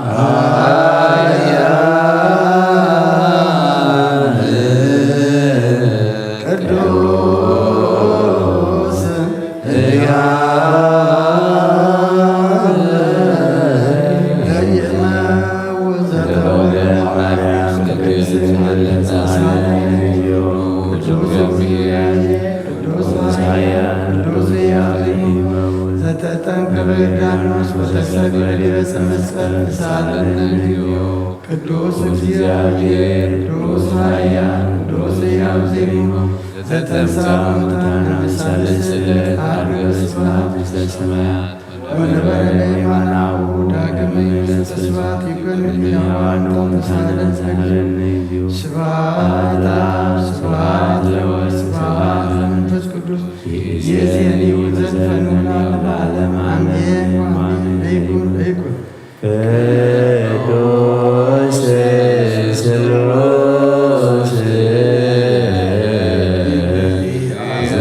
አርያም ቅዱስ ሕያው ለይመውት ዘተወልደ ማርያም ቅድስት ቅዱስ ገብርኤል ቅዱስ ኃያል ቅዱስ ሕያው ዘይመውት ዘተጠምቀ በዮርዳኖስ ወተሰቅለ ዲበ ዕፀ መስቀል ንሳለነ እግዚኦ። ቅዱስ እግዚአብሔር ቅዱስ ኃያል ቅዱስ ሕያው ዘይመውት ዘተንሥአ እሙታን በሳልስት ዕለት ዐርገ በስብሐት ውስተ ሰማያት ወነበረ በየማነ አቡሁ ዳግመ ይመጽእ በስብሐት ይኩን እምነ ሕያዋን ወሙታን። ስብሐት ለአብ ስብሐት ለወልድ ስብሐት ለመንፈስ ቅዱስ ይእዜኒ ወዘልፈኒ ለዓለመ ዓለም አሜን። ወአሜን። ለይኩን ለይኩን። ቅዱስ ስሉስ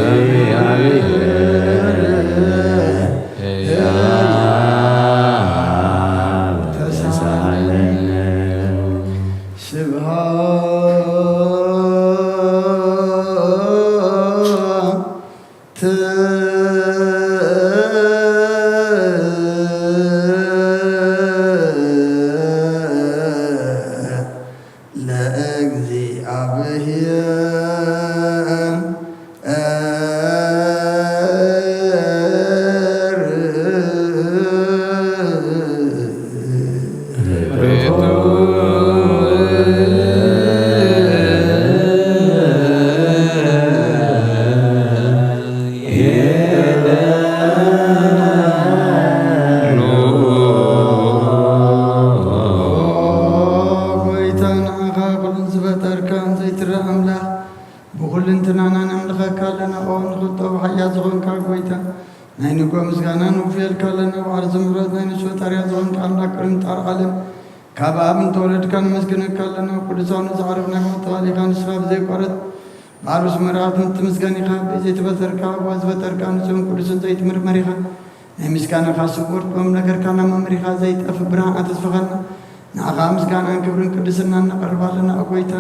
እግዚአብሔር ሕያው ተሳለነ። ስብሐት ለእግዚአብሔር። ጎይታ ንዓኻ ኩሉን ዝፈጠርካ ዘይትረአ ኣምላኽ ብኹልንትናና ነምልኸካ ኣለና። ኦ ንኽልጦ ብሓያ ዝኾንካ ጎይታ ናይ ንጎ ምስጋና ንውፍየልካ ኣለና። ባሕሪ ዝምሕረት ናይ ንሱ ፈጣርያ ዝኾንካ ኣምላኽ ቅድሚ ጣር ዓለም ካብ ኣብ እንተወለድካ ነመስግነካ ኣለና። ቅዱሳኑ ዝዓረፍና ማሕተባሊካ ንስኻ ብዘይቋረጽ ባሕሪ ዝመርዓት ምትምስጋን ኢኻ። ብዘይተፈጠርካ እዋ ዝፈጠርካ ንጹህን ቅዱስን ዘይትምርመር ኢኻ። ናይ ምስጋናኻ ስውር ጥበብ ነገርካ ናብ መምህር ኢኻ። ዘይጠፍእ ብርሃን ኣተስፈኸና። ንዓኻ ምስጋናን ክብርን ቅድስናን ነቐርብ ኣለና። ኦ ጎይታ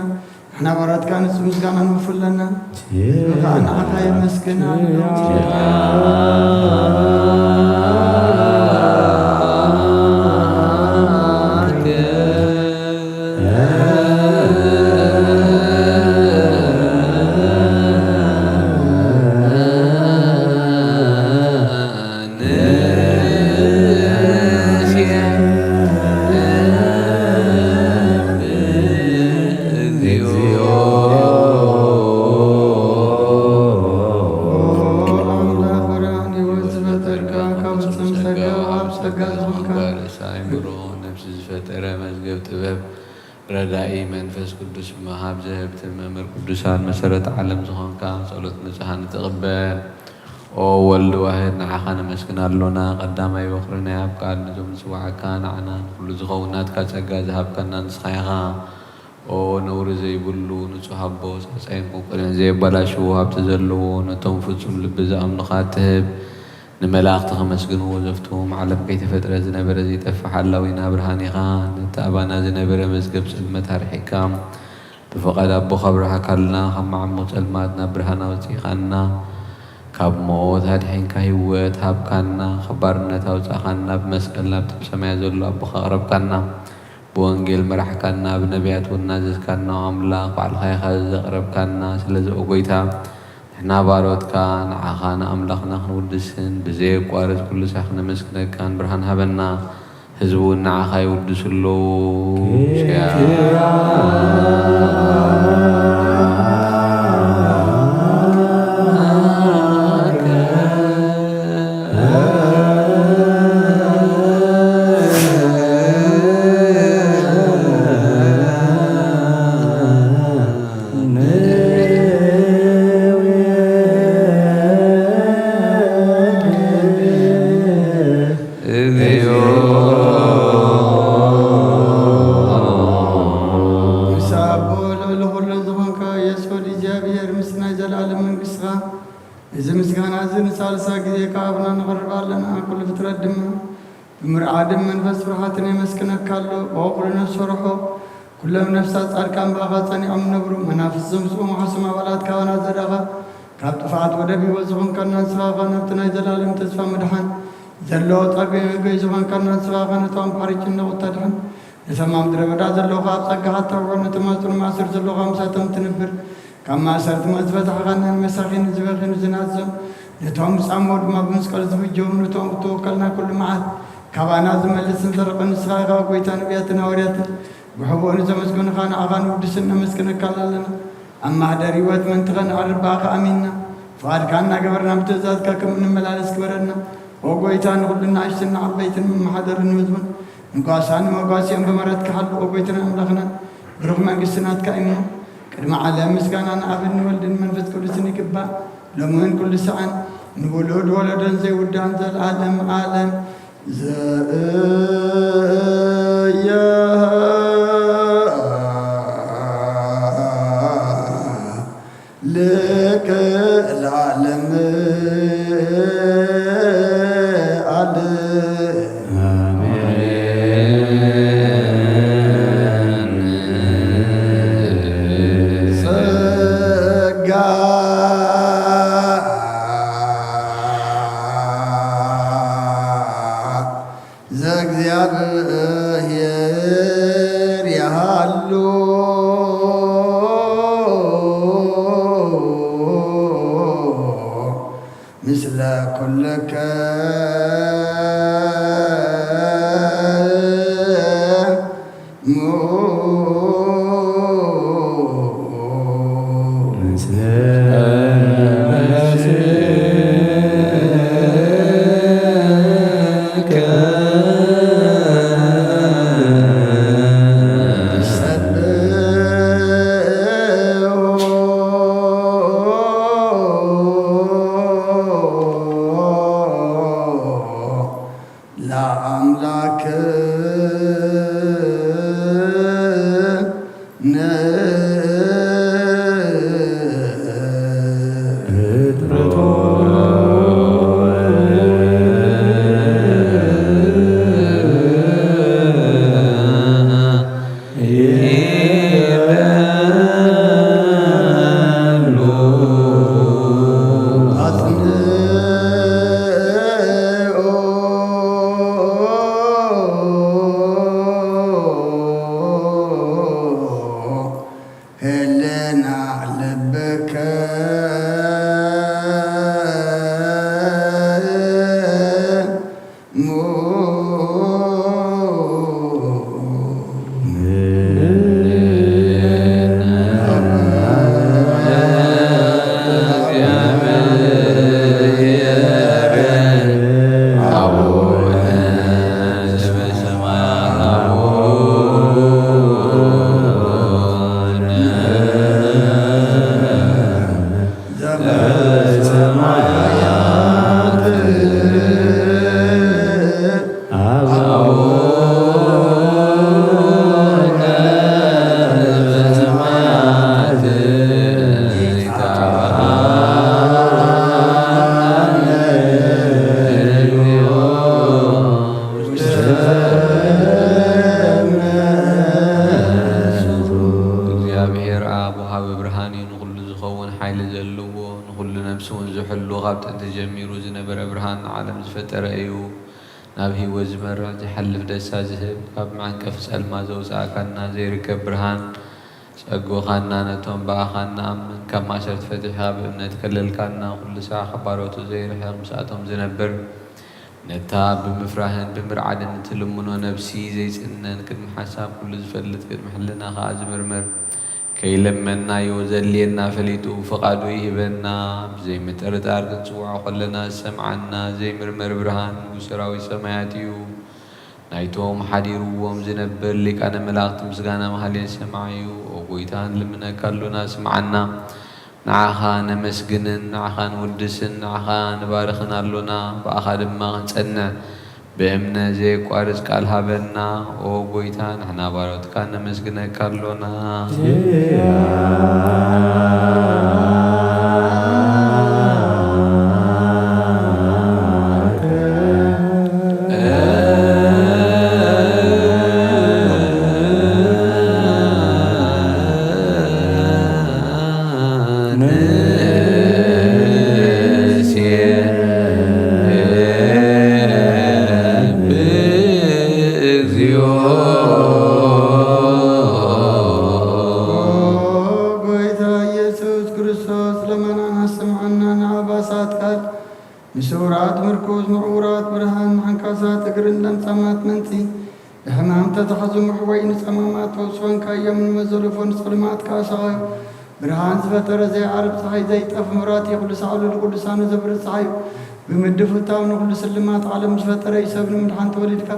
ንሕና ባሮትካ ንጹህ ምስጋና ንውፍለና። ንዓኻ የመስግን ኣሎ። ረዳኢ መንፈስ ቅዱስ መሃብ ዘህብቲ መምህር ቅዱሳን መሰረት ዓለም ዝኾንካ ጸሎት ንጽሃ ንትቕበል። ኦ ወልድ ዋህድ ንዓኻ ነመስግን ኣሎና። ቀዳማይ በኹሪ ናይ ኣብ ቃል ንዞም ንጽዋዓካ ንዓና ንኩሉ ዝኸውን ናትካ ጸጋ ዝሃብካና ንስኻ ኢኻ። ኦ ነውሪ ዘይብሉ ንጹህ ኣቦ ጻጻይን ቁንቁንን ዘየባላሽዎ ሃብቲ ዘለዎ ነቶም ፍጹም ልቢ ዝኣምኑኻ ትህብ ንመላእኽቲ ከመስግንዎ ዘፍትዎም ዓለም ከይተፈጥረ ዝነበረ ዘይጠፍእ ሓላዊና ብርሃን ኢኻ። ነቲ ኣባና ዝነበረ መዝገብ ጽልመት ኣርሒቕካ ብፍቓድ ኣቦኻ ኣብርሃካልና። ካብ መዓሙቕ ጸልማት ናብ ብርሃን ኣውጺእካና። ካብ ሞት ኣድሒንካ ህይወት ሃብካና። ካብ ባርነት ኣውጻእካና። ብመስቀል ናብቲ ብሰማይ ዘሎ ኣቦኻ ኣቕረብካና። ብወንጌል መራሕካና። ብነቢያት እውን ናዘዝካና። ኣምላኽ ባዕልኻ ኢኻ ዘቕረብካና። ስለዚ ኦ ጎይታ ንሕና ባሮትካ ንዓኻ ንኣምላኽና ክንውድስን ብዘየቋርጽ ኩሉ ሳዕ ክነመስግነካን ብርሃን ሃበና። ህዝቢ እውን ንዓኻ ይውድሱ ኣለዉ። ድም መንፈስ ፍርሃትን የመስግነካ ኣሎ። ኦ ኩሉ ነፍሲ ርሖ፣ ኩሎም ነፍሳት ጻድቃን ብኣኻ ጸኒዖም ይነብሩ። መናፍስት ዘምስኡ መሓሱም ኣባላት ካባና ዘዳኻ፣ ካብ ጥፍኣት ወደብ ህይወት ዝኾንካና ንስኻ ኢኻ። ናብቲ ናይ ዘላለም ተስፋ ምድሓን ዘለዎ ጸግዒ መግቢ ዝኾንካና ንስኻ ኢኻ። ነቶም ኣምሓሪ ጭንቕ ተድሕን፣ ነቶም ኣብ ምድረ በዳ ዘለዉ ኣብ ጸጋኻ እተውዕል፣ ነቶም ኣብ ጽኑዕ ማእሰርቲ ዘለዉ ምሳቶም ትንብር። ካብ ማእሰርቲ ሞት ዝበዛሕካና፣ ንመሳኺን ዝበኺኑ ዝናዞም፣ ነቶም ዝጻምኡ ድማ ብመስቀል ዝብጀዎም፣ ነቶም እተወከልና ኩሉ መዓት ካባና ዝመልስን ዘርቕን ንስኻ ኢኻ። ጎይታ ነቢያትን ሃዋርያትን ብሕቡእ ንዘመስገኑኻ ንዓኻ ንውድስን ነመስግነካ ኣለና። ኣብ ማህደር ህይወት ምእንቲ ኸነዕርፍ ብኣኻ ኣሚንና፣ ፍቓድካ እናገበርና ብትእዛዝካ ከም እንመላለስ ግበረና። ኦ ጎይታ፣ ንኹሉ ንኣሽቱን ንዓበይትን መመሓደርን ህዝቡን ንጓሳን መጓሲኦም ብምህረትካ ሓሉ። ኦ ጎይታና ኣምላኽና፣ ብሩኽ መንግስቲ ናትካ እዩ እሞ፣ ቅድሚ ዓለም ምስጋና ንኣብን ንወልድን መንፈስ ቅዱስን ይግባእ፣ ሎሚ እውን ኩሉ ሰዓን፣ ንውሉድ ወለዶን ዘይውዳእን ዘለዓለም ዓለም። ዘእየ ልክ ለዓለም ዓለም። ጸጋ ዘእግዚኣብሔር ይሃሉ ምስለ ኩልከ ለአምላክ ንፍጥረቶ ይበሉ አጽንኦ ህልና ልብከ። ዘበሰማያት አቡነ ዘበሰማያት ይትባረክ ስምከ። እግዚኣብሔር ኣብ ወሃቢ ብርሃን እዩ፣ ንኹሉ ዝኸውን ሓይሊ ዘለዎ፣ ንኹሉ ነፍሲ እውን ዝሕሉ፣ ካብ ጥንቲ ጀሚሩ ዝነበረ ብርሃን ዓለም ዝፈጠረ እዩ። ናብ ህይወት ዝመርሕ ዝሓልፍ ደስታ ዝህብ፣ ካብ መዐንቀፊ ጸልማት ዘውጻእካና ዘይርከብ ብርሃን ጸጎኻና፣ ነቶም ብኣኻ እንኣምን ካብ ማእሰርቲ ፈቲሕካ ብእምነት ከለልካና፣ ኩሉ ሳዕ ካብ ባሮቱ ዘይርሕቕ ምስኣቶም ዝነብር፣ ነታ ብምፍራህን ብምርዓድን እትልምኖ ነብሲ ዘይጽነን፣ ቅድሚ ሓሳብ ኩሉ ዝፈልጥ፣ ቅድሚ ሕልና ከኣ ዝምርምር፣ ከይለመንናዮ ዘድልየና ፈሊጡ ፍቓዱ ይህበና። ብዘይምጥርጣር ክንጽውዖ ከለና ዝሰምዓና ዘይምርመር ብርሃን ንጉስ ሰራዊት ሰማያት እዩ። ናይቶም ሓዲርዎም ዝነብር ሊቃነ መላእኽቲ ምስጋና ማህሌት ሰማዕ እዩ። ኦ ጎይታ፣ ንልምነካ ኣሎና፣ ስምዓና። ንዓኻ ነመስግንን ንዓኻ ንውድስን ንዓኻ ንባርኽን ኣሎና፣ ብኣኻ ድማ ክንጸንዕ ብእምነት ዘየቋርጽ ቃል ሃበና። ኦ ጎይታ፣ ንሕና ባሮትካ ነመስግነካ ኣሎና። ኦ ጎይታ ኢየሱስ ክርስቶስ፣ ለመናና ስምዓና፣ ንኣባሳት ቃል ንስውራት ምርኩስ፣ ንዕውራት ብርሃን፣ ንዓንካሳት እግርን ለምጻማት መንጺ፣ ብሕማም ተታሕዙ ምሕወይ፣ ንጸማማት ፈውሲ ኾንካዮም፣ ንመዘለፎ ንጸልማት ካሳኻዮ። ብርሃን ዝፈጠረ ዘይዓርብ ጸሓይ፣ ዘይጠፍ መብራህቲ፣ ኩሉ ሳዕሉ ንቅዱሳኑ ዘብርህ ጸሓይ፣ ብምድፍታው ንኹሉ ስልማት ዓለም ዝፈጠረ እዩ። ሰብ ንምድሓን ተወሊድካ፣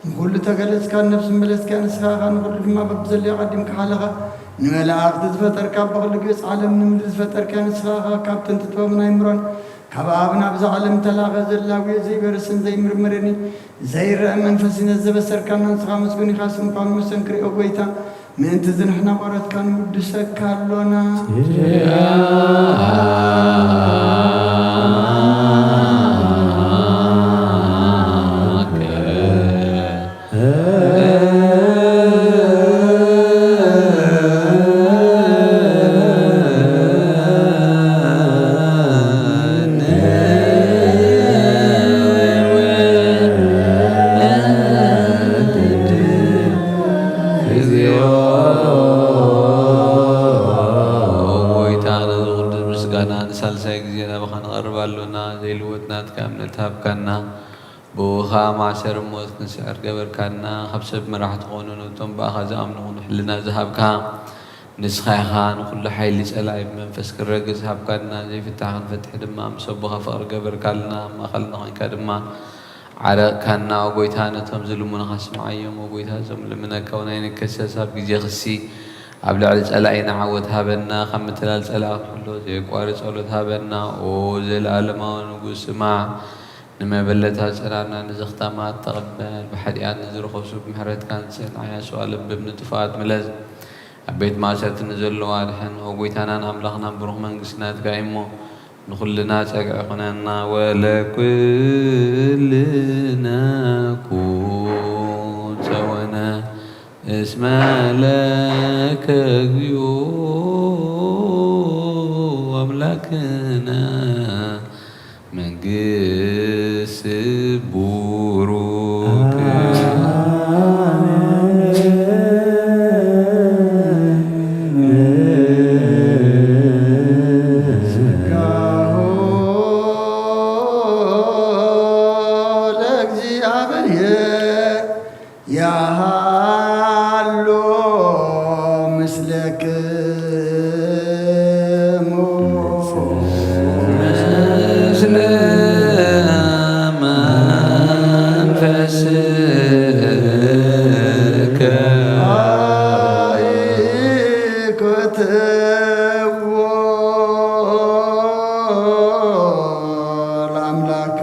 ንኹሉ ተገለጽካ፣ ንነፍሲ መለስካ፣ ንስኻ ኢኻ ንኹሉ ድማ በብዘለዮ ቀዲምካ ሓለኻ። ንመላእኽቲ ዝፈጠርካ፣ ብኹሉ ገጽ ዓለም ንምድሪ ዝፈጠርካ ንስኻ ኢኻ። ካብ ጥንቲ ጥበብን ኣይምሮን፣ ካብ ኣብ ናብዛ ዓለም ተላኸ፣ ዘላውዮ ዘይበርስን ዘይምርምርን እዩ። ዘይረአ መንፈስነት ዘበሰርካና ንስኻ ምስጉን ኢኻ። ስምኳ መሰንክር ኦ ጎይታ፣ ምእንቲ እዚ ንሕና ቆረትካ ንውድሰካ ኣሎና። ጎይታ፣ ነዚ ቅዱስ ምስጋና ንሳልሳይ ግዜ ናባኻ ንቐርብ ኣሎና። ዘይልወጥ ናትካ እምነት ሃብካና። ብኡኻ ማእሰር ሞት ክንስዕር ገበርካና። ካብ ሰብ መራሕቲ ኾኑ ነቶም ብኣኻ ዝኣምኑ ኹኑ ሕልና ዝሃብካ ንስኻ ኢኻ። ንኹሉ ሓይሊ ጸላኢ ብመንፈስ ክረግጽ ሃብካና። ዘይፍታሕ ክንፈትሕ ድማ ምስ ኣቦኻ ፍቕሪ ገበርካልና። ኣብ ማእኸልና ኮይንካ ድማ ዓረቕካና። ኦ ጎይታ፣ ነቶም ዝልምኑኻ ስምዓዮም። ኦ ጎይታ፣ እዞም ልምነካ እውን ኣይንከሰስ። ኣብ ግዜ ክሲ ኣብ ልዕሊ ጸላኢና ዓወት ሃበና። ካብ ምትላል ጸላኢ ክንሕሎ ዘየቋርጽ ጸሎት ሃበና። ኦ ዘለኣለማዊ ንጉስ፣ ስማዕ። ንመበለታት ጽናና፣ ንዘኽታማት ተቐበል። ብሓጢኣት ንዝረኸሱ ብምሕረትካ ንጽንዓያ ስዋ ልብም ንጥፋኣት ምለስ። ኣብ ቤት ማእሰርቲ ንዘለዋ ኣድሕን። ኦ ጎይታናን ኣምላኽናን፣ ብሩኽ መንግስቲ ናትካ እዩ እሞ፣ ንኹልና ጸግዒ ኩነና። ወለኩልነ ኩን ጸወነ እስመ ለከ እግዚኦ ኣምላክነ መንግስት ቡሩክ። ለእግዚኣብሔር ያሃሎ ምስለክሙ። ምስለ መንፈስከ። አይ ክትዎ ለአምላክ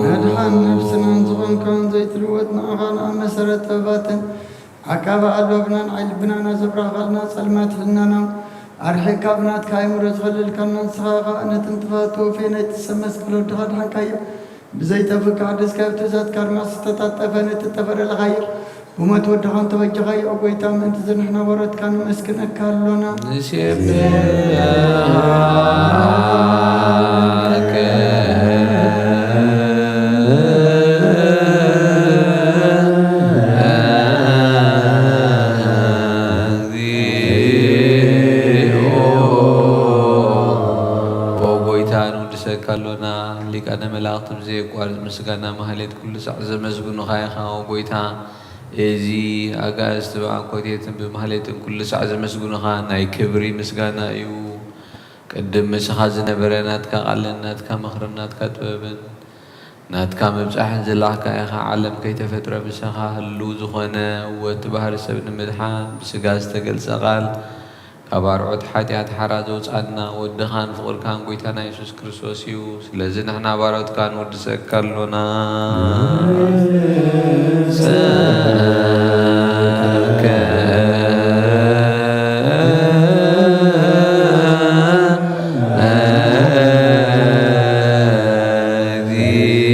መድሓን ነፍስናን ዝኾንካን ዘይትልወጥ ንኣኻ ንኣብ መሰረት ጥበባትን ዓቃቢ ኣልባብናን ዓይኒ ልብናና ዘብራህኻልና ጸልማት ሕልናና ኣርሒቕካ ብናትካ ኣእምሮ ዝኸለልካና ንስኻ ኸኣ ነትን ጥፋት ተወፍየ ናይቲ ሰብ መስቀል ወድኻ ኣድሓንካዮ። ብዘይጠፍእ ክሓድስ ካብ ትእዛዝካ ኣድማስ ዝተጣጠፈ ነቲ እተፈረለኻዮ ብሞት ወድኻ እንተበጀኻዮ፣ ኦ ጐይታ፣ ምእንቲ እዚ ንሕና ወረትካ ነመስግነካ ኣሎና። ንሴብሐከ እግዚኦ። ኦ ጐይታ፣ ንውድሰካ ኣሎና። ሊቃነ መላእኽቲ ብዘየቋርጽ ምስጋና ማህሌት ኩሉ ሳዕ ዘመስግኑኻ ኢኻ። ኦ ጐይታ፣ እዚ ኣጋእዝቲ ብኣንኮቴትን ብማህሌትን ኩሉ ሳዕ ዘመስግኑኻ ናይ ክብሪ ምስጋና እዩ። ቅድም ምሳኻ ዝነበረ ናትካ ቃልን ናትካ ምኽርን ናትካ ጥበብን ናትካ ምብጻሕን ዝላኽካ ኢኻ። ዓለም ከይተፈጥረ ምሳኻ ህልው ዝኾነ፣ ወቲ ባህሪ ሰብ ንምድሓን ብስጋ ዝተገልጸ ቃል፣ ካብ ኣርዑት ሓጢኣት ሓራ ዘውጻና ወድኻን ፍቕርካን ጐይታና የሱስ ክርስቶስ እዩ። ስለዚ ንሕና ባሮትካ ንውድሰካ ኣሎና። ንውድሰካ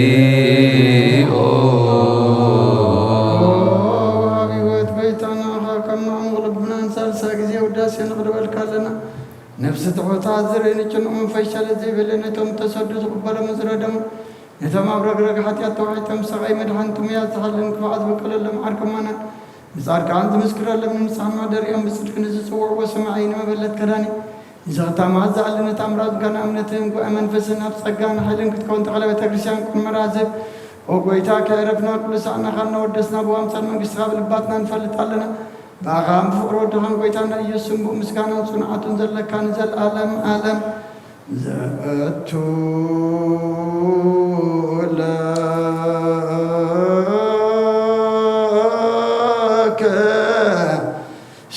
እግዚኦ። ወሃቢ ሕይወት ጐይታና፣ ካብ ማዕሙቕ ልብናን ሳልሳ ግዜ ውዳሴ ንቕርበልካ ኣለና። ነፍሲ ትሑታት ዝርኢ ንጭንቑ ፈሸለ ዘይበለ ነቶም ተሰዱ ዝቕበሎም ዝረደሙ ነቶም ኣብ ረግረግ ሓጢኣት ተዋሒጦም ሰቓይ መድሓን ጥሙያት ዝሓልን ክፉዓት ዝበቀለሎም ዓርከማናን ንጻድቃን ዝምስክረሎም ንንስሓ ማሕደሪኦም ብጽድቂ ንዝጽውዕዎ ሰማዒ ንመበለት ከዳኒ ንዘኽታማት ዝኣሊ ነታ ምራቕ ጋና እምነትን ጉባኤ መንፈስን ኣብ ጸጋን ሓይልን ክትከውን ተኽለ ቤተ ክርስቲያን ቁን መራዝብ ኦ ጎይታ ከዕረፍና ኩሉ ሳዕናኻ እናወደስና ብዋምፃን መንግስትኻ ብልባትና ንፈልጥ ኣለና። ብኣኻን ብፍቕሪ ወድኻን ጎይታና ኢየሱስን ብኡ ምስጋናን ጽንዓቱን ዘለካ ንዘለኣለም ዓለም ዘእቱ ለከ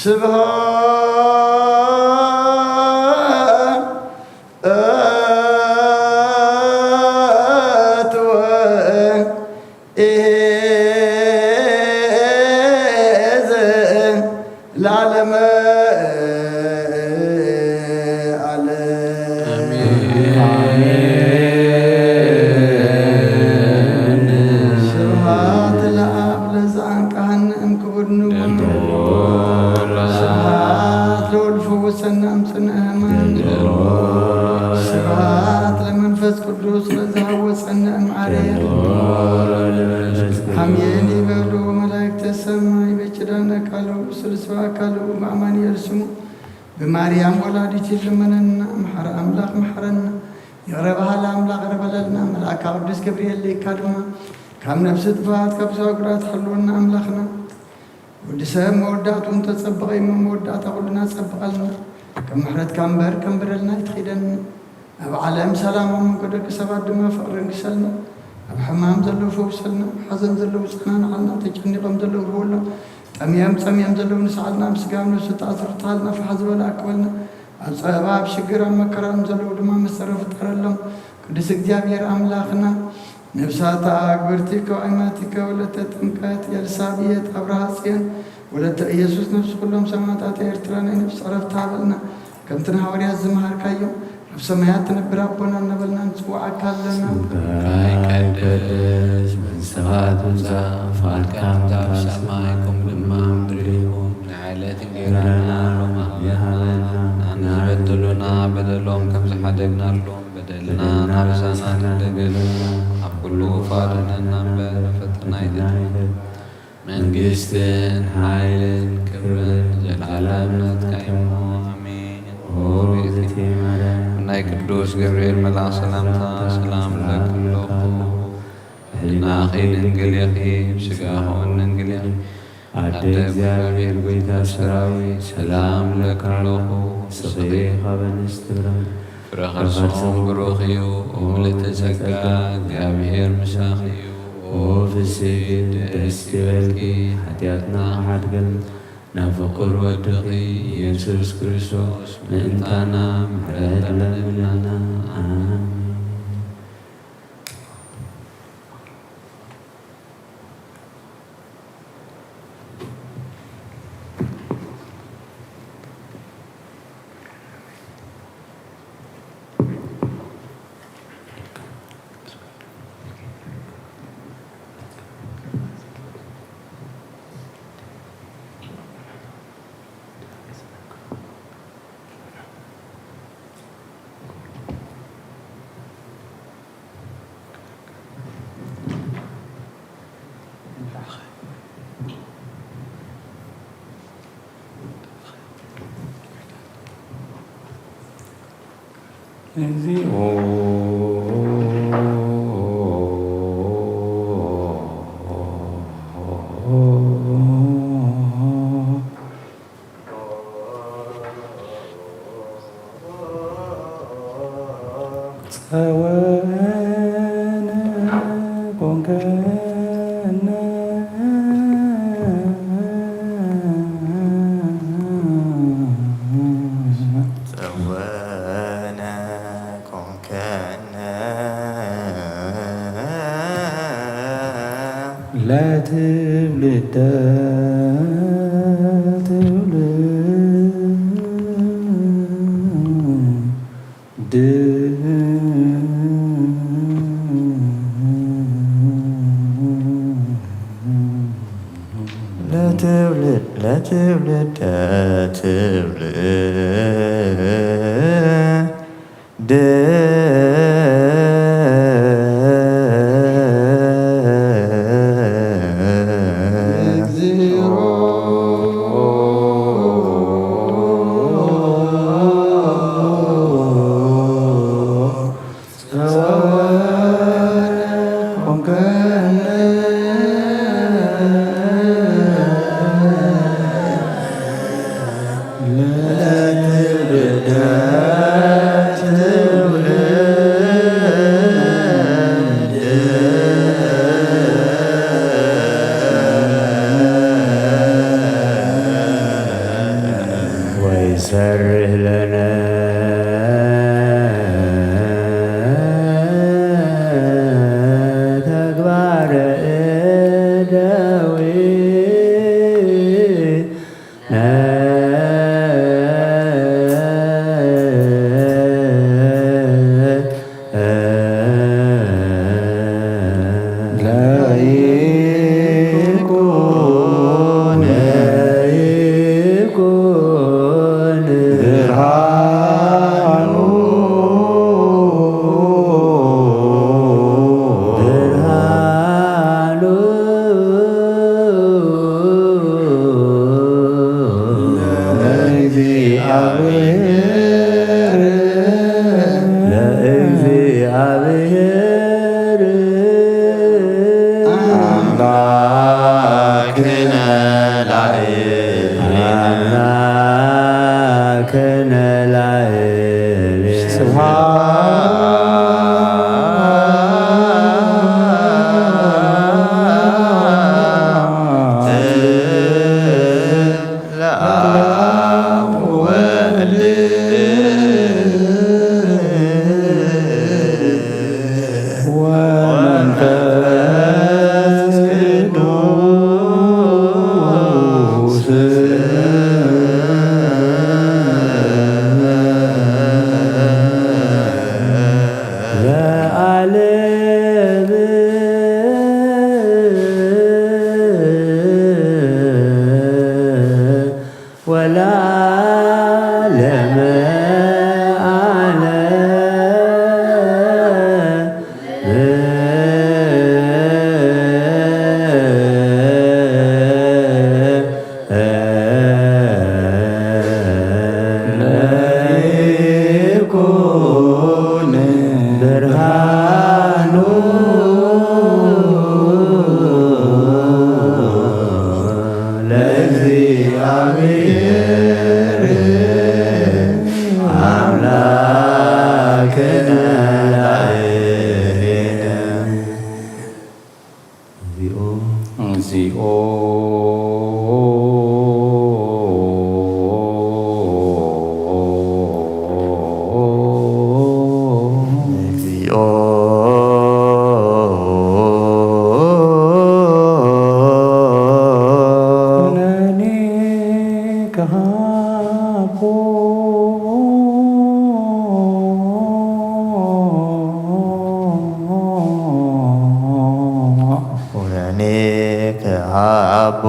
ስብሃት ለዓለመ ዓለም። ስብሐት ለአብ ለዘአንቀሐነ እምክቡድ ንጉን። ስብሐት ለወልድ ፈወሰነ እምጽንዕ ሕማም። ስብሐት ለመንፈስ ቅዱስ ለዘሐወፀነ እምአርያም። አሜን ይበሉ መላእክተ ሰማይ በኪዳነ ቃሉ ስሉስ በአካሉ በአማኑኤል ስሙ ብማርያም ወላዲት ይልመነና። መሐሪ አምላክ መሐረና። ይቕረ በሃሊ ኣምላኽ ይቕረ በለልና። መልኣካ ቅዱስ ገብርኤል ልኢካ ድማ ካብ ነፍሲ ጥፋት ካብ ስጋ ጉድኣት ሓልወና ኣምላኽና። ወዲ ሰብ መወዳእቱ እንተጸበቐ እሞ መወዳእታ ኩልና ጸብቐልና። ከም ምሕረትካ እምበር ከም በደልና ኣይትኺደና። ኣብ ዓለም ሰላም፣ ኣብ መንጎ ደቂ ሰባት ድማ ፍቕሪ ንግሰልና። ኣብ ሕማም ዘለዉ ፈውሰልና፣ ኣብ ሓዘን ዘለዉ ጽናንዓልና፣ ተጨኒቖም ዘለዉ ርህወሎም፣ ጠምዮም ጸምዮም ዘለዉ ንስዓልና፣ ኣብ ስጋ ኣብ ነፍሲ ተኣስሩ ፍትሓልና፣ ፋሕ ዝበለ ኣክበልና። ኣብ ጸበባ ኣብ ሽግር ኣብ መከራ ዘለዉ ድማ መሰረ ፍጠረሎም። ቅዱስ እግዚኣብሔር ኣምላኽና ነፍሳት ኣግብርቲ ከዋይማቲከ ወለተ ጥምቀት ኤልሳቤጥ ኣብርሃ ጽዮን ወለተ ኢየሱስ ነፍሲ ኩሎም ሰማዕታት ኤርትራ ናይ ነፍሲ ዕረፍቲ ሃበልና። ከምቲ ንሃዋርያት ዝመሃርካዮም ኣብ ሰማያት ትነብር ኣቦና እናበልና ንጽውዓካ ኣለና። ስምካ ይቀደስ፣ መንግስትኻ ትምጻእ፣ ፍቓድካ ትምጻእ ኣብ ሰማይ ከምኡ ድማ ኣብ ምድሪ ይኹን። ንዕለት እንጌራና ሎሚ ሃበና፣ ንበደሉና በደሎም ከም ዝሓደግናሎም በደልና ናብሳና ንደገልና፣ ኣብ ኩሉ ክፋድነና እምበር ፈተና ኣይተድልን። መንግስትን ሓይልን ክብርን ዘላለም ናትካ እዩ። ኣሜን። ኦ ቤቲ ማርያም፣ ናይ ቅዱስ ገብርኤል መልኣክ ሰላምታ ሰላም እብለኪ ኣለኹ። ሕሊናኺ ድንግል ኢኺ፣ ስጋኺ እውን ድንግል ኢኺ። ኣደ እግዚኣብሔር ጎይታ ሰራዊት ሰላም እብለኪ ኣለኹ። ንስኺ ካብ ኣንስቲ ብሩክ ፍረ ከርሶም ብሩክ እዩ። ኦ ምልእቲ ጸጋ እግዚኣብሔር ምሳኺ እዩ። ኦ ፍስሕቲ ደስ ይበልኪ፣ ሓጢኣትና ሓድገልና፣ ናብ ፍቁር ወድኺ ኢየሱስ ክርስቶስ ምእንታና ምሕረት ለምንልና። ኣሜን። እግዚኦ። ጸወነ ኮንከነ። ጸወነ ኮንከነ። ለትውልደ ትውልድ። ለትውልድ ለትውልድ ለትውልድ ወይሰርህ ለነ ተግባረ እደዊነ። ለይኩን ለይኩን ብርሃኑ ብርሃኑ ለእግዚአብሔር ለእግዚአብሔር አምላክነ ላዕሌነ አምላክነ ላዕሌነ ስብሐት ለአብ ወወልድ ወመንፈስ ቅዱስ ለዓለም ወለዓለመ ዓለም። ለይኩን ብርሃኑ ለእግዚአብሔር አምላክነ ላዕሌነ። እግዚኦ። እግዚኦ። እግዚኦ። ኩነኔ ከሃቦ። ኩነኔ ከሃቦ።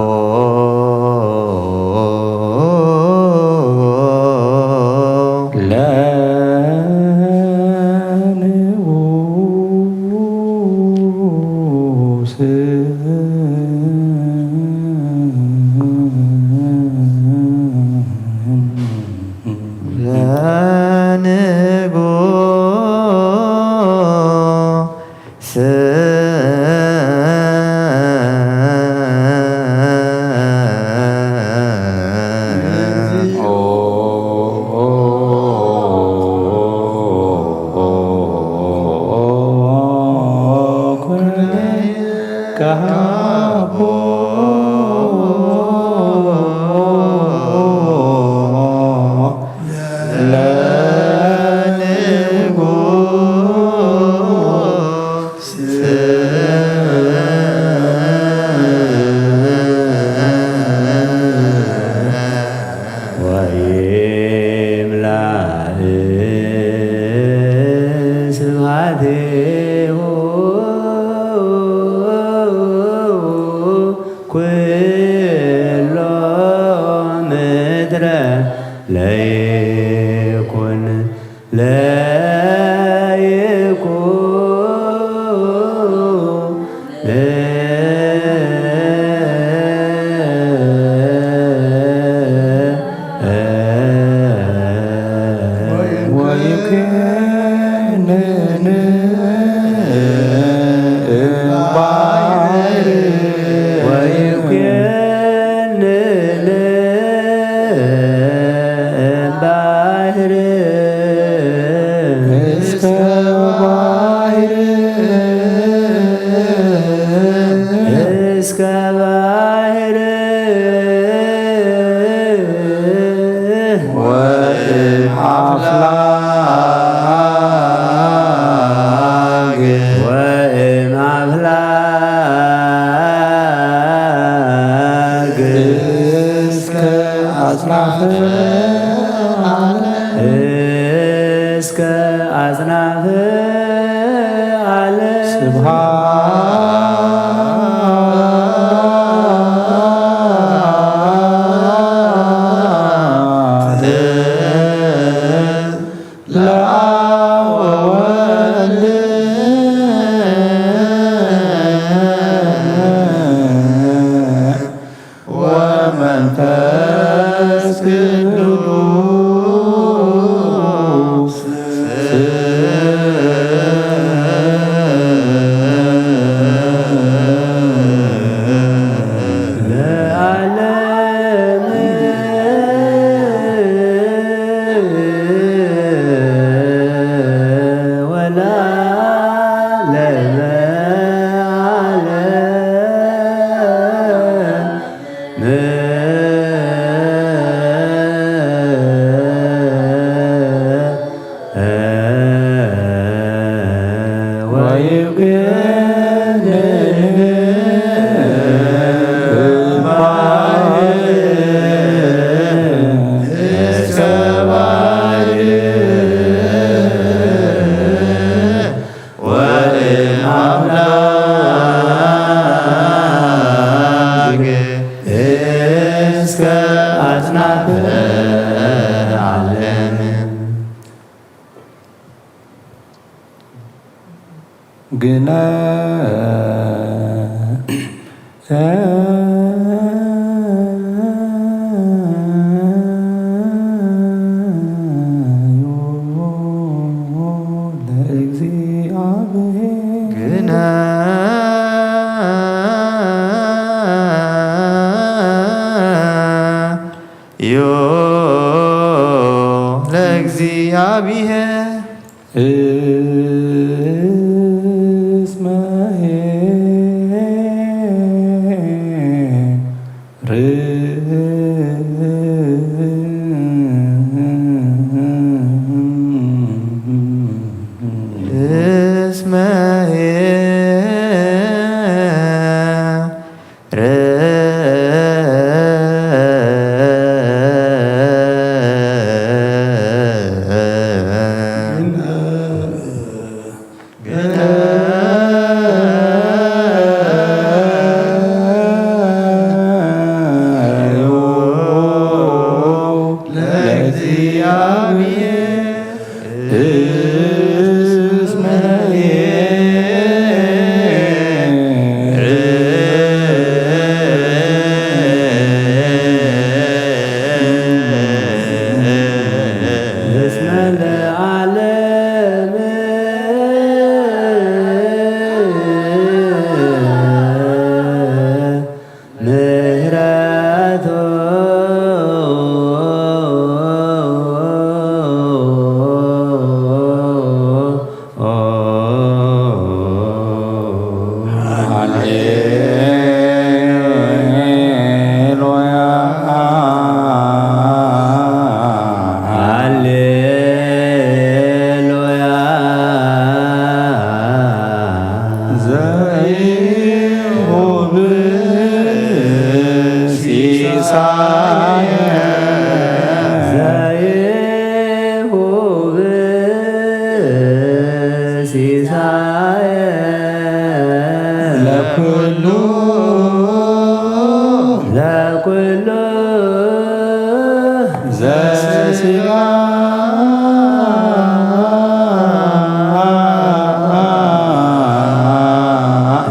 ለንጉስ። ለንጉስ። ወይምላእ ስብሐቲሁ ኩሎ ምድረ ለይኩን ለይኩን ወይኩንን እምባሕር ወይኩንን እምባሕር እስከ ባሕር እስከ ባሕር ወእም ኣፍላግ ወእም ኣፍላግ እስከ ኣጽናፈ ዓለም እስከ ኣጽናፈ ዓለም ስብሐት ለአብ ወወልድ ወመንፈስ ቅዱስ ለዓለም ወለዓለመ ዓለም። ወእም አፍላግ እስከ አጽናፈ ዓለም። ግነ ለእግዚአብሔር ግነ ዮ ለእግዚአብሔር እስመ እስመ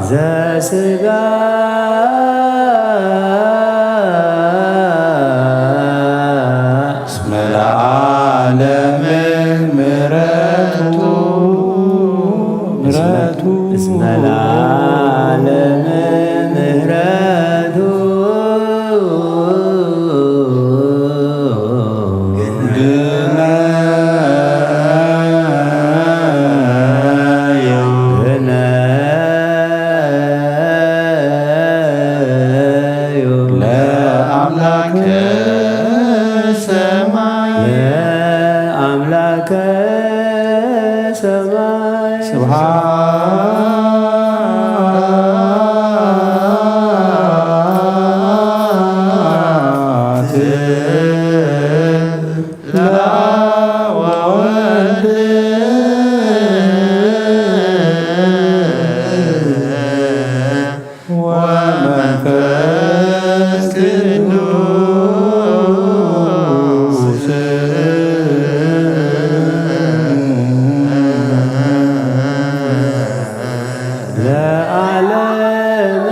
ዘስጋ እስመ ለዓለመ ምሕረቱ ምሕረቱ እስመ ለዓለመ ምሕረቱ ግነዩ ግነዩ ለአምላከ ሰማይ ለአምላከ ሰማይ ስብሐት ለወልድ ወመንፈስ ቅዱስ ለዓለመ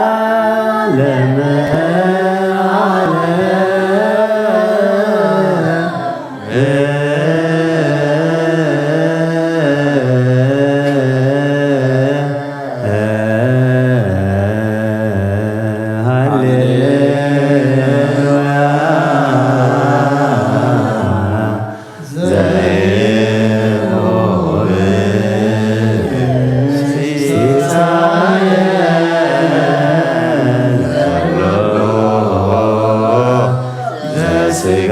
ወለዓለመ ዓለም። ሃሌሉያ። ዘይሁብ ሲሳየ ለኩሉ ዘስጋ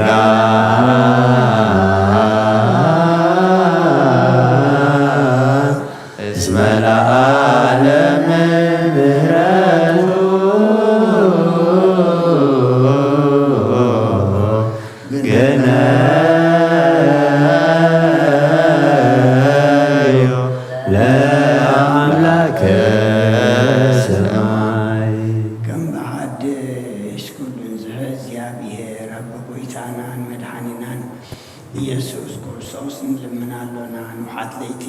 እስመ ለዓለም ምሕረቱ ግነዩ ለአምላከ ሰማይ። ከም ብሓድሽ ኩሉ ዝሕዝ እግዚኣብሔር ኣብ ጎይታናን መድሓኒናን ኢየሱስ ክርስቶስ ንልምን ኣሎና፣ ንውሓት ለይቲ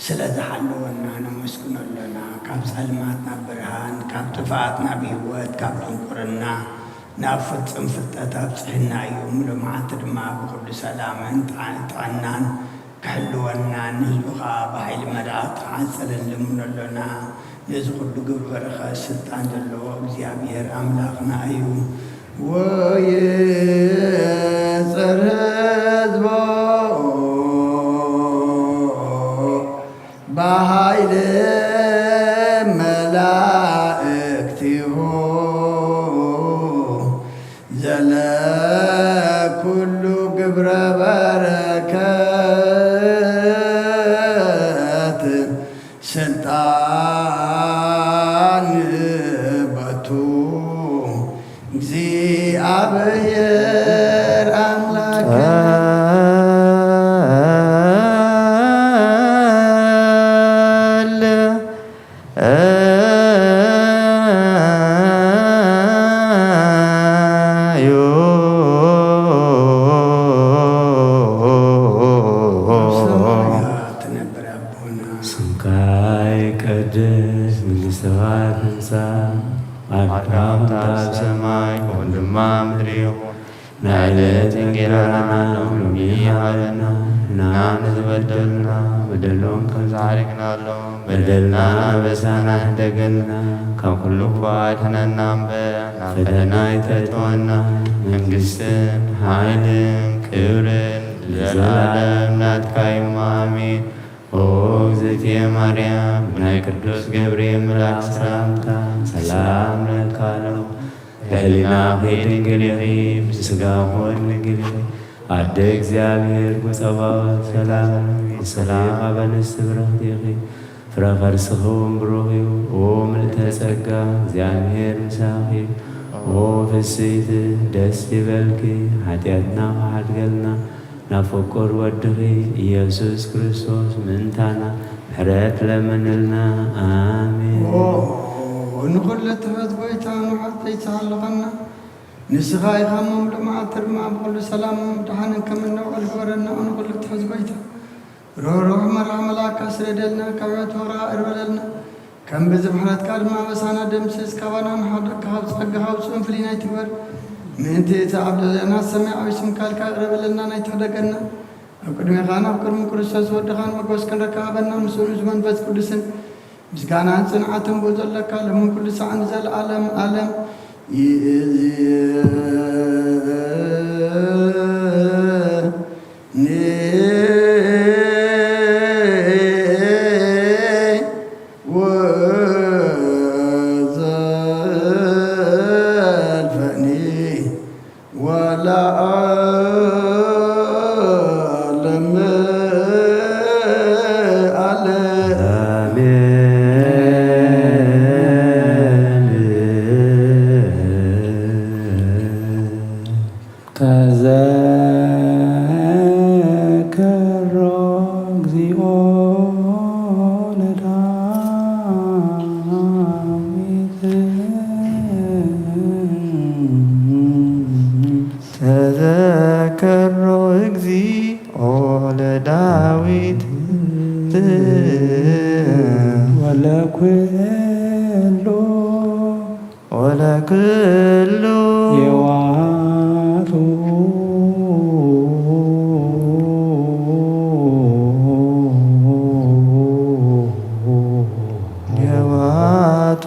ስለ ዝሓለወና ነመስግኖ ኣሎና። ካብ ጸልማት ናብ ብርሃን፣ ካብ ጥፍኣት ናብ ህይወት፣ ካብ ድንቁርና ናብ ፍጹም ፍልጠት ኣብጽሕና እዩ። ምሉእ መዓልቲ ድማ ብኹሉ ሰላምን ጥዓ-፣ ጥዕናን ክሕልወናን ንህዝቡ ኸኣ ብሓይሊ መላእኽቲ ክዓጽልን ንልምኖ ኣሎና። ነዚ ኹሉ ግብሪ በረኸት ስልጣን ዘለዎ እግዚኣብሔር ኣምላኽና እዩ። ወይጽር ህዝቦ ብሓይሊ መላእክቲሁ ዘለኩሉ ግብረ በረከት ስልጣን በቱ እግዚኣብሔር ኣምላክ። ትነብር ኣቦና። ስምካ ይቀደስ፣ መንግስትኻ ትምጻእ፣ ፈቃድካ ከምቲ ኣብ ሰማይ ከምኡ ድማ ምድሪ ይኹን። ንዕለት እንጌራና ሎሚ ሃበና፣ ንዓና ዝበደሉና በደሎም ከም ዝዓረግናሎም በደልና ኣበሳና ሕደገልና፣ ካብ ኩሉ ክፉእ ኣድሕነና እምበር፣ ናብ ፈተና ኣይተእትወና። መንግስትን ሓይልን ክብርን ለዘለዓለም ናትካ እዩ፣ ኣሜን። ኦ እግዝእትየ ማርያም፣ ብናይ ቅዱስ ገብርኤል መልኣክ ሰላምታ ሰላም እብለኪ ኣለኹ። ብሕሊናኺ ድንግል ኢኺ፣ ብስጋኺ እውን ድንግል ኢኺ። ኣደ እግዚኣብሔር ጸባኦት ሰላም፣ ሰላም ኣብ ኣንስቲ ብርኽቲ ኢኺ፣ ፍረ ከርስኺ እውን ብሩኽ እዩ። ኦ ምልእተ ጸጋ፣ እግዚኣብሔር ምሳኺ እዩ። ኦ ፍስሕቲ፣ ደስ ይበልኪ፣ ሓጢኣትና ክሓድገልና ናብ ፍቁር ወድኺ ኢየሱስ ክርስቶስ ምእንታና ምሕረት ለምንልና። ኣሜን። ኦ፣ ንኹሉ እትሕዝ ጐይታ፣ ንሓጢኣት ይሓልኸና። ንስኻ ኢኻ እሞ፣ ምሉእ መዓልቲ ድማ ብኹሉ ሰላምን ምድሓንን ከም እነውዕል ግበረና። ኦ፣ ንኹሉ እትሕዝ ጐይታ፣ ርህሩህ መራሒ መልኣካ ስደደልና፣ ካብ ሕይወት ወራ እርበለልና። ከም ብዝሒ ምሕረትካ ድማ ኣበሳና ደምስስ፣ ካባና ንሓደግካ ካብ ጸጋኻ ውጹእ ፍልይ ናይ ትግበር። ምእንቲ እቲ ኣብ ልዕሌና ዝሰማይ ዓብዪ ስምካ ኢልካ ይቕረ በለልና፣ ናይ ትሕደገና። ኣብ ቅድሜኻን ኣብ ቅድሚ ክርስቶስ ወድኻን ሞገስ ክንረክብ ሃበና፣ ምስኡ ንዝመንፈስ ቅዱስን ምስጋናን ጽንዓትን ብኡ ዘለካ፣ ሎምን ኩሉ ሳዕን ንዘለኣለም ኣለም። ይእዝየኒ ወዘልፈኒ ወለዓለም ዓለም። ኣሜን። ተዘከሮ እግዚኦ ለዳዊት። ተዘከሮ እግዚኦ ለዳዊት። ወለኩሉ ወለኩሉ የዋቱ። የዋቱ።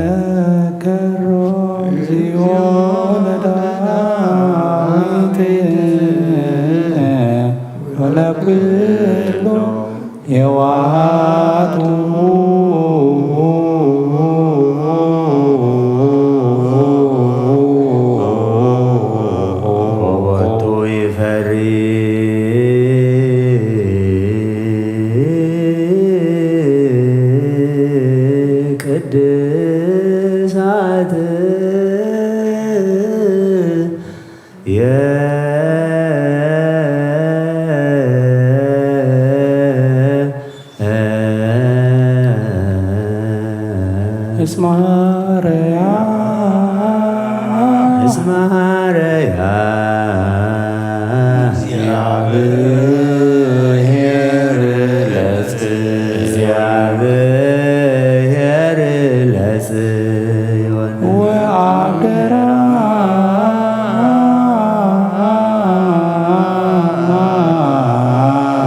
ተዘከሮ እግዚኦ ለዳዊት ወለኩሉ የዋቱ። ወወቱ ይፈሪ ቅድሳት የ እስመሃረያ እስመሃረያ እግዚአብሔር ለጽ እግዚአብሔር ለጽዮን ወአብደራ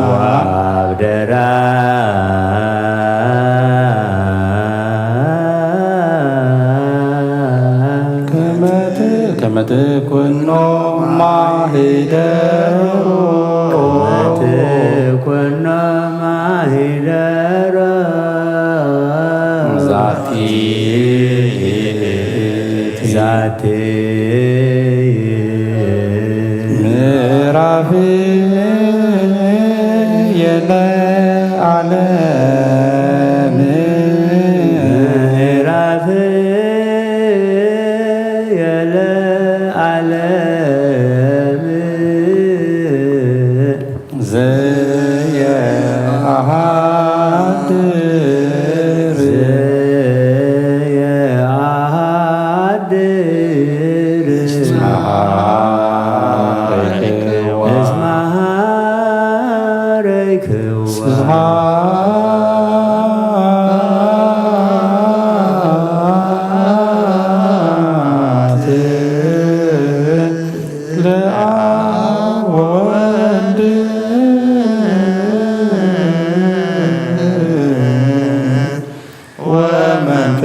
ወአብደራ ከመ ት- ከመ ትኩኖ ማሂደሮ ከመ ትኩኖ ማሂደሮ ዛቲ ዛቲ ምዕራፍ የለ ዓለም ምዕራፍ የለ ዓለም ዘየአሃድር ዘየአሃድር እስመ ሀረይክዋ እስመ ሀረይክዋ ስብሐት ለአብ ወወልድ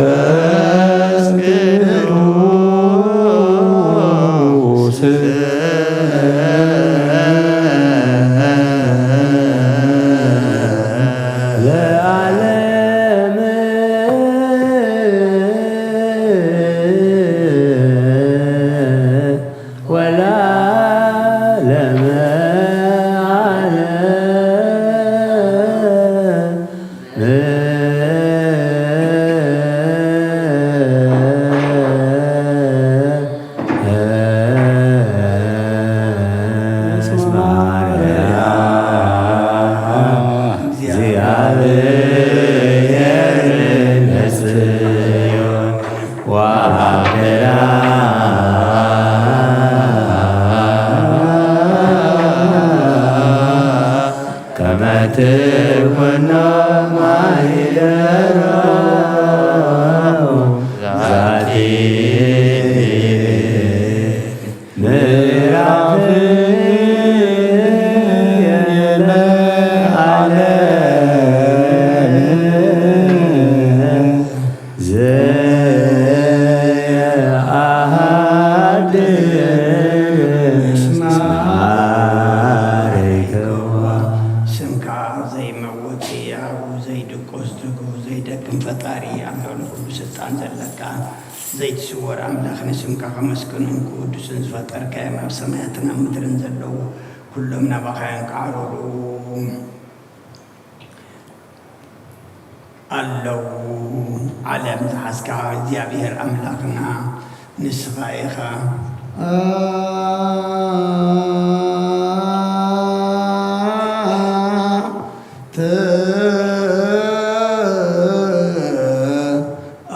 ወመንፈስ ቅዱስ ለዓለም ወለዓለም። ኩኖ ማሂደሮ ዛቲ ምዕራፍ የለ ዓለም ዘየኣሃድስ ማረይከዋ። ስምካ ዘይመውት ህያው፣ ዘይድቁስ ትጉህ፣ ዘይደክም ፈጣሪ፣ ኣብ ልዕሊ ኩሉ ስልጣን ዘለካ፣ ዘይትስወር ኣምላኽ፣ ንስምካ ከመስግኑን ክውድሱን ዝፈጠርካዮም ኣብ ሰማያትን ኣብ ምድርን ዘለዉ ኩሎም ናባኻ የንቃዕሩሩ ኣለዉ። ዓለም ዝሓዝካ እግዚኣብሔር ኣምላኽና ንስኻ ኢኻ።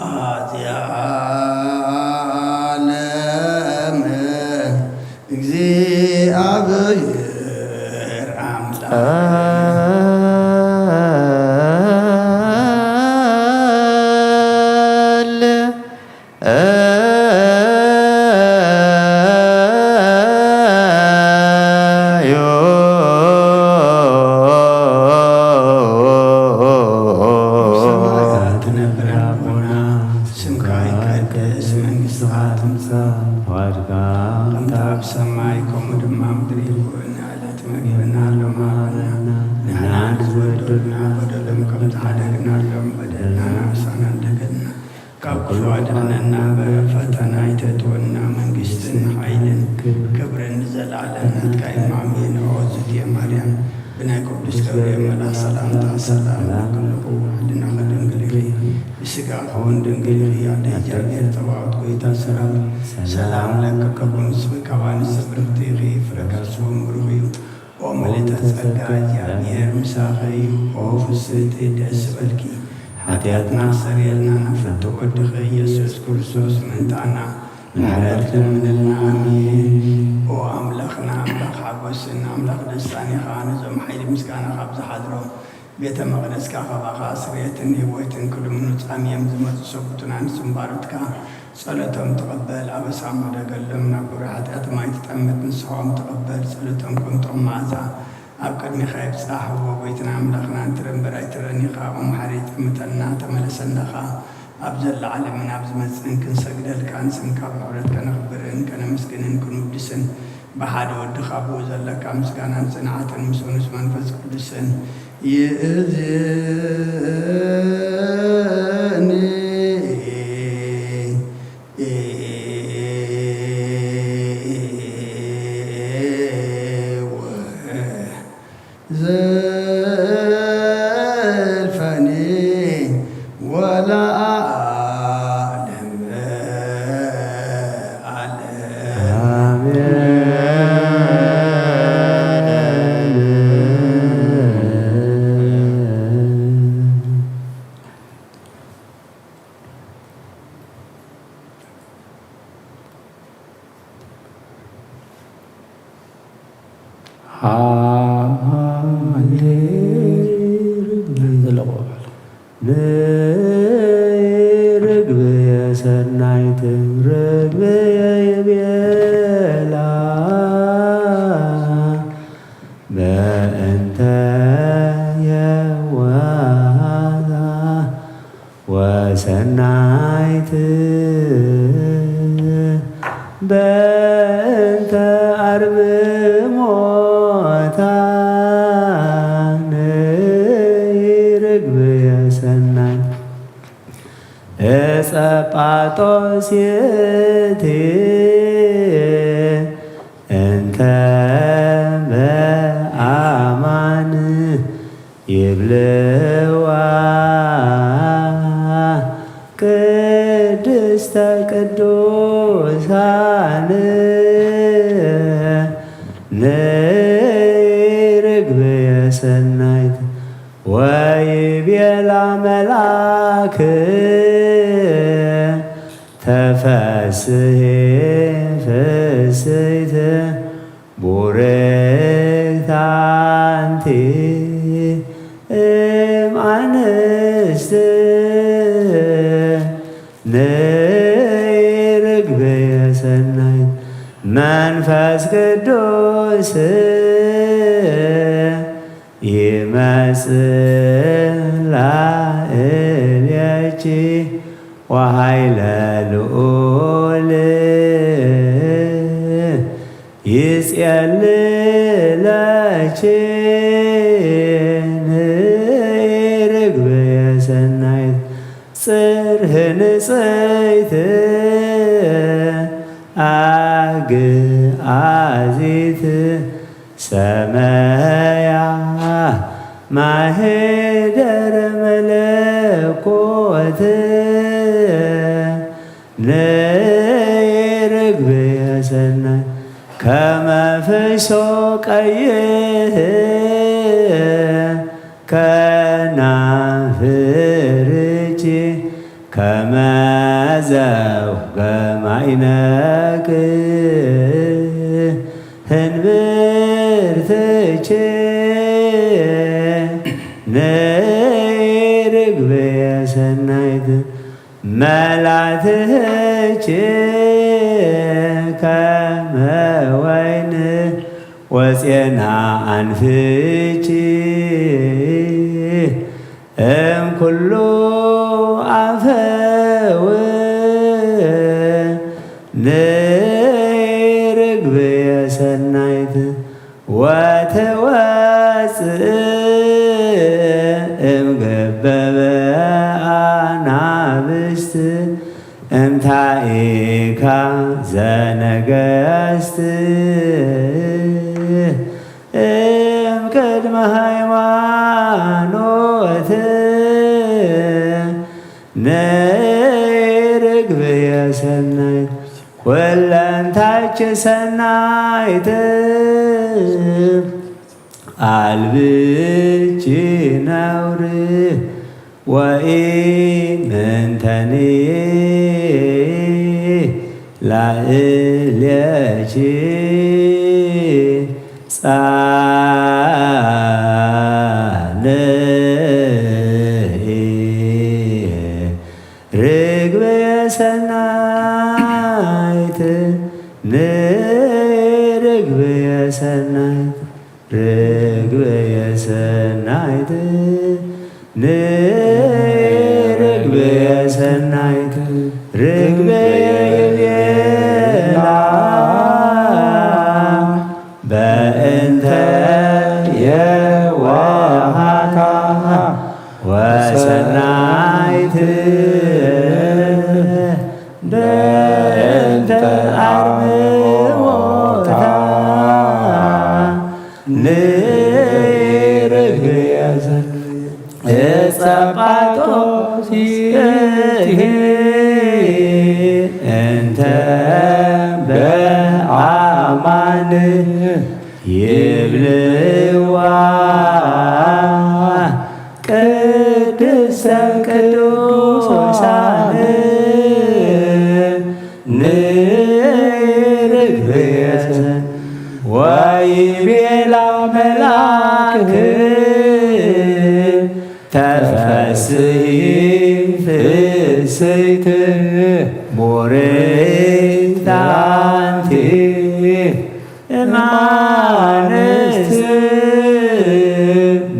ኣዝያ ዓለም እግዚኣብሔር ኣምላኽ። ትነብር ኣቦና፣ ስምካ ይቀደስ፣ መንግስትኻ ትምጻእ፣ ፍቓድካ ከምታ ኣብ ሰማይ ከምኡ ድማ ኣብ ምድሪ ይኹን። ዕለት መግብና ሎም ሃበና፣ ንሕና ንዝበደሉና በደሎም ከም ዝሓደግናሎም በደልና ምሳና እንደገና ካብ ክፉ ኣድሕነና እምበር፣ ፈተና ኣይተእትወና፣ መንግስትን ሓይልን ክብርን ንዘለዓለም ናትካ እዩ። ኣሜን። ኦ ዝትየ ማርያም፣ ብናይ ቅዱስ ገብርኤል መልኣኽ ሰላምታ ሰላም እብለኪ፣ ሕልናኺ ድንግል ኢኺ፣ ብስጋኺ እውን ድንግል ኢኺ። ኣደ እግዚኣብሔር ጸባኦት፣ ጎይታ ሰራዊት፣ ሰላም ለኪ ኩን። ንስኺ ካብ ኣንስቲ ብርኽቲ ኢኺ፣ ፍረ ከርስኺ እውን ብሩኽ እዩ። ኦ ምልዕተ ጸጋ፣ እግዚኣብሔር ምሳኺ እዩ። ኦ ፍስሕቲ ደስ ይበልኪ፣ ሓጢኣትና ኣስተሰርየልና፣ ናብ ፍትው ወድኺ ኢየሱስ ክርስቶስ ምእንታና ምሕረት ለምንልና። ኣሜን። ኦ ኣምላኽና፣ ኣምላኽ ሓጎስን ኣምላኽ ደስታን ኢኻ። ነዞም ሓይሊ ምስጋና ካብ ዝሓድሮም ቤተ መቕደስካ ካባኻ ስርየትን ህይወትን ክልምኑ ጻምዮም ዝመጹ ሰብኡትን ኣንስትን ባሮትካ ጸሎቶም ተቐበል። ኣበሳ መደገሎም ናብ ቁሪ ሓጢኣቶም ኣይትጠምት፣ ንስኻኦም ተቐበል። ጸሎቶም ከም ጥዑም መኣዛ ኣብ ቅድሜኻ ይብጻሕ። እወ ጎይትና ኣምላኽና፣ እንትረ እምበር ኣይትረን ኢኻ። ኦ መሓሪ፣ ጠምተና፣ ተመለሰና ኸኣ። ኣብ ዘላዓለምን ኣብ ዝመጽእን ክንሰግደልካን ስምካ ብሕብረት ከነኽብርን ከነመስግንን ክንውድስን ብሓደ ወድኻ ብኡ ዘለካ ምስጋናን ጽንዓትን ምስ ንኡስ መንፈስ ቅዱስን ይእዝኒ። ዘልፈኒ ወለዓለም ዓለም። ኣሜን። ሃሌሉያ። ዘለቆ በዓል። ነይ ርግብየ ሰናይት ርግብየ ይቤላ፣ በእንተ የዋሃ ወሰናይት በእንተ አርምሞታ ንርግብ የሰናይ እጸጳጦስየቲ እንተ በአማን ይብልዋ ቅድስተ ቅዱሳን ንርግብ የሰናይት ወይቤላ መልአክ ተፈስሒ ፍስሕት ቡርክት አንቲ መንፈስ ቅዱስ ይመጽእ ላዕሌኪ ወኃይለ ልዑል ይጼልለኪ ንርግብ የሰናይት ጽርህ ንጽይት ኣግኣዚት ሰመያ ማሄደረ መለኮት ንርግብ የሰናይ ከመ ፍሶ ቀይህ ከናፍርኪ ከመ ዘውገ ማይነቅ ህንብርትኪ ንርግብ የሰናይት መላትህች ከመ ወይን ወጼና ኣንፍች እም ኩሉ ኣፈው ንርግብ የሰናይት ወተወፅእ እምገበበ ኣናብስት እምታኢካ ዘነገስት እምቅድመ ሃይማኖት ንርግብ የሰናይት ኩለንታች ሰናይት ኣልብኪ ነውር ወኢምንተኒ ላእሌኪ ጻንዒ ርግበ የሰናይት ንርግበ የሰናይት ርግበ የሰናይት ንርግበ የሰናይት ርግበ ይቤላ በእንተ የዋሃታ ወሰናይት በእንተ አርምሞታ ንርግብ የሰናይት እጸ ጳጦስ ይእቲ እንተ በአማን ይብልዋ ቅድስተ ቅዱሳን ንርግብ የሰናይት ወይቤላ መልአክ ተፈስሒ ፍስሕት ቡርክት አንቲ እማንስት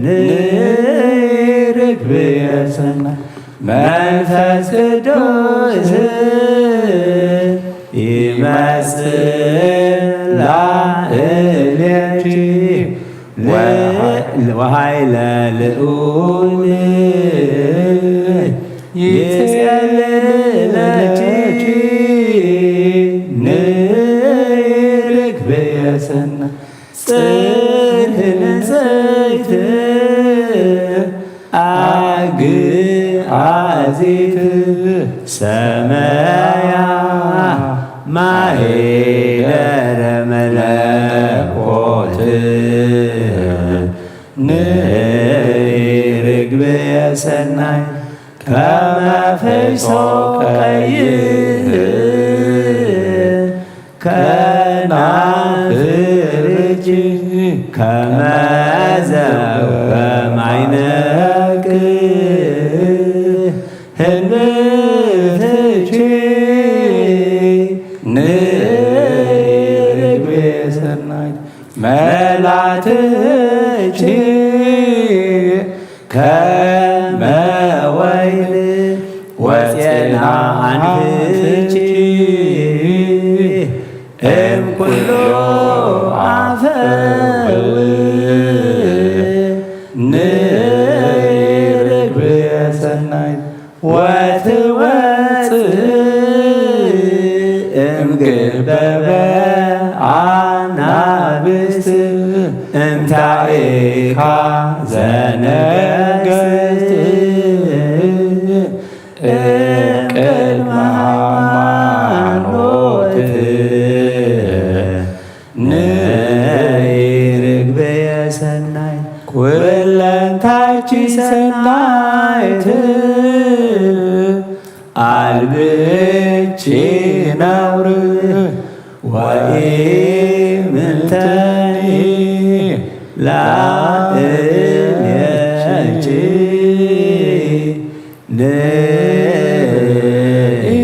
ንርግብ የሰናይት መንፈስ ቅዱስ ይመጽእ ላዕሌኪ ወኃይለ ልዑል ይጼልለኪ ንርግብ የሰናይት ጽርህ ንጽይት አግአዚት ሰመያ ማሄደረ መለኮት ንርግብ የሰናይት ከመ ፍሶ ቀይህ ከናፍርኪ ከመ ዘውገ ማይነቅ ህንብትኪ ን ላትች ከመ ወይን ወፅኤና ኣንፍቺ እምኩሎ ኣፈው ንይ ርግብ ሰናይት ወትወፅእ እምግበበ ኣናብስት እንታይካ ዘነገስት እምቅድመ ሃይማኖት ንይ ርግብየ ሰናይ ኩለንታይኪ ሰናይት ኣልብኪ ነውር ወኢምንተኒ ላእልየኪ ንይ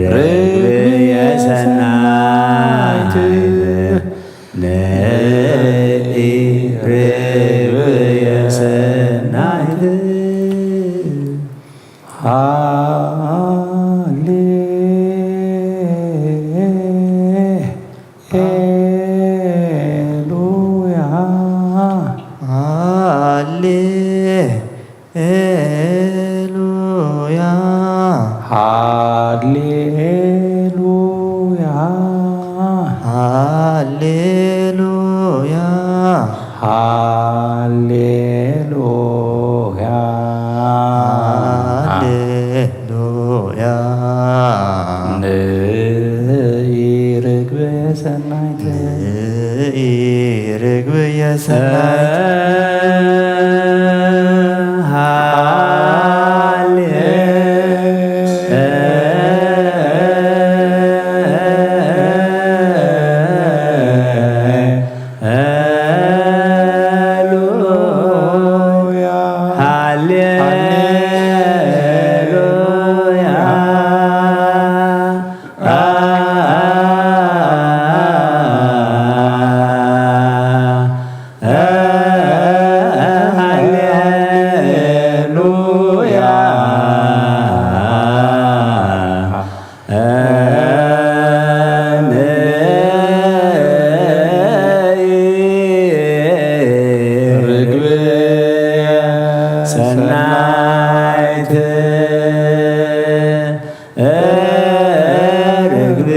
ርግብየ ሰናይት ንይ ርግብየ ሰናይት ሃሌ ሉያ ሃሌ ሉያ ሃሌ ሉያ ሃሌ ሉያ ሃሌ ሉያ ሃሌ ሉያ ንይ ርግብ ሰናይት ንይ ርግብ ሰናይት ሃሌ ሃሌሉያ ሃሌሉያ ሃሌሉያ ርግብ ሰናይት ርግብ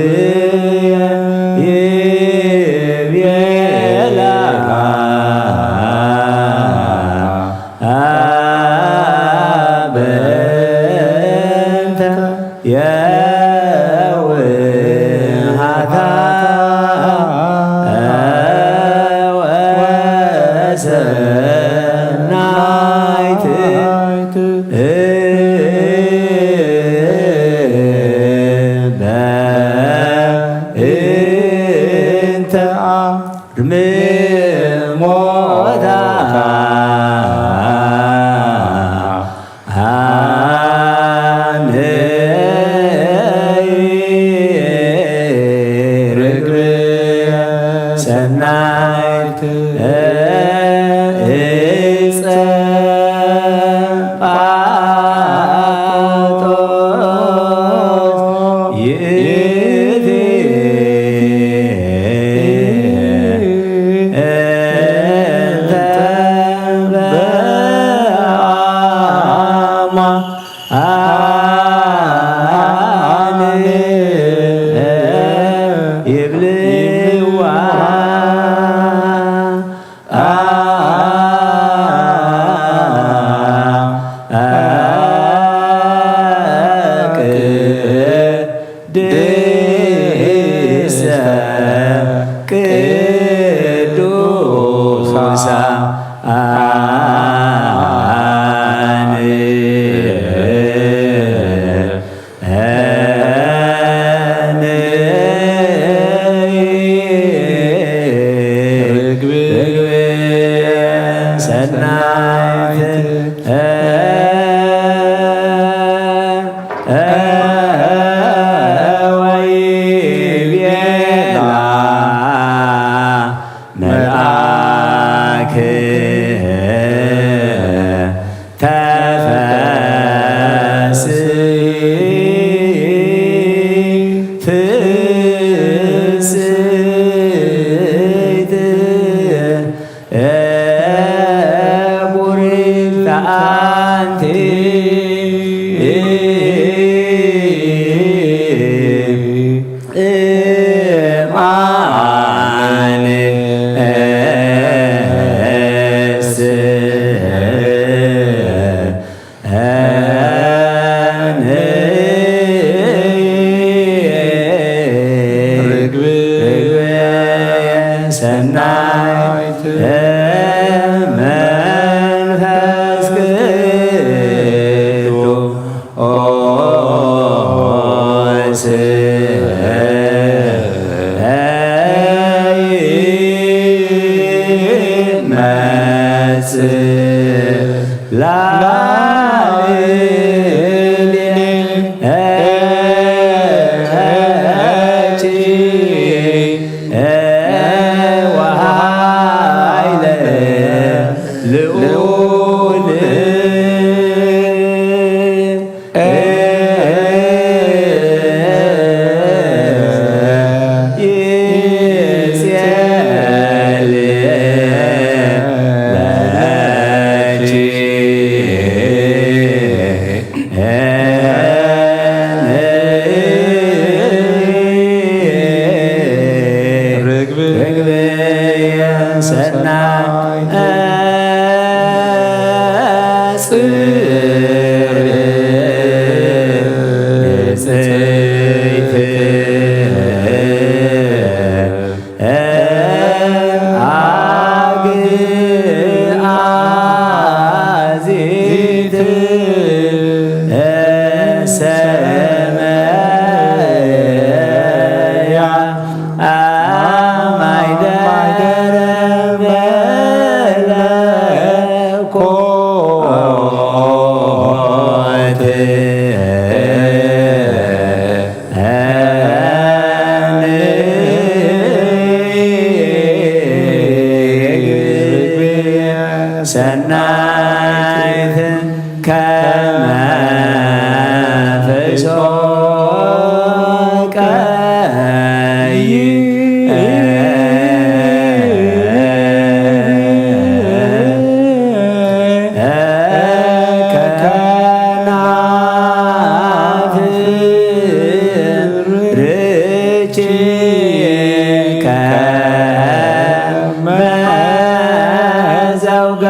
ይቤላ በእንተ የውሃታ ወሰናይት በእንተ አርምሞታ ርግብ ሰናይት እፀ ጳጦስ ይእቲ እንተ በአማ አሜን ይብልዋ። ሰናይት መንፈስ ቅዱስ ይመጽእ ላዕሌኪ ወኃይለ ልዑል ርግብየ ሰናይ ጽር ጽይት አግአዚት ሰመያ አማይደረ መለኮት ሰናይት ከመ ፍስሖ ቀይ ከናፍርኪ ከመ ዘውገ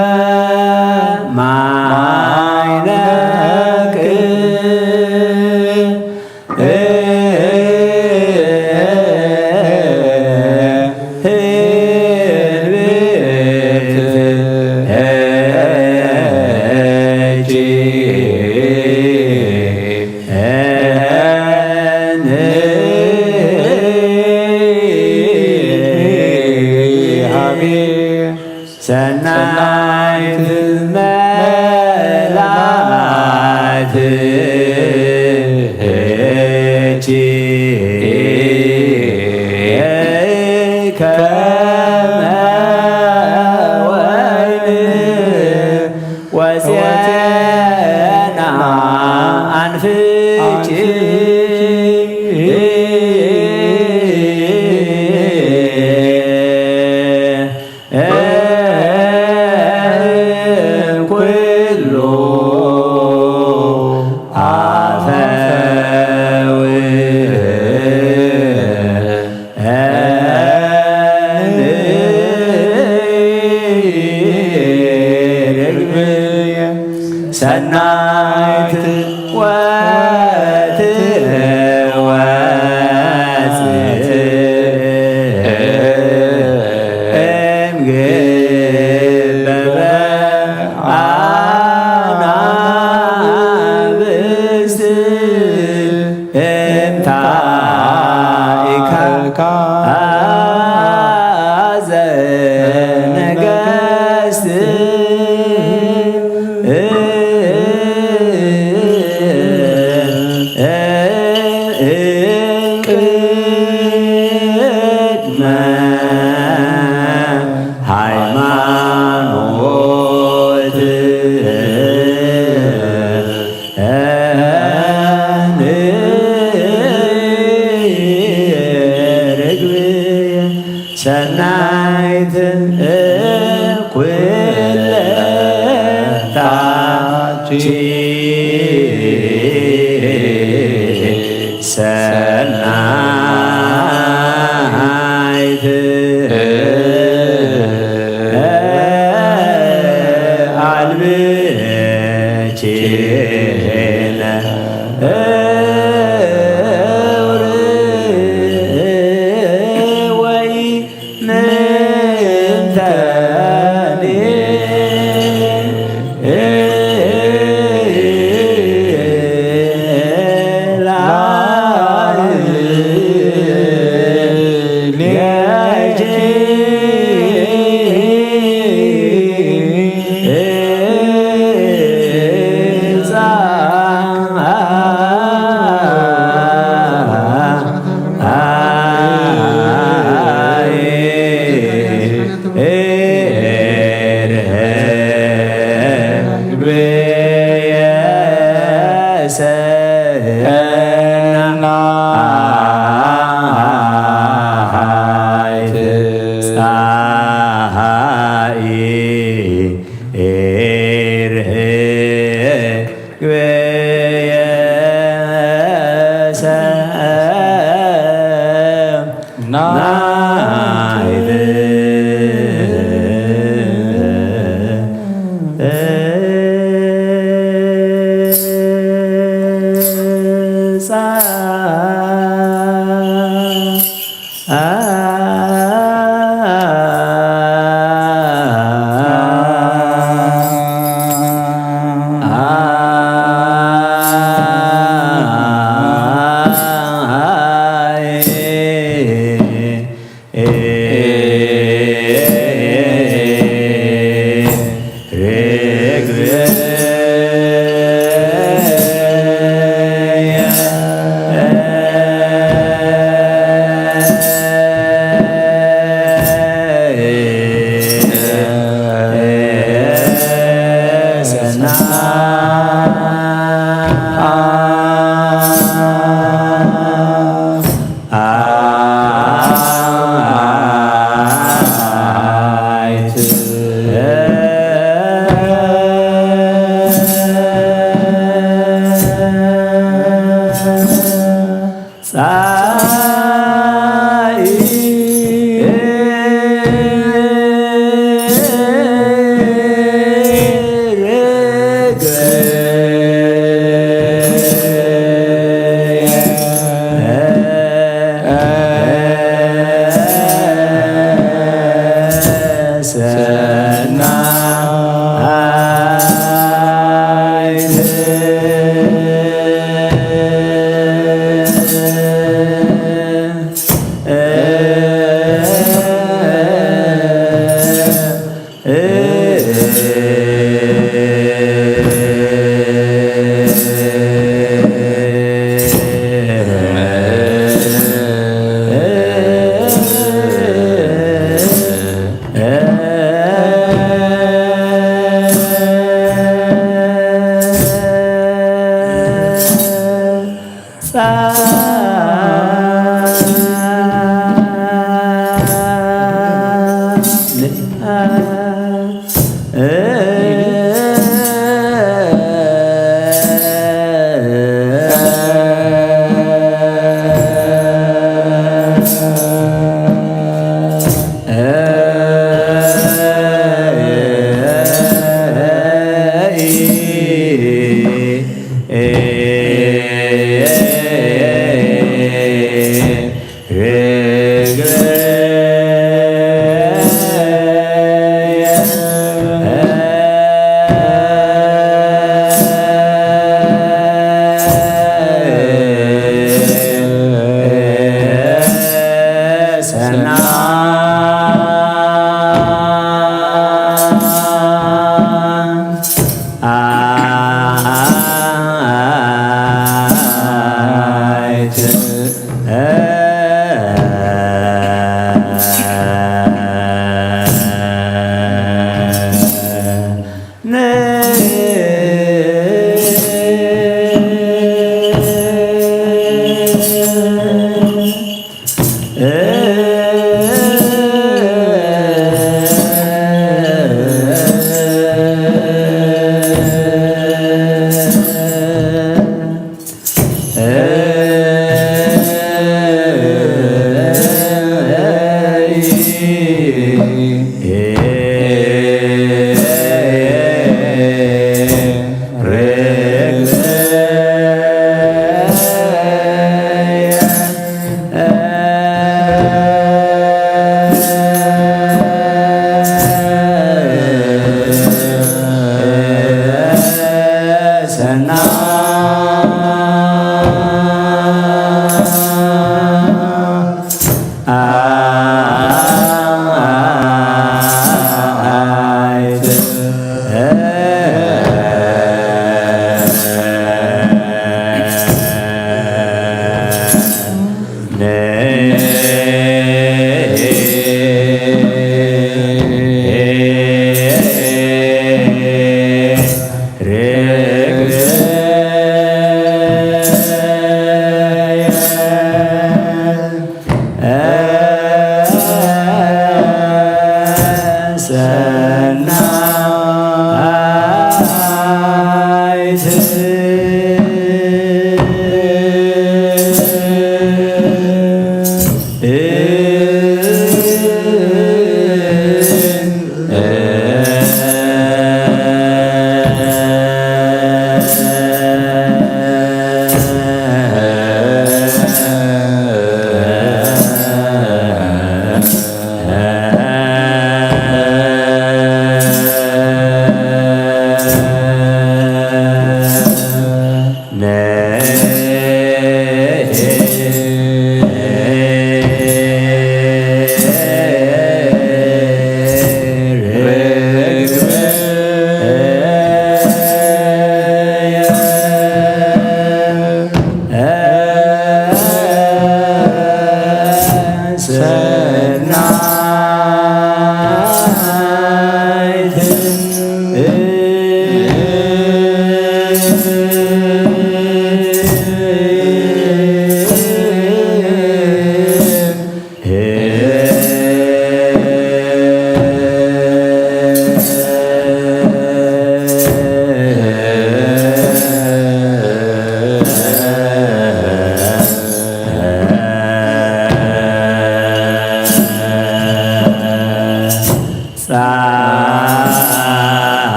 ማይነክ ሰናይት መላእክት ከመ ወይን ወዜና አንፍቂ ኩሉ አፈው ሰናይት ወትወፅእ እምግበበ አናብስት እንታይካ ዘነገስት ቅድመ ሃይማኖት ርግብ ሰናይት እኩለታች ሰናይት አልብኪነ እውር ወይ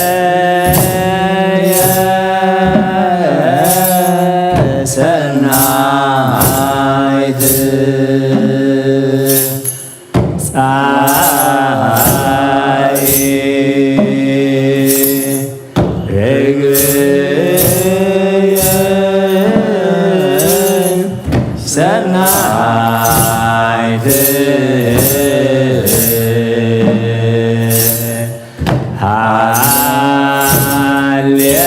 ርግበየ ሰናይት ጻይ ርግበየ ሰናይት ሃሌሉያ፣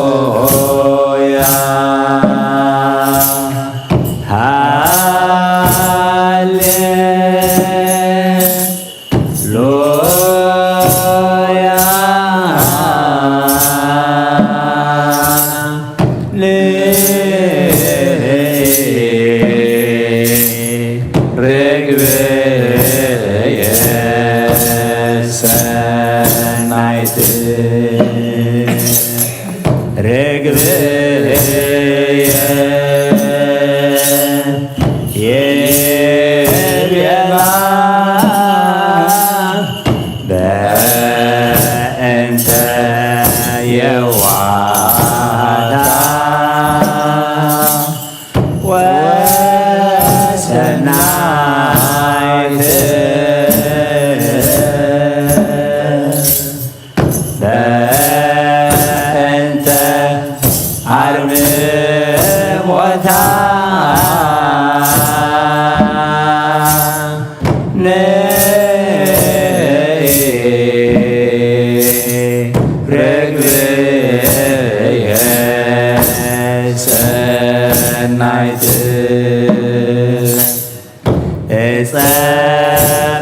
ሃሌሉያ፣ ሃሌ ሉያ ርግብየ ሰናይት ርግብየ ይቤላ በእንተ የዋሃታ ወሰናይት በእንተ አርምሞታ ነይ ርግብየ ሰናይት ዕፀ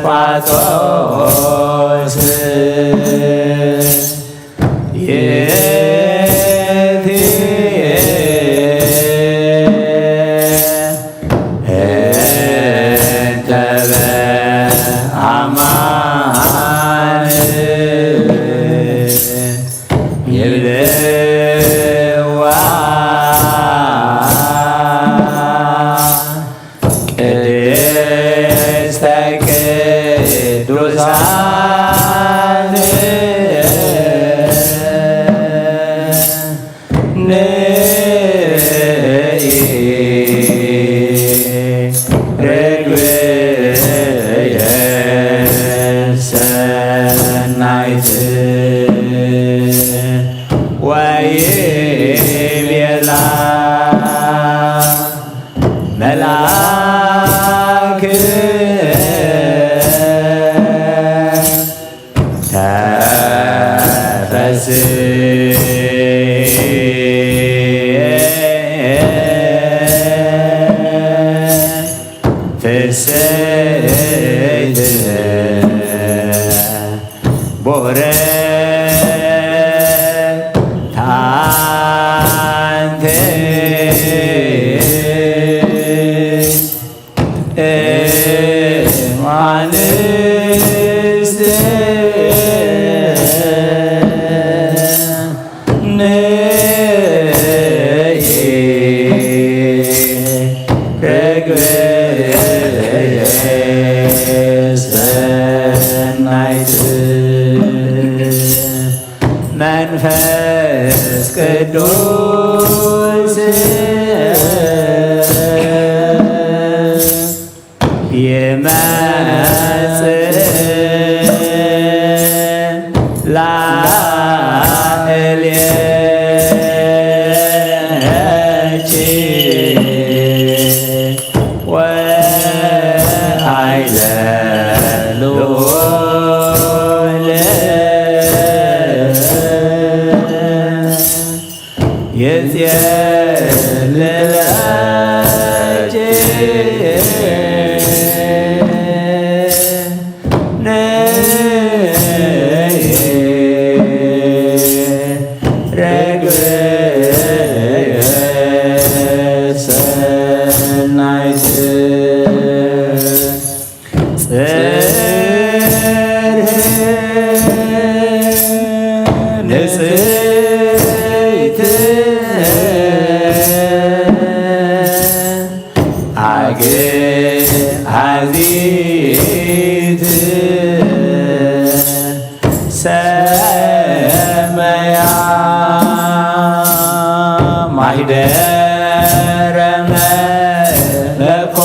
ጳጦስ ይእቲ እንተ በአማን ይብልዋ ቅድስተ ቅዱሳን ንኢ ርግብየ ሰናይት ወይቤላ መልአክ ተፈስሒ ፍስሕት ቡርክት አንቲ እም አንስት ንኢ ርግብየ ሰናይት መንፈስ ቅዱስ ይመጽእ ላዕሌኪ ወኃይለ ልዑል ይጼልለኪ ነይ ርግበየ ሰናይት ጽርህ ንጽሕት ኣግኣዚት ሰመያ ማሕደረ መለኮት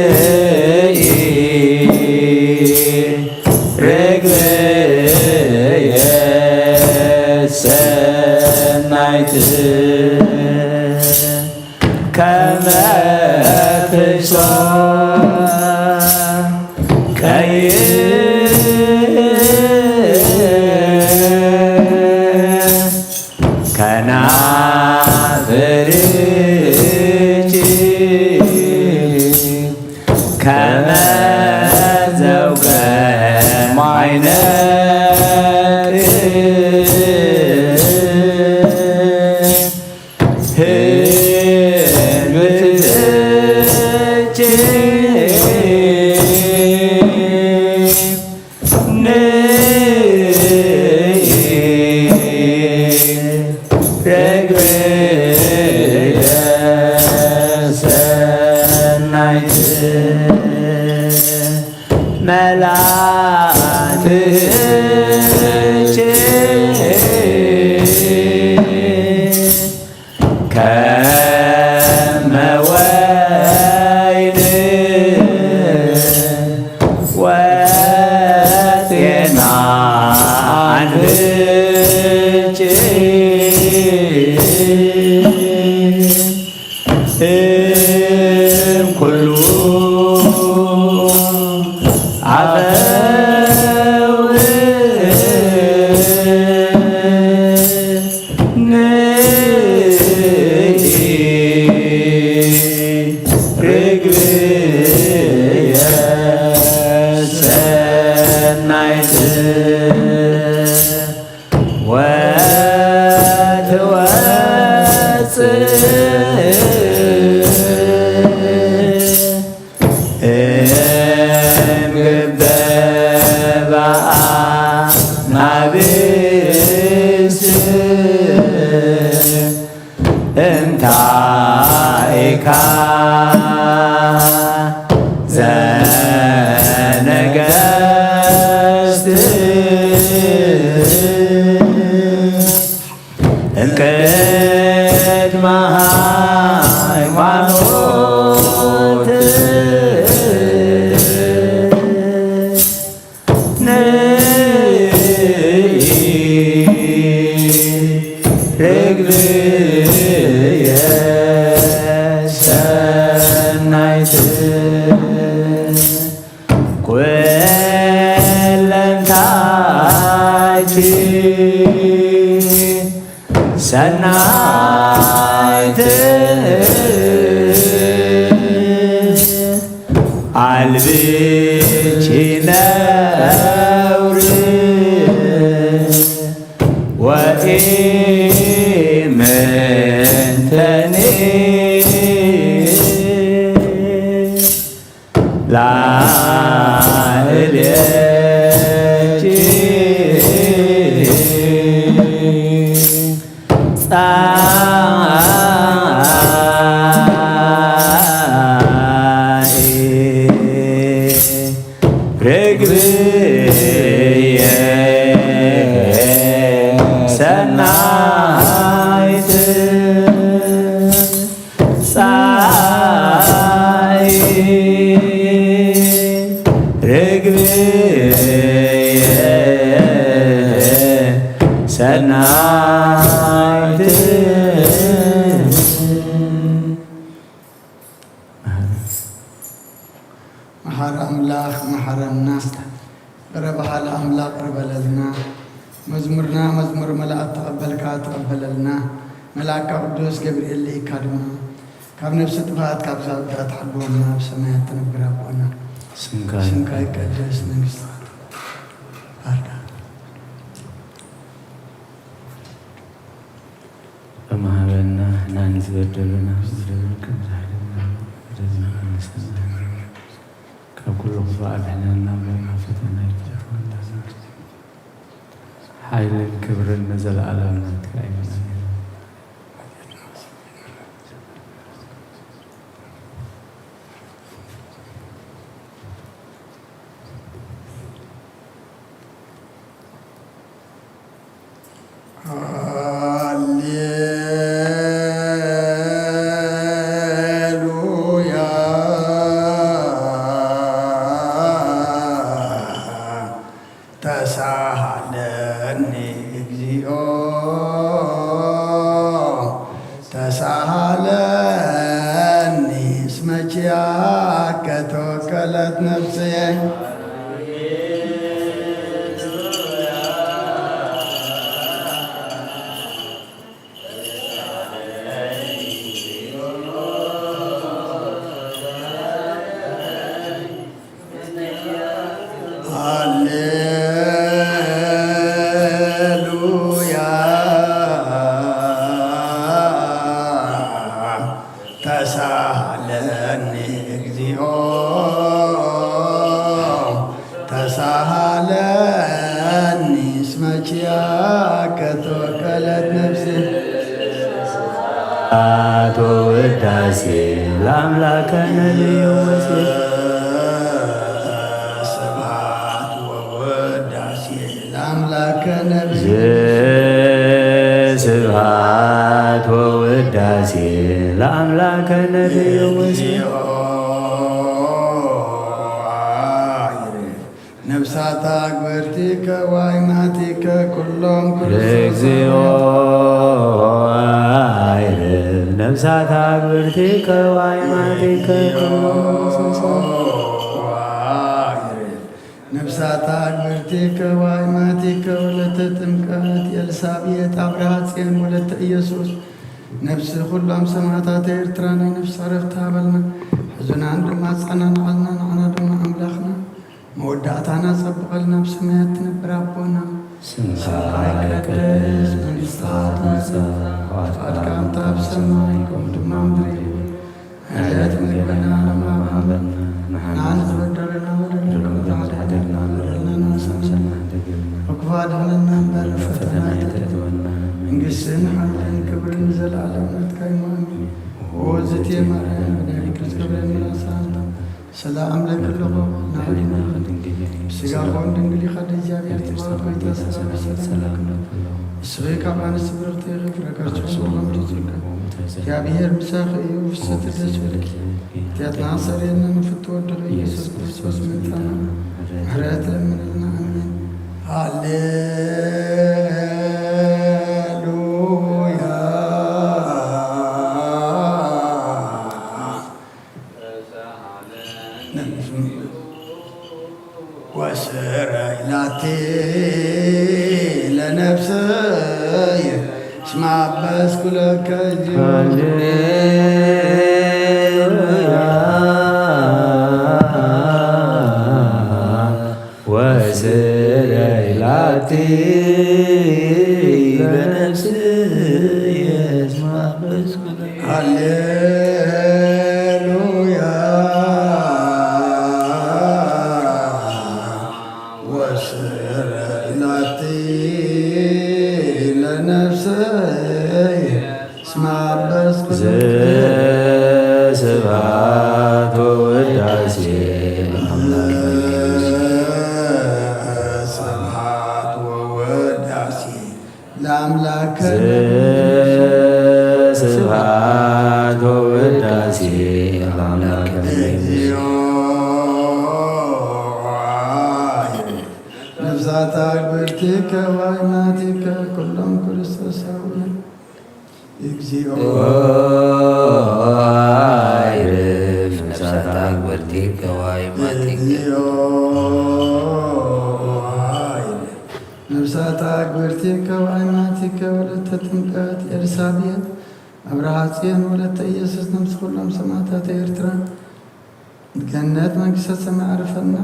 ነይ ርግበየ ሰናይት ከመ ፍስሖ ቀይሕ ከናፍርኪ ከመ ዘውገ ማይ ነቅዕ ህልምትኪ ነይ ርግበየ ሰናይት መላትኪ ከመ ወይን ወጤና ኣንብብኪ እምኩሉ ኣፈው ነይ ርግብየ ሰናይት ወትወፅእ እምግበ በአናብስ እንታይካ ዘነገስት እምቅድመ ሃይማኖት ነይ ርግብየ ሰናይት ኩለንታይኪ ሰናይት ኣልብኪ ነውሪ ወኢምንተኒ ላዕሌኪ ጻኢ ርግብየ ሰናይት ጻይ ርግብየ ሰናይት። መሓሪ ኣምላኽ መሓረና። በረብሓ ለኣምላኽ ቅርበለልና። መዝሙርና መዝሙር መላእክት ተቐበልካ ተቐበለልና። መልኣካ ቅዱስ ገብርኤል ልኢካ ድማ ካብ ነፍሲ ጥፋት ካብ ዛብዳ ተሓልወና። ኣብ ሰማያት ትነብር ኣቦና ስምካ ስምካ ይቀደስ መንግስትኻ ትምጻእ። እመሃበና ንሕና ንዝበደሉና በደሉ ከም ዝሓለና በደልና ንሰማዕ። ካብ ኩሉ ክፉእ ኣድሕነና እሞ ናብ ፈተና ኣይትእትወና። ሓይልን ክብርን ንዘለኣለም ናትካ እዩ። ሃሌሉያ። ተሳሃለኒ እግዚኦ፣ ተሳሃለኒ እስመ ኪያከ ተወከለት ነፍስየ። ሃሌሉያ። ተሳሃለኒ እግዚኦ፣ ተሳሃለኒ እስመ ኪያከ ተወከለት ነፍሲ። አቶ ውዳሴ ለአምላከ ነቢዩ ሙሴ። ስብሐት ወውዳሴ ለአምላከ ነቢዩ። ስብሐት ወውዳሴ ለአምላከ ነቢዩ ሙሴ። ነፍሳት አግብርቲከ ወአይማቲከ ኩሎም ክርስቶስ እግዚኦ አይርፍ ነፍሳት አግብርቲከ ወአይማቲከ ኩሎም ክርስቶስ። ነፍሳት አግብርቲከ ወአይማቲከ ወለተ ጥምቀት ኤልሳቤጥ አብርሃ ጽዮን ወለተ ኢየሱስ ነፍስ ኩሎም ሰማዕታት ኤርትራ ናይ ነፍስ ዕረፍቲ ሃበልና። ሕዙናን ድማ ኣጸናንዓልና፣ ንዓና ድማ ኣምላኽና መወዳእታና ጸብቐልና። ኣብ ሰማያት ትነብር ኣቦና ስምካ ይቀደስ፣ መንግስትኻ ትምጻእ፣ ፍቓድካ ከምታ ኣብ ሰማይ ከምኡ ድማ ኣብ ምድሪ ይኹን። ዕለት ምግብና ንሃበና፣ ንዓና ዝበደሉና በደልና ከም ንሕና ንበድለና፣ በደልና ንንስሐና፣ ንስሐና፣ ንስሐና፣ ንስሐና። ካብ ክፉእ ኣድሕነና እምበር፣ ናብ ፈተና ኣይተእትወና፣ መንግስትን ሓይልን ክብርን ንዘለኣለም ናትካ እዩ። ኣሜን። ኦዝቴ ማርያም፣ ቅዱስ ገብርኤል መልኣክ ሰላም ለኪ፣ ሰላም ለኪ፣ ንሕሊናኺ ድንግል ኢኺ፣ ስጋኺ እውን ድንግል ኢኻ፣ ለእግዚኣብሔር ጽባኦት ጌታ ሰላም ለኪ። ንስኺ ካብ ኣንስቲ ብርኽቲ ኢኺ፣ ፍረ ከርሥኺ ብሩኽ እዩ። እግዚኣብሔር ምሳኺ እዩ፣ ፍስሕቲ ደስ ይበልኪ። ኃጢአትና ሰርየልና ንፍትወ ወድኺ ኢየሱስ ክርስቶስ መድኃኒትና። ምሕረት ለምንልና። ኣሜን። ሃሌሉያ። ወስረይ ላቲ ለነፍስየ እስመ አበስኩ ለከ እጅ። ሃሌሉያ። ወስረይ ላቲ ለነፍስየ እስመ አበስኩ ለከ። ሃሌሉያ። ወስረይ ላቲ ለነፍስየ እስመ አበስኩ ለከ። ዘስብሐት ወውዳሴ ለአምላክ። እግዚኦ ነፍሳት ኣግብርቲከ ዋይማቲከ ኩሎም ክርስቶሳውያን። እግዚኦ ይርፍ ነፍሳት ኣግብርቲከ ዋይማቲከ። እግዚኦ ነፍሳት ኣግብርቲከ ዋይማቲከ ወለተ ጥምቀት ኤልሳቤጥ ኣብርሃ ጽዮን ወለተ ኢየሱስ ነፍሲ ኩሎም ሰማዕታት ኤርትራ ገነት መንግስተ ሰማይ ኣዕርፈና።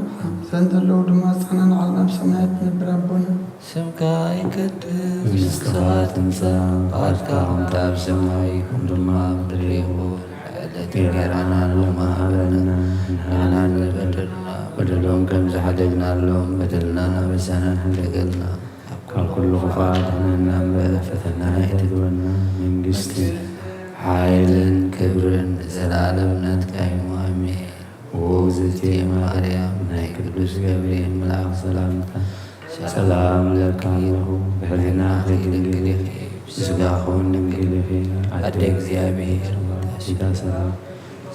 ዘን ዘለዉ ድማ ኣጽናንዓልና ኣብ ሰማያት ትነብር ኣቦና። ስምካ ይቀደስ፣ መንግስትኻ ትምጻእ፣ ፍቓድካ ከምቲ ኣብ ሰማይ ከም ድማ ኣብ ምድሪ ይኹን። ዕለት እንጀራና ሎሚ ሃበና፣ ንሕና ንበደልና በደሎም ከም ዝሓደግናሎም በደልና ናበሳና ሓደገልና። ካብ ኩሉ ክፉእ ኣድሕነና እምበር ፈተና ኣይተግበና። መንግስቲ፣ ሓይልን ክብርን ንዘለኣለም ናትካ እዩ። ኣሜን። እግዝእትየ ማርያም ናይ ቅዱስ ገብርኤል መልኣኽ ሰላምታ ሰላም እብለኪ ኣለኹ። ብሕሊናኺ ድንግል ኢኺ፣ ብስጋኺ እውን ድንግል ኢኺ። ኣደ እግዚኣብሔር ኣዴታ ሰላም፣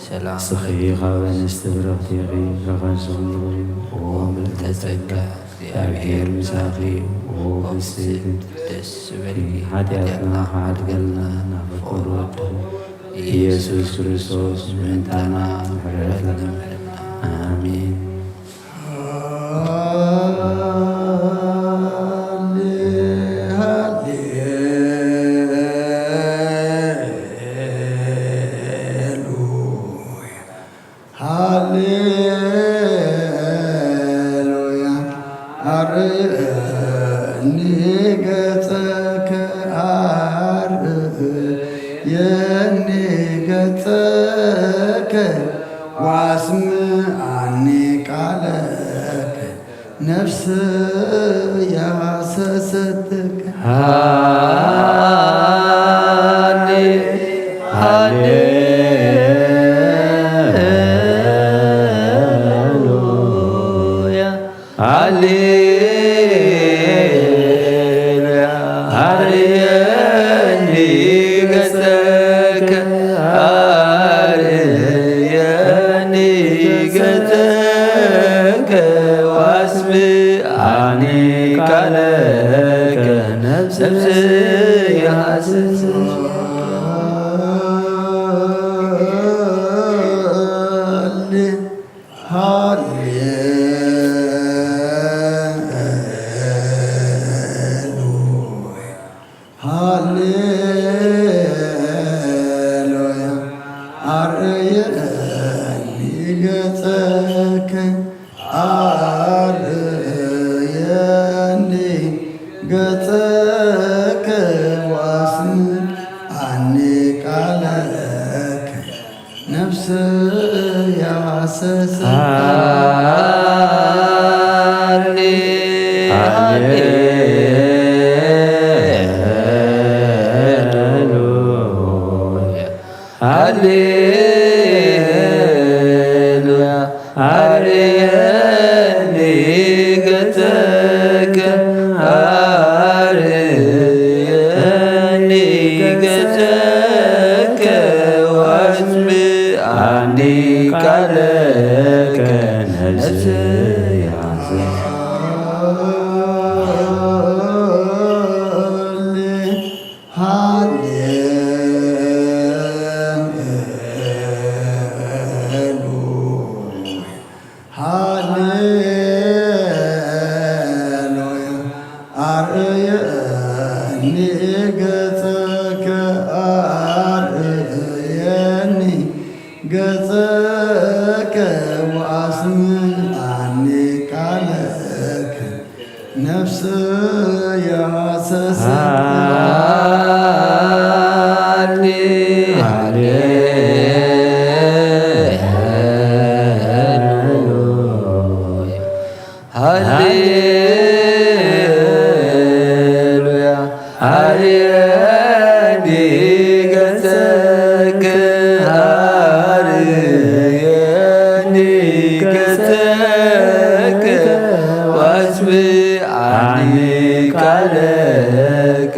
ሰላም ንስኺ ካብ ኣንስቲ ብርኽቲ ኢኺ፣ ፍረ ከርሥኺ እውን ብሩኽ እዩ። ኦ ምልዕተ ጸጋ እግዚኣብሔር ምሳኺ እዩ። ኦ ብስቲ ደስ ይበልኪ፣ ሓጢኣትና ክሓድገልና ናብ ፍቁር ወድኺ ኢየሱስ ክርስቶስ ምእንታና ምሕረት ለምንና። ኣሜን። ሃሌሉያ። ኣርእየኒ ገጸከ፣ ኣርእየኒ ገጸከ፣ ወኣስምዓኒ ቃለከ፣ ነፍስየ ሃሰሰትከ። ሃሌ፣ ሃሌሉያ፣ ሃሌሉያ። ኣርእየኒ ገጸከ፣ ኣርእየኒ ገጸከ፣ ወኣስምዓኒ ቃለከ፣ ነፍስየ ሃሰሰትከ። ሃሌሉያ። ኣርእየኒ ገጸከ፣ ኣርእየኒ ገጸከ፣ ወኣስምዓኒ ቃለከ፣ ነፍስየ ሃሰሰትከ። ሃሌ፣ ሃሌሉያ፣ ሃሌሉያ። ኣርእየኒ ገጸከ፣ ኣርእየኒ ገጸከ፣ ወኣስምዓኒ ቃለከ፣ ነፍስየ ሃሌሉያ። ኣርእየኒ ገጸከ፣ ኣርእየኒ ገጸከ፣ ወኣስምዓኒ ቃለከ፣ ነፍስየ ሃሰሰትከ። ሃሌ፣ ሃሌሉያ፣ ሃሌሉያ። ኣርእየኒ ገጸከ፣ ኣርእየኒ ገጸከ፣ ወኣስምዓኒ ቃለከ፣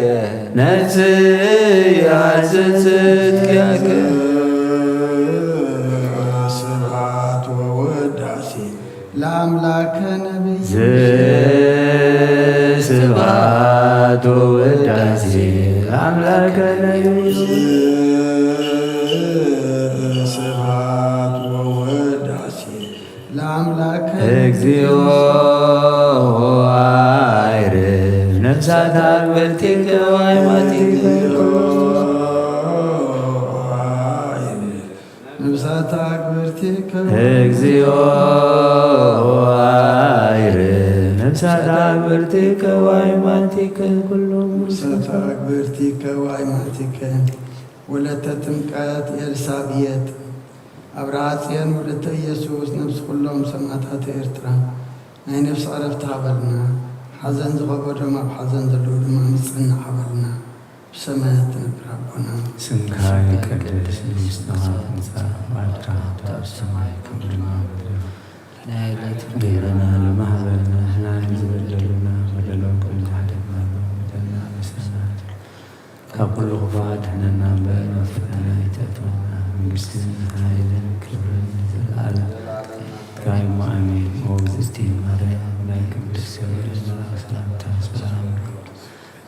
ነፍስየ ሃሰሰትከ። ለአምላከ ነቢይ። ስብሐት ወውዳሴ ለአምላከ ነቢይ። ስብሐት ወውዳሴ ለአምላከ እግዚኦ አይርፍ ነፍሳት አግብርቲከ ወአይማቲከ። ነፍሳት አግብርቲከ። እግዚኦ አይርፍ ነፍሳት አግብርቲከ ወአይማቲከ ኩሎም። ነፍሳት አግብርቲከ ወአይማቲከ። ወለተ ጥምቀት ኤልሳቤጥ፣ አብርሃ ጽዮን ወለተ ኢየሱስ፣ ነፍሲ ኩሎም ሰማዕታት ኤርትራ ናይ ነፍሲ ዕረፍቲ ሃበልና። ሓዘን ዝኸበዶም ኣብ ሓዘን ዘለዉ ድማ ምጽንናዕ ሃበልና። ብሰማያት ትነብር ኣቦና። ስምካ ይቀደስ፣ መንግስትኻ ትምጻእ፣ ፍቓድካ ትኩን ኣብ ሰማይ ከምኡ ድማ ኣብ ምድሪ። ናይ ዕለት እንጀራና ሎሚ ሃበና፣ ንሕና ንዝበደሉና በደሎም ከም ዝሓለፍና፣ ምሕረትና ካብ ኩሉ ክፉእ ኣድሕነና እምበር፣ ናብ ፈተነ ኣይተእትወና። መንግስትን ሓይልን ክብርን ንዘለኣለም ናትካ እዩ። ኣሜን። ኦ እግዝእቲ ማርያም፣ ናይ ቅዱስ ገብርኤል መልኣክ ሰላምታ ሰላም ይብዛልኪ።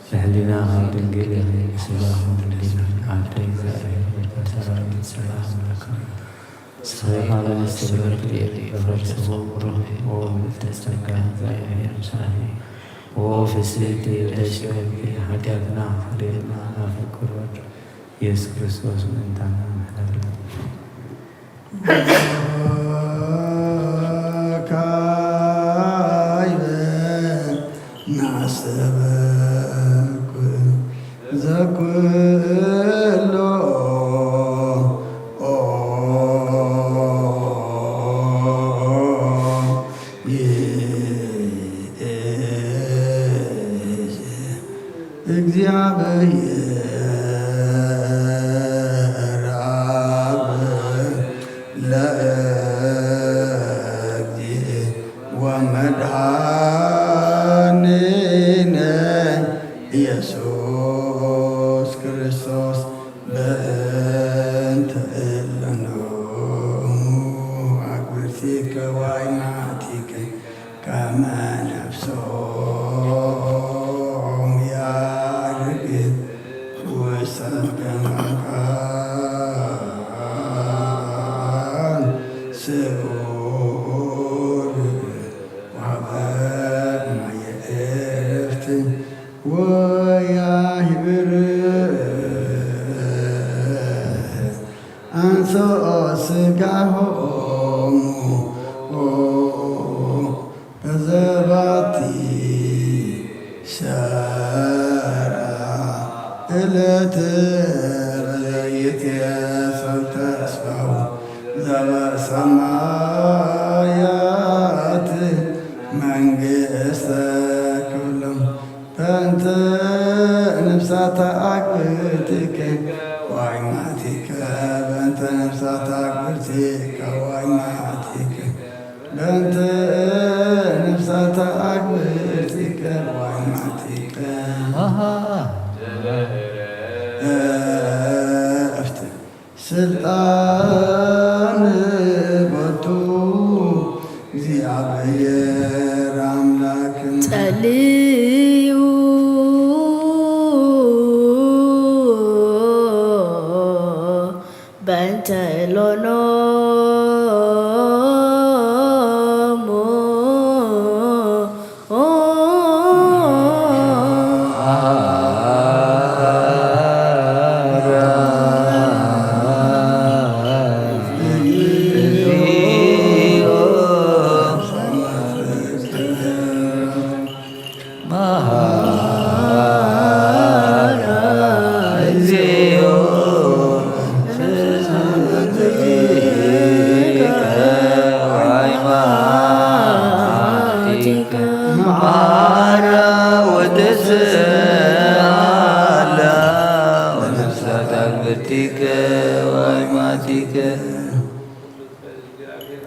ብሕሊናኺ ድንግል ኢኺ፣ ብስጋኺ ድንግል ኢኺ። ኣደ እግዚኣብሔር፣ ኣደ ሰራዊት፣ ሰላም ለኪ። ንስኺ ካብ ኣንስቲ ብሩኽቲ ኢኺ፣ ፍረ ከርሥኺ ብሩኽ እዩ። ኦ ምልዕተ ጸጋ፣ እግዚኣብሔር ምሳኺ። ኦ ፍስሕቲ እደስ በልኪ፣ ሓጢኣትና ክሕረልና ናብ ፍቁር ወድኺ ኢየሱስ ክርስቶስ ምእንታና ምሕረትና። ካይበ ናስተበኩ ዘኩሎ ይእዜ እግዚአብሔር አብ ለእግዚእ ወመድኃኒነ ኢየሱስ ክርስቶስ በእንተ እለኑ አግብርቲከ ወአይማቲከ ከመ ነፍሶም ያርግ ውሰተ መካን ስዑር ወሀበ ማየ ዕረፍት ወያህብር አንሶ ስጋሆሙ በዘባቲ ሰራ እለት በዘይትየሰብ ተስፋው ዘበሰማያት መንግስተ ክብሎም በእንተ ነፍሳታ አግብርቲከ ዋይማቲከ በእንተ ነፍሳታ አግብርቲከ ዋይማቲከ በእንተ ነፍሳታ አግብርቲከ ዋይማቲከ። አሃ። እፍት ስልጣን ቦቱ እግዚኣብሔር አምላክን ጸልዩ በእንተ ሎኖሙ።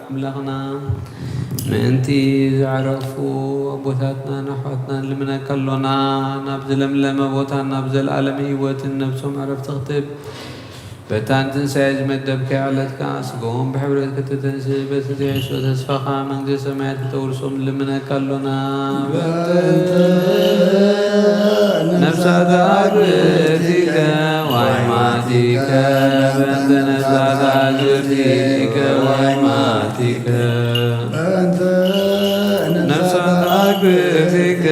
ኣምላኽና ምእንቲ ዘዕረፉ ኣቦታትናን ኣሕዋትናን ልምነካ ኣሎና። ናብ ዝለምለመ ቦታን ናብ ዘለኣለም ህይወትን ነብሶም ዕረፍቲ ክትህብ በታ ንትንሳኤ ዝመደብካያ ዕለት ከኣ ስጋኦም ብሕብረት ከተተንስእ በቲ ትሕዝቶ ተስፋኻ መንግስተ ሰማያት ከተውርሶም ንልምነካ ኣሎና። በእንተ ነፍሳተ ኣግብርቲከ ዋይማቲከ በእንተ ነፍሳተ ኣግብርቲከ ዋይማቲከ በእንተ ነፍሳተ ኣግብርቲከ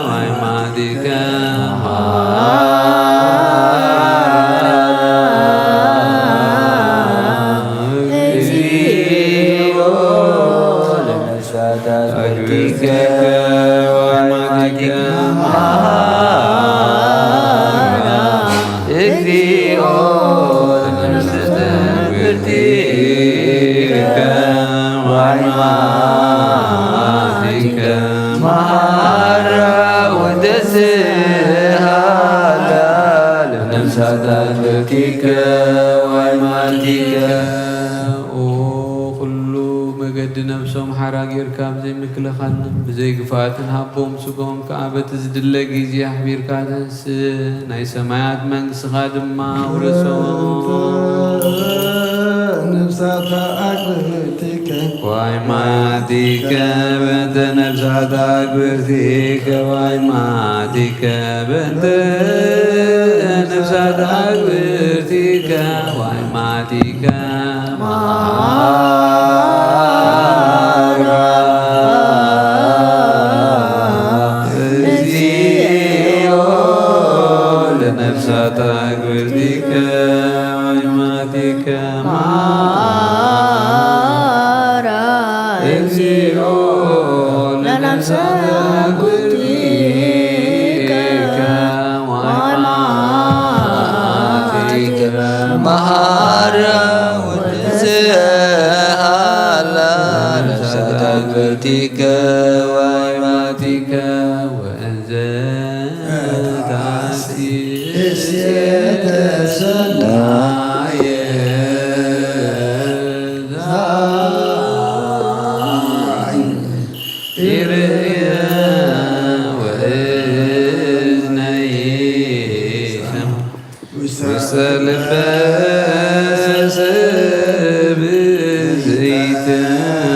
ዋይማቲከ እግዚኦ ለነፍሳተ ኣግብርቲከ ዋይማቲከ መሃራ። እግዚኦ ለነፍሳተ ኣግብርቲከ ዋይማቲከ መሃራ ወደስሃላ ለነፍሳተ ኣግብርቲከ ዋይማቲከ። ኦ ኩሉ መገዲ ነፍሶም ሓራ ጌርካ ብዘይ ምክልኻልን ብዘይ ግፍኣትን ሃቦም፣ ስጋኦም ከኣ በቲ ዝድለ ግዜ ኣሕቢርካ ተንስእ፣ ናይ ሰማያት መንግስትኻ ድማ ውረሶም። ነፍሳተ ኣግብርቲከ ዋይማቲከ በእንተ ነፍሳተ ኣግብርቲከ ዋይማቲከ በእንተ ነፍሳተ ኣግብርቲከ ዋይማቲከ መሃራ። እግዚኦ ለነፍሳተ ኣግብርቲከ ዋይማቲከ መሃራ። እግዚኦ ለነፍሳተ ኣግብርቲከ ዋይማቲከ መሃራ ወደስሃላ ነፍሳተ ኣግብርቲከ ዋይማቲከ ወእንዘ ተአሲ እሴተ ሰናየ ይርእየ ወእዝነይ ይሰምዕ ውስተ ልበ ሰብ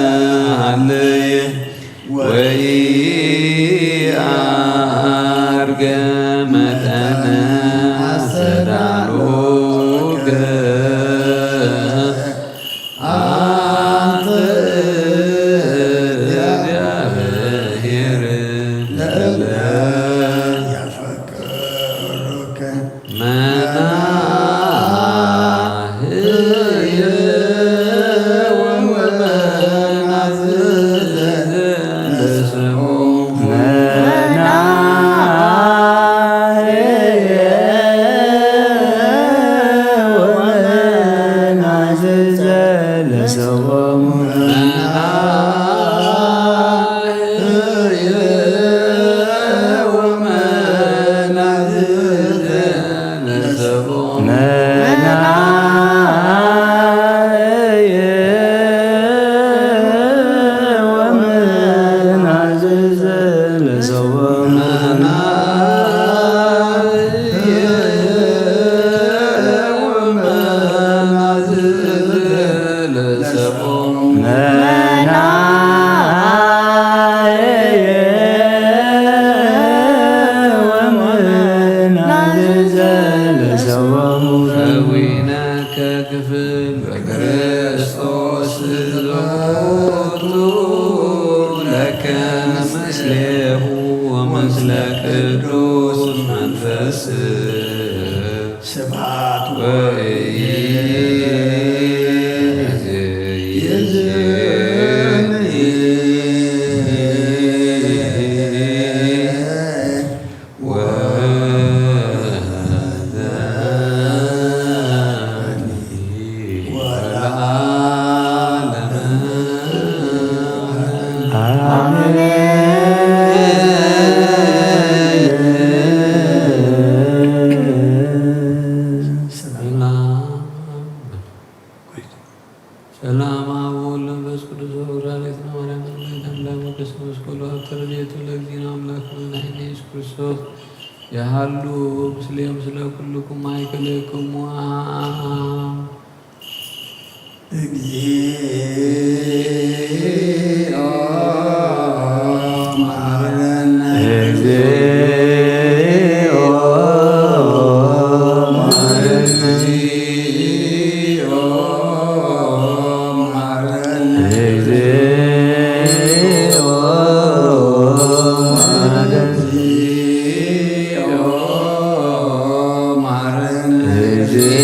ዘይተሃለየ ወኢአርገ መጠነ አስተዳሎከ። አንተ እግዚአብሔር ለእለ ያፈቅሩከ መናህየ ወመናዝዘ ለሰቦ መናህየ ወመናዝዘ ለሰቦ መናህየ ወመናዝዘ ለሰቦ መናህየ ወመናዝዘ ለሰቦ መናህየ ወመናዝዘ ለሰቦ መናህየ ወመናዝዘ ለሰቦ ከዊነከ ክፍል በክርስቶስ ሎቱ ለከ ምስሌሁ ወምስለ ቅዱስ መንፈስ ስብሐት ወእይእዜኒ ወለዓለመ ዓለም። ሰላም አብ ወወልድ ወመንፈስ ቅዱስ ወወልድ አሌትነ ማርያም እመቤት አምላክ ወቀስመ መስቀሉ ሀብተ ረድኤቱ ለእግዚእነ አምላክ መድኃኒነ ኢየሱስ ክርስቶስ የሃሉ ምስሌ ምስለ ኩልኩም ኣይክልክሙ። እግዚኦ መሐረነ። እግዚኦ መሐረነ። እግዚኦ መሐረነ። እግዚኦ መሐረነ። እግዚኦ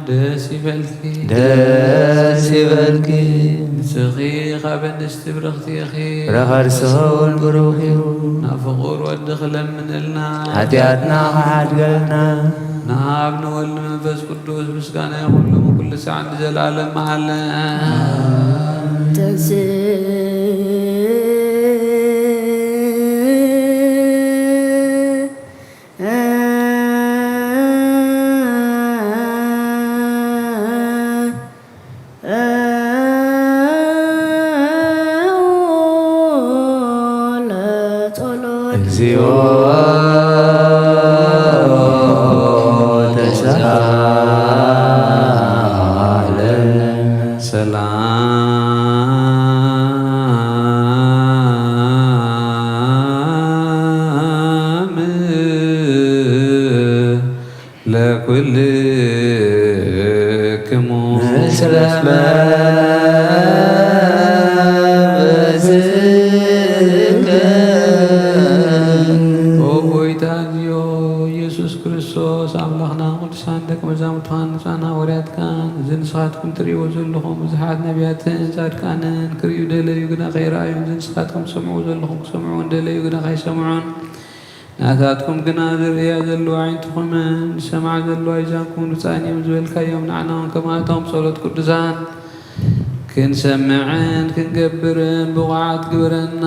ደስ ይበልኪ። ደስ ይበልኪ። ንስኺ ካብ ኣንስቲ ብርኽቲ ኢኺ። ፍረ ከርሲ እውን ብሩኽ እዩ። ናብ ፍቑር ወድኺ ለምንልና። ሓጢኣትና ክሓድገልና። ንኣብ ንወልድ መንፈስ ቅዱስ ምስጋና ይኹን ሎሚ ኩሉ ሳዕ ንዘለዓለም መዓለ። ለኩልክሙ ምስለ መንፈስከ። ኦ ጎይታ እግዚኦ ኢየሱስ ክርስቶስ ኣምላኽና፣ ቅዱሳን ደቀ መዛሙርትኻን ንጹሓን ሃዋርያትካን፣ እዚ ንስኻትኩም ትርእይዎ ዘለኹም ብዙሓት ነቢያትን ጻድቃንን ክርእዩ ደለዩ፣ ግና ከይረኣዩን፣ እዚ ንስኻትኩም ትሰምዕዎ ዘለኹም ክሰምዑ እንደለዩ፣ ግና ከይሰምዑን፣ ናታትኩም ግና ዝርእያ ዘለዋ ኣዒንትኹምን ዝሰምዓ ዘለዋ ኣእዛንኩምን ብጻን እዮም ዝበልካዮም፣ ንዓና እውን ከማእቶም ጸሎት ቅዱሳን ክንሰምዕን ክንገብርን ብቑዓት ግበረና።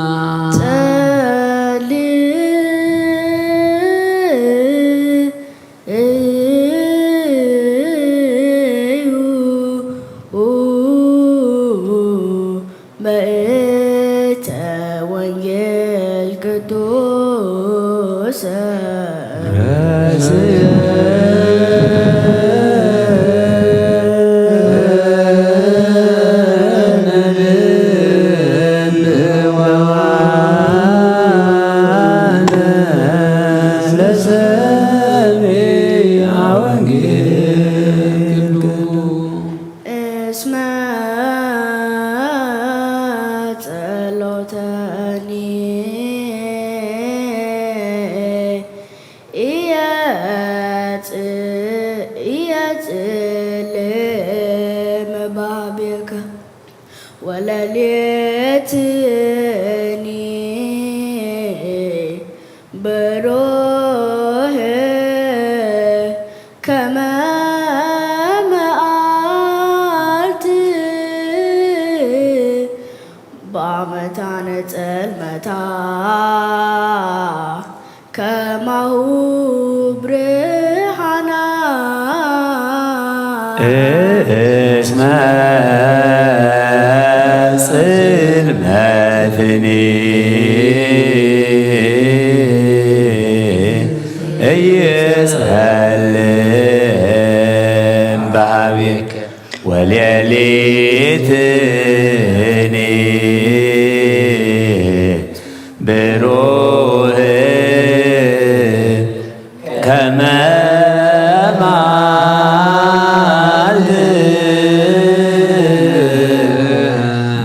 ጸሊ እዩ ምእተ ወንጌል ቅዱስ እስመ ጸሎተኒ ኢየጽ-፣ ኢየጽልም ባህቤከ ወለሌትኒ ብሩህ ከመ መዓልቲ ብኣመታ ንጽልመታ ከማሁ ብርሃና። እስመ ጽልመትኒ እይጸልም በሃቤከ ወሌሊትኒ ብሩህ ከመ መዓልቲ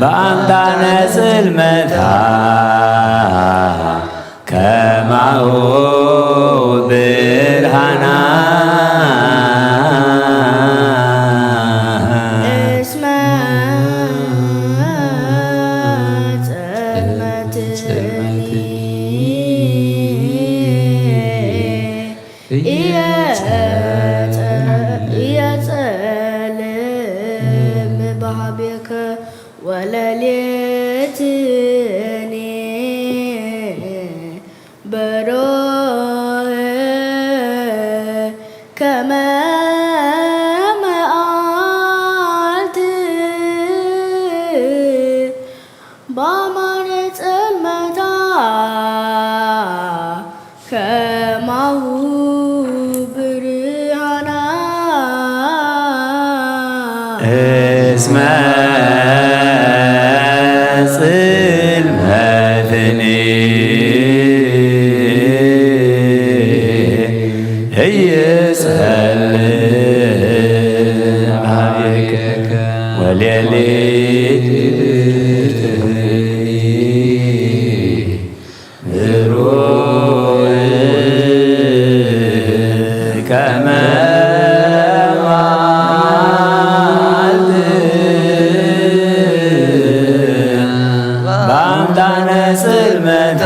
በአምጣነ ጽልመታ ከማሁ ብርሃና። እስመ ጽልመትኒ ኢየጸልም በሃቤከ ወለሌትኒ ብሩህ ከመ መዓልቲ በአማነ ጽልመታ ከማሁ ብርሃና። እስመ ጽልመትኒ እይጸልም በሃቤከ ወሌሊትኒ ብሩህ ከመ መዓልቲ በአምጣነ ጽልመታ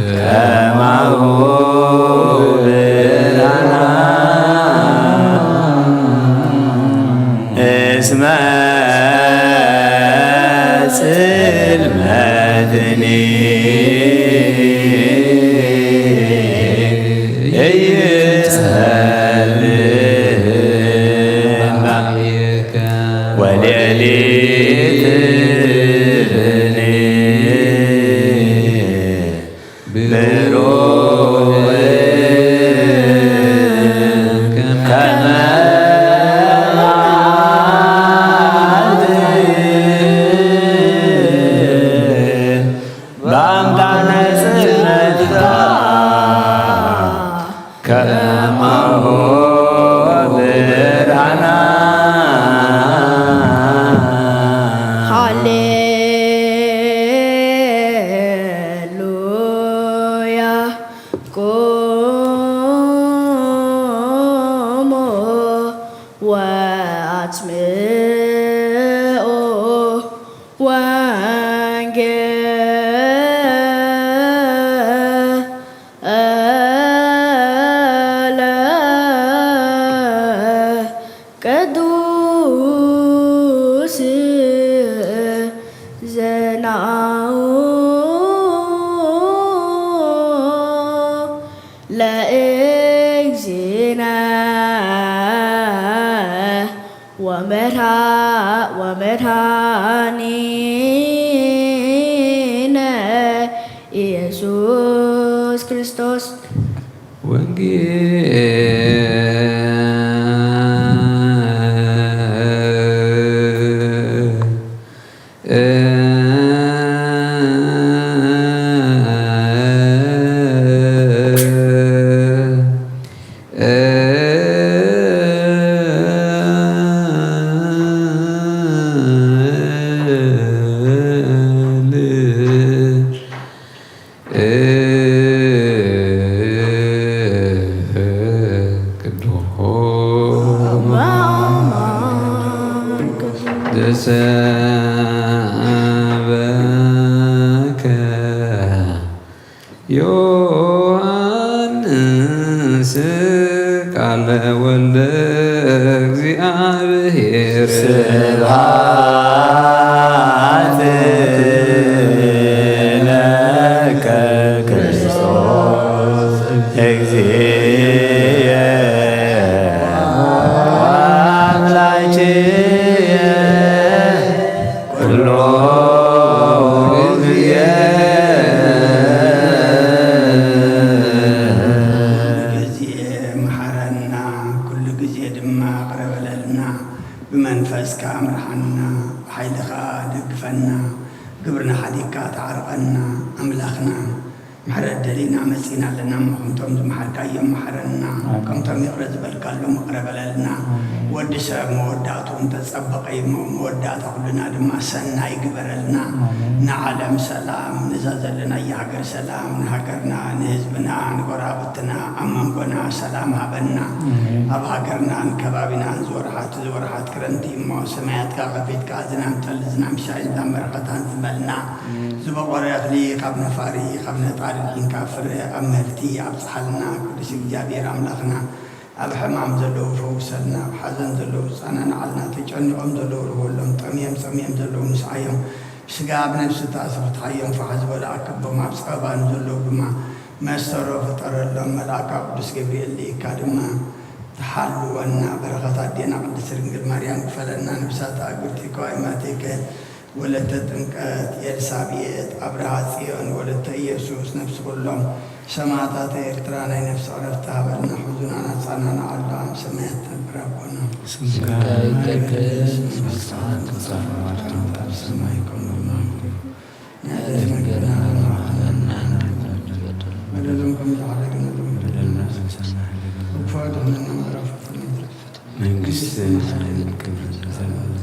ከማሁ ብርሃና። እስመ ጽልመትኒ እይጸልም በሃቤከ ወሌሊትኒ ብሩህ ከመ መዓልቲ በአምጣነ ሃሌሉያ። ቁሙ ወአጽምዑ ወንጌለ ቅዱስ ዘናኡ ለእግዚእነ ወመድኃ-፣ ወመድኃኒነ ኢየሱስ ክርስቶስ። ወንጌል ቅዱስ ዘሰበከ ዮሐንስ ቃለ ወልደ እግዚአብሔር። ስብሐት ለከ ክርስቶስ እግዚእየ ወአምላክየ ኩሎ ግዜ። ኩሉ ግዜ መሓረና፣ ኩሉ ግዜ ድማ ይቕረ በለልና። ብመንፈስካ ምርሓና፣ ብሓይልኻ ደግፈና፣ ግብርና ሓዲግካ ተዓርቐና። ኣምላኽና ምሕረት ደሊና መጺና ኣለና እሞ፣ ከምቶም ዝመሓርካዮም መሓረና፣ ኣሜን። ከምቶም ይቕረ ዝበልካሎም ይቕረ በለልና። ኣሜን። ወዲ ሰብ መወዳእትኡ እንተጸበቐ እዩ እሞ፣ መወዳእታ ኩልና ድማ ሰናይ ግበረልና። ኣሜን። ንዓለም ሰላም፣ ነዛ ዘለናያ ሃገር ሰላም፣ ንሃገርና፣ ንህዝብና፣ ንጎራብትና፣ ኣብ መንጎና ሰላም ሃበና። ኣሜን። ኣብ ሃገርናን ከባቢናን ዝወርሓት፣ ዝወርሓት ክረምቲ እሞ፣ ሰማያትካ ከፊትካ ዝናም ጠል፣ ዝናም ሻይን ዝናም በረኸታን ዝበልና። ኣሜን። ዝበቖለ እኽሊ ካብ ነፋሪ፣ ካብ ነጣሪ ኣልዒልካ ፍረ ኣብ ምህርቲ ኣብጽሓልና። ቅዱስ እግዚኣብሔር ኣምላኽና፣ ኣብ ሕማም ዘለዉ ፈውሰልና፣ ኣብ ሓዘን ዘለዉ ጸናንዓልና፣ ተጨኒቖም ዘለዉ ርህወሎም፣ ጠምዮም ጸምዮም ዘለዉ ምስዓዮም፣ ስጋ ኣብ ነፍሲ ተኣስሩ ፍትሓዮም፣ ፋሕ ዝበሉ ኣክቦም፣ ኣብ ጸበባ ንዘለዉ ድማ መስተሮ ፍጠረሎም። መልኣካ ቅዱስ ገብርኤል ልኢካ ድማ ተሓልወና። በረኸት ኣዴና ቅድስት ድንግል ማርያም ክፈለና። ነብሳት ኣግብርቲ ከዋይማቴከ ወለተ ጥምቀት ኤልሳቤጥ፣ ኣብርሃ ጽዮን፣ ወለተ ኢየሱስ፣ ነፍሲ ኩሎም ሰማዕታት ኤርትራ ናይ ነፍሲ ዕረፍቲ ሃበልና። ሕዙናን ኣጻናንዓሉ፣ ኣብ ሰማያት ትነብር ኣቦና። ስምካ ይቀደስ፣ መንግስትኻ ትምጻእ፣ ፈቃድካ ከም ኣብ ሰማይ ከምኡ ድማ ኣብ ምድሪ። ንዕለትነ ገና ሃበና፣ በደሎም ከም ዝሓለግና በደልና ዘምሰና፣ ክፉ ኣድሕነና፣ ምዕራፍ መንግስትን ሓይልን ክብርን ለዘለዓለሙ።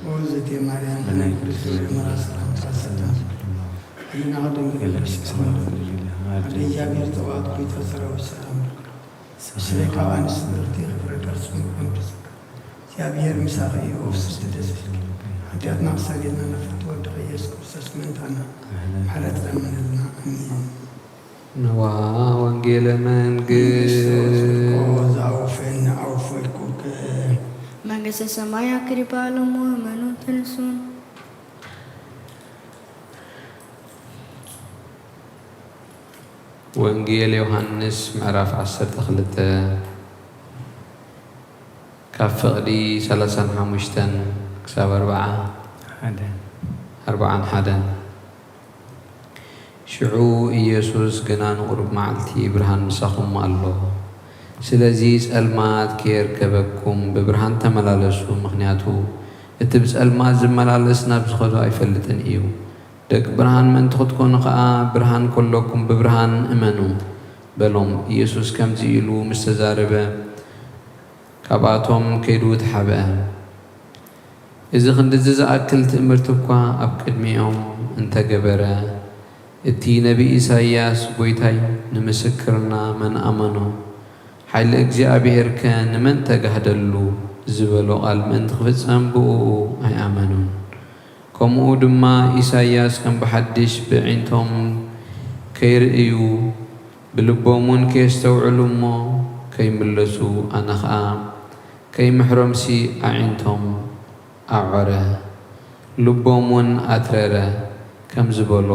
ኦ እግዝእትየ ማርያም፣ ብናይ ቅዱስ ገብርኤል መልኣክ ሰላምታ ሰላም፣ ሕሊናኺ ድንግል፣ ነፍስኺ እውን ድንግል፣ ኣደ እግዚኣብሔር ጸባኦት፣ ጎይታ ሰራዊት ሰላም ለኪ። ብስሬ ካብ ኣንስቲ ብርክቲ ኢኺ፣ ፍረ ከርስኪ እውን ቅዱስ። እግዚኣብሔር ምሳኺ እዩ፣ ኦ ፍስሕቲ ደስ ይበልኪ። ሓጢኣትና ክሰረየልና ንፍትወ ወድኺ ኢየሱስ ክርስቶስ መሕረትና ለምነልና። ኣሜን። ንዋ ወንጌለ መንግስት። መንግስት ወጽድቆ ዘአውፈነ አውፈይኩከ። መንግስተ ሰማይ ኣክሪባ ሎሙ እመኑ ተንሱ። ወንጌል ዮሃንስ ምዕራፍ ዓሰርተ ክልተ ካብ ፍቕዲ ሰላሳን ሓሙሽተን ክሳብ ኣርብዓ፣ ሓደ። ኣርብዓን ሓደን። ሽዑ ኢየሱስ፣ ግና ንቑሩብ መዓልቲ ብርሃን ምሳኹም ኣሎ፣ ስለዚ ጸልማት ከየርከበኩም ብብርሃን ተመላለሱ፣ ምኽንያቱ እቲ ብጸልማት ዝመላለስ ናብ ዝኸዶ ኣይፈልጥን እዩ። ደቂ ብርሃን ምእንቲ ክትኮኑ ኸኣ፣ ብርሃን ከሎኩም ብብርሃን እመኑ በሎም። ኢየሱስ ከምዚ ኢሉ ምስ ተዛረበ፣ ካብኣቶም ከይዱ ተሓብአ። እዚ ክንድዚ ዝኣክል ትእምርቲ እኳ ኣብ ቅድሚኦም እንተገበረ፣ እቲ ነቢ ኢሳይያስ፣ "ጐይታይ ንምስክርና መን ኣመኖ? ሓይሊ እግዚኣብሄርከ ንመን ተጋህደሉ?" ዝበሎ ቃል ምእንቲ ክፍጸም ብእኡ ኣይኣመኑን። ከምኡ ድማ ኢሳይያስ ከም ብሓድሽ ብዒንቶም ከይርእዩ፣ ብልቦም እውን ከየስተውዕሉ እሞ ከይምለሱ፣ ኣነ ኸኣ ከይምሕሮምሲ ኣዒንቶም ኣዖረ፣ ልቦም እውን ኣትረረ ከም ዝበሎ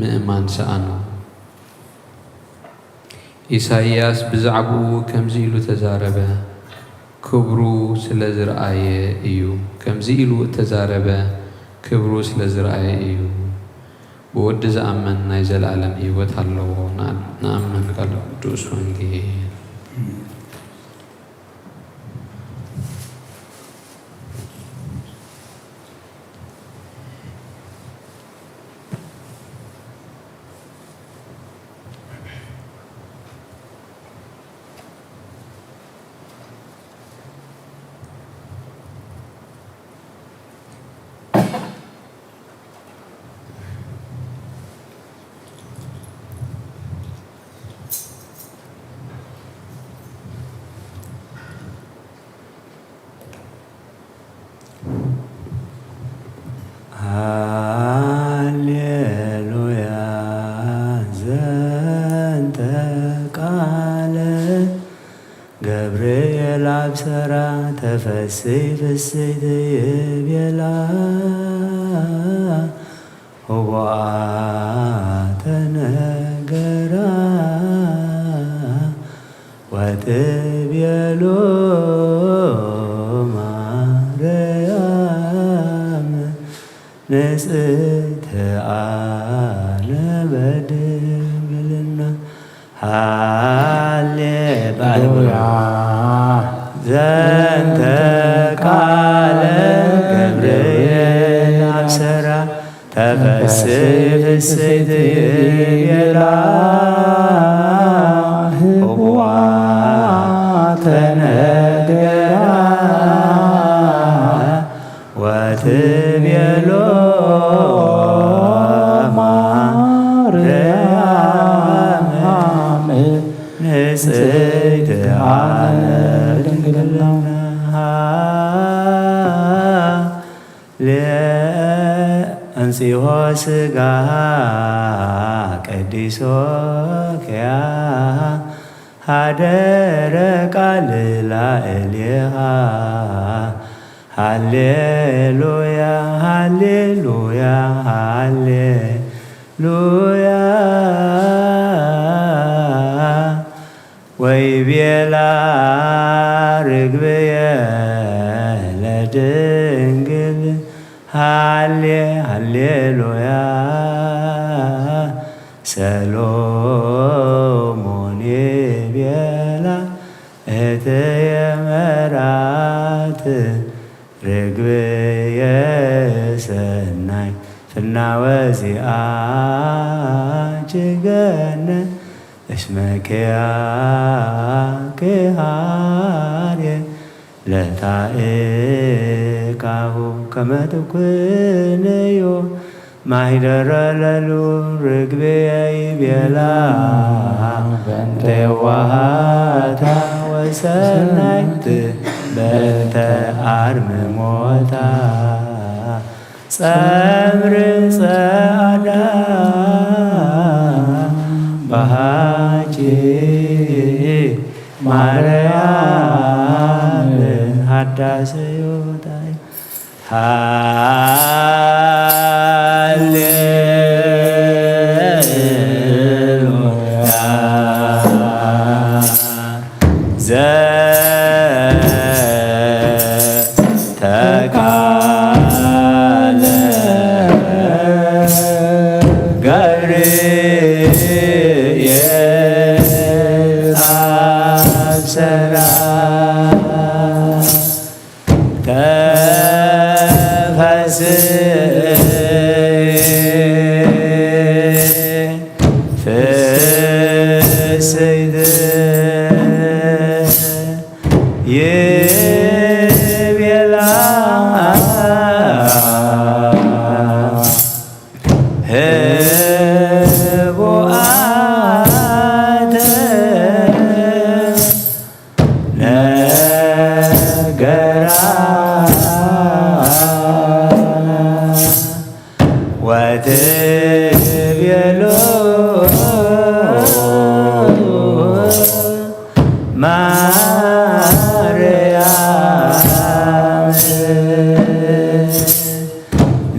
ምእማን ሰኣኑ። ኢሳይያስ ብዛዕባኡ ከምዚ ኢሉ ተዛረበ፣ ክብሩ ስለ ዝረኣየ እዩ። ከምዚ ኢሉ እተዛረበ፣ ክብሩ ስለ ዝረኣየ እዩ። ብወዲ ዝኣምን ናይ ዘለኣለም ህይወት ኣለዎ። ንኣ-፣ ንኣምን ቃል ቅዱስ ወንጌል። ሃሌሉያ ዘንተ ቃለ ገብርኤል ኣብሰራ ተፈሲ ፍስሕቲ ይቤላ ህቡኣተ ነገራ ወትቤሎ ማርያም ንጽሕቲ ኣነ በድንግልና ሃሌ ባሉያ ዘንተ ቃለ ገብርኤል ኣብሰራ ተፈሲ ፍስሕቲ ይቤላ ህቡኣተ ነገራ ወትቤሎ ማርያም ንጽሕቲ ኣነ ድንግልና። ሌ-፣ ኣንጺሆ ስጋሃ ቀዲሶ ኪያሃ ሃደረ ቃል ላዕሌሃ። ሃሌሉያ፣ ሃሌሉያ፣ ሃሌሉያ። ወይቤላ ርግብየ ለድንግል ሃሌ ሃሌሉያ ሰሎሞን ይቤላ እህትየ መርዓት ርግብየ ሰናይ ፍናወ ዚኣኪ ገነ እስመ ኪያኪ ሃርየ ለታእካሁ ከመ ትኩንዮ ማሂደረ ለሉ ርግብየ ይቤላ በእንተ የዋሃታ ወሰናይት በእንተ አርምሞታ ጸምር ጸዓዳ በሃኪ ማርያም ሃዳሰ ዮታይ ሃሌሉያ ዘተቃለ ገብርኤል አብሰራ ተፈስሒ ፍስሕቲ ይቤላ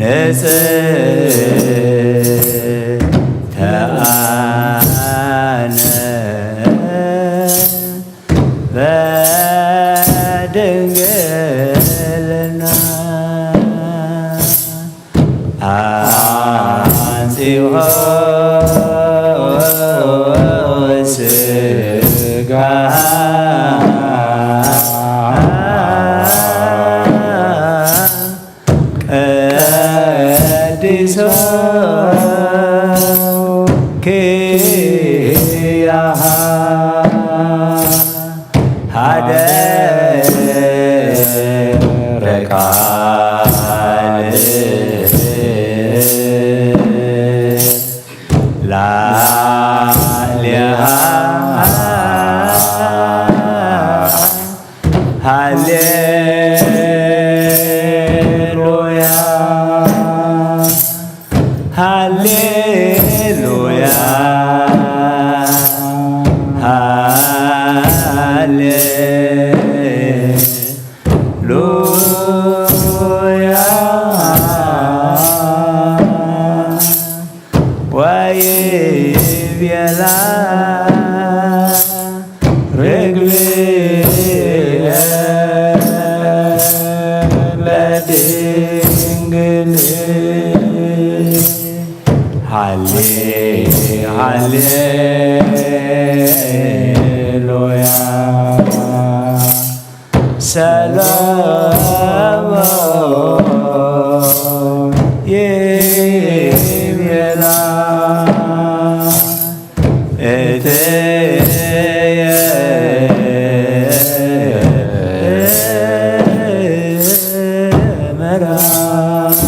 ንጽሕተ ኣነ በድንግልና ኣንጺሆ ስጋ ቀዲሶ ኪያሃ ሃደረ ቃል ላዕሌሃ ሃሌሉያ ሃሌሉያ ሃሌሉያ ወይቤላ ርግብየ ለድንግል ሃሌ ሃሌሉያ ሰሎሞን ይቤላ እትየ መራት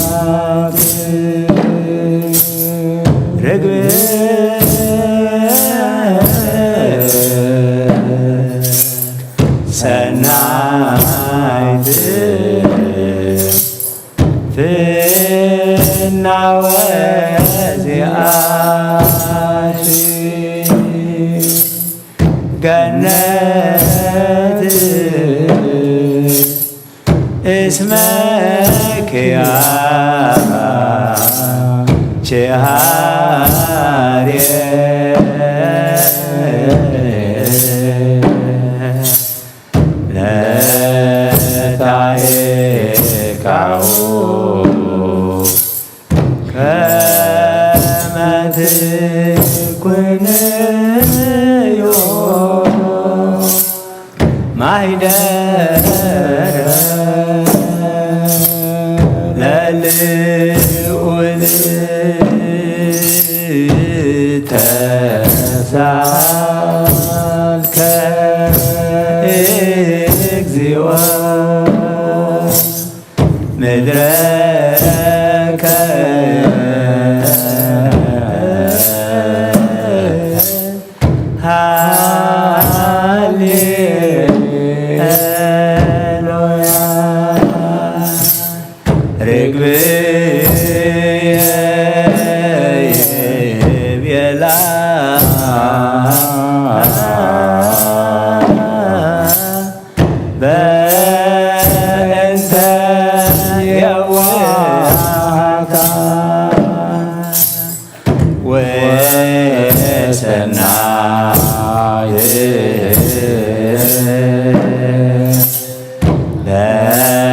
ርግብ ሰናይት ፍናወ ዚኣኪ ገነት እስመ ኪያኪ ሃርየ ለታኤካሁ ከመ ትኩንዮ ማሂደረ ለልዑል ተሳልከ እግዚኦ ምድረከ ሃሌሉያ ርግብየ ይቤላ በእንተ የዋሃታ ወሰናይ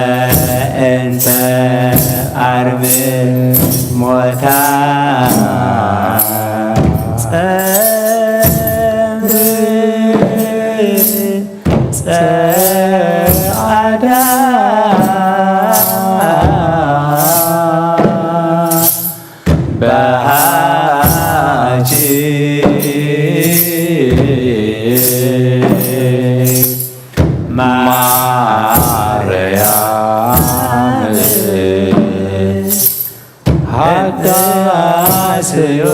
በእንተ አርምሞታ ጸምር ጸዓዳ በሃጂ ማርያም ሃዳስዮ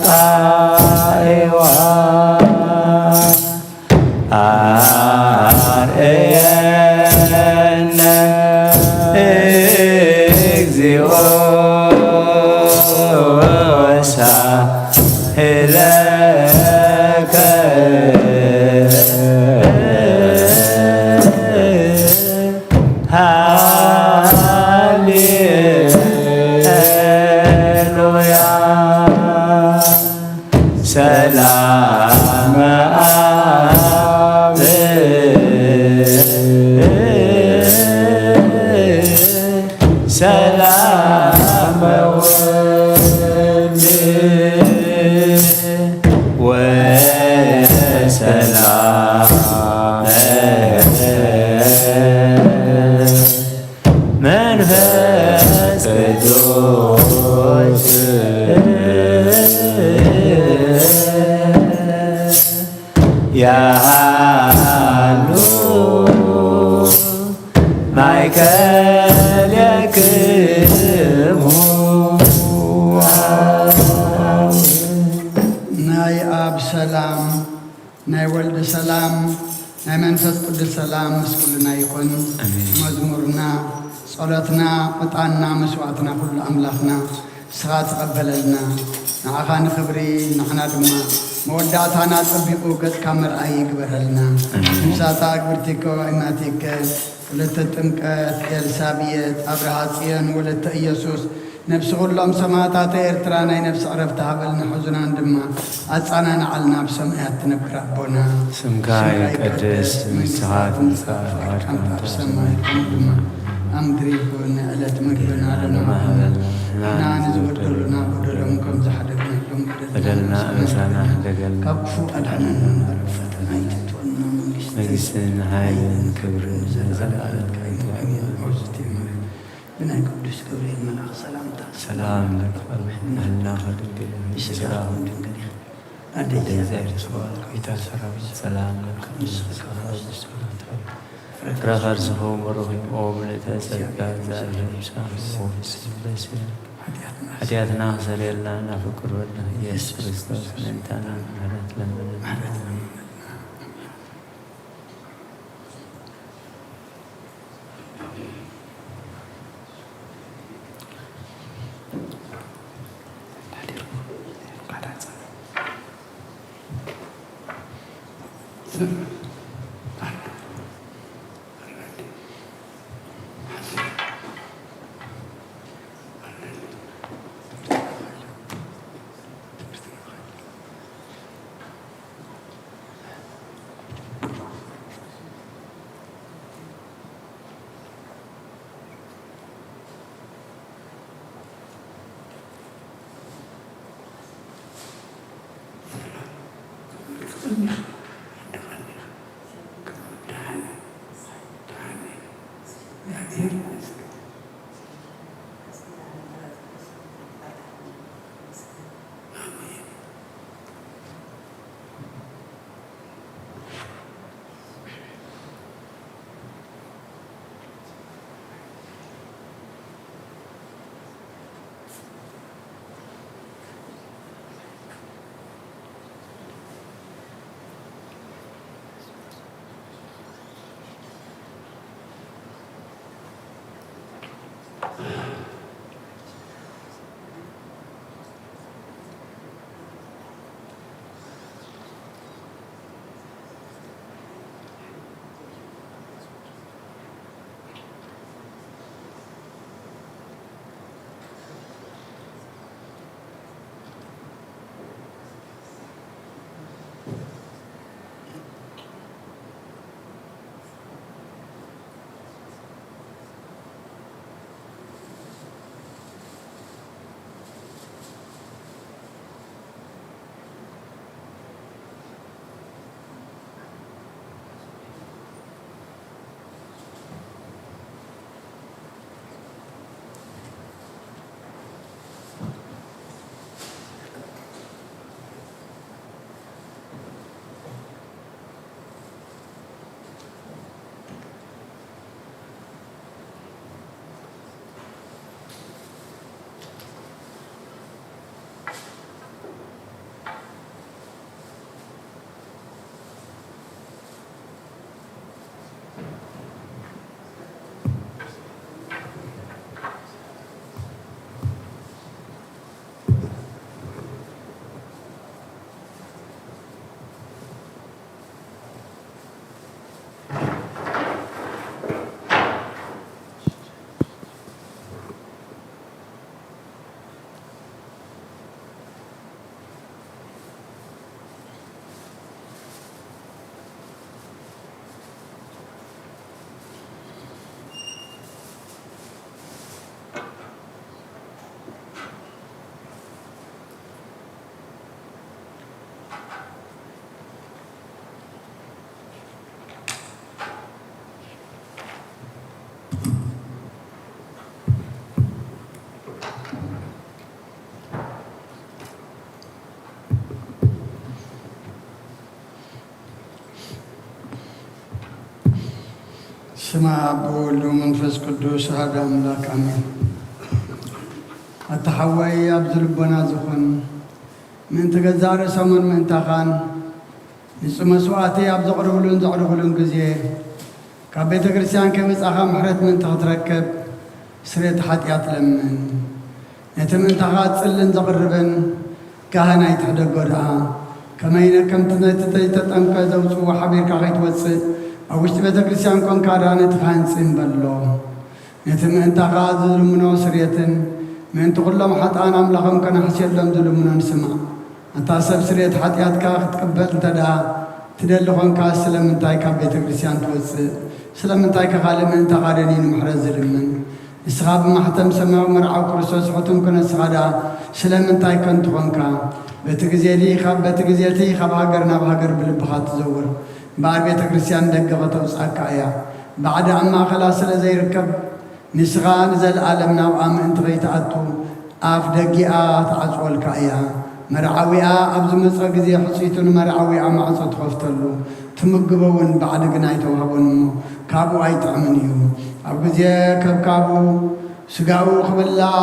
ጣዕዋ አርእየነ እግዚኦ ሳህለከ ሃሌ ሰላም ወወልድ ወሰላም መንፈስ ቅዱስ ያሃሉ ማእከሌክሙ። ናይ ኣብ ሰላም፣ ናይ ወልድ ሰላም፣ ናይ መንፈስ ቅዱስ ሰላም ምስ ኩልና ይኹን። ኣሜን። መዝሙርና፣ ጸሎትና፣ ዕጣንና፣ መስዋዕትና ኩሉ ኣምላኽና ንስኻ ተቐበለልና። ንዓኻ ንኽብሪ፣ ንዓና ድማ መወዳእታና ጸቢቑ ገጽካ መርኣይ ይግበረልና። ኣሜን። ምሳታ ግብርቲከ ወእማቲከ ወለተ ጥምቀት ኤልሳብየጥ ኣብርሃ ጽዮን ወለተ ኢየሱስ ነብሲ ኩሎም ሰማእታተ ኤርትራ ናይ ነብሲ ዕረፍቲ ሃበልና፣ ሕዙናን ድማ ኣጻናንዓልና። ኣብ ሰማያት ትነብር ኣቦና፣ ስምካ ስምካ ይቀደስ፣ ይቀደስ፣ መንግስትካ መንግስትካ ትምጻእ፣ ትምጻእ፣ ፍቃድካ ፍቃድካ ኣብ ኣብ ሰማይ ሰማይ ከምኡ ድማ ኣብ ምድሪ ይኹን። ዕለት ምግብና ለማዕለና ሃበና፣ ንሕና ንዝበደሉና በደሎም ከም ዝሓደግናሎም በደልና በደልና ኣበሳና ኣበሳና ህደገልና፣ ካብ ክፉእ ኣድሕነና፣ እምበር ፈተና ኣይተእትወና፣ መንግስትን መንግስትን ሓይልን ክብርን ንዘለኣለም ንዘለኣለም ናይትኻ እዩ። ኣሜን። ብናይ ቅዱስ ገብርኤል መልኣኽ ሰላምታ ሰላም ለኪ፣ ብህልናኺ ድንግል፣ ብስጋኺ ድንግል ኢኺ፣ ኣደ ኣደ እግዚኣብሔር፣ እግዚኣብሔር ጸባኦት፣ ጸባኦት፣ ጌታ ሰራዊት፣ ሰላም ለኪ፣ ንስኺ ካብ ፍረ ከርስኺ ብሩኽ እዩ። ኦ ምልእተ ጸጋ፣ እግዚኣብሔር ምሳኺ፣ ኦ ፍስሕቲ ፍሬ ኃጢአትና ክሰርየልና ናብ ፍቁር ወድኺ ኢየሱስ ክርስቶስ ምእንታና ምሕረት ለምንልና። ስመ ኣብ ወወልድ ወመንፈስ ቅዱስ ኣሐዱ ኣምላክ ኣሜን። ኣታ ሓወይ ኣብዚ ልቦና ዝኹን ምእንቲ ገዛእ ርእሶምን ምእንታኻን ንጹህ መስዋእቲ ኣብ ዘቕርብሉን ዘዕርፍሉን ግዜ ካብ ቤተ ክርስቲያን ከይወጻኻ ምሕረት ምእንቲ ክትረክብ ስርየት ሓጢኣት ለምን። ነቲ ምእንታኻ ዝጽልን ዘቕርብን ካህን ኣይትሕደጎ ደኣ። ከመይ ኢለ ከምቲ ነቲ ዘይተጠምቀ ዘውጽእዎ ሓቢርካ ከይትወጽእ ኣብ ውሽጢ ቤተ ክርስቲያን ኮንካ ደኣ ነቲ ካህን ጽን በሎ። ነቲ ምእንታኻ ዝልምኖ ስርየትን ምእንቲ ኩሎም ሓጥኣን ኣምላኾም ከነሕስየሎም ዝልምኖን ስማዕ። ኣታ ሰብ ስርየት ሓጢኣትካ ክትቅበል እንተ ደኣ ትደሊ ኾንካ ስለምንታይ ካብ ቤተ ክርስቲያን ትወጽእ? ስለምንታይ ከ ካልእ ምእንታኻ ደልዩ ንምሕረት ዝልምን? ንስኻ ብማሕተም ሰማያዊ መርዓዊ ክርስቶስ ሕቱም ክነስኻ ደኣ ስለምንታይ ከንቱ ኾንካ? በቲ ግዜ ድዩ ካብ በቲ ግዜ እቲ ካብ ሃገር ናብ ሃገር ብልብኻ ትዘውር? እምበኣር ቤተ ክርስቲያን ደገ ከተውጽኣካ እያ። ባዕዲ ኣብ ማእኸላ ስለ ዘይርከብ ንስኻ ንዘለኣለም ናብኣ ምእንቲ ከይትኣቱ ኣፍ ደጊኣ ትዓጽወልካ እያ። መርዓዊኣ ኣብ ዝመጸ ግዜ ሕጽይቱ ንመርዓዊኣ ማዕጾ ትኸፍተሉ፣ ትምግቦ እውን ባዕዲ ግን ኣይተዋህቦን እሞ ካብኡ ኣይጥዕምን እዩ። ኣብ ግዜ ከብካቡ ስጋኡ ክብላዕ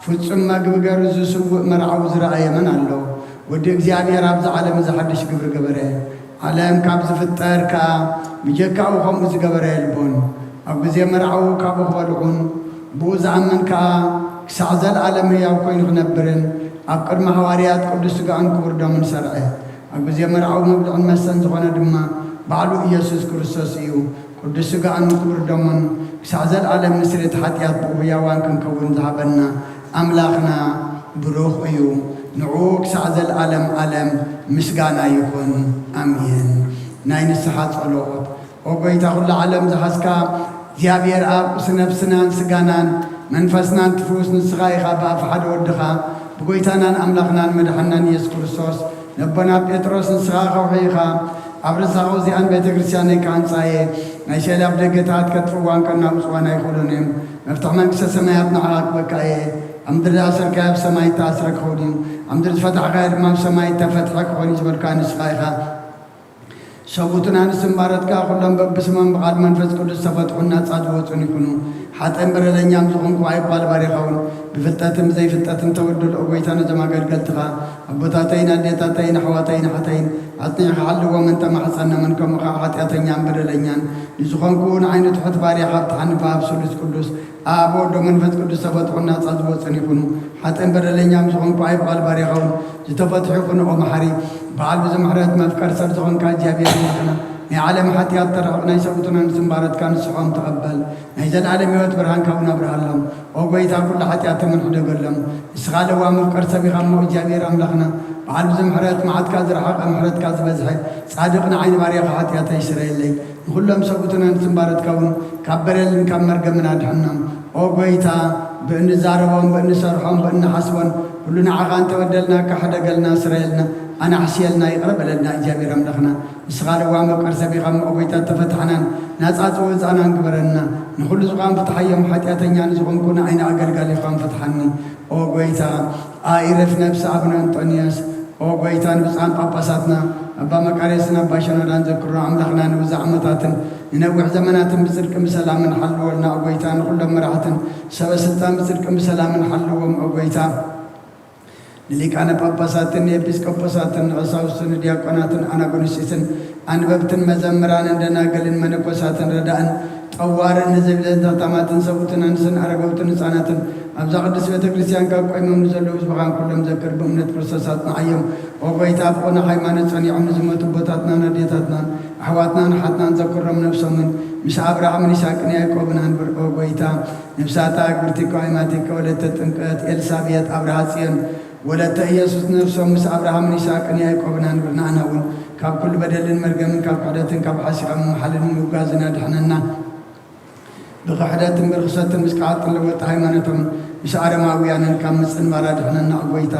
ፍጹም መግቢ ገሩ ዝስውእ መርዓዊ ዝረኣየ መን ኣሎ? ወዲ እግዚኣብሔር ኣብዚ ዓለም እዚ ሓድሽ ግብሪ ገበረ። ዓለም ካብ ዝፍጠር ከኣ ብጀካኡ ከምኡ ዝገበረ የልቦን። ኣብ ግዜ መርዓዊ ካብኡ ክበልዑን ብኡ ዝኣምን ከኣ ክሳዕ ዘለኣለም ህያው ኮይኑ ክነብርን ኣብ ቅድሚ ሃዋርያት ቅዱስ ስጋኡን ክቡር ደሙን ሰርዐ። ኣብ ግዜ መርዓዊ መብልዕን መስተን ዝኾነ ድማ ባዕሉ ኢየሱስ ክርስቶስ እዩ። ቅዱስ ስጋኡን ክቡር ደሙን ክሳዕ ዘለኣለም ንስርየት ሓጢኣት ብኡ ህያዋን ክንከውን ዝሃበና ኣምላኽና ብሩኽ እዩ። ንዕኡ ክሳዕ ዘለኣለም ኣለም ምስጋና ይኹን። ኣሜን። ናይ ንስሓ ጸሎት። ኦ ጎይታ ኩሉ ዓለም ዝሓዝካ እግዚኣብሔር ኣብ ቁሲ ነፍስናን ስጋናን መንፈስናን ትፍውስ ንስኻ ኢኻ። ብኣፍ ሓደ ወድኻ ብጎይታናን ኣምላኽናን መድሓናን ኢየሱስ ክርስቶስ ነቦና ጴጥሮስ ንስኻ ከውሒ ኢኻ። ኣብ ርሳኹ እዚኣን ቤተ ክርስቲያነይ ክሃንጻ እየ። ናይ ሸልያብ ደገታት ከጥፍዋን ከናውጽዋን ኣይኽእሉን እዮም። መፍትሒ መንግስተ ሰማያት ንዓኻ ክበካ እየ። ኣብ ምድሪ ዝኣሰርካዮ ኣብ ሰማይ እተኣስረ ክኸውን እዩ። ኣብ ምድሪ ዝፈታሕካዮ ድማ ኣብ ሰማይ እተፈትሐ ክኾን እዩ ዝበልካ ንስኻ ኢኻ። ሰቡትና ንስምባረትካ ኩሎም በብስሞም ብቓል መንፈስ ቅዱስ ተፈትሑን ናጻ ዝወጹን ይኹኑ። ሓጥእን በደለኛም ዝኾንኩ ኣይባል ባሪኻውን ብፍልጠትን ብዘይፍልጠትን ተበደሉ። ኦ ጎይታ ነዞም ኣገልገልትኻ ኣቦታተይን ኣዴታተይን ኣሕዋተይን ኣሓተይን ኣጽኒዕካ ሓልዎምን ተማሕጸኖምን ከምኡ ኸዓ ሓጢኣተኛን በደለኛን ንዝኾንኩ ንዓይኒ ትሑት ባሪያኻ ብትሓንፋ ኣብ ስሉስ ቅዱስ ኣብ ወዶ መንፈስ ቅዱስ ተፈትሑን ናጻ ዝወጹን ይኹኑ። ሓጥእን በደለኛም ዝኾንኩ ኣይባል ባሪያኻውን ዝተፈትሑ ይኹኑ። ኦ መሓሪ በዓል ብዙ ምሕረት መፍቀር ሰብ ዝኾንካ እግዚኣብሔር ኣምላኽና ናይ ዓለም ሓጢኣት ተርሕቕ ናይ ሰብኡትናን ስምባረትካ ንስሖም ተቐበል። ናይ ዘለኣለም ህይወት ብርሃንካ እውን ኣብርሃሎም። ኦ ጎይታ ኩሉ ሓጢኣቶም ሕደገሎም። ንስኻ ለዋ መፍቀር ሰብ ኢኻ እሞ እግዚኣብሔር ኣምላኽና በዓል ብዙ ምሕረት መዓትካ ዝረሓቐ ምሕረትካ ዝበዝሐ ጻድቕ ንዓይኒ ባሪያኻ ሓጢኣተይ ስረየለይ። ንኹሎም ሰብኡትናን ስምባረትካ እውን ካብ በደልን ካብ መርገምን ኣድሕኖም። ኦ ጎይታ ብእንዛረቦም ብእንሰርሖም ብእንሓስቦን ኩሉ ንዓኻ እንተበደልናካ ሕደገልና ስረየልና ኣናሕስየልና ይቕረ በለልና እግዚኣብሔር ኣምላኽና። ንስኻ ለዋህ መፍቀር ሰብ ኢኻ እሞ ኦ ጎይታ ተፈታሕናን ናጻ ዝወጻእናን ግበረና። ንኹሉ ዝዃን ፍትሓዮም ሓጢኣተኛ ንዝኾንኩ ንዓይኒ ኣገልጋሊኻን ፍትሓኒ። ኦ ጎይታ ኣኢረፍ ነብሲ ኣቡነ እንጦንዮስ ኦ ጎይታ ንብፁዓን ጳጳሳትና ኣባ መቃርዮስን ኣባ ሸኖዳን ዘክሮ ኣምላኽና ንብዙሕ ዓመታትን ንነዊሕ ዘመናትን ብጽድቅን ብሰላምን ሓልወልና ኦ ጎይታ ንኹሎም መራሕትን ሰበ ስልጣን ብጽድቅን ብሰላምን ሓልዎም ኦ ጎይታ ንሊቃነ ጳጳሳትን ንኤጲስቆጶሳትን ንቐሳውስትን ንዲያቆናትን ኣናጉንስጢስን ኣንበብትን መዘምራንን ደናግልን መነኮሳትን ረዳእን ጠዋርን ንዘይብለን ዘኽታማትን ሰብኡትን ኣንስትን ኣረገውትን ህፃናትን ኣብዛ ቅድስት ቤተ ክርስቲያን ካብ ቆይሞም ንዘለዉ ህዝብኻን ኩሎም ዘክር ብእምነት ክርስቶስ ኣጽንዓዮም። ኦ ጎይታ ብቕኑዕ ሃይማኖት ጸኒዖም ንዝሞቱ ኣቦታትናን ኣዴታትናን ኣሕዋትናን ኣሓትናን ዘክሮም ነብሶምን ምስ ኣብርሃምን ይስሐቅን ያዕቆብን ኣንብር። ኦ ጎይታ ነብሳታ ኣግብርቲካ ኣይማቲካ ወለተ ጥምቀት ኤልሳቤጥ ኣብርሃ ጽዮን ወለተ ኢየሱስ ነፍሶም ምስ ኣብርሃምን ይስሐቅን ያዕቆብን ኣንብር። ንዓና እውን ካብ ኩሉ በደልን መርገምን ካብ ክሕደትን ካብ ሓሲኻ ምምሓልን ምውጋዝን ኣድሕነና። ብኽሕደትን ብርኽሰትን ምስ ክሓጥን ለወጢ ሃይማኖቶም ምስ ኣረማውያንን ካብ ምጽንባር ኣድሕነና። ኦ ጎይታ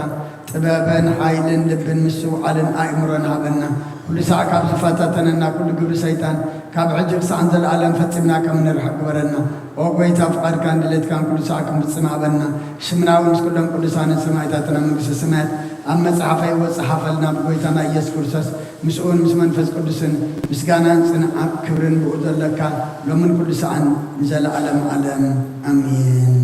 ጥበብን ሓይልን ልብን ምስትውዓልን ኣእምሮን ሃበና። ኩሉ ሳዕ ካብ ዝፈታተነና ኩሉ ግብሪ ሰይጣን ካብ ሕጂ ክሳዕ ንዘለኣለም ፈጺምና ከም ንርሕቅ ግበረና። ኦ ጎይታ ፍቓድካን ድሌትካን ኩሉ ሳዕ ክንፍጽም ሃበና። ሽምና እውን ምስ ኩሎም ቅዱሳንን ሰማዕታትን ኣብ መንግስተ ሰማያት ኣብ መጽሓፈ ህይወት ጸሓፈልና ብጎይታና ኢየሱስ ክርስቶስ ምስኡን ምስ መንፈስ ቅዱስን ምስጋናን ጽንዓት ክብርን ብኡ ዘለካ ሎምን ኩሉ ሰዓን ንዘለዓለም ዓለም ኣሜን።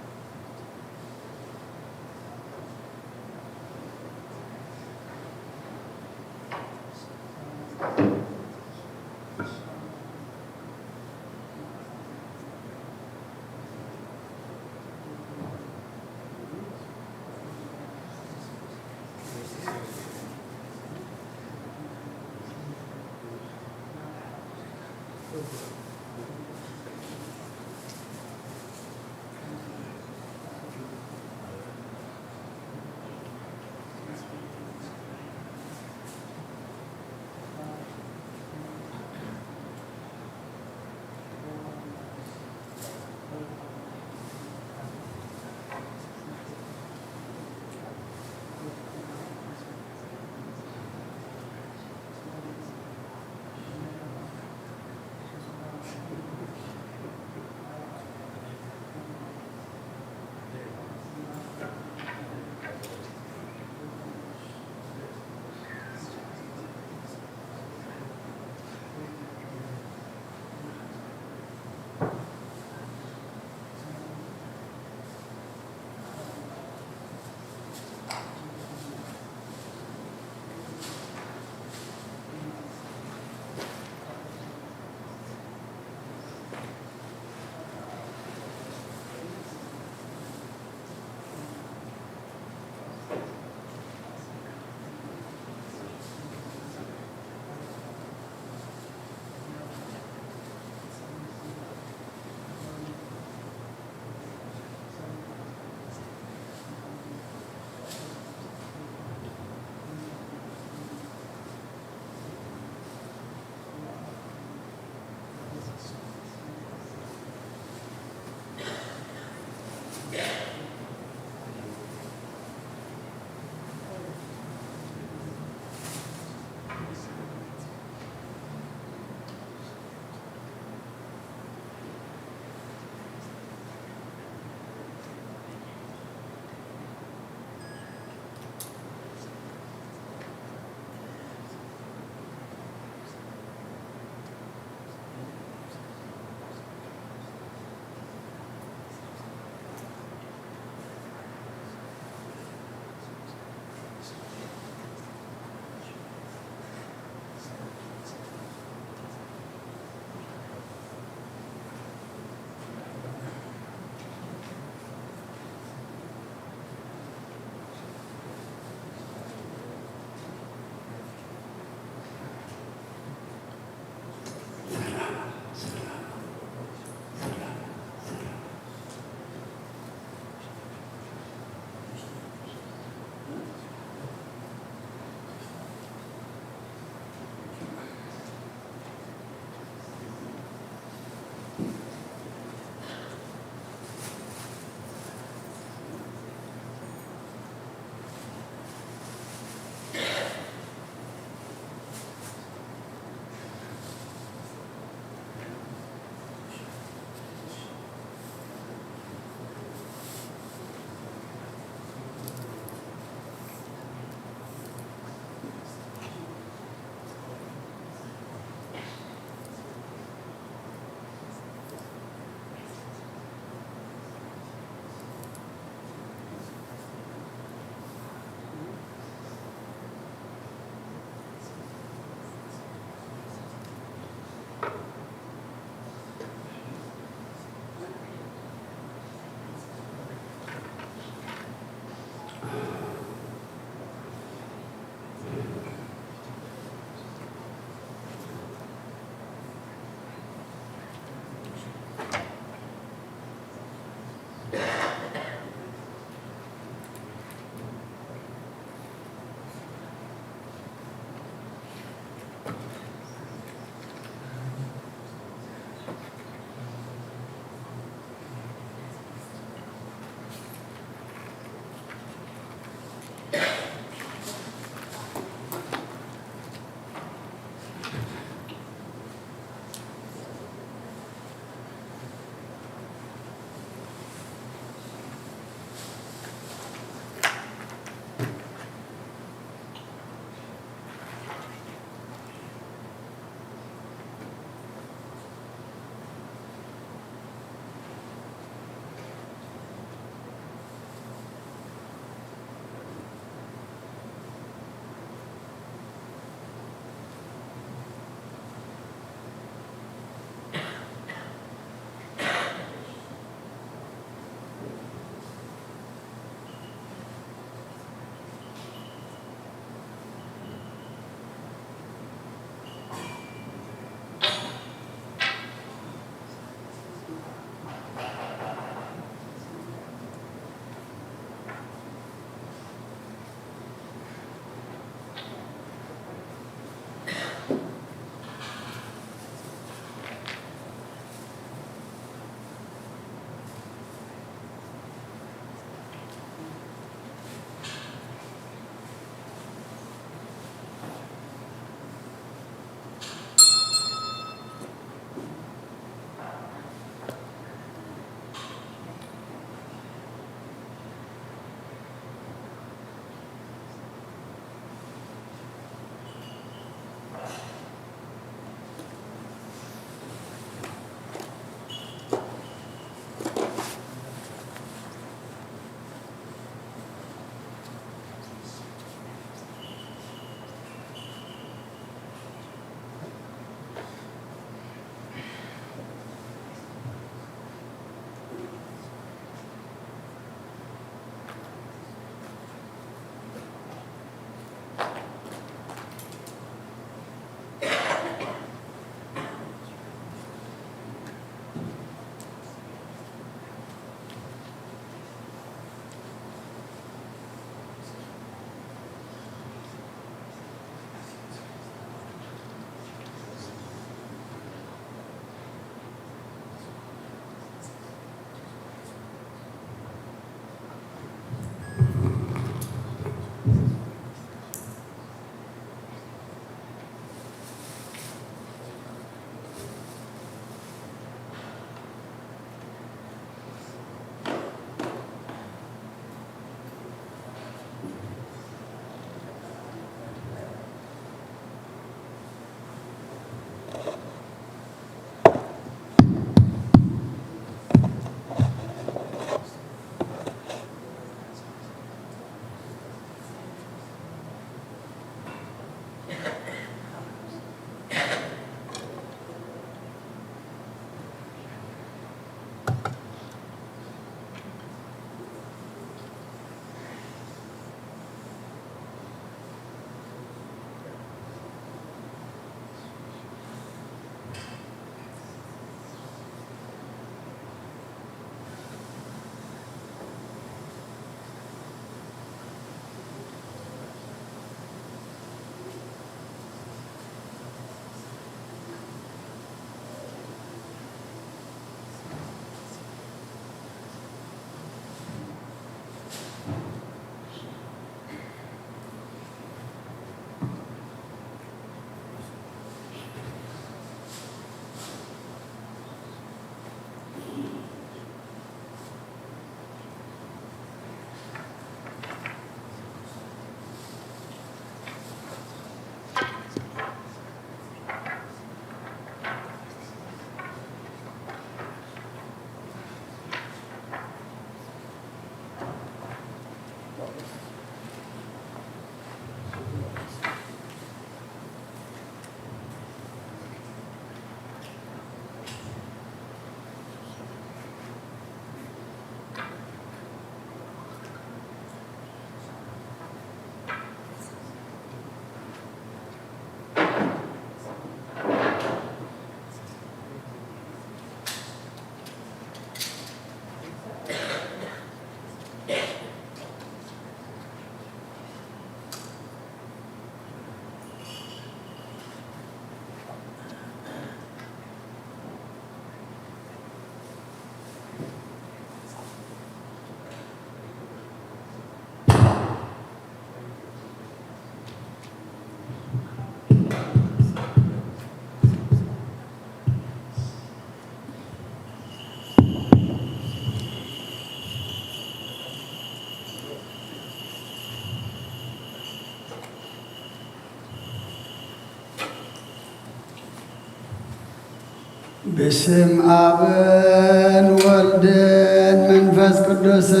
ብስም ኣብን ወልድን መንፈስ ቅዱስን፣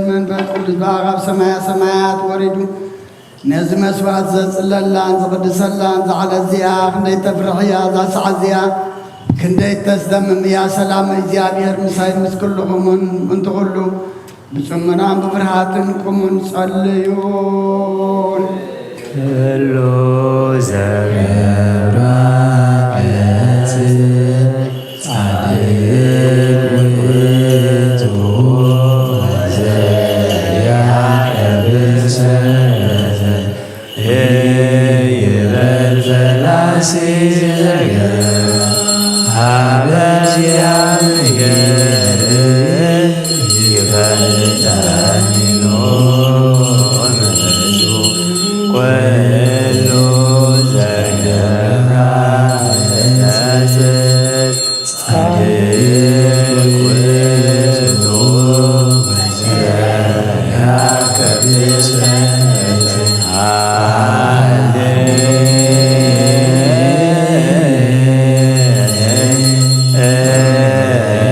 መንፈስ ቅዱስ ብኣኻብ ሰማያ ሰማያት ወሪዱ ነዚ መስዋዕት ዘጽለላን ዝቕድሰላን ዛዕለ እዚኣ ክንደይ ተፍርሕ እያ፣ እዛ ሰዓት እዚኣ ክንደይ ተስደምም እያ። ሰላም እግዚኣብሔር ምሳይ ምስ ኩልኹምን ምእንቲ ኩሉ ብጽሞናን ብፍርሃትን ቁሙን ጸልዩን። ኩሉ ዘገብራ ገጽ ጻድቅ ውእቱ ወዘያከብር ሰንበተ ይበል ፈላሲ ዘገብራ ሀበ እግዚአብሔር ይፈልጠኒ ሎምቱ ኩሉ ዘገብራ ተስት ጻድቅ ውእቱ ወዘያከብር ሰንበተ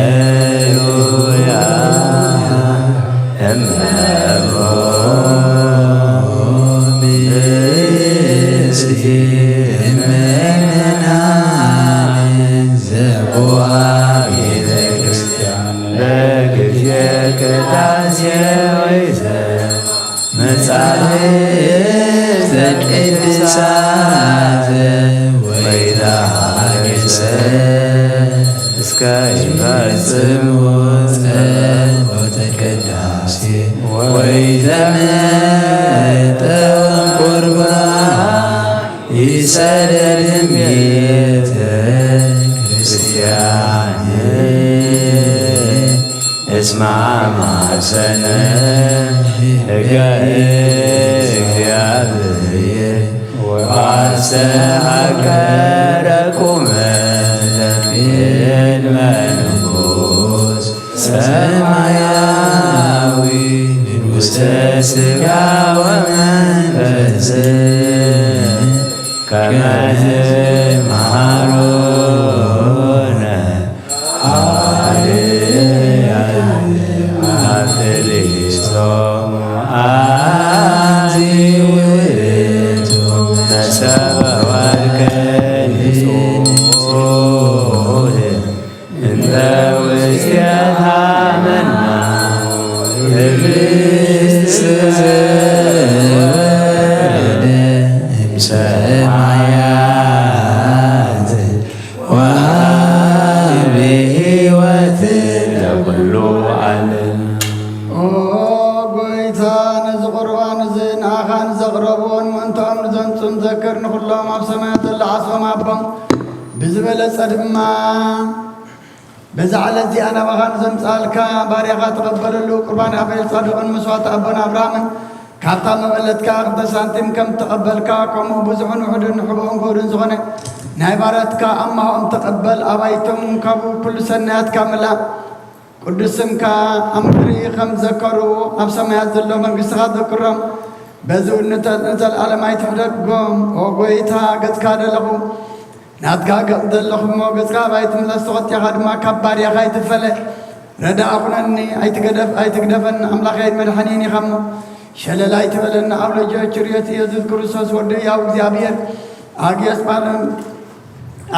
ሃሌሉያ። እመቦ ብእሲ ምእመናን ዘቦዋ ቤተ ክርስቲያን በጊዜ ቅዳሴ ወይዘ መጻሕፍተ ቅዱሳት ወይተሃገሰ እስከ ይፈጽሙ ጸሎተ ቅዳሴ ወይዘመጠውን ቁርባን ይሰደድም ቤተ ክርስቲያን እስማ ማሰነ ሕገ እግዚአብሔር ወአስተሃቀረኩመ ለቅድመ ንጉሥ ሰማያዊ ንጉሥ ሥጋ ወመንፈስ ከመ ትምሃሮነ ሃሌ አትሌስቶ አዚ ውእቱ መሰበ ወርቅ ንጹሕ እንተ ውስቴታ መና ህብስት ዘወረደ እምሰማያት ወሃበ ሕይወት ለኩሉ ዓለም። ኦ ጎይታ፣ ነዚ ቁርባን እዚ ንኣኻ ንዘቕረብዎን ምእንታኦም ንዘምጹን ዘክር፣ ንኹሎም ኣብ ሰማያት ዘሎ ዓስቦም ኣቦም ብዝበለጸ ድማ በዛ ዕለት እዚኣ ናባኻ ንዘምጽኣልካ ባርያኻ ተቐበለሉ። ቁርባን ኣቤል ጻድቕን መስዋዕቲ ኣቦና ኣብርሃምን ካብታ መበለትካ ክልተ ሳንቲም ከም እተቐበልካ፣ ከምኡ ብዙሑን ውሑድን ንሕቡእን ክቡርን ዝኾነ ናይ ባርያትካ ኣማሆኦም ተቐበል። ኣባይቶም ካብኡ ኩሉ ሰናያትካ ምላእ። ቅዱስ ስምካ ኣብ ምድሪ ከም ዘከሩ ኣብ ሰማያት ዘሎ መንግስትኻ ዘክሮም። በዚ እውን ንተ-፣ ንዘለኣለም ኣይትሕደጎም። ኦ ጎይታ፣ ገጽካ ደለኹ ናትካ ገጽ ዘለኹ እሞ፣ ገጽካ ኣባይ ትምለስ፣ ተቖጢኻ ድማ ካብ ባርያኻ ኣይትፈለ። ረዳእ ኩነኒ፣ ኣይትገደፍ-፣ ኣይትግደፈኒ፣ ኣምላኸይን መድሓኒን ኢኻ እሞ፣ ሸለል ኣይትበለኒ። ኣብ ልጆች ርዮት ኢየሱስ ክርስቶስ ወዲ ያው እግዚኣብሔር ኣግዮስ ጳል-፣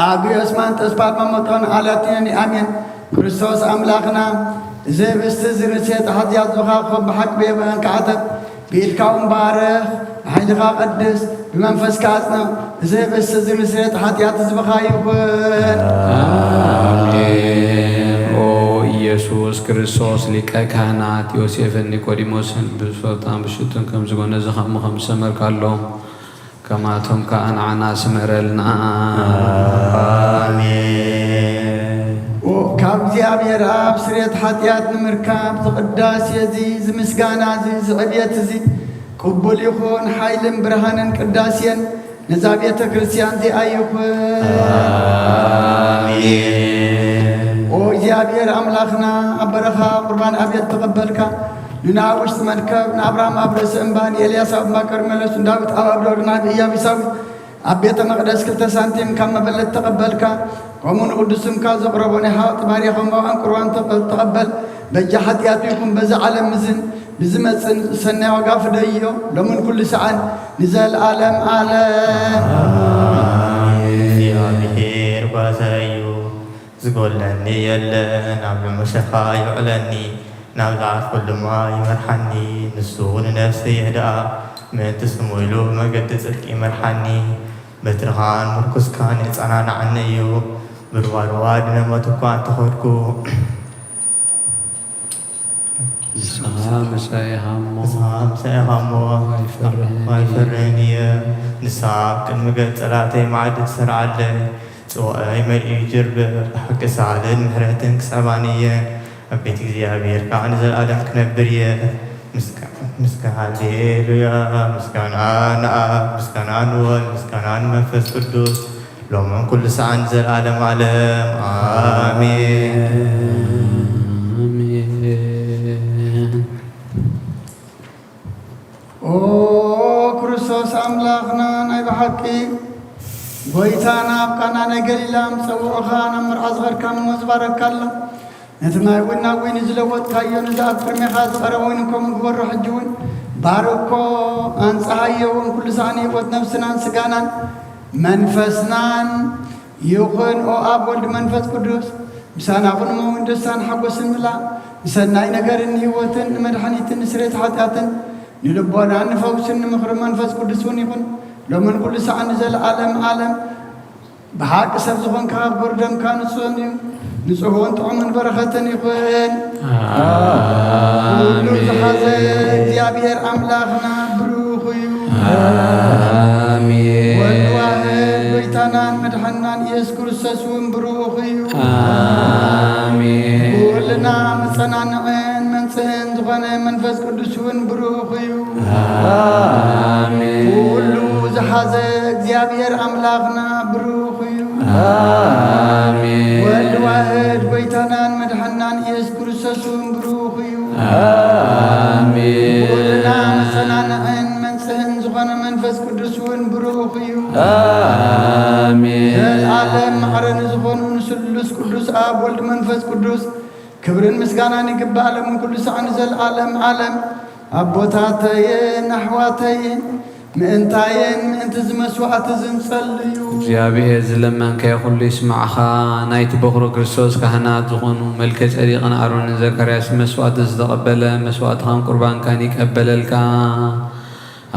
ኣግዮስ ማንጠስ ፓልመሞጦን ኣላቲነኒ ኣሜን። ክርስቶስ ኣምላኽና፣ እዚ ህብስቲ እዚ ንሴት ሓጢኣት ዝኻኾ ብሓቂ ብየማንካ ዓተብ፣ ብኢድካ እውን ባርኽ፣ ብሓይልኻ ቀድስ፣ ብመንፈስካ ኣጽንዕ። እዚ ህብስቲ እዚ ንስርየት ሓጢኣት ህዝብኻ ይኹን። ኣሜን። ኦ ኢየሱስ ክርስቶስ ሊቀ ካህናት ዮሴፍን ኒቆዲሞስን ብጾታን ብሽቱን ከም ዝጎነዘኻ እሞ ከም ዝሰመርካሎም ከማቶም ከኣ ንዓና ስመረልና። ኣሜን። ኦ ካብ እግዚኣብሔር ኣብ ስርየት ሓጢኣት ንምርካብ ዝቅዳሴ እዚ፣ ዝምስጋና እዚ፣ ዝዕብየት እዚ ቅቡል ይኹን። ሓይልን ብርሃንን ቅዳሴን ነዛ ቤተ ክርስቲያን እዚኣ ይኹን። ኣሜን። ኦ እግዚኣብሔር ኣምላኽና፣ ኣብ በረኻ ቁርባን ኣቤል ተቐበልካ፣ ንኖህ ኣብ ውሽጢ መርከብ፣ ንኣብርሃም ኣብ ርእሲ እምባ፣ ንኤልያስ ኣብ እምባ ቀርሜሎስ፣ ንዳዊት ኣብ ኣብደርና፣ ንኢያቢሳዊት ኣብ ቤተ መቕደስ ክልተ ሳንቲም ካብ መበለት ተቐበልካ፣ ከምኡ ንቕዱስ ስምካ ዘቕረቦ ናይ ሓጢኣት ባርያ ከም መባእን ቁርባን ተቐ-፣ ተቐበል። በጃ ሓጢኣቱ ይኹን በዚ ዓለም እዝን ብዝመጽእ ሰናይ ዋጋ ፍደዮ፣ ሎምን ኩሉ ሰዓን ንዘለዓለም ዓለም። ኣሜን። እግዚኣብሔር ጓሳይ እዩ፣ ዝጎድለኒ የለን። ኣብ ልዑል መሸፋ የውዕለኒ፣ ናብ ዝዓርፈሉ ድማ ይመርሓኒ። ንሱ ንነፍሰይ የህድኣ፣ ምእንቲ ስሙ ኢሉ መገዲ ጽድቂ ይመርሓኒ። በትርኻን ምርኩስካን የጸናንዓኒ እዩ። ብሩባሩባ ድነ ሞት እኳ እንተኸድኩ፣ ንስኻ ምሳይ ኢኻ እሞ፣ ንስኻ ምሳይ ኢኻ እሞ፣ ኣይፈርህን እየ። ኣይፈርህን እየ። ንስኻ ኣብ ቅድሚ ገጽ ጸላእተይ መዓዲ ትሰርዓለይ፣ ጽዋኣይ መሊኡ ይጅርብር። ብሓቂ ሳህልን ምሕረትን ክስዕባኒ እየ። ኣብ ቤት እግዚኣብሔር ከዓ ንዘለኣለም ክነብር እየ። ምስጋ-፣ ምስጋ-፣ ሃሌሉያ። ምስጋና ንኣብ፣ ምስጋና ንወልድ፣ ምስጋና ንመንፈስ ቅዱስ፣ ሎምን ኩሉ ሰዓን ንዘለኣለም ዓለም። ኣሜን። ኣሜን። ኦ ክርስቶስ ኣምላኽና፣ ናይ ብሓቂ ጎይታና፣ ኣብ ቃና ናይ ገሊላ ምስ ጸውዑኻ ናብ መርዓ ዝኸድካ እሞ ዝባረካ ኣሎ። ነቲ ማይ እውን ናብ ወይኒ ዝለወጥካዮ፣ ነዚ ኣብ ቅድሜኻ ዝቐረበ ወይኒ ከምኡ ግበሮ። ሕጂ እውን ባርኮ፣ ኣንጽሃዮ እውን ኩሉ ሳዕኒ ህይወት ነፍስናን ስጋናን መንፈስናን ይኹን። ኦ ኣብ ወልድ መንፈስ ቅዱስ፣ ምሳና ኩን እሞ እውን ደስታን ሓጎስን ምላእ፣ ንሰናይ ነገርን ንህይወትን ንመድሓኒትን ንስሬት ሓጢኣትን ንልቦናን ንፈውስን ንምኽሪ መንፈስ ቅዱስ እውን ይኹን፣ ሎምን ኩሉ ሰዓን ንዘለዓለም ዓለም። ብሓቂ ሰብ ዝኾንካ ክቡር ደምካ ንጹህን እዩ። ንጹህ እውን ጥዑምን በረኸትን ይኹን። ኣሜን። ኩሉ ዝሓዘ እግዚኣብሔር ኣምላኽና ብሩኽ እዩ። ኣሜን። ወልድ ዋህድ ጎይታናን መድሓናን ኢየሱስ ክርስቶስ እውን ብሩኽ እዩ። ኣሜን። ኩልና መጸናንዕን መንጽህን ዝኾነ መንፈስ ቅዱስ እውን ብሩኽ እዩ። ኣሜን። ኩሉ ዝሓዘ እግዚኣብሔር ኣምላኽና ብሩኽ እዩ። ኣሜን። ወልድ ዋህድ ጎይታናን መድሓናን ኢየሱስ ክርስቶስ እውን ብሩኽ እዩ። ኣሜን። ኩልና መጸናንዕን መንጽህን ዝኾነ መንፈስ ቅዱስ እውን ብሩኽ እዩ። ኣሜን። ዘለዓለም ማዕረ ንዝኾኑ ንስሉስ ቅዱስ ኣብ ወልድ መንፈስ ቅዱስ ክብርን ምስጋናን ይግባእ፣ ሎምን ኩሉ ሰዓን ንዘለዓለም ዓለም። ኣቦታተይን ኣሕዋተይን፣ ምእንታየን ምእንቲ እዚ መስዋዕቲ እዚ ንጸልዩ። እግዚኣብሔር ዝለመንካዮ ኩሉ ይስማዕኻ። ናይቲ በኹሩ ክርስቶስ ካህናት ዝኾኑ መልከ ጸዲቅን ኣሮንን ዘካርያስ መስዋዕቲ ዝተቐበለ መስዋዕትኻን ቁርባንካን ይቀበለልካ።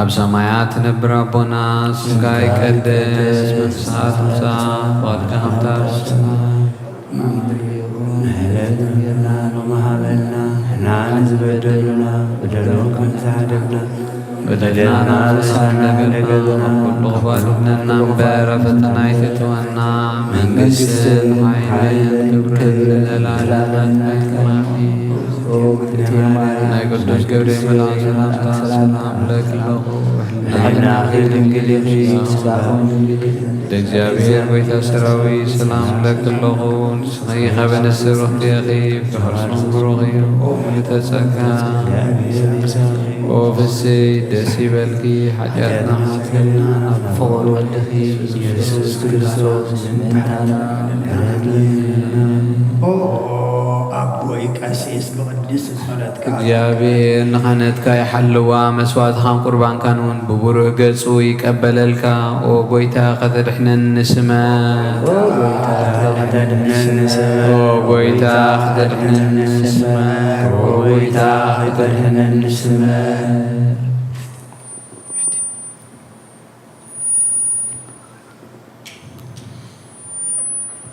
ኣብ ሰማያት ትነብር ኣቦና፣ ስምካ ይቀደስ፣ መንግስትኻ ትምጻእ፣ ፍቓድካ ከምታ ኣብ ሰማይ። ንዕለትና ሎሚ ሃበና፣ ንሕና ንዝበደሉና በደሎም ከም ዝሓደግና፣ በደልና ንስሓ እንደገና፣ ኩሉ ክፋል እምነና እምበር፣ ኣብ ፈተና ኣይተእትወና፣ መንግስትን ሓይልን ክብርን ንዘለዓለም ናትካ እዩ። ናይ ቅዱስ ገብርኤል መልኣክ ሰላምታ ሰላም እብለኪ ኣለኹ። ሕልናኺ ድንግል ኢኺ፣ ስጋኺ ድንግል እዩ። እንደ እግዚኣብሔር ጎይታ ሰራዊት ሰላም እብለኪ ኣለኹ። ንስኺ ካብ ኣንስቲ ብርኽቲ ኢኺ፣ ፍሬ ከርስኺ ብሩኽ እዩ። ኦ ምልዕተ ጸጋ፣ ኦ ፍስሕቲ ደስ ይበልኪ፣ ሓጢኣትና ሓጢኣትና ናብ ፍቑር ወልድኺ ኢየሱስ ክርስቶስ ንምሕረትና። ኦ ኣቦይ ቀሲስ ብቕድስቲ ጸሎትካ እግዚኣብሔር ንኻህነትካ ይሓልዋ፣ መስዋዕትኻን ቁርባንካን እውን ብብሩህ ገጹ ይቀበለልካ። ኦ ጎይታ፣ ከተድሕነኒ ስመ። ኦ ጎይታ፣ ከተድሕነኒ ስመ። ኦ ጎይታ፣ ከተድሕነኒ ስመ። ኦ ጎይታ፣ ከተድሕነኒ ስመ።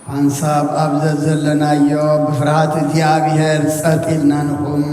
ሓንሳብ ኣብ ዘዘለናዮ ብፍርሃት እግዚኣብሔር ጸጥ ኢልና ንቑም።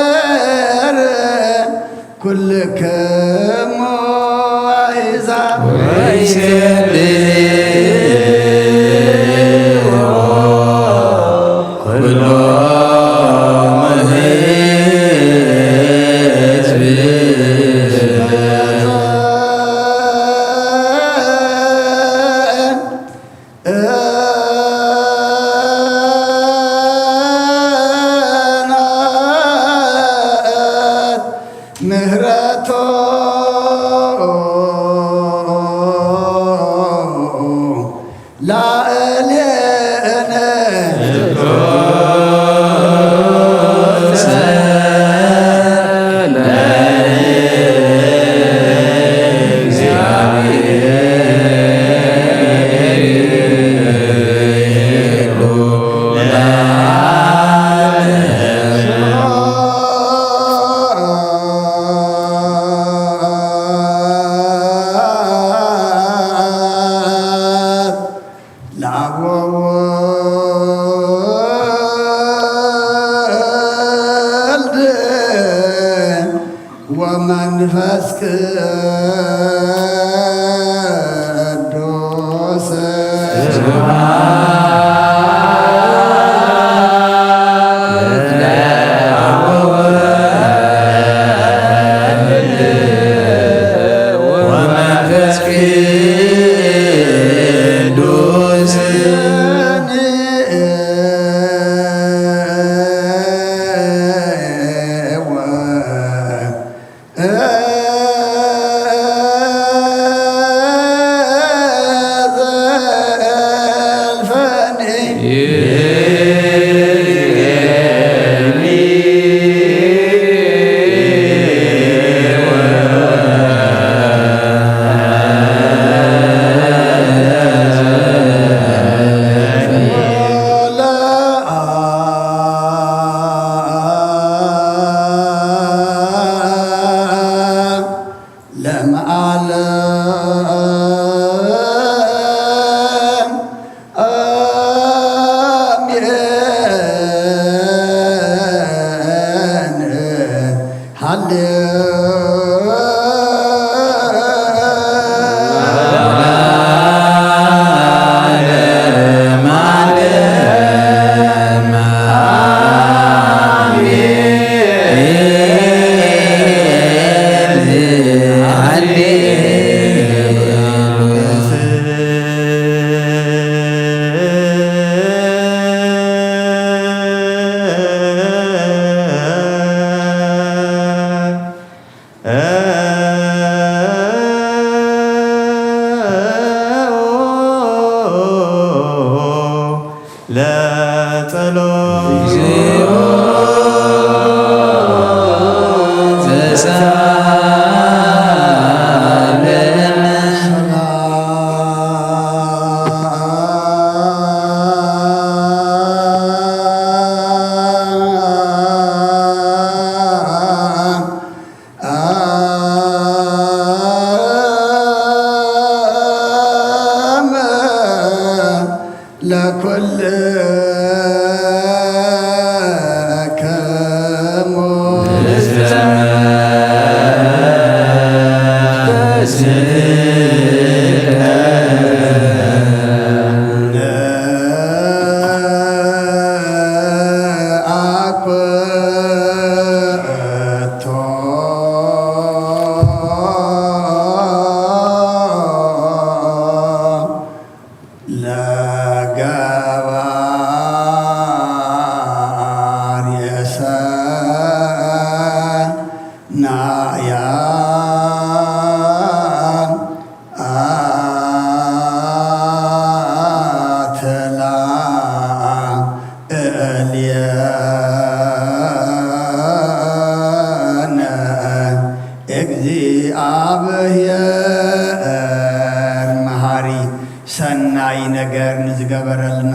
ለእግዚኣብሔር ኩልክሙ ኣሕዛብ ወይሴብሖ ኩሎሙ ሕዝቢ። ምህረቶ ላዕሌነ ለአብ ወወልድ ወመንፈስ ቅዱስ ወመንፈስ ቅዱስ ለዓለም አሜን። ሃሌ ለጸሎት እግዚአብሔር መሃሪ፣ ሰናይ ነገር ንዝገበረልና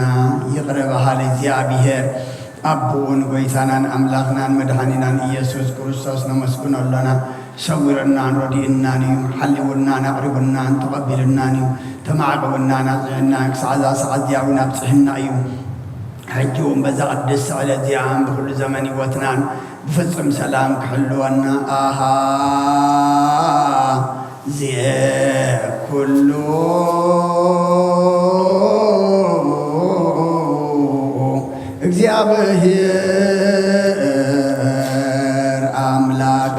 ይቕረ በሃሊ እግዚኣብሔር ኣቦኡ ንጎይታናን ኣምላኽናን መድሓኒናን ኢየሱስ ክርስቶስ ነመስግኖ ኣሎና። ሰዊሩናን ረዲኡናን እዩ። ሓሊውናን ኣቕሪቡናን ተቐቢሉናን እዩ። ተማዕቂቡናን ኣጽኒዑናን ክሳዕ እዛ ሰዓት እዚኣ እውን ኣብጽሕና እዩ። ሕጂ እውን በዛ ቅድስቲ ዕለት እዚኣን ብኹሉ ዘመን ህይወትናን ብፍጹም ሰላም ክሕልወና። ኣሃ ዜ ኩሉ እግዚኣብሔር ኣምላክ።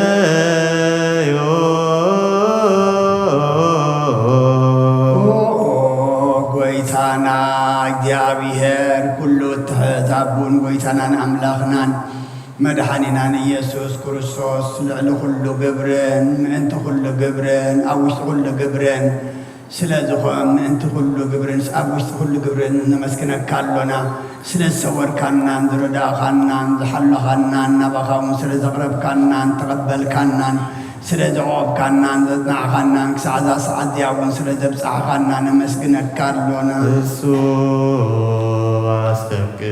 ልዩ። ኦ ጎይታና እግዚኣብሔር፣ ኩሉ እትሕዝ ኣቦን ጎይታናን ኣምላኽናን መድሓኒናን ኢየሱስ ክርስቶስ፣ ልዕሊ ኩሉ ግብርን ምእንቲ ኩሉ ግብርን ኣብ ውሽጢ ኩሉ ግብርን ስለ ዝኾን፣ ምእንቲ ኩሉ ግብርን ኣብ ውሽጢ ኩሉ ግብርን ነመስግነካ ኣሎና። ስለ ዝሰወርካናን ዝረዳእኻናን ዝሓለኻናን፣ ናባኻ እውን ስለ ዘቕረብካናን ተቐበልካናን፣ ስለ ዘዕቆብካናን ዘጽናዕኻናን፣ ክሳዕ እዛ ሰዓት እዚኣ እውን ስለ ዘብጻሕኻና ነመስግነካ ኣሎና። እሱ ኣስተብቅዑ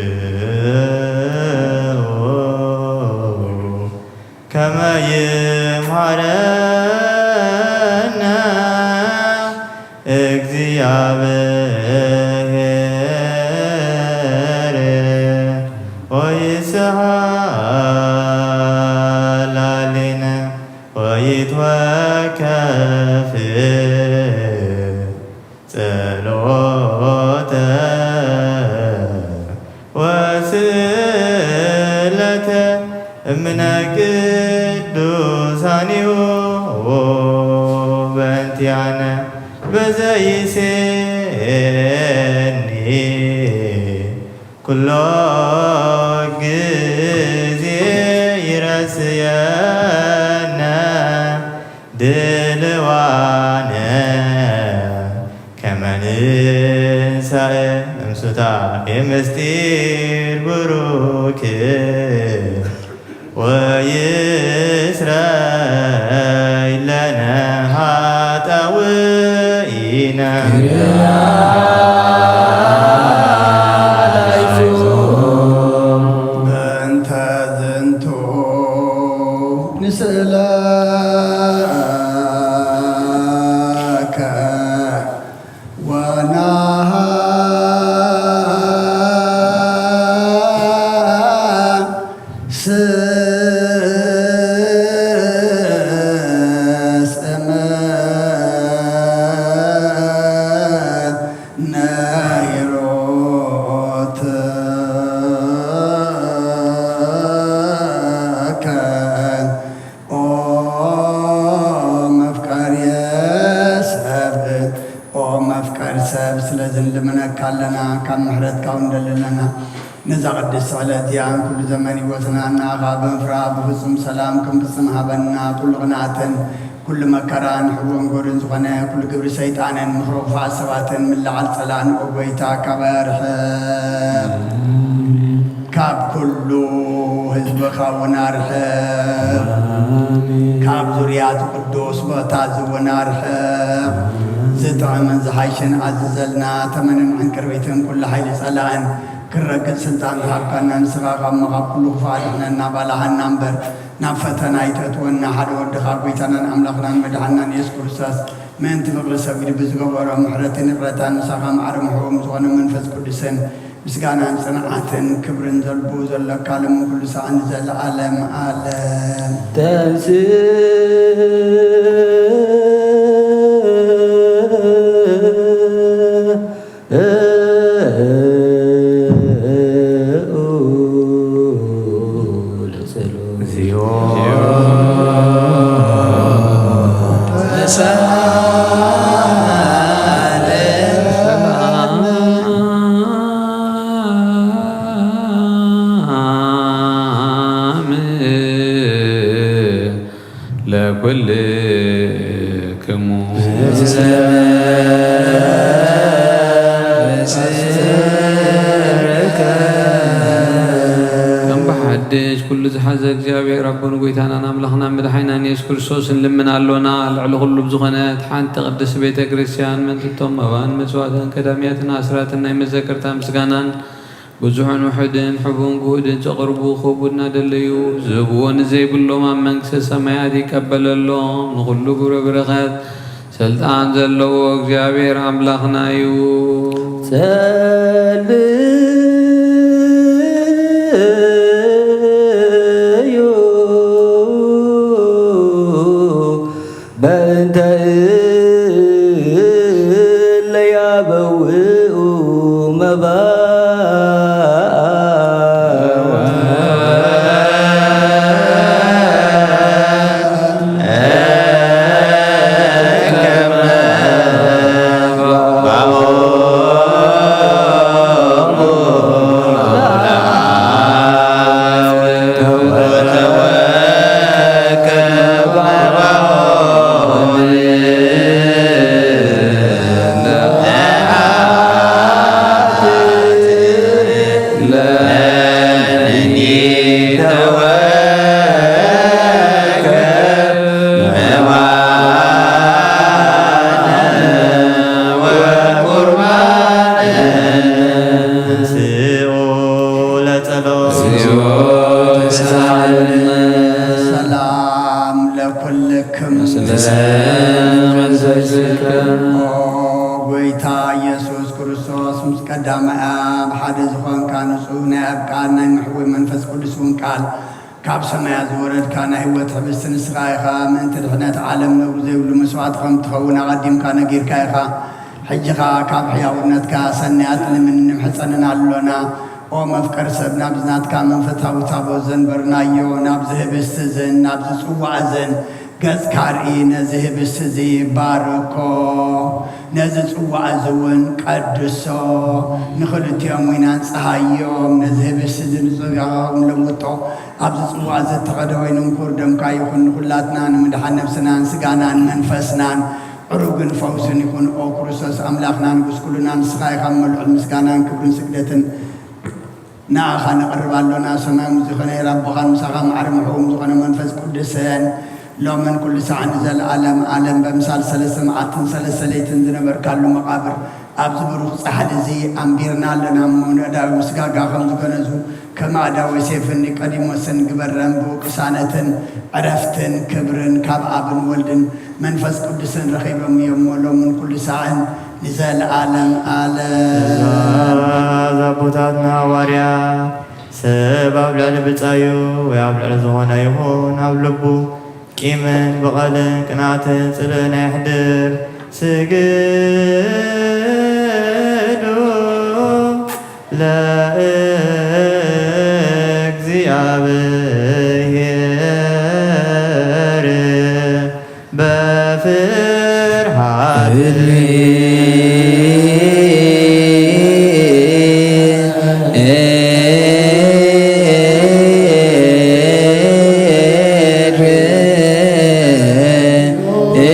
ከመ ይምሃረነ እግዚኣብሔር ወይስሐ ላሊነ ወይትወከፍ ጸሎተ ወስእለተ እምነ ቅዱሳኒሁ በእንቲአነ በዘይሴኒ ኩሎ ግዜ ይረስየነ ድልዋነ ከመ ንሳኤ እምሱታኤ ምስጢር ብሩክ ወይስረይ ለነ ኃጣውኢነ። በእንተ ዝንቱ ንስእለ ኦ መፍቀሪ ሰብ፣ ስለ ዝንልምነካ ኣለና፣ ካብ ምሕረትካ እውን ንደሊ ኣለና። ነዛ ቅድስቲ ዕለት እዚኣን ኩሉ ዘመን ህይወትና ንኣኻ ብምፍራህ ብፍጹም ሰላም ክንፍጽም ሃበና። ኩሉ ቅንኣትን ኩሉ መከራን ሕቡን ጎርን ዝኾነ ኩሉ ግብሪ ሰይጣንን ምኽሪ ክፉኣት ሰባትን ምልዓል ጸላእን ኦ ጎይታ ካባይ ኣርሕቕ። ካብ ኩሉ ህዝብኻ እውን ኣርሕቕ። ኣሜን። ካብ ዙርያቱ ቅዱስ ቦታ እዚ እውን ኣርሕቕ። ዝጥዕምን ዝሓይሽን ኣዝዘልና። ተመንን ዕንቅርቢትን ኩሉ ሓይሊ ጸላእን ክረግጽ ስልጣን ዝሃብካና ንስኻ ካብ መኻብ ኩሉ ክፉእ ኣድሕነና፣ ባልሃና እምበር ናብ ፈተና ኣይተእትወና። ሓደ ወድኻ ጎይታናን ኣምላኽናን መድሓንናን የሱስ ክርስቶስ ምእንቲ ፍቕሪ ሰብ ኢሉ ብዝገበሮ ምሕረትን ይቕረታን ምሳኻ ማዕረ ምሕቡም ዝኾነ መንፈስ ቅዱስን ምስጋናን ጽንዓትን ክብርን ዘልቡ ዘለካ ሎም ኩሉ ሳዕ ንዘለዓለም ዓለም። ተንሥእ ለኩልክሙ። እምበሓድሽ ኩሉ ዝሓዘ እግዚኣብሔር ኣቦን ጐይታናን ኣምላኽናን መድሓኒናን የሱስ ክርስቶስ ንልምን ኣሎና። ልዕሊ ኩሉ ብዝኾነት ሓንቲ ቅድስቲ ቤተ ክርስቲያን ምእንትቶም መባን መስዋዕትን ቀዳሚያትን ኣስራትን ናይ መዘከርታ ምስጋናን ብዙሕን ውሑድን ሕቡን ግሁድን ዘቕርቡ ክህቡ እናደለዩ ዝህብዎ ንዘይብሎም ኣብ መንግስተ ሰማያት ይቀበለሎም። ንኹሉ ግብረ በረኸት ስልጣን ዘለዎ እግዚኣብሔር ኣምላኽና እዩ። ጸልዩ በእንተ እለ ያበውኡ መባእ ሰላም ለኩልክም። ኦ ጐይታ ኢየሱስ ክርስቶስ፣ ምስ ቀዳማይ ኣብ ሓደ ዝኾንካ ንጹህ ናይ ኣብ ቃል ናይ መሕወይ መንፈስ ቅዱስ እውን ቃል ካብ ሰማያት ዝወረድካ ናይ ህይወት ሕብስቲ ንስኻ ኢኻ። ምእንቲ ድሕነት ዓለም ነውሪ ዘይብሉ መስዋዕቲ ከም ትኸውን ኣቐዲምካ ነጊርካ ኢኻ። ሕጂ ኸኣ ካብ ሕያውነትካ ሰናያት ንምን ንምሕጸንን ኣሎና። ኦ መፍቀሪ ሰብ፣ ናብዚ ናትካ መንፈሳዊ ታቦት ዘንበርናዮ፣ ናብዚ ህብስቲ እዝን ናብዚ ጽዋእ እዝን ገጽካ ርኢ፣ ነዚ ህብስቲ እዚ ባርኮ፣ ነዚ ጽዋእ እዚ እውን ቀድሶ፣ ንኽልቲኦም እውን ኣንጽሃዮም። ነዚ ህብስቲ እዚ ንጽጋቦም ለውጦ፣ ኣብዚ ጽዋእ እዚ እተኸደ ወይኒ እንኩር ደምካ ይኹን፣ ንኹላትና ንምድሓን ነብስናን ስጋናን መንፈስናን ዕሩግን ፈውስን ይኹን። ኦ ክርስቶስ ኣምላኽና ንጉስ ኩልና፣ ንስኻ ኢኻ እሞ ልዑል ምስጋናን ክብርን ስግደትን ንኣኻ ነቕርብ ኣሎና። ሰማያዊ ዝኾነ ሄር ኣቦኻን ምሳኻ ማዕረ ምሕውም ዝኾነ መንፈስ ቅዱስን ሎምን ኩሉ ሳዕን ንዘለኣለም ኣለም በምሳል ሰለስተ መዓልትን ሰለስተ ለይትን ዝነበርካሉ መቓብር ኣብዚ ብሩኽ ጻሕሊ እዚ ኣንቢርና ኣለና እሞ፣ ንኣእዳው ምስጋጋ ከም ዝገነዙ፣ ከም ኣእዳው ዮሴፍን ኒቆዲሞስን ግበረን። ብኡ ቅሳነትን ዕረፍትን ክብርን ካብ ኣብን ወልድን መንፈስ ቅዱስን ረኺቦም እዮም እሞ፣ ሎምን ኩሉ ሳዕን ንዘለኣለም ኣለም። ትእዛዝ ኣቦታትና ሃዋርያት፣ ሰብ ኣብ ልዕሊ ብጻዩ ወይ ኣብ ልዕሊ ዝኾነ ይኹን ኣብ ልቡ ቂምን በቐልን ቅንኣትን ጽልእን ኣየሕድር። ስግዱ ለእግዚኣብሔር በፍርሃት።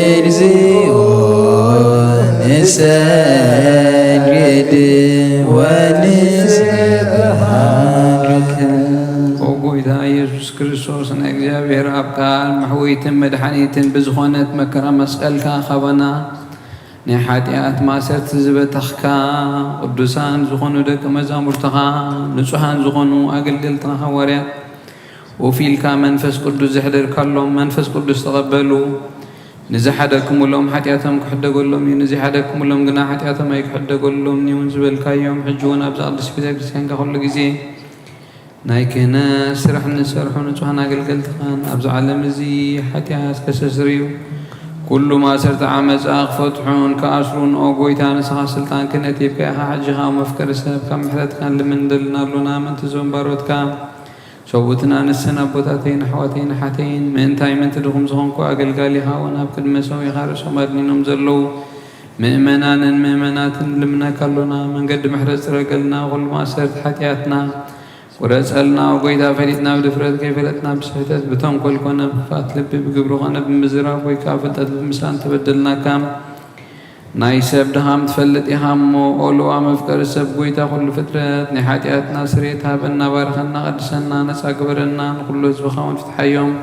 እግዚኦ ንሰግድ ወንስብሐትከ። ኦ ጐይታ ኢየሱስ ክርስቶስ፣ ናይ እግዚኣብሔር ኣብ ቃል መሕወይትን መድሓኒትን ብዝኾነት መከራ መስቀልካ ካባና ናይ ሓጢኣት ማእሰርቲ ዝበተኽካ፣ ቅዱሳን ዝኾኑ ደቂ መዛሙርትኻ፣ ንጹሃን ዝኾኑ ኣገልገልትኻ ሃዋርያት፣ ወፊልካ መንፈስ ቅዱስ ዘሕደርካሎም መንፈስ ቅዱስ ተቐበሉ። ንዝሓደክሙሎም ሓጢኣቶም ክሕደገሎም እዩ፣ ንዘይሓደክሙሎም ግና ሓጢኣቶም ኣይክሕደገሎምን እዩ ዝበልካዮም፣ ሕጂ እውን ኣብዛ ቅድስት ቤተ ክርስቲያንካ ኩሉ ግዜ ናይ ክህነት ስራሕ ንሰርሑ ንጹሃን ኣገልገልትኻን ኣብዚ ዓለም እዚ ሓጢኣት ከሰስርዩ ኩሉ ማእሰርቲ ዓመጻ ክፈትሑን ክኣስሩን፣ ኦ ጐይታ፣ ንስኻ ስልጣን ክህነት ሂብካ ኢኻ። ሕጂ ኸኣ መፍቀሪ ሰብ ካብ ምሕረትካ ንልምን ንደልን ኣሎና፣ ምእንቲ እዞም ባሮትካ ሰብኡትን ኣንስትን ኣቦታተይን ኣሕዋተይን ኣሓተይን፣ ምእንታይ ምእንቲ ድኹም ዝኾንኩ ኣገልጋሊኻ እውን ኣብ ቅድሚ መሰዊኻ ርእሶም ኣድኒኖም ዘለዉ ምእመናንን ምእመናትን ንልምነካ ኣሎና። መንገዲ ምሕረት ጽረገልና፣ ኩሉ ማእሰርቲ ሓጢኣትና ቁረጸልና፣ ኦ ጎይታ፣ ፈሊጥና ብድፍረት፣ ከይፈለጥና ብስሕተት፣ ብተንኮል ኮነ ብክፍኣት ልቢ፣ ብግብሪ ኮነ ብምዝራብ፣ ወይ ከኣ ፍልጠት ብምስኣን ተበደልናካ። ናይ ሰብ ድኻም ትፈልጥ ኢኻ እሞ፣ ኦ ልዋ መፍቀሪ ሰብ፣ ጎይታ ኩሉ ፍጥረት፣ ናይ ሓጢኣትና ስርየት ሃበና፣ ባርኸና፣ ቀድሰና፣ ነጻ ግበረና፣ ንኹሉ ህዝብኻ እውን ፍትሓዮም።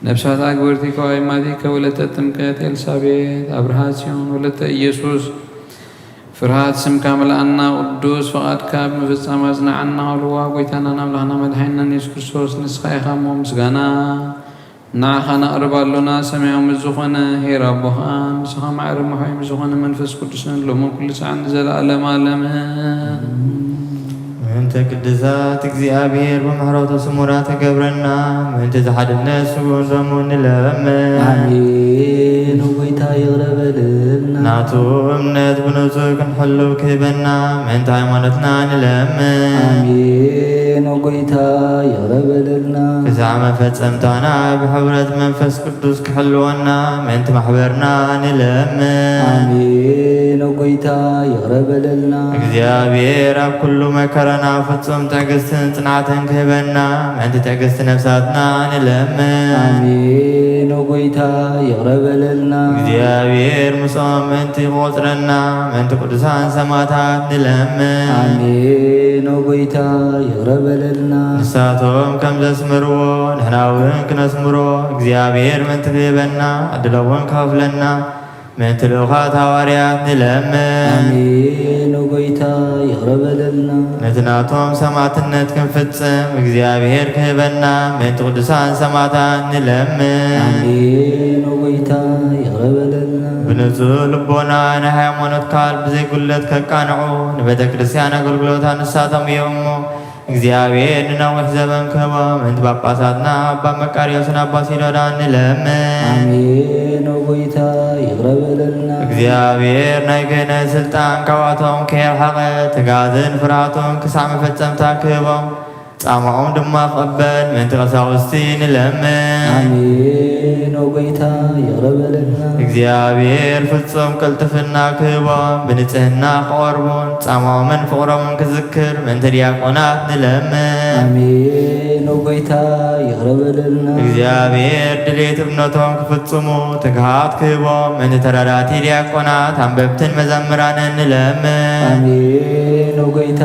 ነብሳት ኣግበርቲ ከዋይማቲከ፣ ወለተ ጥምቀት ኤልሳቤጥ፣ ኣብርሃ ጽዮን፣ ወለተ ኢየሱስ፣ ፍርሃት ስምካ ምልኣና፣ ቅዱስ ፍቓድካ ብምፍጻም ኣጽንዓና። ልዋ ጎይታናን ኣምላኽና መድሓኒናን የሱስ ክርስቶስ፣ ንስኻ ኢኻ እሞ ምስጋና ንዓኻ ነቕርብ ኣሎና። ሰማያዊ ምስ ዝኾነ ኄር ኣቦኻን፣ ንስኻ ማዕረ መሓዩ ምስ ዝኾነ መንፈስ ቅዱስን፣ ሎምን ኩሉ ሰዓን ንዘለኣለም ኣለምን። ምእንተ ቅዱሳት እግዚኣብሔር ብምሕረቱ ስሙራት ይገብረና። ምእንቲ ዝሓድነት ስጉን ደሙ ንለምን። ኣሜን። ኦ ጎይታ ይቕረ በለልና። ናቱ እምነት ብንጹር ክንሕልው ክህበና ምእንቲ ሃይማኖትና ንለምን። ኣሜን። ኦ ጎይታ ይቕረ በለልና። ክሳዕ መፈጸምታና ብሕብረት መንፈስ ቅዱስ ክሕልወና ምእንቲ ማሕበርና ንለምን። ኣሜን። ኦ ጎይታ ይቕረ በለልና። እግዚኣብሔር ኣብ ኩሉ መከራና ፍጹም ትዕግስትን ጽንዓትን ክህበና ምእንቲ ትዕግስቲ ነፍሳትና ንለምን። ኣሜን። ኦ ጎይታ ይቕረ በለልና። እግዚኣብሔር ምስኦም ምእንቲ ክቆጽረና ምእንቲ ቅዱሳን ሰማዕታት ንለምን። ኣሜን። ኦ ጎይታ ይቕረ በለልና። ንሳቶም ከም ዘስመርዎ ንሕና እውን ክነስምሮ እግዚኣብሔር ምእንቲ ክህበና ዕድል እውን ክኸፍለና ምእንቲ ልኡኻት ሃዋርያት ንለምን። ኣሜን። ኦ ጎይታ ይቕረ በለልና። ነቲ ናቶም ሰማዕትነት ክንፍጽም እግዚኣብሔር ክህበና ምእንቲ ቅዱሳን ሰማዕታት ንለምን። ኣሜን። ኦ ጎይታ ይቕረ በለልና። ብንጹህ ልቦና ናይ ሃይማኖት ቃል ብዘይ ጉድለት ከቃንዑ ንቤተ ክርስቲያን ኣገልግሎታ ንሳቶም እዮም እሞ እግዚኣብሔር ንነዊሕ ዘበን ክህቦም ምእንቲ ጳጳሳትና ኣባ መቃርዮስን ኣባ ሲኖዳን ንለምን። ኣሜን። ኦ ጎይታ ይቕረ በለልና። እግዚኣብሔር ናይ ክህነት ስልጣን ካብኣቶም ከየርሓቐ ትግሃትን ፍርሃትን ክሳዕ መፈጸምታ ክህቦም ጻማኦም ድማ ክቕበል ምእንቲ ቀሳውስቲ ንለምን። ኣሜን። ኦ ጎይታ ይቕረ በለልና። እግዚኣብሔር ፍጹም ቅልጥፍና ክህቦም ብንጽህና ክቐርቡን ጻማኦምን ፍቕሮምን ክዝክር ምእንቲ ዲያቆናት ንለምን። ኣሜን። ኦ ጎይታ ይቕረ በለልና። እግዚኣብሔር ድሌት እምነቶም ክፍጽሙ ትግሃት ክህቦም ምእንቲ ተረዳእቲ ዲያቆናት፣ ኣንበብትን መዘምራንን ንለምን። ኣሜን። ኦ ጎይታ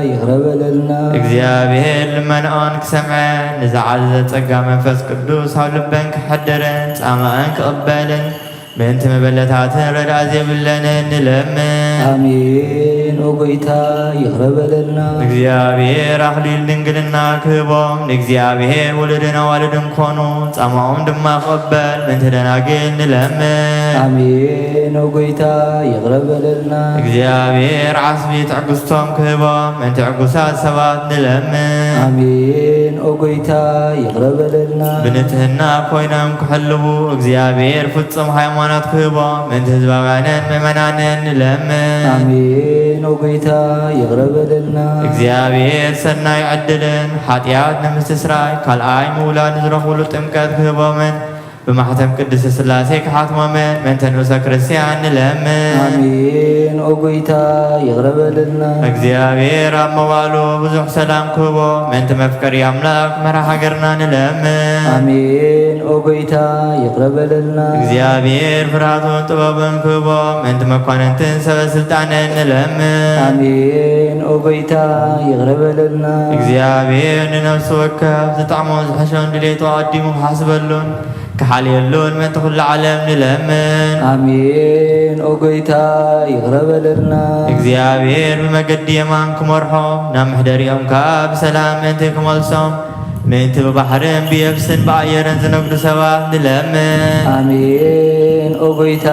ይቕረ በለልና። እግዚኣብሔር ልመንኦን ክሰምዐን ንዝዓዘዘ ጸጋ መንፈስ ቅዱስ ኣብ ልበን ክሕድርን ጻማኣን ክቕበልን ምእንቲ መበለታትን ረድኣ ዘይብለንን ንለምን። ኣሜን። ኦ ጎይታ ይቕረ በለልና። እግዚኣብሔር ኣኽሊል ድንግልና ክህቦም ንእግዚኣብሔር ውሉድን ኣዋልድን ክኾኑ ጻማኦም ድማ ክቕበል ምእንቲ ደናግል ንለምን። ኣሜን። ኦ ጎይታ ይቕረ በለልና። እግዚኣብሔር ዓስቢ ትዕግስቶም ክህቦም ምእንቲ ዕጉሳት ሰባት ንለምን። ኣሜን። ኦ ጎይታ ይቕረ በለልና። ብንጽህና ኮይኖም ክሕልዉ እግዚኣብሔር ፍጹም ሃይማኖት ክህቦም ምእንቲ ህዝባውያንን ምእመናንን ንለምን። ኣሜን። ኦ ጎይታ ይቕረ በለልና። እግዚኣብሔር ሰናይ ዕድልን ሓጢኣት ንምስትስራይ ካልኣይ ምውላድ ንዝረኽብሉ ጥምቀት ክህቦምን ብማሕተም ቅድስቲ ሥላሴ ክሓትሞምን ምእንቲ ንኡሰ ክርስቲያን ንለምን። ኣሜን። ኦ ጎይታ ይቕረ በለልና። እግዚኣብሔር ኣብ መዋሉ ብዙሕ ሰላም ክህቦ ምእንቲ መፍቀሪ ኣምላኽ መራ ሃገርና ንለምን። ኣሜን። ኦ ጎይታ ይቕረ በለልና። እግዚኣብሔር ፍርሃቱን ጥበብን ክህቦ ምእንቲ መኳንንትን ሰበ ስልጣንን ንለምን። ኣሜን። ኦ ጎይታ ይቕረ በለልና። እግዚኣብሔር ንነፍሲ ወከፍ ዝጥዕሞን ዝሕሾን ድሌቱ ኣቐዲሙ ክሓስበሉን ክሓልየሉን ምእንቲ ኩሉ ዓለም ንለምን። ኣሜን። ኦ ጎይታ ይቕረ በለልና። እግዚኣብሔር ብመገዲ የማን ክመርሖም ናብ መሕደሪኦም ከኣ ብሰላም ምእንቲ ክመልሶም ምእንቲ ብባሕርን ብየብስን ብኣየርን ዝነግዱ ሰባት ንለምን። ኣሜን። ኦ ጎይታ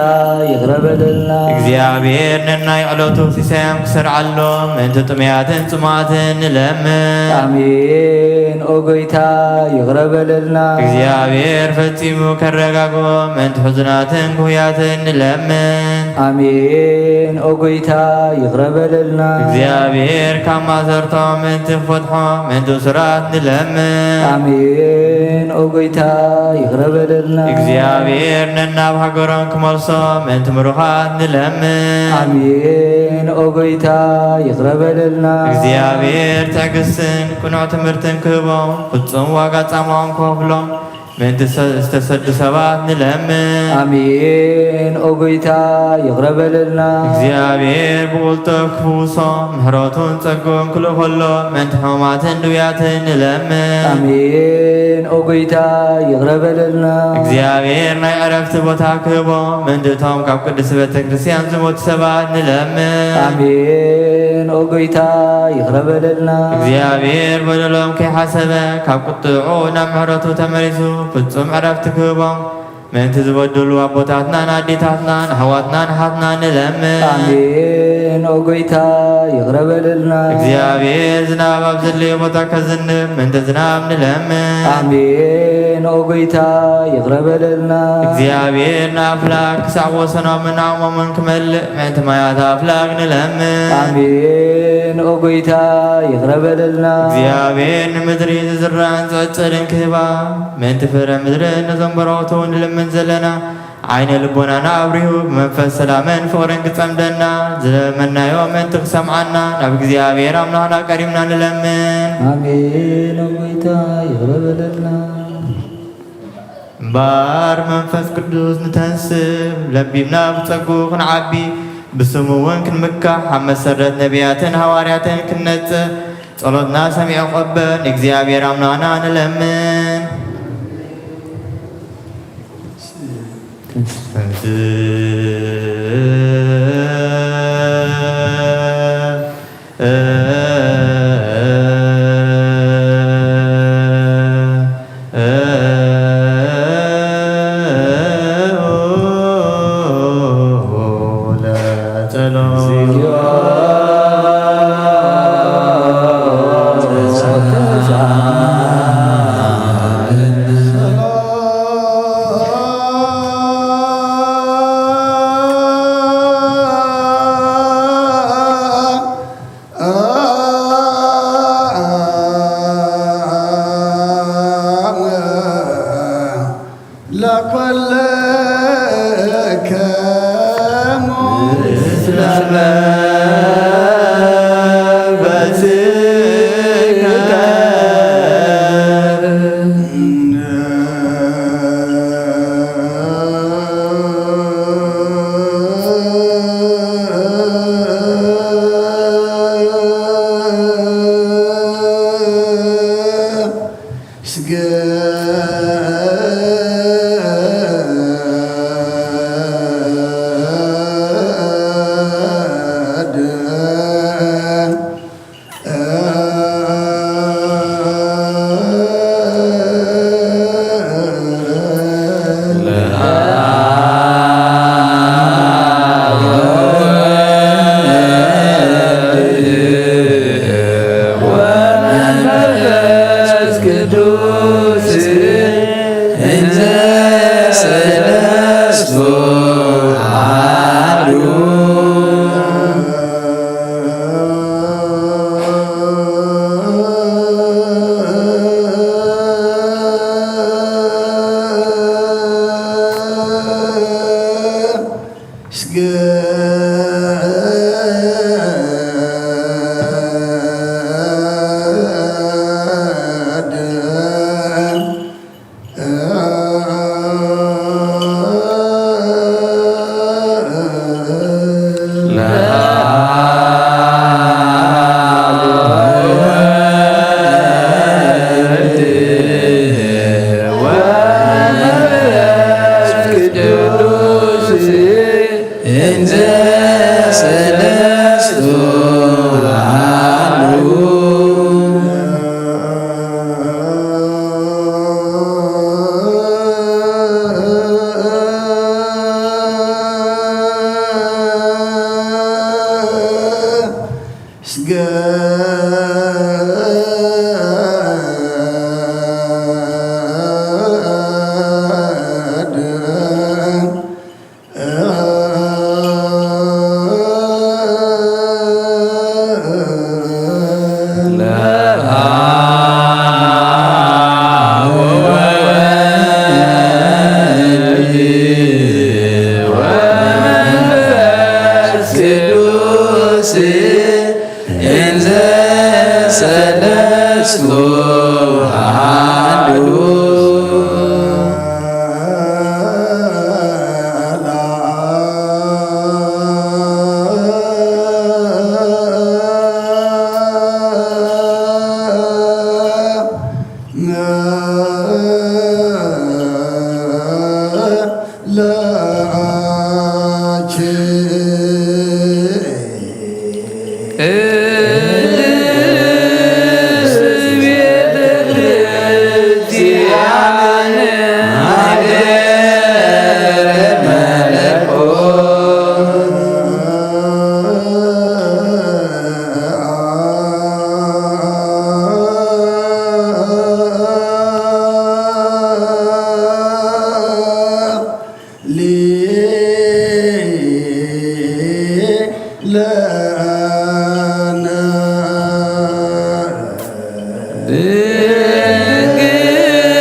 ይቕረ በለልና። እግዚኣብሔር ነናይ ዕለቱ ሲሳዮም ክሰርዓሎም ምእንቲ ጥሙያትን ጽሙኣትን ንለምን። ኣሜን። ኦ ጎይታ ይቕረ በለልና። እግዚኣብሔር ፈጺሙ ከረጋግኦም ምእንቲ ሕዙናትን ግሁያትን ንለምን። ኣሜን። ኦ ጎይታ ይቕረ በለልና። እግዚኣብሔር ካብ ማእሰርቶም ምእንቲ ክፈትሖም ምእንቲ እሱራት ንለምን። ኣሜን። ኦ ጎይታ ይቕረ በለልና። እግዚኣብሔር ነናብ ሃገሮም ክመልሶም ምእንቲ ምሩኻት ንለምን። ኣሜን። ኦ ጎይታ ይቕረ በለልና። እግዚኣብሔር ትዕግስትን ቅኑዕ ትምህርትን ክህቦም፣ ፍጹም ዋጋ ጻማኦም ክኸፍሎም ምእንቲ ሰ-፣ ዝተሰዱ ሰባት ንለምን። ኣሜን። ኦ ጎይታ ይቕረ በለልና። እግዚኣብሔር ብቕልጡፍ ክፍውሶም ምሕረቱን ጸግኡን ክልእኸሎም ምእንቲ ሕሙማትን ድውያትን ንለምን። ኣሜን። ኦ ጎይታ ይቕረ በለልና። እግዚኣብሔር ናይ ዕረፍቲ ቦታ ክህቦም ምእንቲ እቶም ካብ ቅድስቲ ቤተ ክርስቲያን ዝሞቱ ሰባት ንለምን። ኣሜን። ኦ ጎይታ ይቕረ በለልና። እግዚኣብሔር በደሎም ከይሓሰበ ካብ ቁጥዑ ናብ ምሕረቱ ተመሊሱ ፍጹም ዕረፍቲ ክህቦም ምእንቲ ዝበደሉ ኣቦታትናን ኣዴታትናን ኣሕዋትናን ኣሓትናን ንለምን። ኣሜን። ኦ ጎይታ ይቕረ በለልና። እግዚኣብሔር ዝናብ ኣብ ዘድለዮ ቦታ ከዝንብ ምእንቲ ዝናብ ንለምን። ኣሜን። ኦ ጎይታ ይቕረ በለልና። እግዚኣብሔር ንኣፍላግ ክሳዕ ወሰኖምን ዓቕሞምን ክመልእ ምእንቲ ማያት ኣፍላግ ንለምን። ኣሜን። ኦ ጎይታ ይቕረ በለልና። እግዚኣብሔር ንምድሪ ዝዝራእን ዝዕጸድን ክህባ ምእንቲ ፍረ ምድርን ነዞም በረኸቱ ንልምን ዘለና ዓይነ ልቦናና ኣብሪሁ ብመንፈስ ሰላምን ፍቕርን ክጸምደና ዝለመናዮ ምእንቲ ክሰምዓና ናብ እግዚኣብሔር ኣምላኽና ቀሪብና ንለምን። ኣሜን። ኦ ጎይታ ይቕረ በለልና። እምበኣር መንፈስ ቅዱስ ንተንስብ ለቢምና ብጸግኡ ክንዓቢ ብስሙ እውን ክንምካሕ ኣብ መሰረት ነቢያትን ሃዋርያትን ክንነጽህ ጸሎትና ሰሚዑ ክቕበል ንእግዚኣብሔር ኣምላኽና ንለምን። ለአኪ ቅድስት ቤተ ክርስቲያን ማህደረ መለኮት። ለነ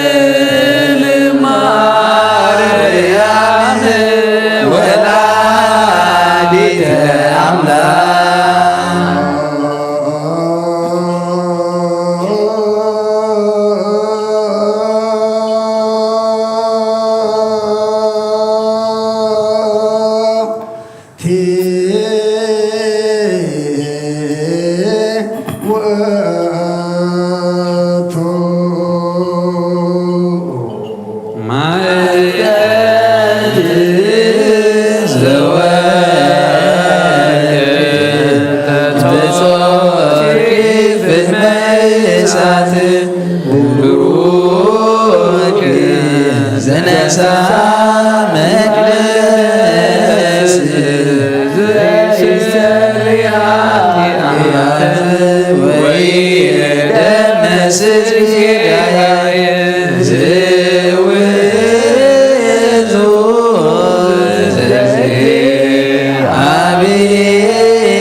ድንግል ማርያም ወላዲተ አምላክ። ብሩክ ዘነሳ መቅደስ ዘይሰሪ ኃጢአት ወይ ደመስስ ጌጋዬ ዝውዙ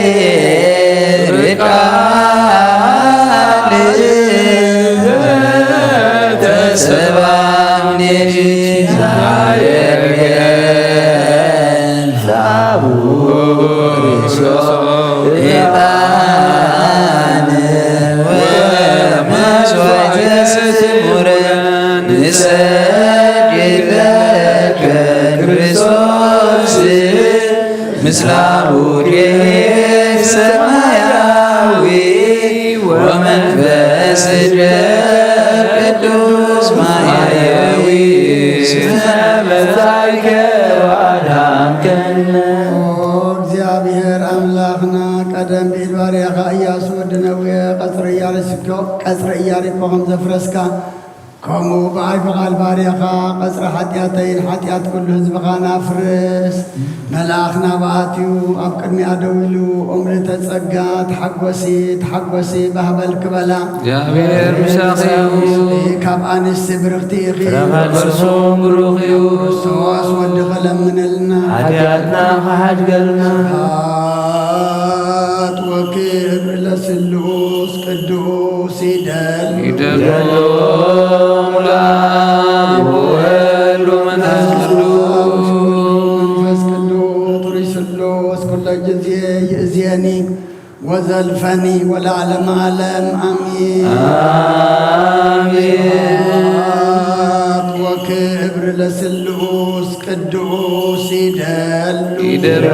ዘእግዚአብሔር ቃል ተሰባ እምኔኪ ዛየርገን ላቡ ርእሶ ዕጣን ወመስዋዕተ ስሙረ ንሰግድ ለከ ክርስቶስ ምስለ አቡኪ ሰማያዊ ወመንፈስ ቅዱስ ማያዊ ስመ በዛይከ ወአድኃንከነ። ኦ እግዚአብሔር አምላክና፣ ቀደም ብኢድ ባርያኻ ኢያሱ ወዲ ነዌ ቀጽሪ ኢያሪኮ፣ ቀጽሪ ኢያሪኮ ከም ዘፍረስካ፣ ከምኡ ብኣይ ብቓል ባርያኻ ቀጽሪ ሓጢኣተይን ሓጢኣት ኩሉ ህዝብኻን ኣፍርስ። መልኣኽ ናብኣ ኣትዩ ኣብ ቅድሚኣ ደው ኢሉ፣ ኦም ልተ ጸጋ፣ ተሓጎሲ፣ ተሓጎሲ፣ ባህበል ክበላ። እግዚኣብሔር ምሳኺ እዩ። ካብ ኣንስቲ ብርኽቲ ኢኺ። ፍረ ከርሱ ብሩኽ እዩ። ክርስቶስ ወድኺ ለምንልና። ሓጢኣትና ክሓድገልና። ስብሐት ወክብር ለስሉስ ቅዱስ ይደሉ። ይደሉ ለአብ ወወልድ ወመንፈስ ቅዱስ። መንፈስ ቅዱስ ሩይ ስሉስ ኩለ ጊዜ ይእዜኒ ወዘልፈኒ ወለዓለመ ዓለም አሜን። አሜን። ስብሐት ወክብር ለስሉስ ቅዱስ ይደሉ። ይደሉ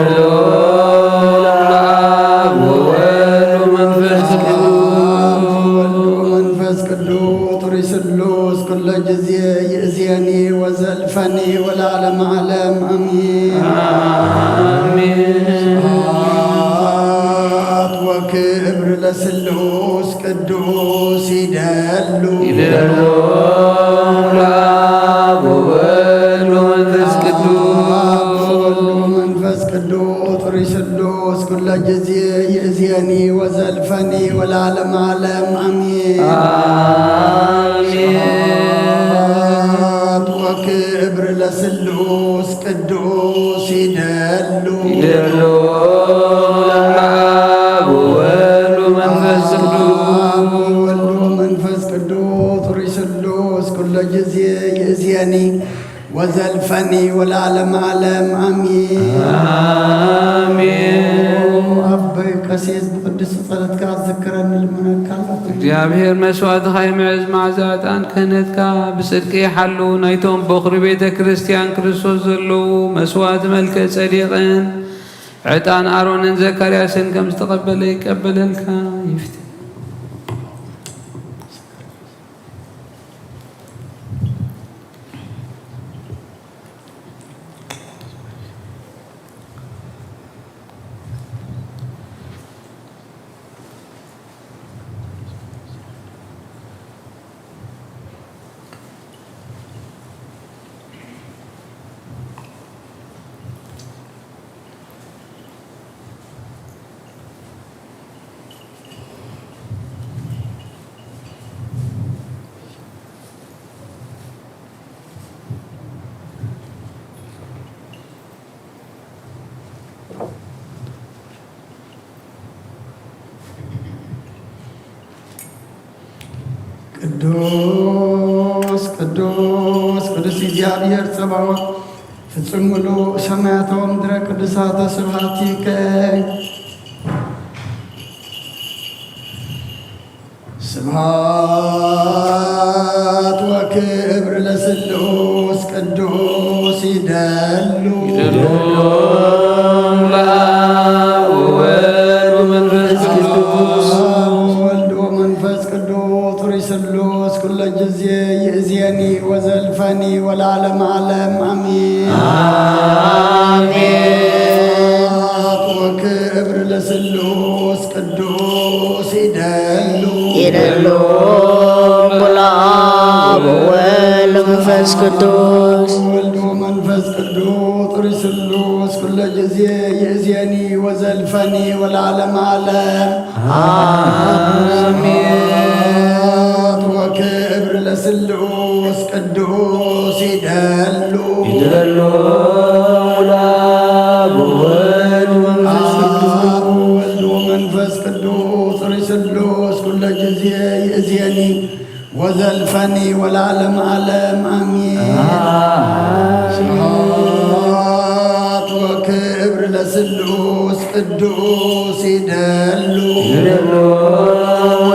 ለአብ ወወልድ ወመንፈስ ቅዱስ። አብ ወወልድ ወመንፈስ ቅዱስ ሩይ ስሉስ ኩለ ጊዜ ይእዜኒ ወዘልፈኒ ወለዓለመ ዓለም አሜን። አሜን። ስብሐት ወክብር ለስሉስ ቅዱስ ይደሉ። ይደሉ ለአብ ወወልድ ወመንፈስ ቅዱስ። አብ ወወልድ ወመንፈስ ቅዱስ ሩይ ስሉስ ኩለ ጊዜ ይእዜኒ ወዘልፈኒ ወለዓለመ ዓለም አሜን። አሜን። ስብሐት ወክብር ለስሉስ ቅዱስ ይደሉ። ይደሉ ለአብ ወወልድ ወመንፈስ ቅዱስ። አብ ወወልድ ወመንፈስ ቅዱስ ሩይ ስሉስ ኩለ ጊዜ ይእዜኒ ወዘልፈኒ ወለዓለመ ዓለም አሜን። አሜን። አበይ ቀሲስ ብቅዱስ ጸሎትካ ዝክረኒ ልምነካ ኣለኹ። እግዚኣብሔር መስዋዕትኻ ይምዕዝ፣ መዓዛ ዕጣን ክህነትካ ብጽድቂ ይሓሉ። ናይቶም በኹሪ ቤተ ክርስቲያን ክርስቶስ ዘለዉ መስዋዕቲ መልከ ጸዴቅን ዕጣን ኣሮንን ዘካርያስን ከም ዝተቐበለ ይቀበለልካ ይፍትሕ። ቅዱስ ቅዱስ ቅዱስ እግዚኣብሔር ጸባኦት፣ ፍጹም ምሉእ ሰማያት ወምድረ ቅዱሳተ ስብሐቲከ። ስብሐት ወክብር ለስሉስ ቅዱስ ይደሉ። ይደሉ ለአብ ወወልድ ወመንፈስ ቅዱስ። ወወልድ ወመንፈስ ቅዱስ ሩይ ስሉስ ኩለ ጊዜ ይእዜኒ ወዘልፈኒ ወለዓለመ ዓለም አሜን። አሜን። ስብሐት ወክብር ለስሉስ ቅዱስ ይደሉ። ይደሉ ለአብ ወወልድ ወመንፈስ ቅዱስ። ወወልድ ወመንፈስ ቅዱስ ሩይ ስሉስ ኩለ ጊዜ ይእዜኒ ወዘልፈኒ ወለዓለመ ዓለም አሜን። ስብሐት ወክብር ለስሉስ ቅዱስ ይደሉ። ይደሉ ለአብ ወወልድ ወመንፈስ ቅዱስ። አብ ወወልድ ወመንፈስ ቅዱስ ሩይ ስሉስ ኩለ ጊዜ ይእዜኒ ወዘልፈኒ ወለዓለመ ዓለም አሜን። አሜን። ስብሐት ወክብር ለስሉስ ቅዱስ ይደሉ። ይደሉ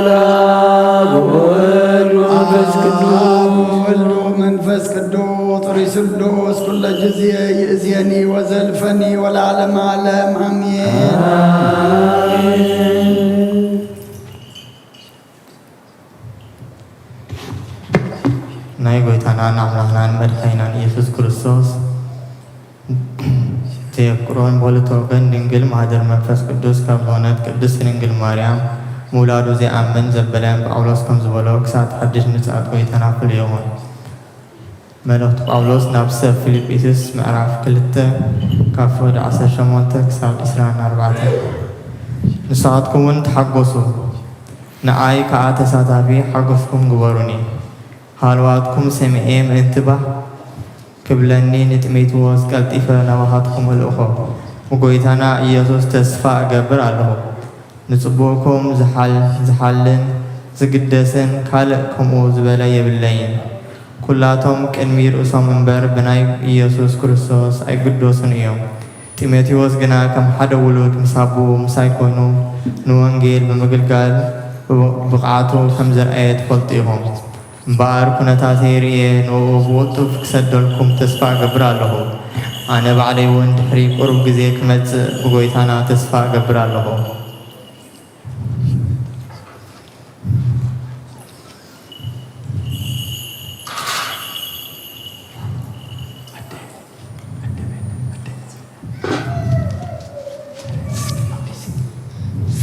ለአብ ወወልድ ወመንፈስ ቅዱስ። አብ ወወልድ ወመንፈስ ቅዱስ ሩይ ስሉስ ኩለ ጊዜ ይእዜኒ ወዘልፈኒ ወለዓለመ ዓለም አሜን። ናይ ጎይታናን ኣምላኽናን መድሓኒናን ኢየሱስ ክርስቶስ ዘየፍቅሮን ብክልተ ወገን ድንግል ማህደር መንፈስ ቅዱስ ካብ ዝኾነት ቅድስት ድንግል ማርያም ምውላዱ ዘይኣምን ዘበለ ጳውሎስ ከም ዝበሎ፣ ክሳብ ሓድሽ ምጽኣት ጎይታና ፍሉይ ይኹን። መልእኽቲ ጳውሎስ ናብ ሰብ ፊልጵስዩስ ምዕራፍ ክልተ ካብ ፍቕዲ ዓሰርተ ሸሞንተ ክሳብ ዕስራን ኣርባዕተን። ንስኻትኩም እውን ተሓጎሱ፣ ንኣይ ከኣ ተሳታፊ ሓጎስኩም ግበሩኒ። ሃለዋትኩም ሰሚዔ ምእንቲ ባህ ክብለኒ ንጢሞቴዎስ ቀልጢፈ ናባኻትኩም እልእኾ። ብጎይታና ኢየሱስ ተስፋ እገብር ኣለኹ። ንጽቡቕኩም ዝሓል-፣ ዝሓልን ዝግደስን ካልእ ከምኡ ዝበለ የብለይን። ኩላቶም ቅድሚ ርእሶም እምበር ብናይ ኢየሱስ ክርስቶስ ኣይግደሱን እዮም። ጢሞቴዎስ ግና ከም ሓደ ውሉድ ምስ ኣቦኡ ምሳይ ኮይኑ ንወንጌል ብምግልጋል ብቕ-፣ ብቕዓቱ ከም ዘርኣየ ትፈልጡ ኢኹም። እምበኣር ኩነታተይ ርእየ ንእኡ ብቕልጡፍ ክሰደልኩም ተስፋ እገብር ኣለኹ። ኣነ ባዕለይ እውን ድሕሪ ቁሩብ ግዜ ክመጽእ ብጎይታና ተስፋ እገብር ኣለኹ።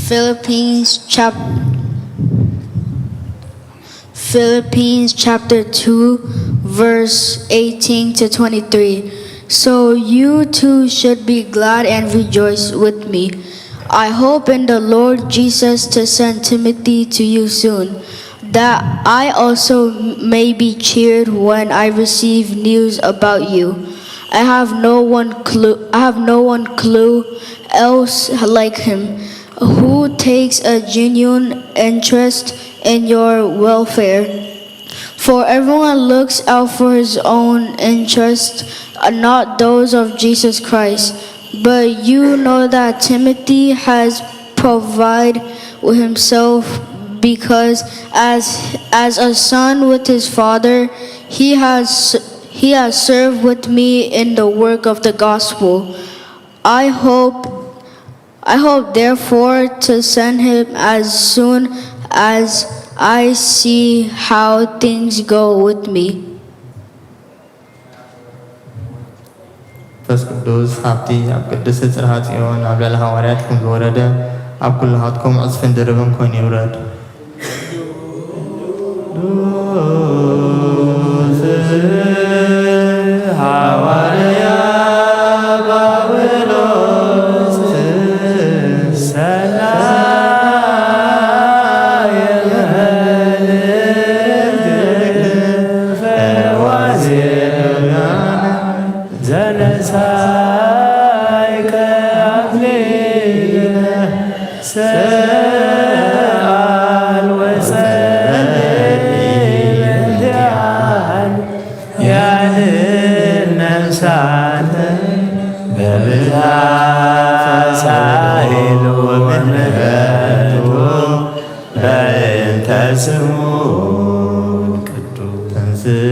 Philippines chap-, Philippines chapter two, verse eighteen to twenty-three. So you too should be glad and rejoice with me. I hope in the Lord Jesus to send Timothy to you soon, that I also may be cheered when I receive news about you. I have no one clue, I have no one clue else like him, who takes a genuine interest in your welfare. For everyone looks out for his own interest, and not those of Jesus Christ. But you know that Timothy has provided himself, because as, as a son with his father, he has, he has served with me in the work of the gospel. I hope, I hope therefore to send him as soon as I see how things go with me. መንፈስ ቅዱስ ሃብቲ ኣብ ቅድስቲ ጽርሃ ጽዮን ኣብ ልዕሊ ሃዋርያት ከም ዝወረደ ኣብ ኩልኻትኩም ዕጽፍን ድርብን ኮይኑ ይውረድ። ቅዱስ ሃዋርያ ጳውሎስ ሰናየ መልእክት ፈዋዜ ዘነሳይከ አክሊለ ሰአል ወጸልይ ሳይሉ ምሕረቱ በእንተ ስሙ ቅዱስ ተንሥእ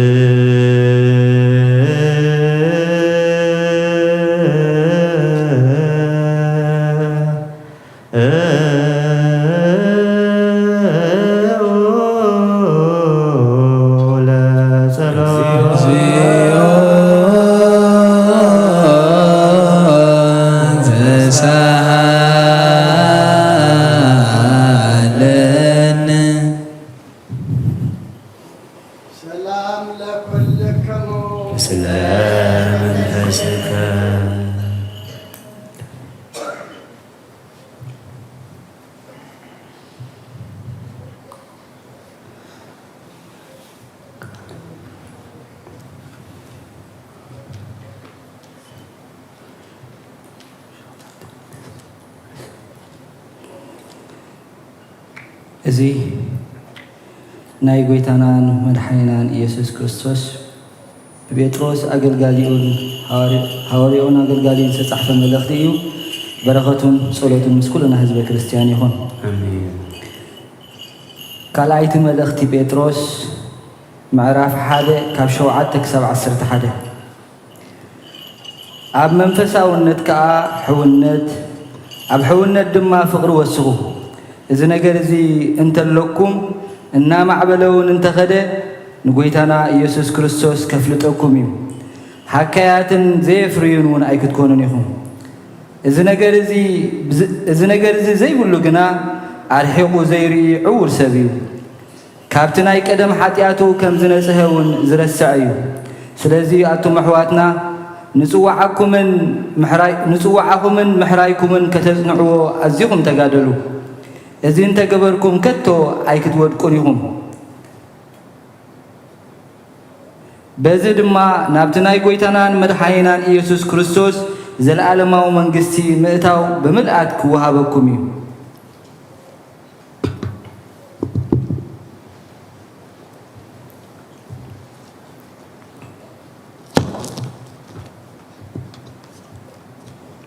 ሰላም ለኩልክሙ። ስለ መንፈስከ። እዚ ናይ ጐይታናን መድሓኒናን ኢየሱስ ክርስቶስ ብጴጥሮስ ኣገልጋሊኡን ሃዋርያኡን ኣገልጋሊኡን ዝተጻሕፈ መልእኽቲ እዩ። በረኸቱን ጸሎቱን ምስ ኩልና ህዝበ ክርስትያን ይኹን። ኣሜን። ካልኣይቲ መልእኽቲ ጴጥሮስ ምዕራፍ ሓደ ካብ ሸውዓተ ክሳብ ዓሰርተ ሓደ። ኣብ መንፈሳውነት ከኣ ሕውነት፣ ኣብ ሕውነት ድማ ፍቕሪ ወስኹ። እዚ ነገር እዚ እንተለኩም እናማዕበለ እውን እንተኸደ ንጎይታና ኢየሱስ ክርስቶስ ከፍልጠኩም እዩ። ሃካያትን ዘየፍርዩን እውን ኣይክትኮኑን ኢኹም። እዚ ነገር እዚ፣ እዚ ነገር እዚ ዘይብሉ ግና ኣርሒቑ ዘይርኢ ዕዉር ሰብ እዩ። ካብቲ ናይ ቀደም ሓጢኣቱ ከም ዝነጽሀ እውን ዝረስዕ እዩ። ስለዚ ኣቱም ኣሕዋትና ንጽዋዓኩምን ምሕራይ-፣ ንጽዋዓኹምን ምሕራይኩምን ከተጽንዕዎ ኣዚኹም ተጋደሉ። እዚ እንተገበርኩም ከቶ ኣይክትወድቁን ኢኹም። በዚ ድማ ናብቲ ናይ ጐይታናን መድሓኒናን ኢየሱስ ክርስቶስ ዘለኣለማዊ መንግስቲ ምእታው ብምልኣት ክወሃበኩም እዩ።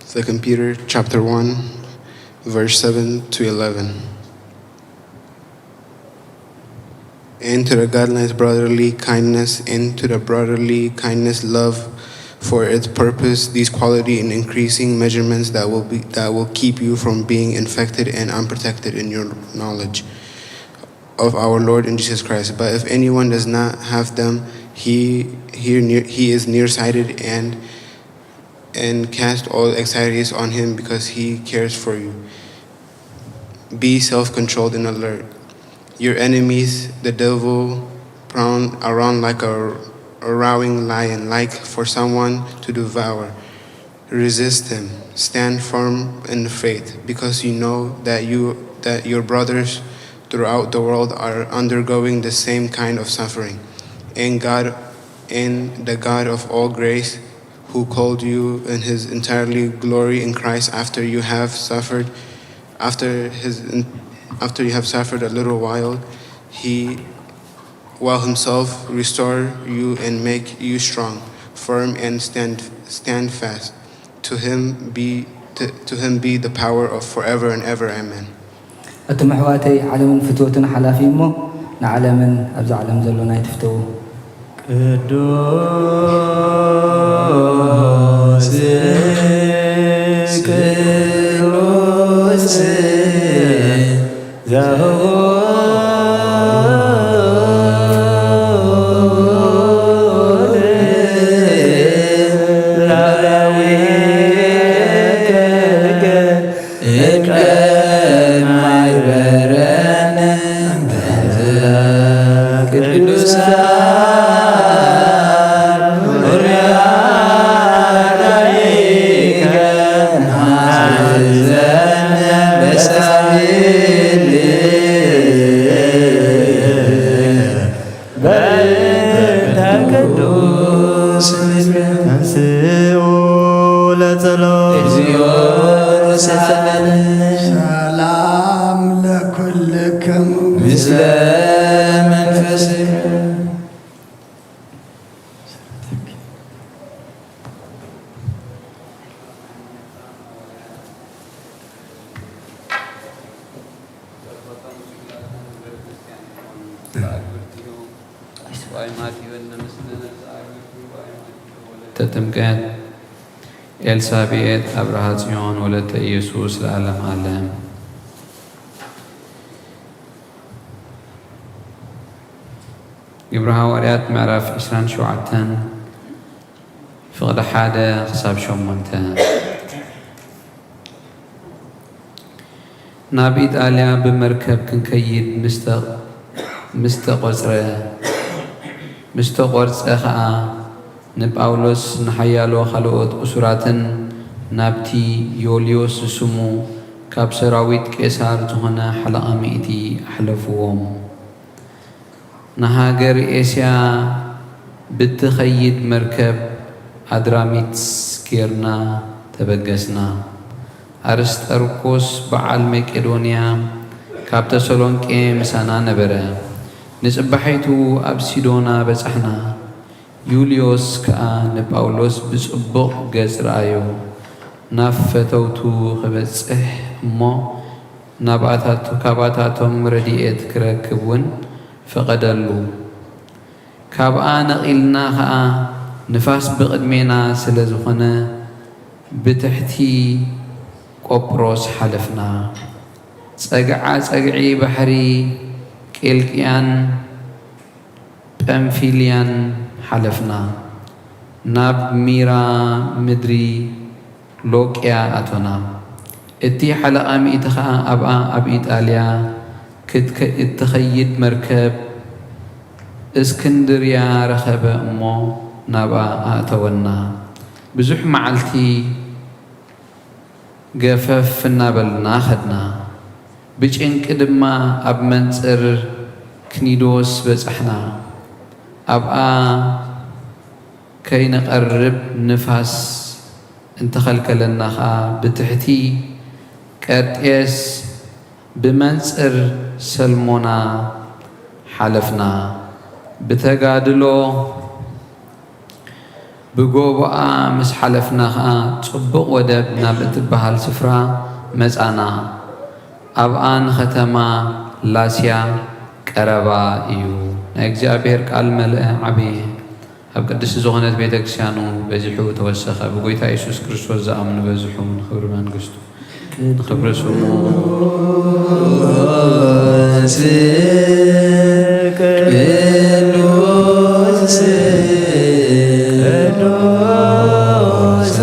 Second Peter chapter one, verse seven to eleven. And to the godliness, brotherly kindness, and to the brotherly kindness, love for its purpose, these quality in increasing measurements that will be, that will keep you from being infected and unprotected in your knowledge of our Lord and Jesus Christ. But if anyone does not have them, he, he, near, he is nearsighted and, and cast all anxieties on him because he cares for you. Be self-controlled and alert. Your enemies, the devil, prowl around like a, a roaring lion, like for someone to devour. Resist him. Stand firm in the faith, because you know that you, that your brothers throughout the world are undergoing the same kind of suffering. And God, and the God of all grace, who called you in his entirely glory in Christ after you have suffered, after his, after you have suffered a little while, he will himself restore you and make you strong, firm and stand, stand fast. To him be, to, to him be the power of forever and ever. Amen. ኣቱም ኣሕዋተይ፣ ዓለምን ፍትወትን ሓላፊ እሞ፣ ንዓለምን ኣብዚ ዓለም ዘሎን ኣይትፍተዉ። ቅዱስ ቅዱስ ዘውር ላዕላዊ እምቀ ማይ በረነ ቅዱሳን ሪአካይከ ናዘነ በሳቢል ተጥምቀት ኤልሳቤጥ ኣብርሃ ጽዮን ወለተ ኢየሱስ ለዓለም ዓለም። ግብረ ሃዋርያት ምዕራፍ ዕስራን ሸውዓተን ፍቕዲ ሓደ ክሳብ ሸሞንተ። ናብ ኢጣልያ ብመርከብ ክንከይድ ምስ ተ-፣ ምስ ተቖጽረ፣ ምስ ተቖርጸ ኸኣ፣ ንጳውሎስ ንሓያሎ ካልኦት እሱራትን ናብቲ ዮልዮስ ዝስሙ ካብ ሰራዊት ቄሳር ዝኾነ ሓለቓ ሚእቲ ኣሕለፍዎም። ንሃገር ኤስያ ብትኸይድ መርከብ ኣድራሚትስ ጌርና ተበገስና። ኣርስጠርኮስ በዓል መቄዶንያ ካብ ተሰሎንቄ ምሳና ነበረ። ንጽባሒቱ ኣብ ሲዶና በጻሕና። ዩልዮስ ከኣ ንጳውሎስ ብጽቡቕ ገጽ ረኣዮ። ናብ ፈተውቱ ክበጽሕ እሞ ናብኣታቶ-፣ ካብኣታቶም ረድኤት ክረክብ እውን ፈቐደሉ። ካብኣ ነቒልና ኸኣ ንፋስ ብቕድሜና ስለ ዝኾነ ብትሕቲ ቆጵሮስ ሓለፍና። ጸግዓ ጸግዒ ባሕሪ ቂልቅያን ጳምፊልያን ሓለፍና፣ ናብ ሚራ ምድሪ ሎቅያ ኣቶና። እቲ ሓለቓ ሚእቲ ኸኣ ኣብኣ ኣብ ኢጣልያ ክትከ-፣ እትኸይድ መርከብ እስክንድርያ ረኸበ እሞ ናብኣ ኣእተወና። ብዙሕ መዓልቲ ገፈፍ እናበልና ኸድና። ብጭንቂ ድማ ኣብ መንጽር ክኒዶስ በጻሕና። ኣብኣ ከይንቐርብ ንፋስ እንተኸልከለና ኸኣ ብትሕቲ ቀርጤስ ብመንጽር ሰልሞና ሓለፍና። ብተጋድሎ ብጎቦኣ ምስ ሓለፍና ኸኣ ጽቡቕ ወደብ ናብ እትበሃል ስፍራ መጻና። ኣብኣ ንኸተማ ላስያ ቀረባ እዩ። ናይ እግዚኣብሔር ቃል መልአ ዓበየ። ኣብ ቅድስቲ ዝኾነት ቤተ ክርስቲያኑ በዚሑ ተወሰኸ። ብጎይታ የሱስ ክርስቶስ ዝኣምኑ በዝሑ ንኽብሪ መንግስቱ። ንኽብሪ ስሙ። ቅዱስ፣ ቅዱስ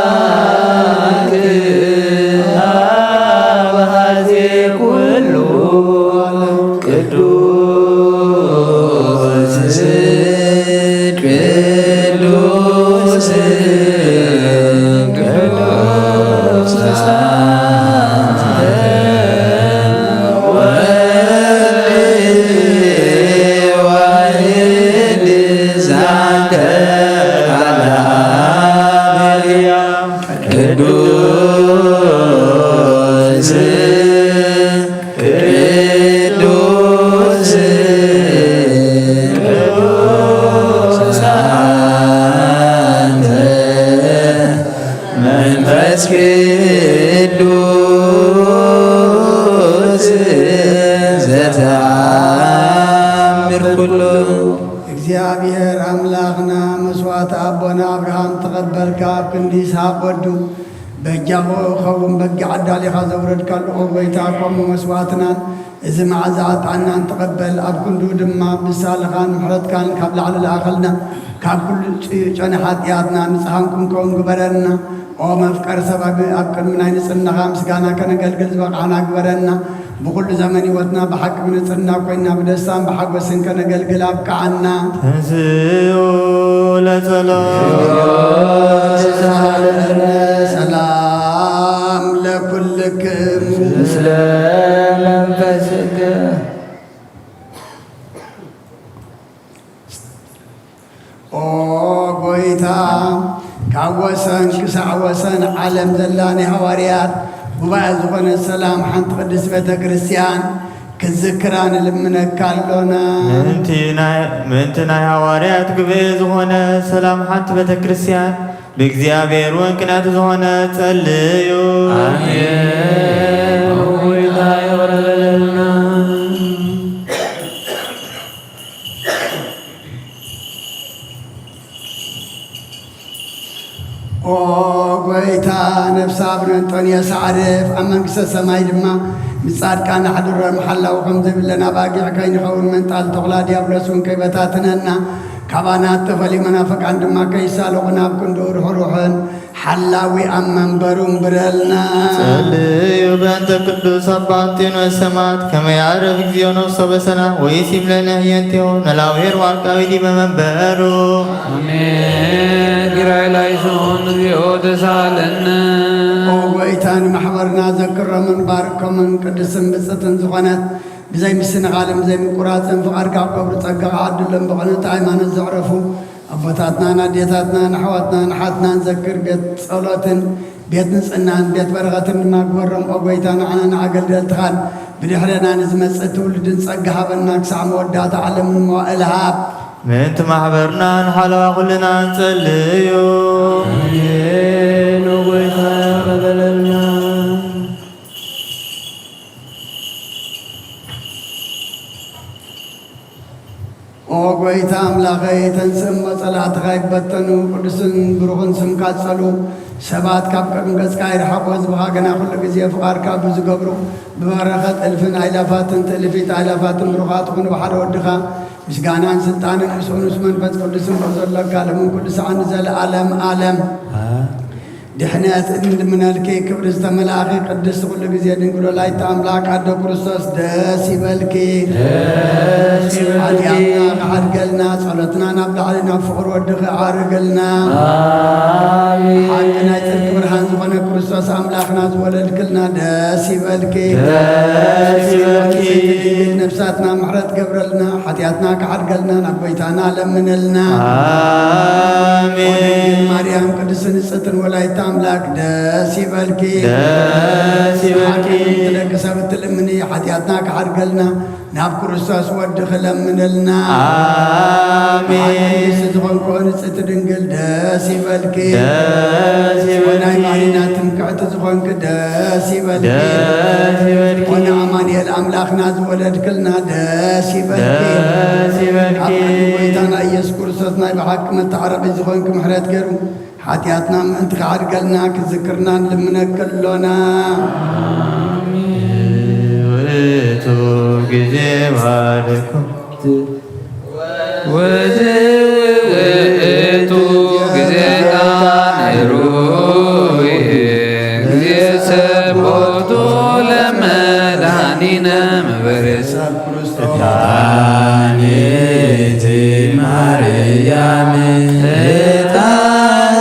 አምላክ አብሃዜ ኩሉ ቅዱስ፣ ቅዱስ፣ ቅዱስ አንተ ወልድ ዋሕድ ዛንተ ቃለ አብ ቅዱስ፣ ቅዱስ፣ ቅዱስ አንተ መንፈስ ቅዱስ ዘተአምር ኩሉ። እግዚኣብሔር ኣምላኽና መስዋዕቲ ኣቦና ኣብርሃም ተቐበልካ፣ ኣብ ክንዲ ይስሐቅ ወዱ በጃኹ ክኸውን በጊዕ ኣዳሊኻ ዘውረድካሉ፣ ኦ ጎይታ፣ ከምኡ መስዋዕትናን እዚ መዓዛ ዕጣንናን ተቐበል። ኣብ ክንድኡ ድማ ብሳልኻን ምሕረትካን ካብ ላዕሊ ለኣኸልና፣ ካብ ኩሉ ጽዩዕ ጨና ሓጢኣትና ንጽሃን ክንከውን ግበረና። ኦ መፍቀር ሰብ፣ ኣብ፣ ኣብ ቅድሚ ናይ ንጽህናኻ ምስጋና ከነገልግል ዝበቕዓና ግበረና። ብኹሉ ዘመን ህይወትና ብሓቂ ብንጽህና ኮይና ብደስታን ብሓጎስን ከነገልግል ኣብቅዓና። ተንሥኡ ለጸሎት። ሰላም ለኩልክም። ምስለ መንፈስከ። ኦ ጎይታ፣ ካብ ወሰን ክሳዕ ወሰን ዓለም ዘላ ናይ ሃዋርያት ጉባኤ ዝኾነት ሰላም ሓንቲ ቅድስት ቤተ ክርስቲያን ክትዝክራ ንልምነካ ኣሎና። ምእንቲ ናይ፣ ምእንቲ ናይ ሃዋርያት ጉባኤ ዝኾነ ሰላም ሓንቲ ቤተ ክርስቲያን ብእግዚኣብሔር እውን ቅንዕቲ ዝኾነ ጸልዩ። ኣሜን። ኦ ጎይታ፣ ይቕረ ኦ ጎይታ፣ ነፍሲ ኣብነ እንጦንዮስ ኣዕርፍ፣ ኣብ መንግስተ ሰማይ ድማ ምስ ጻድቃን ኣሕድሮም። ሓላው ከም ዘይብለን ኣባጊዕ ከይንኸውን፣ መንጣል ተኹላ ዲያብሎስ እውን ከይበታትነና፣ ካባና እተፈልዩ መናፍቃን ድማ ከይሳለቑና፣ ኣብ ክንድኡ ርሑሩሕን ሓላዊ ኣብ መንበሩ እምብረልና። ጸልዩ በእንተ ቅዱስ ኣባ እንጦንዮስ ሰማዕት ከመ ያዕርፍ እግዚኦ ነፍሶ በሰላም ወይሲም ለነ ህየንቴሁ ነላውሔር ወዓቃቢ ዲበ መንበሩ። ኣሜን። ጊራይ ላይሶን እግዚኦ ተሳለነ። ኦ ጎይታ፣ ንማሕበርና ዘክሮምን ባርኮምን ቅድስትን ብጽትን ዝኾነት ብዘይ ምስንኻልን ብዘይ ምቁራጽን ፍቓድካ ክገብሩ ጸጋኻ ዓድሎም፣ ብቕንዕቲ ሃይማኖት ዘዕረፉ ኣቦታትናን ኣዴታትናን ኣሕዋትናን ኣሓትናን ዘክር። ቤት ጸሎትን ቤት ንጽህናን ቤት በረኸትን ድማ ግበሮም። ኦ ጎይታ፣ ንዓናን ንኣገልገልትኻን ብድሕረና ንዝመጽእ ትውልድን ጸጋ ሃበና፣ ክሳዕ መወዳእታ ዓለምን መዋእል ሃብ። ምእንቲ ማሕበርናን ሓለዋ ኩልና ንጸልዩ። ኣሜን። ኦ ጎይታ፣ ተቐበለልና። ኦ ጎይታ ኣምላኸይ፣ ተንስእ እሞ ጸላእትኻ ይበተኑ፣ ቅዱስን ብሩኽን ስምካ ጸሉ። ሰባት ካብ ቅድሚ ገጽካ ይርሓቑ፣ ህዝብኻ ግና ኩሉ ግዜ ፍቓድካ ብዝገብሩ፣ ብበረኸት እልፍን ኣይላፋትን ትእልፊት ኣይላፋትን ብሩኻት ኩኑ ብሓደ ወድኻ። ምስጋናን ስልጣንን ምስ ንኡስ መንፈስ ቅዱስን ርእ ዘለካ፣ ሎምን ኩሉ ሰዓን ንዘለኣለም ኣለም። ድሕነት እንልምነልኪ፣ ክብሪ ዝተመላእኺ ቅድስቲ ኩሉ ግዜ ድንግል ወላዲተ ኣምላክ ኣዶ ክርስቶስ፣ ደስ ይበልኪ። ደስ ይበልኪ። ሓጢኣትና ክሓድገልና፣ ጸሎትና ናብ ላዕሊ ናብ ፍቕሪ ወድኺ ዓርግልና። ኣሜን። ሓቂ ናይ ጽድቂ ብርሃን ዝኾነ ክርስቶስ ኣምላኽና ዝወለድክልና፣ ደስ ይበልኪ። ደስ ይበልኪ። ንጽሕቲ ድንግል ነፍሳትና ምሕረት ገብረልና፣ ሓጢኣትና ክሓድገልና ናብ ጎይታና ለምንልና። ኣሜን። ኦ ድንግል ማርያም ቅድስቲ ንጽሕትን ወላዲተ ኣምላክ፣ ደስ ይበልኪ። ደስ ይበልኪ። ሓቂ ደቂ ሰብ እትልምኒ፣ ሓጢኣትና ክሓድገልና ናብ ክርስቶስ ወድኺ ለምንልና። ኣሜን። ንጽሕቲ ዝኾንኩ ንጽሕቲ ድንግል፣ ደስ ይበልኪ። ደስ ይበልኪ። ወናይ ማሪና ትምክሕቲ ዝኾንኪ፣ ደስ ይበልኪ። ደስ ይበልኪ። ወንኣማኑኤል ኣምላኽና ዝወለድክልና፣ ደስ ይበልኪ። ደስ ይበልኪ። ኣብ ቅድሚ ጎይታና ኢየሱስ ክርስቶስ ናይ ብሓቂ መተዓረቒ ዝኾንኪ፣ ምሕረት ገይሩ ሓጢኣትና ምእንቲ ክሓድገልና ክዝክርና ንልምነኪ ኣሎና። ውእቱ ግዜ ባርኩ። ወዝውእቱ ግዜና ሩይ ግዜ ሰቦቱ ለመድኃኒነ መበረሳ። ዕጣን እቲ ማርያም ዕጣን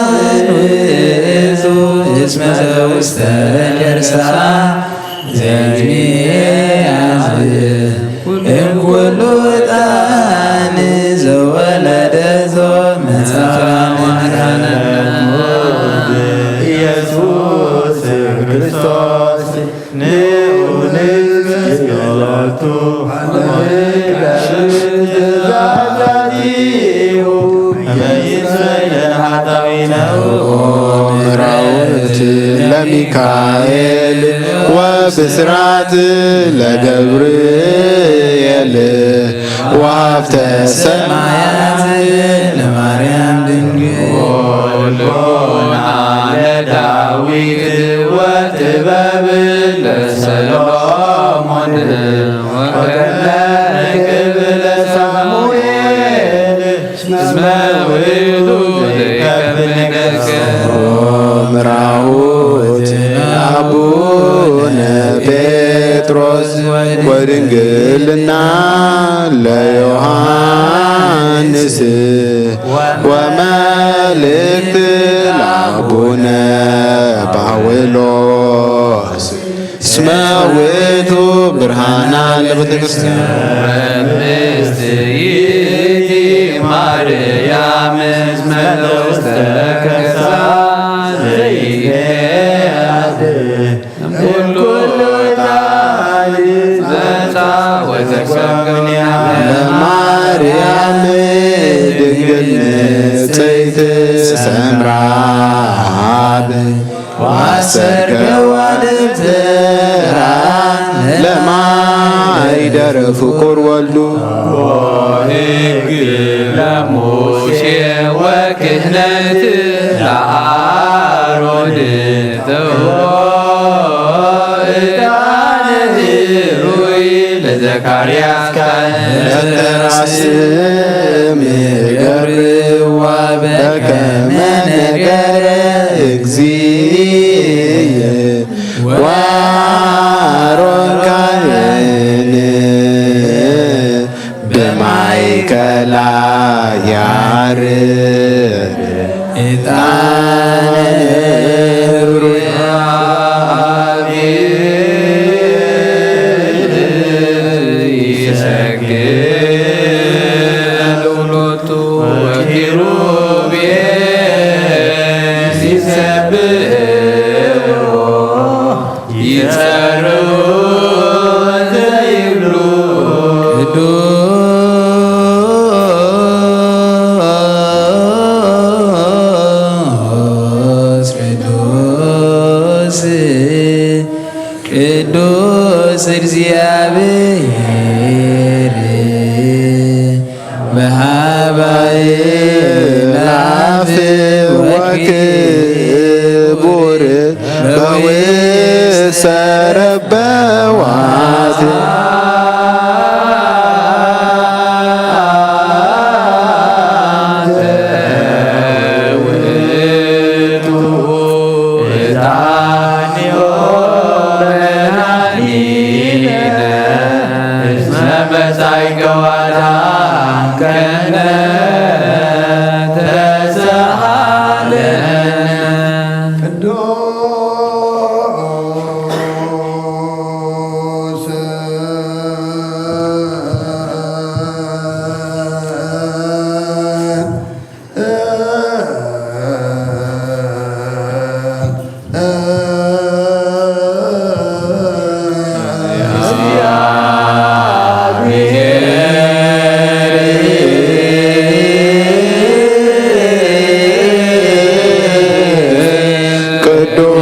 ውእቱ እስመ ዘውስተ ከርሳ ዘይትሚያዝ እምኩሉ ዕጣን ዘወለደቶ መጽሐፈ መድኃኒነ ኢየሱስ ክርስቶስ። ንዑ ንስገድ ሎቱ ወንገብር ትእዛዛቲሁ ከመ ይስሕቅ ለነ ኃጣውኢነ። ምራውት ለሚካኤል ወብስራት ለገብርኤል ወሀብተ ሰማያት ለማርያም ድንግል። ወልቦና ለዳዊት ወጥበብ ለሰሎሞን ወከለ ርክብ ለሳሙኤል እስመ ውእቱ ዘይከብድ ነገር። ምራውት አቡነ ጴጥሮስ ወድንግልና ለዮሐንስ ወመልእክት ለአቡነ ጳውሎስ እስመ ውእቱ ብርሃና ለቤተ ክርስቲያን። ምስት ይእቲ ማርያም እስመ ውስተ ከርሳ ዘይትሄድ እምኩሉ ጣዕም ዘንታ ወተሰግኒያ። ለማርያም ድንግል ንጽሕት ሰምራ አብ ወአሰርገዋ ደብተራ ለማ ኣይደረ ፍቁር ወልዱ። ሕግ ለሙሴ ወክህነት ለአሮን ተውህቦ ዕጣን ህሩይ ለዘካርያስ ካህን። በተራስም ገርዋ በከመ ነገረ እግዚእ ወአሮን ካህን ብማእከላ ያርግ ዕጣን ህሩይ። ይሰግድ ሎቱ ወኪሩቤል ይሰብሕዎ። ይጸርው ዘይብሉ። ቅዱስ፣ ቅዱስ፣ ቅዱስ እግዚኣብሔር በሃበ አእላፍ ወክቡር በውስተ ረበዋት። እስመ መጻእከ ወአድኃንከነ ተሰሃለነ። ቅዱስ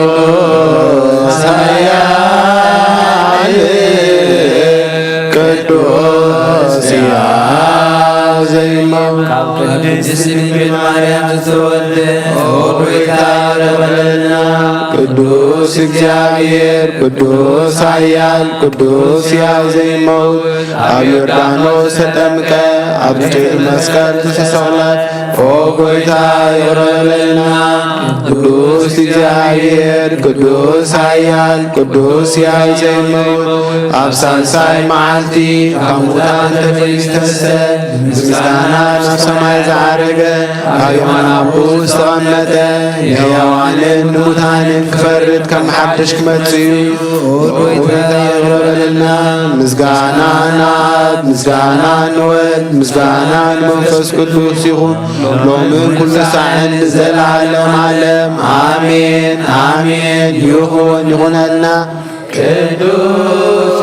ቅዱስ ኃያል ቅዱስ ያዘይመው። ካብ ቅድስት ድንግል ማርያም ዝተወልደ፣ ኦ ጐይታ፣ ይቕረ በለልና። ቅዱስ እግዚኣብሔር፣ ቅዱስ ኃያል፣ ቅዱስ ያዘይመው፣ ኣብ ዮርዳኖስ ተጠምቀ፣ ኣብ ጽኑዕ መስቀል ተሰቕለ። ኦ ጐይታ፣ ይቕረ በለልና። ቅዱስ እግዚኣብሔር፣ ቅዱስ ኃያል፣ ቅዱስ ያዘይመው፣ ኣብ ሳልሳይ መዓልቲ ካብ ሙታን ተፈልዩ ዝተንስአ፣ ምስጋና ናብ ሰማይ ዝዓረገ፣ ኣብ የማን ኣቦኡ ዝተቐመጠ፣ ንሕያዋንን ንሙታንን ክፈርድ ከም ሓድሽ ክመጽእ እዩ። ኦ ጐይታ፣ ይቕረ በለልና። ምስጋና ንኣብ፣ ምስጋና ንወልድ፣ ምስጋና ንመንፈስ ቅዱስ ይኹን፣ ሎምን ኩሉ ሳዕን ንዘለዓለም ዓለም። ኣሜን፣ ኣሜን። ይኹን፣ ይኹነልና። ቅዱስ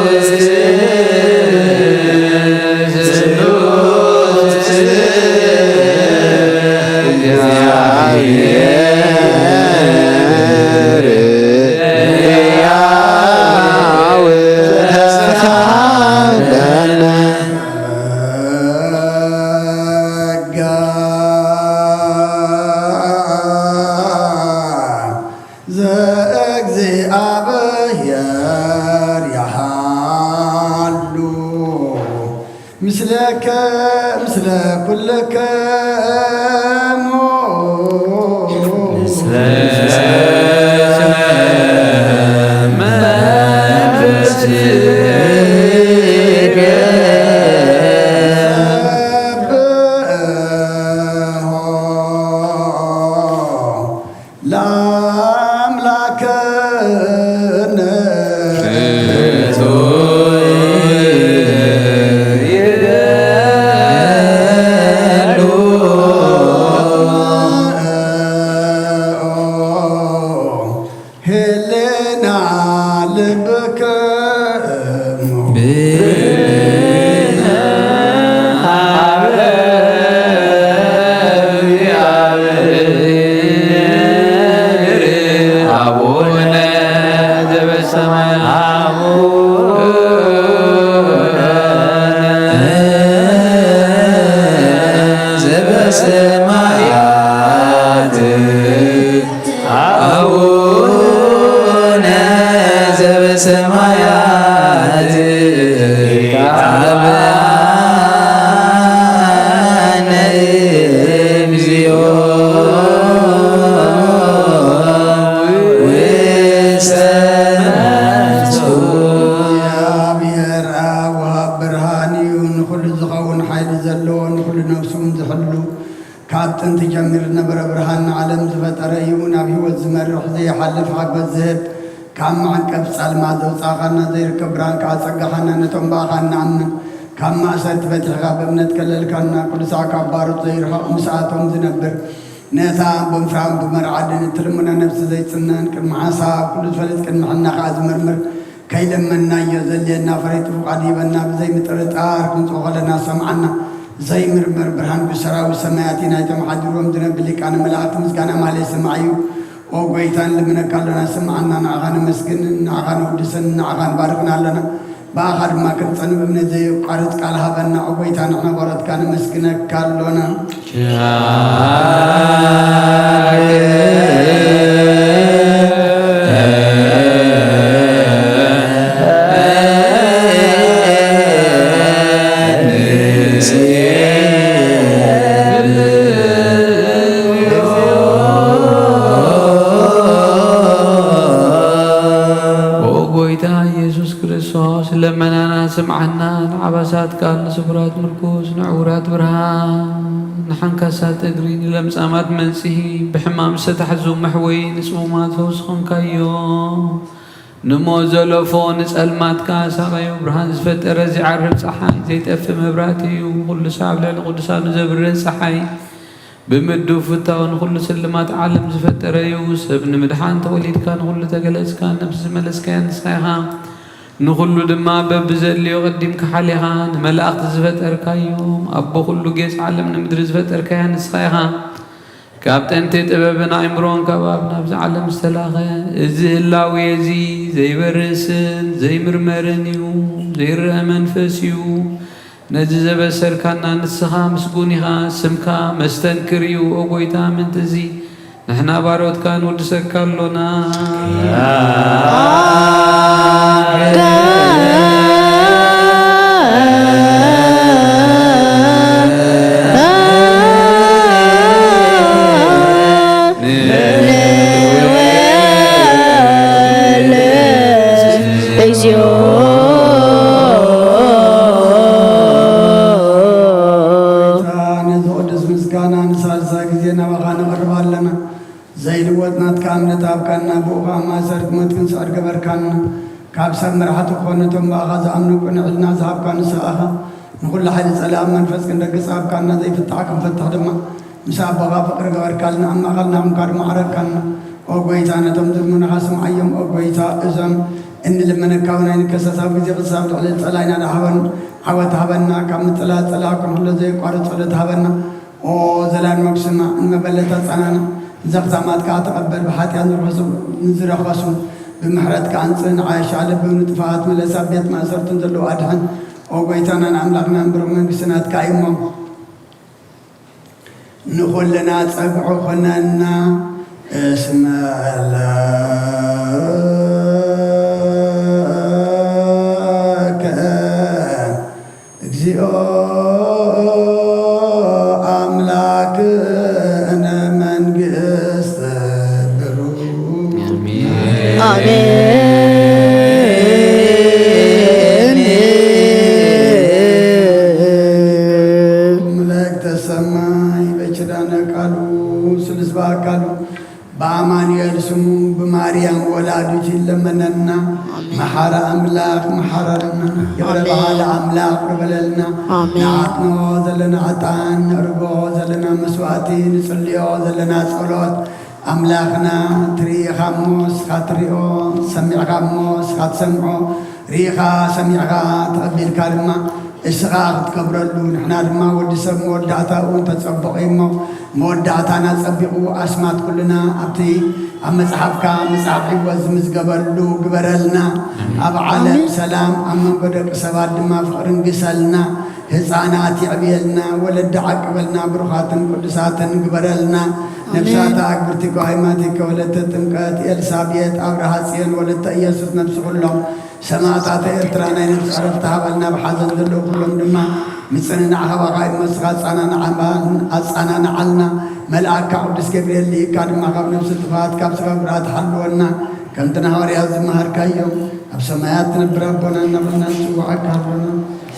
አብአነ እግዚኦ ወሰማዕቱ። እግዚኣብሔር ኣብ ወሃብ ብርሃን እዩ፣ ንኹሉ ዝኸውን ሓይሊ ዘለዎ፣ ንኹሉ ነፍሱ እውን ዝሕሉ፣ ካብ ጥንቲ ጀሚሩ ዝነበረ ብርሃን ንዓለም ዝፈጠረ እዩ። ናብ ህይወት ዝመርሕ ዘይሓልፍ ሓጎስ ዝህብ፣ ካብ መዕቀብ ጻልማ ዘውጻእኻና፣ ዘይርከብ ብርሃን ከኣ ጸጋኻና፣ ነቶም ብኣኻ እንኣምን ካብ ማእሰርቲ ፈቲሕካ ብእምነት ከለልካና፣ ቅዱሳካ ባሮት ዘይርሕቕ ምስኣቶም ዝነብር፣ ነታ ብምፍራም ብመርዓድን እትልምኖ ነፍሲ ዘይጽነን ቅድሚ ሓሳብ ኩሉ ዝፈልጥ ቅድሚ ሕና ከኣ ዝምርምር ከይለመንናዮ ዘድልየና ፈሪጡ ፍቓድ ይበና። ብዘይ ምጥርጣር ክንጽኦ ከለና ሰምዓና። ዘይምርመር ብርሃን ብሰራዊት ሰማያት እዩ። ናይቶም ሓዲሮም ዝነብር ሊቃነ መላእክት ምስጋና ማለ ይስማዕ እዩ። ኦ ጎይታ ንልምነካ ኣሎና፣ ስምዓና። ንዓኻ ነመስግን፣ ንዓኻ ነውድስን፣ ንዓኻ ንባርኽን ኣለና። ብኣኻ ድማ ክንጸንብ እምነት ዘየቋርጽ ቃል ሃበና። ኦ ጎይታ ንሕና ባሮትካ ነመስግነካ ኣሎና። ኦ ጎይታ ኢየሱስ ክርስቶስ ለመናና ስምዓና፣ ንዓባሳት ቃል፣ ንስቡራት ምርኩስ፣ ንዕውራት ብርሃን፣ ንሓንካሳት እግሪ፣ ንለምጻማት መንጽሂ፣ ብሕማም ዝተታሕዙ መሕወይ፣ ንጽሙማት ፈውሲ ኾንካዮ። ንሞት ዘለፎ ንጸልማት ከኣ ሳቐዮ። ብርሃን ዝፈጠረ ዘይዓርብ ጸሓይ፣ ዘይጠፍእ መብራህቲ እዩ። ኩሉ ሳዕ ኣብ ልዕሊ ቅዱሳኑ ዘብርህ ጸሓይ፣ ብምድቡ ፍታው ንኹሉ ስልማት ዓለም ዝፈጠረ እዩ። ሰብ ንምድሓን ተወሊድካ፣ ንኹሉ ተገለጽካ፣ ነፍሲ ዝመለስካያ ንስኻ ኢኻ። ንኹሉ ድማ በብዘድልዮ ቀዲምካ ሓሊኻ፣ ንመላእኽቲ ዝፈጠርካዮም፣ ኣቦ ኩሉ ጌጽ ዓለም ንምድሪ ዝፈጠርካያ ንስኻ ኢኻ። ካብ ጥንቲ ጥበብን ኣእምሮን ካብ ኣብ ናብዚ ዓለም ዝተላኸ፣ እዚ ህላዌ እዚ ዘይበርስን ዘይምርመርን እዩ፣ ዘይረአ መንፈስ እዩ። ነዚ ዘበሰርካና ንስኻ ምስጉን ኢኻ፣ ስምካ መስተንክር እዩ። ኦ ጎይታ፣ ምእንቲ እዚ ንሕና ባሮትካ ንውድሰካ ኣሎና። እግዚኦ። ነዚ ቅዱስ ምስጋና ንሳልሳይ ግዜ ናባኻ ነቕርብ ኣለና። ዘይልወጥ ናትካ እምነት ሃብካና፣ ብኡ ኸኣ ማእሰርቲ ሞት ክንስዕር ገበርካና። ካብ ሰብ መራሕቲ ክኾኑ እቶም ብኣኻ ዝኣምኑ ቅኑዕ ሕልና ዝሃብካ ንስኻ ኢኻ። ንኹሉ ሓይሊ ጸላኢ ኣብ መንፈስ ክንደግጽ ሃብካና፣ ዘይፍታሕ ክንፈትሕ ድማ ምስ ኣቦኻ ፍቕሪ ገበርካልና፣ ኣብ ማእከልና ኹንካ ድማ ዓረግካና። ኦ ጐይታ፣ ነቶም ዝልምኑኻ ስምዓዮም። ኦ ጐይታ፣ እዞም እንልምነካ እውን ኣይንከሰስ። ኣብ ግዜ ክሳብ ልዕሊ ጸላኢና ደሓበን ዓወት ሃበና። ካብ ምጽላእ ጸላኢ ክንሕሎ ዘየቋርጽ ጸሎት ሃበና። ኦ ዘላለማዊ ስማዕ፣ ንመበለታ ጸናንዕ፣ ዘኽታማት ከኣ ተቐበል። ብሓጢኣት ንረኸሱ፣ ንዝረኸሱ ብምሕረትካ ኣንጽህ፣ ንዓሻ ልቢ ንጥፋኣት ምለስ፣ ኣብ ቤት ማእሰርትን ዘለዉ ኣድሕን። ኦ ጐይታናን ኣምላኽናን ብሩኽ መንግስቲ ናትካ እዩ እሞ፣ ንኹልና ጸግዒ ኩነና። እስመ ለከ እግዚኦ አምላክነ መንግስት ብሩክ። አሜን። መላእክተ ሰማይ በኪዳነ ቃሉ ስሉስ በአካሉ በአማኑኤል ስሙ ብማርያም ወላዲቱ ይለመነና። መሓረ ኣምላኽ መሓረልና፣ ይቕረ በሃሊ ኣምላኽ ይቕረ በለልና። ኣሜን። ንዓጥንኦ ዘለና ዕጣን፣ ነቕርቦ ዘለና መስዋእቲ፣ ንጽልዮ ዘለና ጸሎት ኣምላኽና ትርኢ ኢኻ እሞ ንስኻ ትሪኦ፣ ሰሚዕካ እሞ ንስኻ ትሰምዖ፣ ርኢኻ ሰሚዕካ ተቐቢልካ ድማ እስኻ ክትከብረሉ፣ ንሕና ድማ ወዲ ሰብ መወዳእታኡ እንተጸበቑ እሞ መወዳእታና ጸቢቑ ኣስማት ኩልና ኣብቲ ኣብ መጽሓፍካ መጽሓፍ ሕይወት ዝምዝገበሉ ግበረልና። ኣብ ዓለም ኣሜን። ሰላም፣ ኣብ መንጎ ደቂ ሰባት ድማ ፍቕሪ ንግሰልና። ህፃናት የዕብየልና፣ ወለዲ ዓቅበልና፣ ብሩኻትን ቅዱሳትን ግበረልና። ኣሜን። ነፍሳት ኣግብርቲከ ኣይማቲከ ወለተ ጥምቀት ኤልሳቤጥ ኣብርሃ ጽዮን ወለተ ኢየሱስ ነፍሲ ኩሎም ሰማዕታት ኤርትራ ናይ ነፍሲ ዕረፍቲ ሃበልና። ብሓዘን ዘለዉ ኩሎም ድማ ምጽንናዕ ሃባኻ ይመስኻ ኣጻናንዓልና። መልኣካ ቅዱስ ገብርኤል ልኢካ ድማ ካብ ነፍሲ ጥፋት ካብ ስጋ ጉድኣት ሓልወና። ከምቲ ንሃዋርያት ዝመሃርካዮም ኣብ ሰማያት ትነብር ኣቦና እናበልና ንጽውዓካ ኣሎና።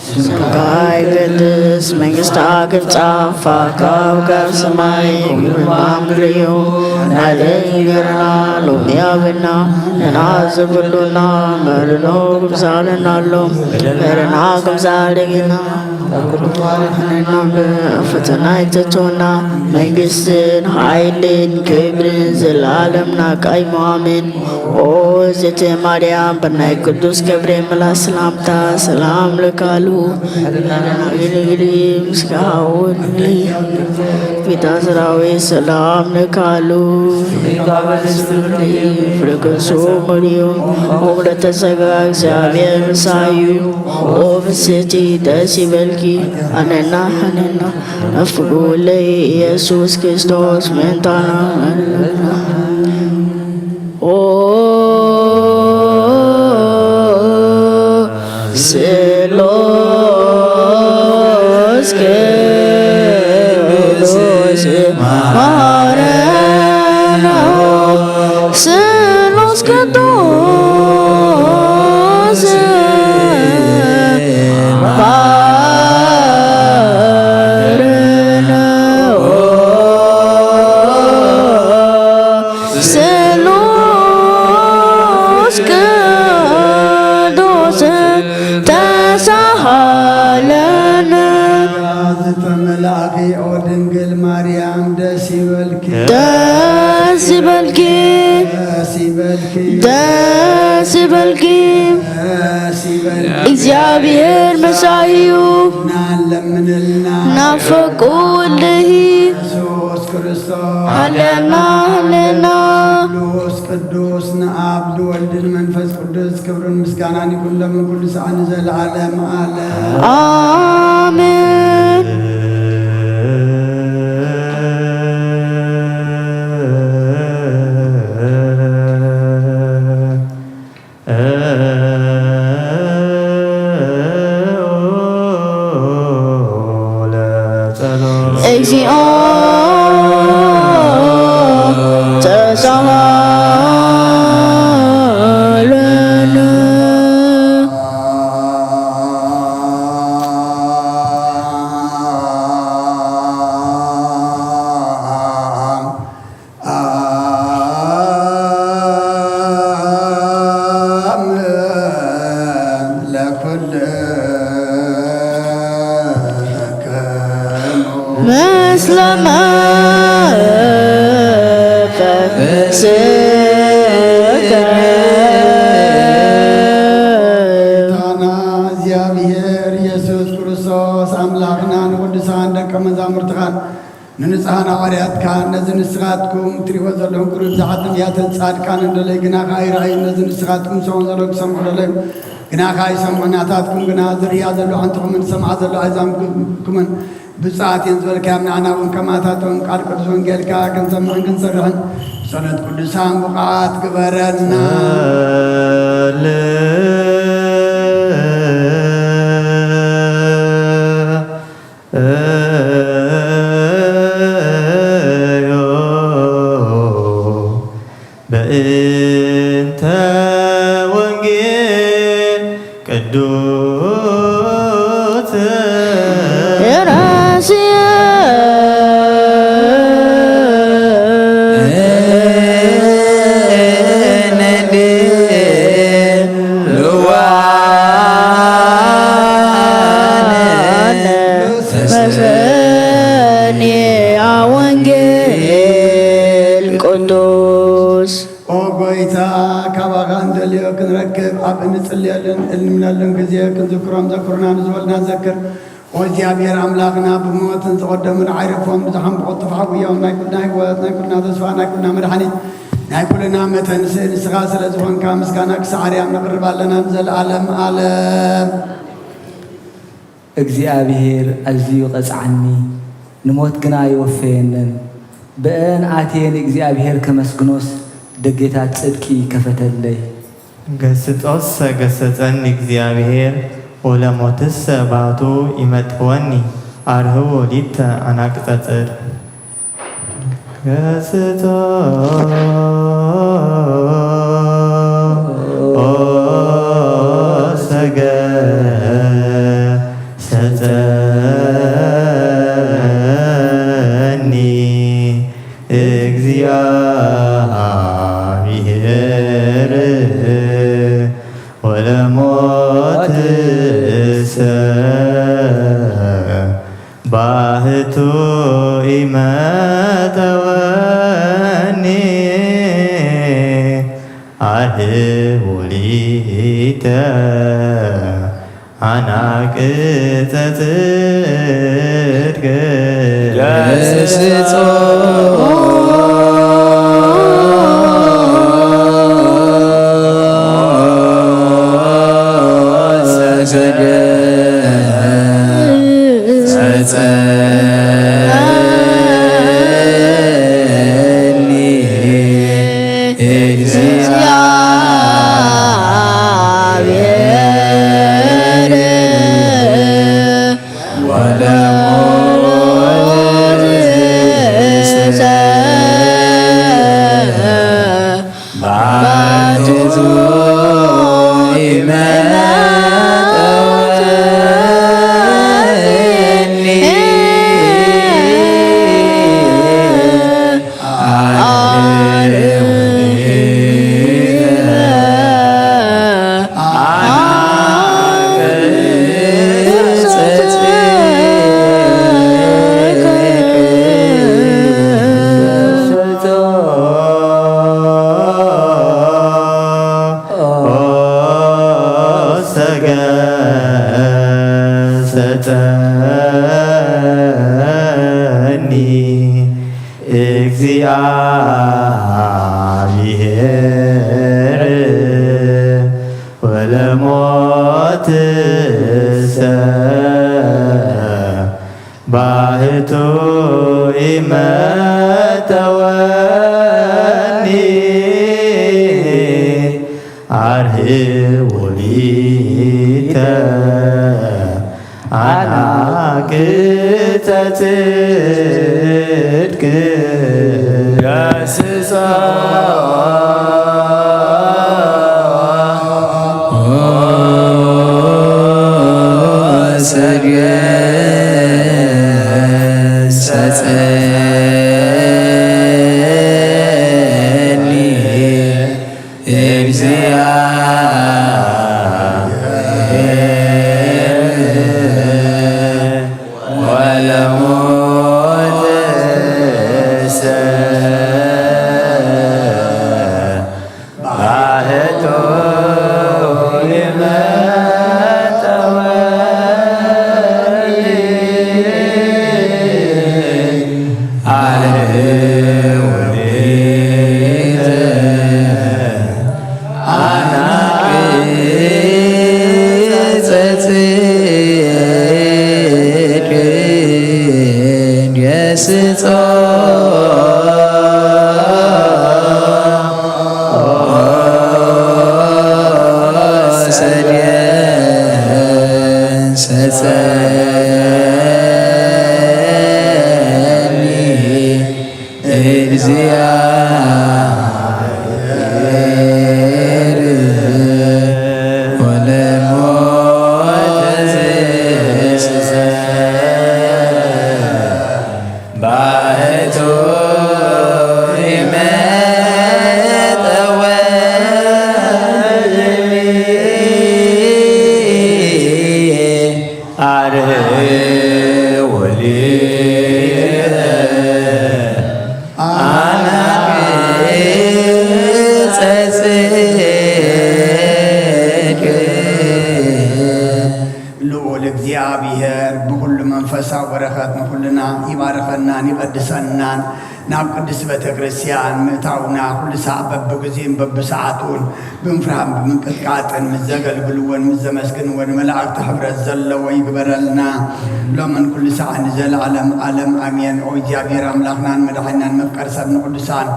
ስምካ ይገድስ፣ መንግስታ ክምጻእ፣ ፈቃድካ ኣብ ሰማይ ከምኡ ድማ ኣብ ምድሪ እዩ። ናይለይ እንጀራና ሎሚ ሃበና፣ ንሕና ዝብሉና መርኖ ክምሳለና ኣሎ፣ መርና ክምሳለና ፈተና ይተቶና፣ መንግስትን ሓይልን ክብርን ዘላለም ናቃይሞ ኣሜን። ኦ እግዝእትየ ማርያም፣ ብናይ ቅዱስ ገብርኤል መልኣክ ሰላምታ ሰላም እልካሉ። ጌታ ሰራዊት ሰላም እልካሉ። ፍሬ ከርሱ ምርዩ፣ ሞግለተ ጸጋ እግዚአብሔር ምሳዩ። ኦ ፍስቲ ደስ ይበልኪ፣ ኣነና ኣነና ነፍቁለይ ኢየሱስ ክርስቶስ ምእንታና። ኦ ስሉስ ቅዱስ ማረነ፣ ስሉስ ቅዱስ ማረነ። ስሉስ ቅዱስ ተሳሃለነ። ዝተመላእኪ ኦ ድንግል ማርያም ደስ ይበልኪ። ደስ ይበልኪ። ደስ ይበልኪ። ደስ ይበልኪ። ደስ ይበልኪ። እግዚኣብሔር መሳዩ ናለምንልና ናፈቁ ወልድሂ ኢየሱስ ክርስቶስ ሃለና ሃለና። ቅዱስ ቅዱስ ንኣብ ንወልድ ንመንፈስ ቅዱስ ክብርን ምስጋናን ይኹን ሎም ኩሉ ሰዓት ንዘለዓለም ዓለም። ኣሜን። እግዚኦ ተሳሃለነ። ምስለ መንፈስከ። ጌታና እግዚኣብሔር ኢየሱስ ክርስቶስ ኣምላኽና ንቅዱሳን ደቀ መዛሙርትኻን ንንጹሓን ሃዋርያትካ ነዚ ንስኻትኩም ትሪእዎ ዘለኹም ቅሩብ ዝሓትም ያተን ጻድቃን እንደለይ ግና ከኣ ይረኣዩ፣ ነዚ ንስኻትኩም ሰውን ዘሎ ክሰምዑ ደለዩ ግና ከኣ ይሰምዑ። ናታትኩም ግና ዝርእያ ዘሎ ኣዕንትኹምን ዝሰምዓ ዘሎ ኣእዛንኩምን ብፁዓት እየን ዝበልካዮም ንዓና እውን ከማታቶም ቃል ቅዱስ ወንጌልካ ክንሰምዕን ክንሰርሕን ብጸሎት ቅዱሳን ብቑዓት ግበረና። በእንተ ወንጌል ቅዱስ ራስየ መሰንያ ወንጌል ቅዱስ። ኦ ጎይታ፣ ካባኻ እንደልዮ ክንረክብ ኣብ እንጽልየሉን እንልምነሉን ግዜ ክንዝክሮም ዘክሩና ንዝበሉና ዘክር። ኦ እግዚኣብሔር ኣምላኽና፣ ብሞት ንዝቐደሙን ኣይረፎም ንዝሓምበቑ ጥፍሓ ጉያውን ናይ ኩልና ህይወት፣ ናይ ኩልና ተስፋ፣ ናይ ኩልና መድሓኒት፣ ናይ ኩልና መተንስእ ንስኻ ስለ ዝኾንካ ምስጋና ክሳዕ ኣርያም ነቕርብ ኣለና ንዘለኣለም ኣለም። እግዚኣብሔር ኣዝዩ ይቐጽዓኒ፣ ንሞት ግና ይወፈየንን። ብእአን ኣትየ ንእግዚኣብሔር ከመስግኖስ ደጌታት ጽድቂ ከፈተለይ። ገስጾስ ገሰጸኒ እግዚኣብሔር፣ ወለሞትስ ባቱ ይመጥወኒ፣ ኣርህው ሊተ ኣናቅጸጽር። ገስጾ ሰገሰጸኒ እግዚኣብሔር፣ ወለሞትሰ ባህቱ ኢመጠወኒ፣ ኣርህው ሊተ ኣናቅጸ ጽድቅ። ገስጾ ሰገሰጸኒ እግዚአብሔር፣ ወለሞትሰ ባህቱ ኢመጠወኒ፣ ኣርህው ሊተ ኣናቅጸ ጽድቅ። ሰገሰጸኒ እግዚኣብሔር፣ ወለሞትሰ ባህቱ ኢመጠወኒ፣ ኣርህው ሊተ ኣናቅጸ ጽድቅ። ገስጾ ሰገሰጸኒ ልዑል እግዚኣብሔር ብኹሉ መንፈሳዊ በረኸት ንኹልና ይባርኸናን ይቐድሰናን፣ ናብ ቅድስት ቤተ ክርስቲያን ምእታውና ኩሉ ሰዓት በብግዜን በብሰዓቱን ብምፍራህን ብምንቅጥቃጥን ምስ ዘገልግልዎን ምስ ዘመስግንዎን መላእክቲ ሕብረት ዘለዎ ይግበረልና፣ ሎምን ኩሉ ሰዓት ንዘለዓለም ዓለም ኣሜን። ኦ እግዚኣብሔር ኣምላኽናን መድሓኒናን መፍቀር ሰብ ንቅዱሳን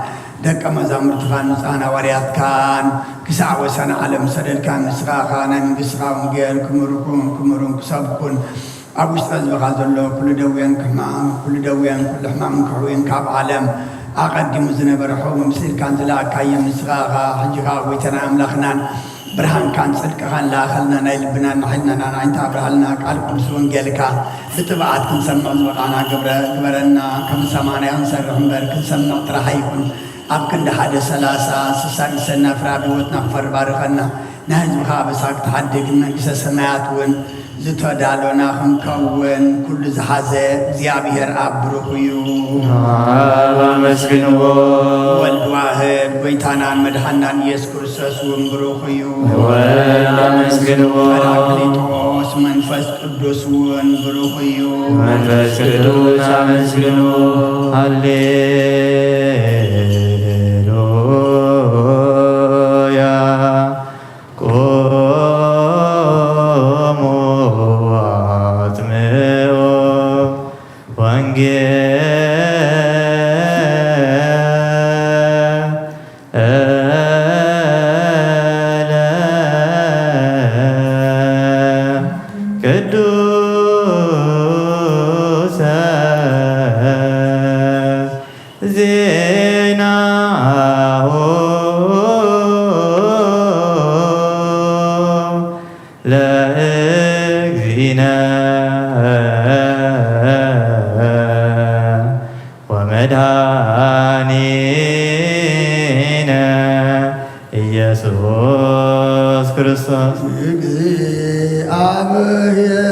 ደቀ መዛሙርትኻን ብፁዓን ሃዋርያትካን ክሳዕ ወሰን ዓለም ሰደድካን፣ ንስኻ ኸኣ ናይ መንግስትኻ ወንጌል ክምርኹን ክምህሩን ክሰብኩን፣ ኣብ ውሽጢ ህዝብኻ ዘሎ ኩሉ ደዌን ሕማም፣ ኩሉ ደዌን ኩሉ ሕማምን ከሕውይን፣ ካብ ዓለም ኣቐዲሙ ዝነበረ ሕው መሲልካን ዝለኣካዮም፣ ንስኻ ኸኣ ሕጂ ኸኣ ጎይታናን ኣምላኽናን ብርሃንካን ጽድቅኻን ለኣኸልና፣ ናይ ልብናን ናይ ሕልናናን ዓይንታ ኣብርሃልና፣ ቃል ቅዱስ ወንጌልካ ብጥብዓት ክንሰምዕ ዝበቓዕና ግብረ-፣ ግበረና። ከም ሰማዕናዮ ክንሰርሕ እምበር ክንሰምዕ ጥራሕ ኣይኩን። ኣብ ክንዲ ሓደ ሰላሳ ስሳ ጊሰ እናፍራ ብህይወትና ክፈሪ ባርኸና። ናይ ህዝብኻ ኣበሳ ክትሓድግ ንመንግስተ ሰማያት እውን ዝተዳሎና ክንከውን ኩሉ ዝሓዘ እግዚኣብሔር ኣብ ብሩኽ እዩ። ኣብ ኣመስግንዎ። ወልድ ዋህድ ጎይታናን መድሓናን ኢየሱስ ክርስቶስ እውን ብሩኽ እዩ። ወወልድ ኣመስግንዎ። ጳራቅሊጦስ መንፈስ ቅዱስ እውን ብሩኽ እዩ። መንፈስ ቅዱስ ኣመስግንዎ። ሃሌሉያ። ቁሙ አጽምዑ ወንጌለ ቅዱሰ ዜናሁ ለእግዚእነ ወመድኃኒነ ኢየሱስ ክርስቶስ። እግዚአብሔር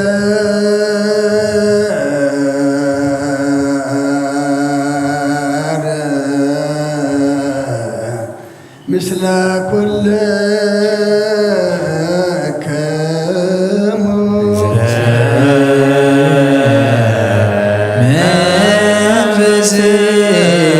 ምስለ ኩልክሙ። ቅዱስ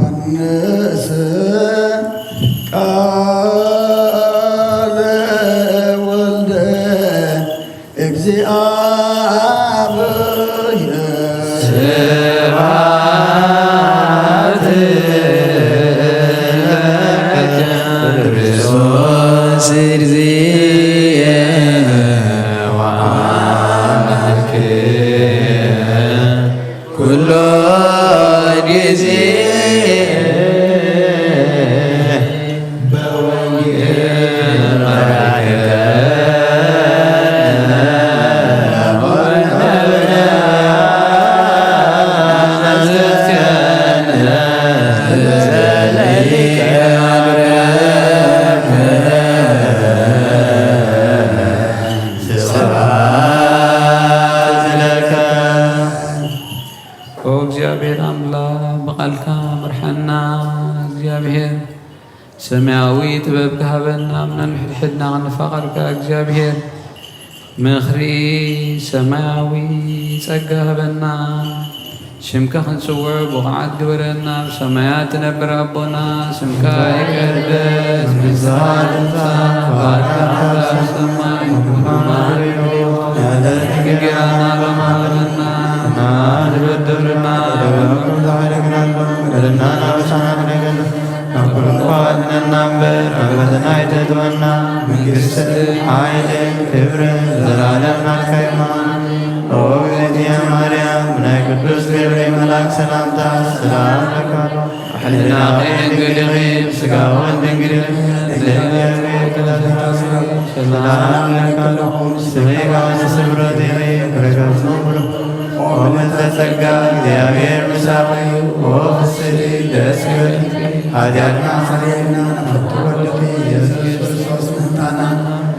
ዮሐንስ ቃለ ወልደ እግዚአብሔር። ስብሐት ለከ ክርስቶስ እግዚእ ወአምላክ ኩሎ ጊዜ በወንጌል ባርከነ ስብሐት ለከ። ኦ እግዚኣብሔር ኣምላኽ፣ ብቓልካ ምርሓና። እግዚኣብሔር ሰማያዊ ጥበብ ክሃበና፣ ኣብ ነንሕድሕድና ክንፋቐርካ እግዚኣብሔር ምኽሪ ሰማያዊ ጸጋ ሃበና። ሽምካ ክንጽውዕ ብቑዓት ግበረና። ኣብ ሰማያት ትነብር ኣቦና፣ ስምካ ይቀደስ፣ መንግስትኻ ትምጻእ፣ ፍቓድካ ትኹን ኣብ ሰማይ ከምኡ እውን ኣብ ምድሪ። የዕለታና ሎሚ ሃበና፣ ንበደሉና፣ በደልና ንበድለሎም፣ በደልና ንበድለሎም፣ ካብ ኩሉ ክፉእ ኣድሕነና እምበር፣ ካብ ፈተና ኣይተእትወና፣ መንግስቲ ክብርን ዘላለም ናትካ ይኹን። ኦ እግዝእትየ ማርያም፣ ብናይ ቅዱስ ገብርኤል መልኣክ ሰላምታ ሰላም እለኪ። ሕልናኺ ድንግል ኢኺ፣ ስጋውን ድንግል ኢኺ፣ እግዝእትየ ሰላም እለኪ። ስምዒ ከመ ስፍረት ኢኺ፣ ርግም ኦ ምልዕተ ጸጋ፣ እግዚኣብሔር ምሳኺ፣ ኦ ፍስሕቲ ደስ ይበልኪ። ኃጢአትና ሰርየልና፣ ንፍቱ ወልድኪ ኢየሱስ ክርስቶስ ምህታና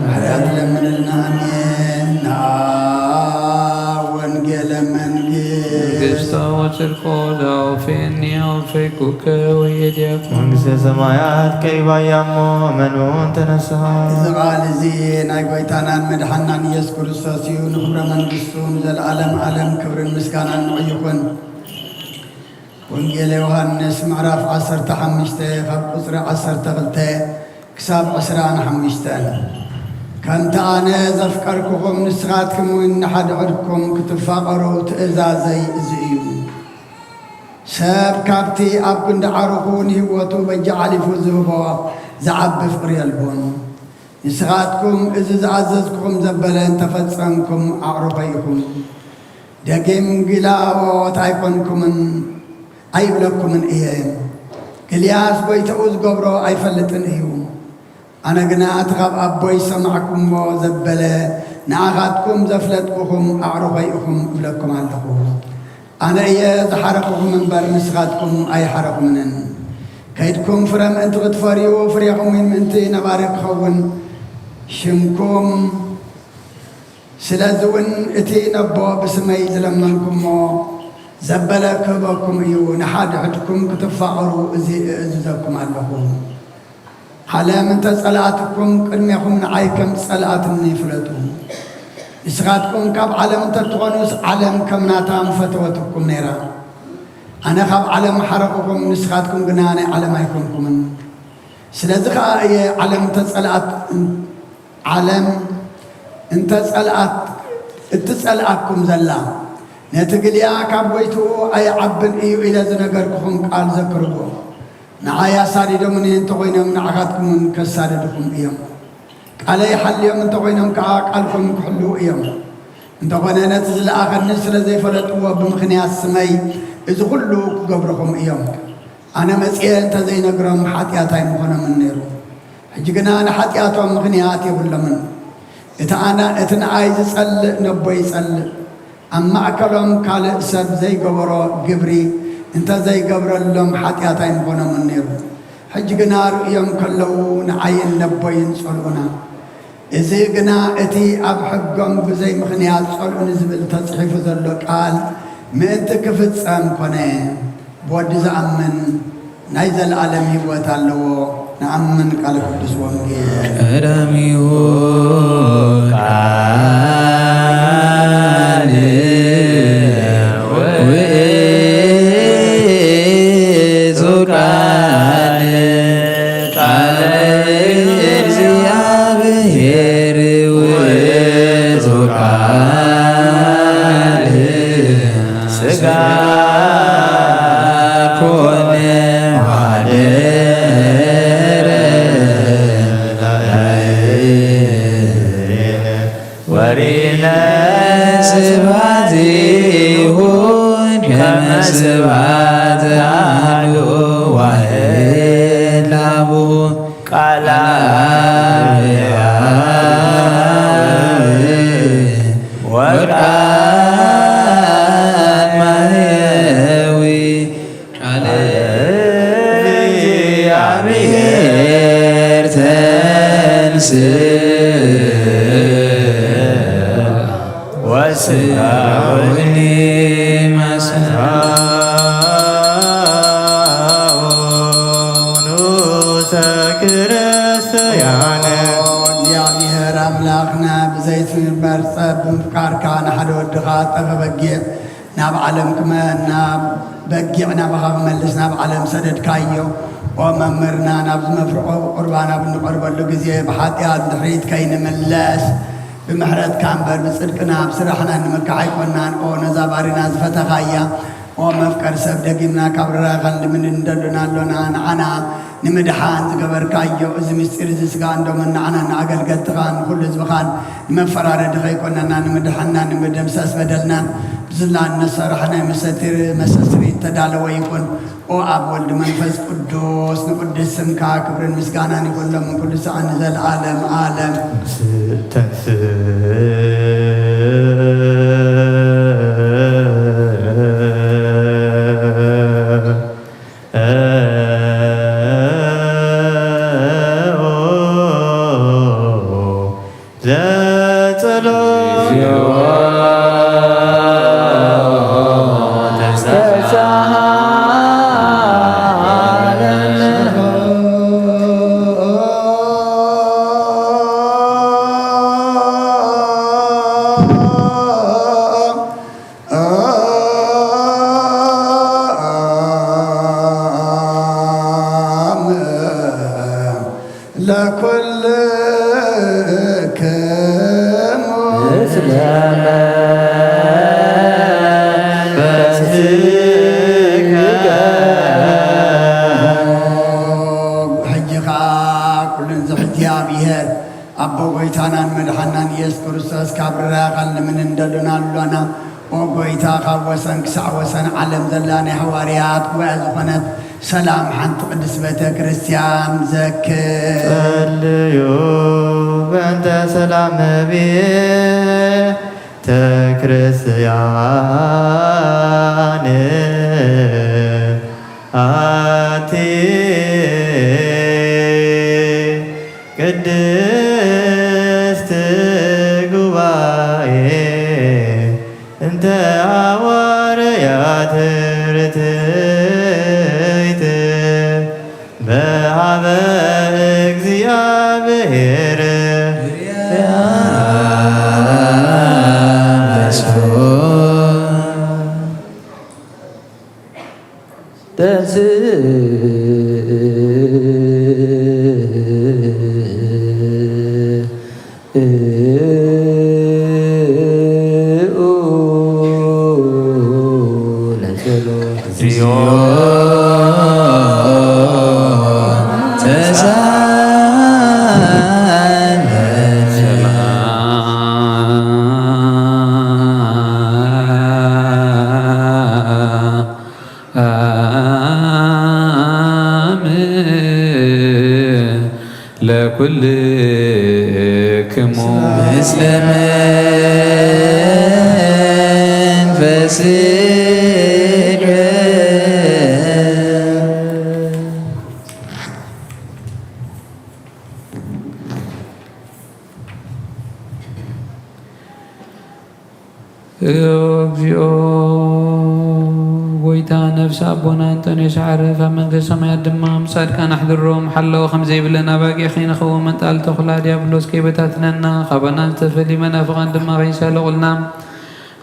ምሕረት ለምንልና። ኣሜን። ነአ ወንጌለ መንግስት። መንግስቶ ወጽድቆ ዘአውፌኒ አውፌኩከ ወየድያኩ። መንግስተ ሰማያት ከይባያሞ መኑን ተነስሃ። እዚ ቃል እዚ ናይ ጎይታናን መድሓናን ኢየሱስ ክርስቶስ እዩ። ንኽብረ መንግስቱ ንዘለዓለም ዓለም ክብርን ምስጋናን ንዑ ይኹን። ወንጌል ዮሃንስ ምዕራፍ ዓሰርተ ሓሙሽተ ካብ ቁጽሪ ዓሰርተ ክልተ ክሳብ ዕስራን ሓሙሽተን። ከምቲ ኣነ ዘፍቀርኩኹም ንስኻትኩም እውን ንሓድሕድኩም ክትፋቐሩ ትእዛዘይ እዚ እዩ። ሰብ ካብቲ ኣብ ክንዲ ዓርኹ ንህይወቱ በጃ ሓሊፉ ዝህቦ ዝዓቢ ፍቕሪ የልቦን። ንስኻትኩም እዚ ዝኣዘዝኩኹም ዘበለ እንተፈጸምኩም ኣዕሩኸይ ኢኹም። ደጊም ግላዎት ኣይኮንኩምን ኣይብለኩምን እየ። ግልያስ ጎይታኡ ዝገብሮ ኣይፈልጥን እዩ። ኣነ ግና እቲ ካብ ኣቦይ ዝሰማዕኩሞ ዘበለ ንኣኻትኩም ዘፍለጥኩኹም ኣዕሩኸይ ኢኹም እብለኩም ኣለኹ። ኣነ እየ ዝሓረኹኹም እምበር ንስኻትኩም ኣይሓረኹምንን። ከይድኩም ፍረ ምእንቲ ክትፈርዩ ፍሬኹም እውን ምእንቲ ነባሪ ክኸውን ሽምኩም። ስለዚ እውን እቲ ነቦ ብስመይ ዝለመንኩሞ ዘበለ ክህበኩም እዩ። ንሓድሕድኩም ክትፋቐሩ እዚ እእዝዘኩም ኣለኹ። ዓለም እንተ ጸልኣትኩም ቅድሜኹም ንዓይ ከም ዝጸልኣትኒ ፍለጡ። ንስኻትኩም ካብ ዓለም እንተ ትኾኑስ ዓለም ከም ናታ ምፈተወትኩም ነይራ። ኣነ ካብ ዓለም ሓረኹኹም፣ ንስኻትኩም ግና ናይ ዓለም ኣይኮንኩምን። ስለዚ ኸኣ እየ ዓለም እንተ ጸልኣት ዓለም እንተ ጸልኣት እትጸልኣኩም ዘላ። ነቲ ግልያ ካብ ጎይትኡ ኣይዓብን እዩ ኢለ ዝነገርኩኹም ቃል ዘክርዎ። ንዓይ ኣሳዲዶምኒ እንተኾይኖም ንዓኻትኩም እውን ከሳድድኹም እዮም። ቃለይ ሓልዮም እንተኾይኖም ከኣ ቃልኩም ክሕልዉ እዮም። እንተኾነ ነቲ ዝለኣኸኒ ስለ ዘይፈለጥዎ ብምኽንያት ስመይ እዚ ኹሉ ክገብርኹም እዮም። ኣነ መጺኤ እንተ ዘይነግሮም ሓጢኣት ኣይምኾኖምን ነይሩ። ሕጂ ግና ንሓጢኣቶም ምኽንያት የብሎምን። እቲ ኣነ፣ እቲ ንኣይ ዝጸልእ ነቦ ይጸልእ። ኣብ ማእከሎም ካልእ ሰብ ዘይገበሮ ግብሪ እንተ ዘይገብረሎም ሓጢኣት ኣይምኾኖምን ነይሩ። ሕጂ ግና ርእዮም ከለዉ ንዓይን ነቦይን ጸልኡና። እዚ ግና እቲ ኣብ ሕጎም ብዘይ ምኽንያት ጸልኡኒ ዝብል ተጽሒፉ ዘሎ ቃል ምእንቲ ክፍጸም ኮነ። ብወዲ ዝኣምን ናይ ዘለኣለም ህይወት ኣለዎ። ንኣምን ቃል ቅዱስ ወንጌል። ቀዳሚሁ ቃል ውእቱ ቃል ቃለ እግዚአብሔር ውእቱ ቃል ሥጋ ኮነ ወሐደረ ላዕሌነ ወሪነ ስብሐቲሁ ከመ ስብሐት አሐዱ ዋሕድ ለአቡሁ ቃለ አብ ወቃል ማሕየዊ ቃለ እግዚአብሔር ተንሥእ ወሥጋ ወደም ንዑሰ ክርስቲያን። ኦ እግዚአብሔር ኣምላኽና ብዘይትምበር ጸብ ብምፍቃርካ ንሓደ ወድኻ ጠፈ በጊዕ ናብ ዓለም ክመ-፣ ናብ በጊዕ ናባኻ ክመልስ ናብ ዓለም ሰደድካዮ። ኦ መምህርና፣ ናብዚ መፍርቖ ቁርባን ኣብ እንቐርበሉ ግዜ ብሓጢኣት ድሕሪት ከይንምለስ፣ ብምሕረትካ እምበር ብጽድቅና ኣብ ስራሕና ንምካሕ ኣይኮናን። ኦ ነዛ ባሪና ዝፈተኻያ፣ ኦ መፍቀሪ ሰብ ደጊምና ካብ ርራኸን ልምንደሉና ኣሎና። ንዓና ንምድሓን ዝገበርካዮ እዚ ምስጢር እዚ ስጋ እንዶምን ንዓና ንኣገልገልትኻን ንኹሉ ህዝብኻን ንመፈራረዲ ከይኮነና ንምድሓንና ንምድምሳስ በደልናን ብዝላ እነሰርሕ ናይ መሰትር መሰስሪ እተዳለወ ይኹን። ኦ ኣብ ወልድ መንፈስ ቅዱስ ንቅዱስ ስምካ ክብርን ምስጋናን ይኹን ሎምን ኩሉ ሰዓት ንዘለዓለም ዓለም። ተንስ ለኩልክሙ ምስለ መንፈስከ። ሕጂ ኸዓ ኩሉን ዝሕዚ እግዚኣብሔር ኣቦ ጐይታናን መድሓናን ኢየሱስ ክርስቶስ ካብ ርራኻን ልምን እንደሉና ኣሎና። ኦ ጐይታ፣ ካብ ወሰን ክሳዕ ወሰን ዓለም ዘላ ናይ ሃዋርያት ጉባኤ ዝኾነት ሰላም ሓንቲ ቅድስት ቤተ ክርስቲያን ዘክር። ጸልዩ በእንተ ሰላም ቤተ ክርስቲያን ኣቲ ቅድስት ጉባኤ እንተ ሃዋርያት ርትዕት በሃበ እግዚኣብሔር ተንስ ለጸሎት። እግዚኦ ተሳለን። ሰላም ለኩልክሙ ምስለ መንፈስከ። እግዚኦ ጐይታ፣ ነፍሲ ኣቦና እንጠንዮስ ዓረፍ፣ ኣብ መንግስተ ሰማያት ድማ ምስ ጻድቃን ኣሕድሮ። መሓላኡ ከም ዘይብለን ኣባጊዕ ከይንኸውን፣ መንጣል ተኹላ ዲያብሎስ ከይበታትነና፣ ካባና ዝተፈልዩ መናፍቓን ድማ ከይሳለቑልና፣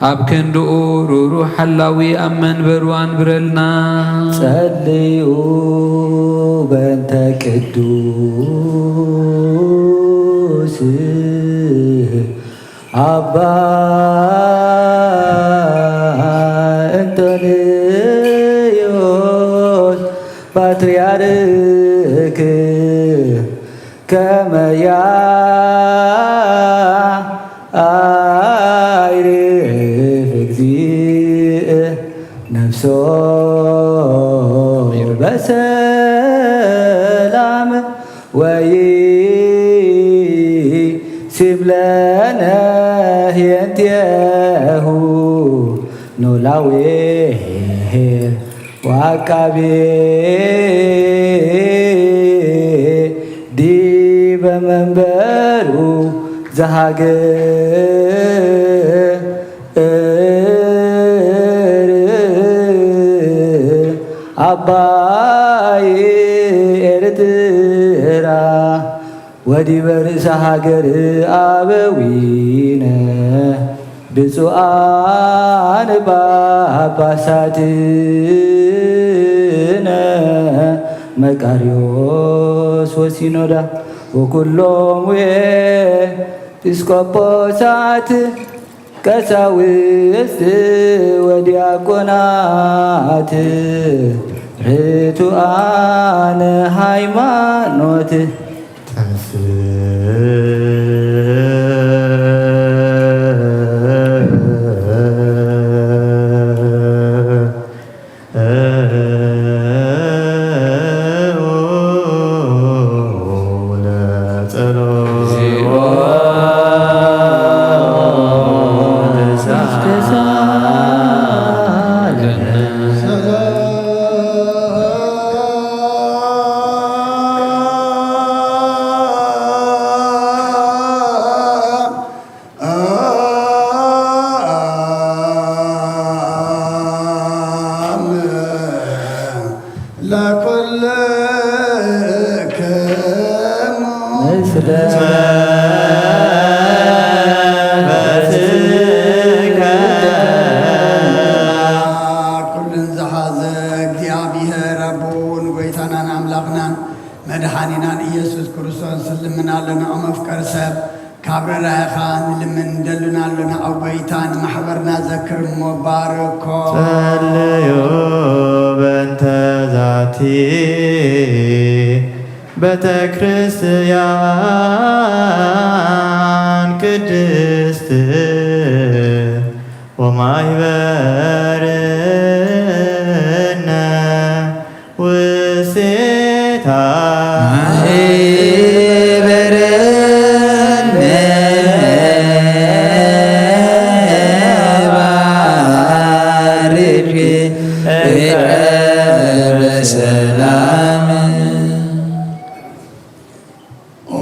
ኣብ ክንድኡ ርህሩህ ሓላዊ ኣብ መንበሩ ኣንብረልና። ጸልዩ በእንተ ቅዱስ ኣባ እንጦንዮስ ፓትርያርክ ከመ ያዕርፍ እግዚእ ነፍሶ በሰላም ወይሲም ለነ ህየንቴሁ ኖላዌ ኄር ወዐቃቤ ዲበ መንበሩ ዘሃገር አባይ ኤርትራ ወዲበ ርእሰ ሃገር አበዊነ ብፁዓን ጳጳሳትነ መቃርዮስ ወሲኖዳ ወኩሎም ኤጲስቆጶሳት ቀሳውስት ወዲያቆናት ርቱዓነ ሃይማኖት ተንስ ኩሉን ዝሓዘ እግዚኣብሔር ኣቦን ጎይታናን ኣምላኽናን መድሓኒናን ኢየሱስ ክርስቶስ ንልምን ኣለና። ኦ መፍቀር ሰብ፣ ካብ ርራየኻ ንልምን እንደልን ኣለና። ኦ ጎይታ፣ ንማሕበርና ዘክር እሞ ባርኮ። ጸልዩ በእንተ ዛቲ ቤተ ክርስቲያን ቅድስት ወማሕበርነ ውስቴታ። ማሕበርነ ባርኪ በሰላም። ኦ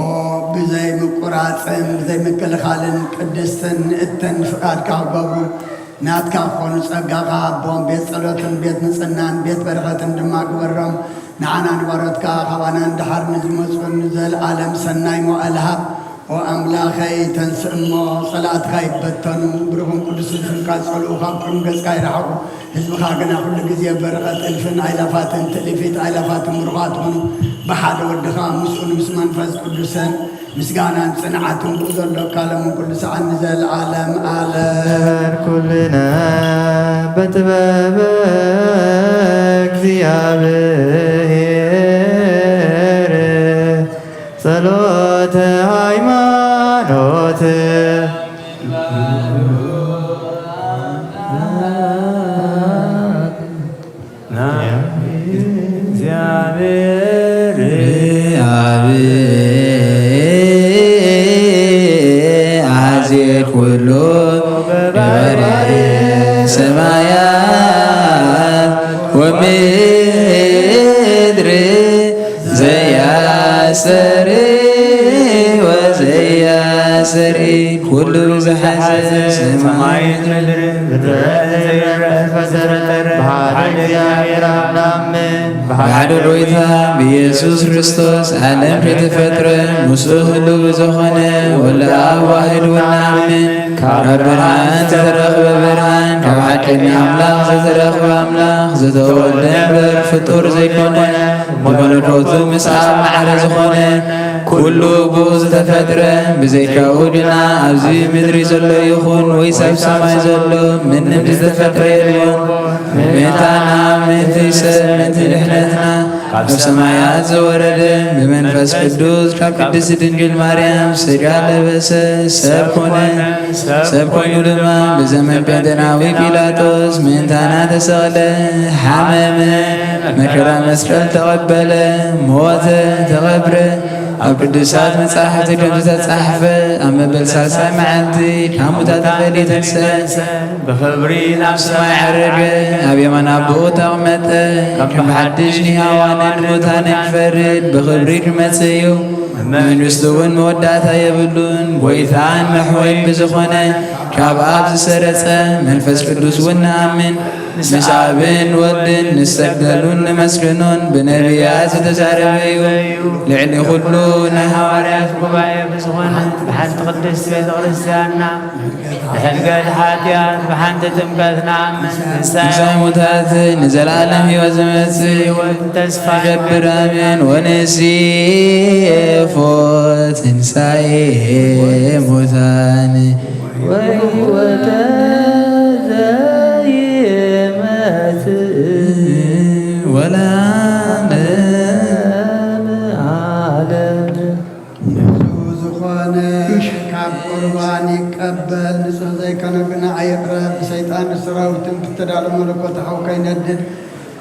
ብዘይ ምቁራጽን ብዘይ ምክልኻልን ቅድስትን ንእተን ፍቓድካ ክገብሩ ናትካ ክኾኑ ጸጋኻ ሃቦም። ቤት ጸሎትን ቤት ንጽህናን ቤት በረኸትን ድማ ግበሮም። ንዓና ንባሮትካ ካባና ንደሓር ንዝመጹን ንዘለኣለም ሰናይ መዋእል ሃብ። ኦ ኣምላኸይ፣ ተንስእ እሞ ጸላእትካ ይበተኑ። ብሩኽን ቅዱስን ስምካ ጸልኡ፣ ካብ ቅሩብ ገጽካ ይርሓቑ። ህዝብኻ ግና ኩሉ ግዜ በረኸት እልፍን ኣይላፋትን ትእልፊት ኣይላፋትን ብሩኻት ኩኑ። ብሓደ ወድኻ ምስኡን ምስ መንፈስ ቅዱስን ምስጋናን ጽንዓትን ብኡ ዘሎካ ሎምን ኩሉ ሰዓት ንዘለዓለም ዓለም። ኩልነ በጥበበ እግዚኣብሔር ጸሎተ ሃይማኖት ናብ እግዚኣብሔር ኣብ ኣዜ ኩሉ ገባሬ ሰማያት ወምድሪ ዘያስተሪ ወዘያስተሪ ኩሉ ዝሓዘ ሰማይን ምድርን ብጥበብ ዘይረአ ፈጠረ። ብሓደ እግዚኣብሔር ኣብ ንኣምን፣ ብሓደ ጎይታ ብኢየሱስ ክርስቶስ ዓለም ከይተፈጥረ ምስኡ ህልው ብዝኾነ ወልደ ኣብ ዋህድ እውን ንኣምን። ካብ ብርሃን ዝተረኽበ ብርሃን፣ ካብ ሓቀኛ ኣምላኽ ዝተረኽበ ኣምላኽ፣ ዝተወልደ እምበር ፍጡር ዘይኮነ፣ ብመለኮቱ ምስ ኣብ ማዕረ ዝኾነ፣ ኩሉ ብኡ ዝተፈጥረ፣ ብዘይካኡ ግና ኣብዚ ምድሪ ዘሎ ይኹን ወይስ ኣብ ሰማይ ዘሎ ምንም ዝተፈጥረ የልቦን። ምእንታና፣ ምእንቲ ሰብ፣ ምእንቲ ድሕነትና ካብ ሰማያት ዝወረደ፣ ብመንፈስ ቅዱስ ካብ ቅድስት ድንግል ማርያም ሥጋ ለበሰ፣ ሰብ ኮነ። ሰብ ኮይኑ ድማ ብዘመን ጴንጤናዊ ጲላጦስ ምእንታና ተሰቕለ፣ ሓመመ፣ መከራ መስቀል ተቐበለ፣ ሞተ፣ ተቐብረ። ኣብ ቅዱሳት መጻሕፍቲ ከም ዝተጻሕፈ፣ ኣብ መበል ሳልሳይ መዓልቲ ካብ ሙታት ተፈልዩ ተንስአ፣ ብኽብሪ ናብ ሰማይ ዓረገ፣ ኣብ የማን ኣቦኡ ተቐመጠ። ከም ብሓድሽ ንሕያዋንን ንሙታንን ክፈርድ ብኽብሪ ክመጽእ እዩ። መንግስቱ እውን መወዳእታ የብሉን። ጎይታን መሕወይን ብዝኾነ ካብ ኣብ ዝሰረጸ መንፈስ ቅዱስ እውን ንኣምን። ምስ ኣብን ወድን ንሰግደሉን ንመስግኖን ብነቢያት ዝተዛረበ እዩ። ልዕሊ ኩሉ ናይ ሃዋርያት ጉባኤ ብዝኾነ ብሓንቲ ቅድስቲ ቤተ ክርስቲያንና ንሕድገት ሓጢኣት ብሓንቲ ጥምቀት ንኣምን። ትንሳኤ ሙታት ንዘለኣለም ሕይወት ዝመጽእ ሕይወት ተስፋ ይገብር። ኣሜን። ወንሴፎ ትንሳኤ ሙታን ወሕይወተ ዘይመጽእ ወላ በል፣ ንጹሕ ዘይኮነ ግና ኣይቕረብ። ሰይጣን ንሰራዊትን ክተዳሎ መለኮት ሓው ከይነድድ፣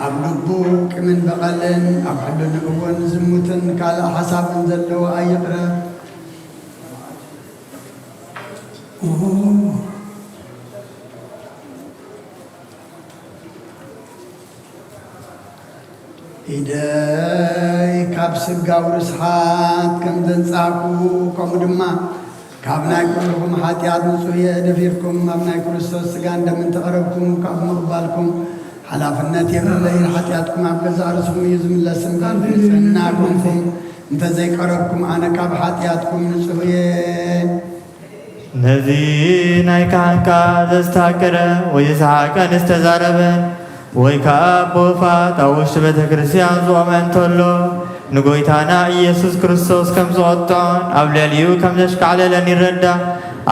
ኣብ ልቡ ቂምን በቐልን፣ ኣብ ሕልንኡ እውን ዝሙትን ካልእ ሓሳብን ዘለዎ ኣይቕረብ። ኢደይ ካብ ስጋዊ ርስሓት ከም ዘንጻኩ፣ ከምኡ ድማ ካብ ናይ ኩልኹም ሓጢኣት ንጹህ እየ። ደፊርኩም ኣብ ናይ ክርስቶስ ስጋን ደምን ተቐረብኩም፣ ካብ ምቕባልኩም ሓላፍነት የብለይን። ሓጢኣትኩም ኣብ ገዛእ ርእስኹም እዩ ዝምለስ እምበር፣ ብንጽህና ኮንኩም እንተዘይቀረብኩም፣ ኣነ ካብ ሓጢኣትኩም ንጹህ እየ። ነዚ ናይ ካህንካ ዘስታቀረ ወይ ዝሰሓቀን ዝተዛረበን ወይ ከኣ ቦፋት ኣብ ውሽጢ ቤተ ክርስቲያን ዝቖመ እንተሎ፣ ንጎይታና ኢየሱስ ክርስቶስ ከም ዝቐጥዖን ኣብ ልዕሊኡ ከም ዘሽካዕለለን ይረዳእ።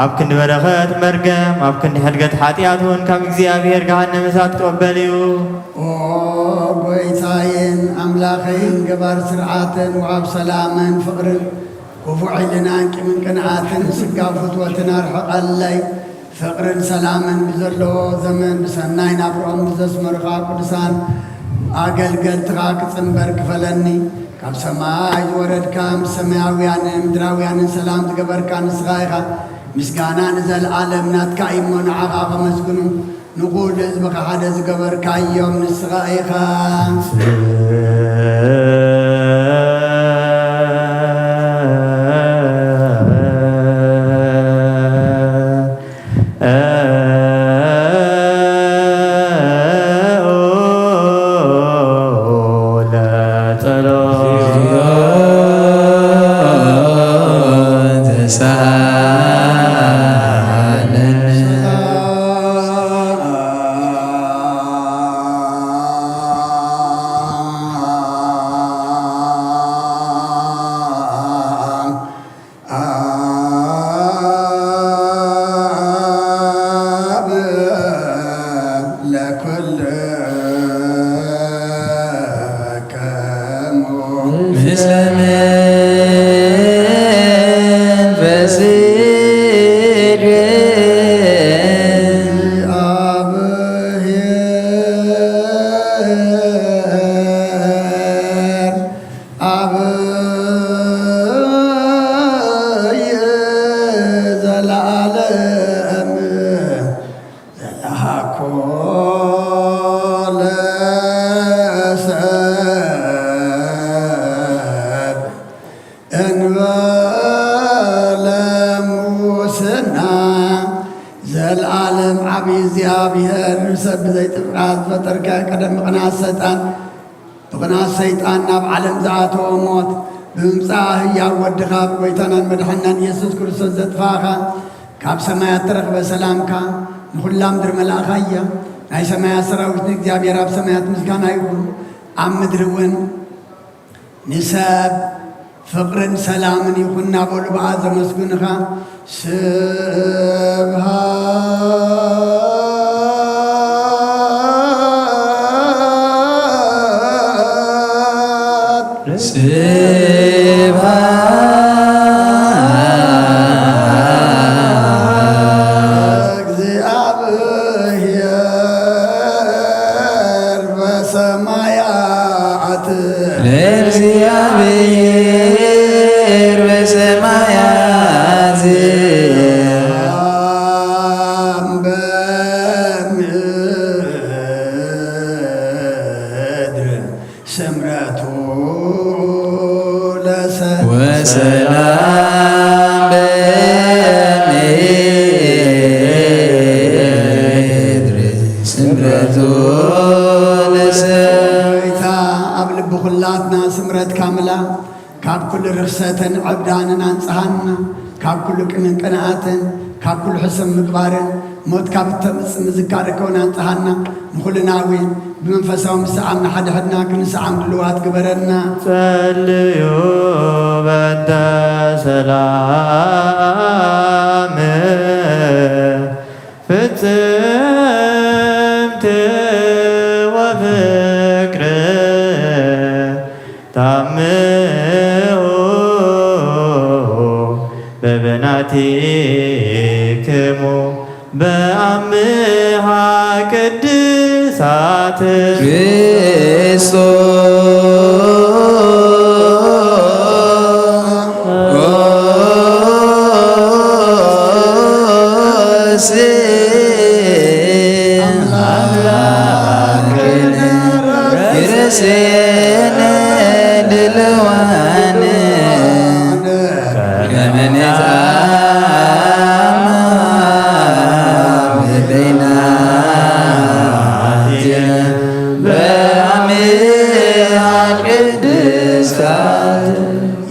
ኣብ ክንዲ በረኸት መርገም፣ ኣብ ክንዲ ሕድገት ሓጢኣት እውን ካብ እግዚኣብሔር ገሃነመ እሳት ክቕበል እዩ። ኦ ጎይታዬን ኣምላኸይን፣ ገባር ስርዓትን ወሃብ ሰላምን ፍቕርን፣ ክፉእ ዒልናን ቂምን ቅንኣትን ስጋብ ፍትወትን ኣርሕቐለይ። ፍቕርን ሰላምን ብዘለዎ ዘመን ብሰናይ ናብርኦም ብዘስመሩኻ ቅዱሳን ኣገልገልትኻ ክጽንበር ክፈለኒ። ካብ ሰማይ ዝወረድካ፣ ምስ ሰማያውያንን ምድራውያንን ሰላም ዝገበርካ ንስኻ ኢኻ። ምስጋና ንዘለዓለም ናትካ እዩ እሞ፣ ንዓኻ ከመስግኑ፣ ንኹሉ ህዝብኻ ሓደ ዝገበርካዮም ንስኻ ኢኻ። ዘልዓለም ዓብዪ እግዚኣብሔር፣ ሰብ ብዘይ ጥፍኣት ዝፈጠርካ፣ ቀደም ብቕንኣት ሰይጣን፣ ብቕንኣት ሰይጣን ናብ ዓለም ዝኣተወ ሞት፣ ብምምጻእ ህያው ወድኻ፣ ብጎይታናን መድሓናን ኢየሱስ ክርስቶስ ዘጥፋእኻ፣ ካብ ሰማያት ተረኽበ ሰላምካ፣ ንኹላ ምድሪ መላእኻ እያ። ናይ ሰማያት ሰራዊት ንእግዚኣብሔር ኣብ ሰማያት ምስጋና ይኹን፣ ኣብ ምድሪ እውን ንሰብ ፍቕርን ሰላምን ይኹን እናበሉ ብኣ ዘመስግንኻ። ስብሃት ስብሃት ለእግዚኣብሔር በሰማያት። ለእግዚኣብሔር በሰማያት። ሰላም በምድር ስምረቱ ለሰ ወሰላም በምድር ስምረቱ ለሰ። ጎይታ ኣብ ልቢ ኩላትና ስምረትካ ምላ፣ ካብ ኩሉ ርኽሰትን ዕብዳንን ኣንጽሃና፣ ካብ ኩሉ ቅንን ቅንኣትን፣ ካብ ኩሉ ሕሰም ምግባርን፣ ሞት ካብ እተምጽእ ምዝካር ከውን ኣንጽሃና። ንኹልና እውን ብመንፈሳዊ ምስዓም ንሓድሕድና ክንስዓም ድልዋት ግበረና። ጸልዩ በእንተ ሰላም ፍጽምቲ ወፍቅር ታምኡ በአምሃ ቅድሳት ክርስቶስ አምላክነ ርእስነ ድልዋነ ከመ ንትአመ በይናቲነ በአምሃ ቅድስታት።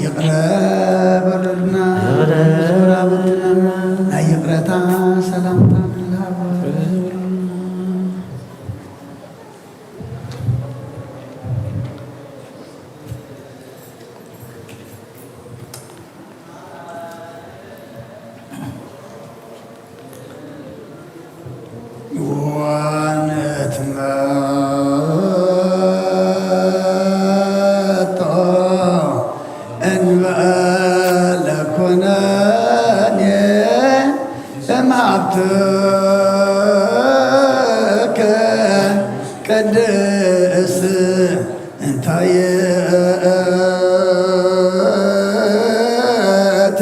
ይቕረ በሉልና። ይቕረ። ናይ ይቕረታ ሰላምታ ንላቦ። ወንትመጦ እንበለ ኩነኔ እምሃብትከ ቅድስት እንታይ እቲ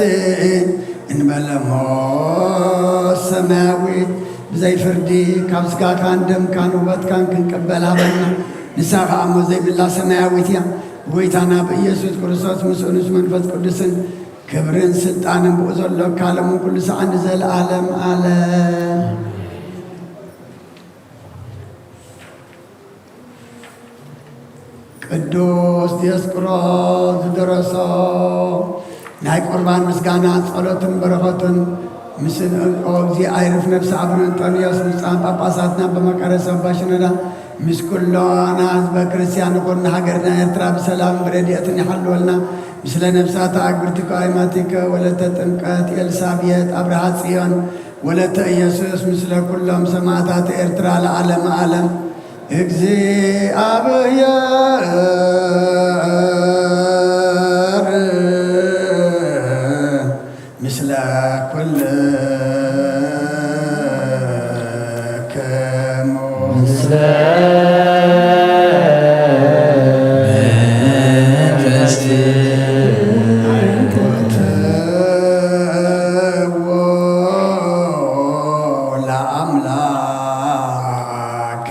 እንበለ ሞት ሰማያዊት ብዘይ ፍርዲ ካብ ስጋኻን ደምካን ውበትካን ክንቅበል ሃበና። ንሳ ኸዓ ሞት ዘይብላ ሰማያዊት እያ። ብጎይታና ብኢየሱስ ክርስቶስ ምስኡ ንሱ መንፈስ ቅዱስን ክብርን ስልጣንን ብኡ ዘሎ ካለሙ ኩሉ ሰዓን ንዘለዓለም ዓለም። ቅዱስ ዲዮስቆሮስ ዝደረሶ ናይ ቁርባን ምስጋና ጸሎትን በረኸቱን ምስ ኦ እግዚእ ኣይርፍ ነፍሲ ኣቡነ እንጦንዮስ ብፁዓን ጳጳሳትና በመቃርዮስ ኣባ ሽኖዳ ምስ ኩሎና ህዝበ ክርስቲያን ይኹን። ንሃገርና ኤርትራ ብሰላም ብረድኤትን ይሓልወልና። ምስለ ነፍሳተ ኣግብርቲከ ኣይማቲከ ወለተ ጥምቀት ኤልሳቤጥ ኣብርሃ ጽዮን ወለተ ኢየሱስ ምስለ ኩሎም ሰማዕታት ኤርትራ ለዓለመ ዓለም። እግዚኣብሔር ምስለ ኩልክሙ። ምስለ መንፈስከ ለአምላክ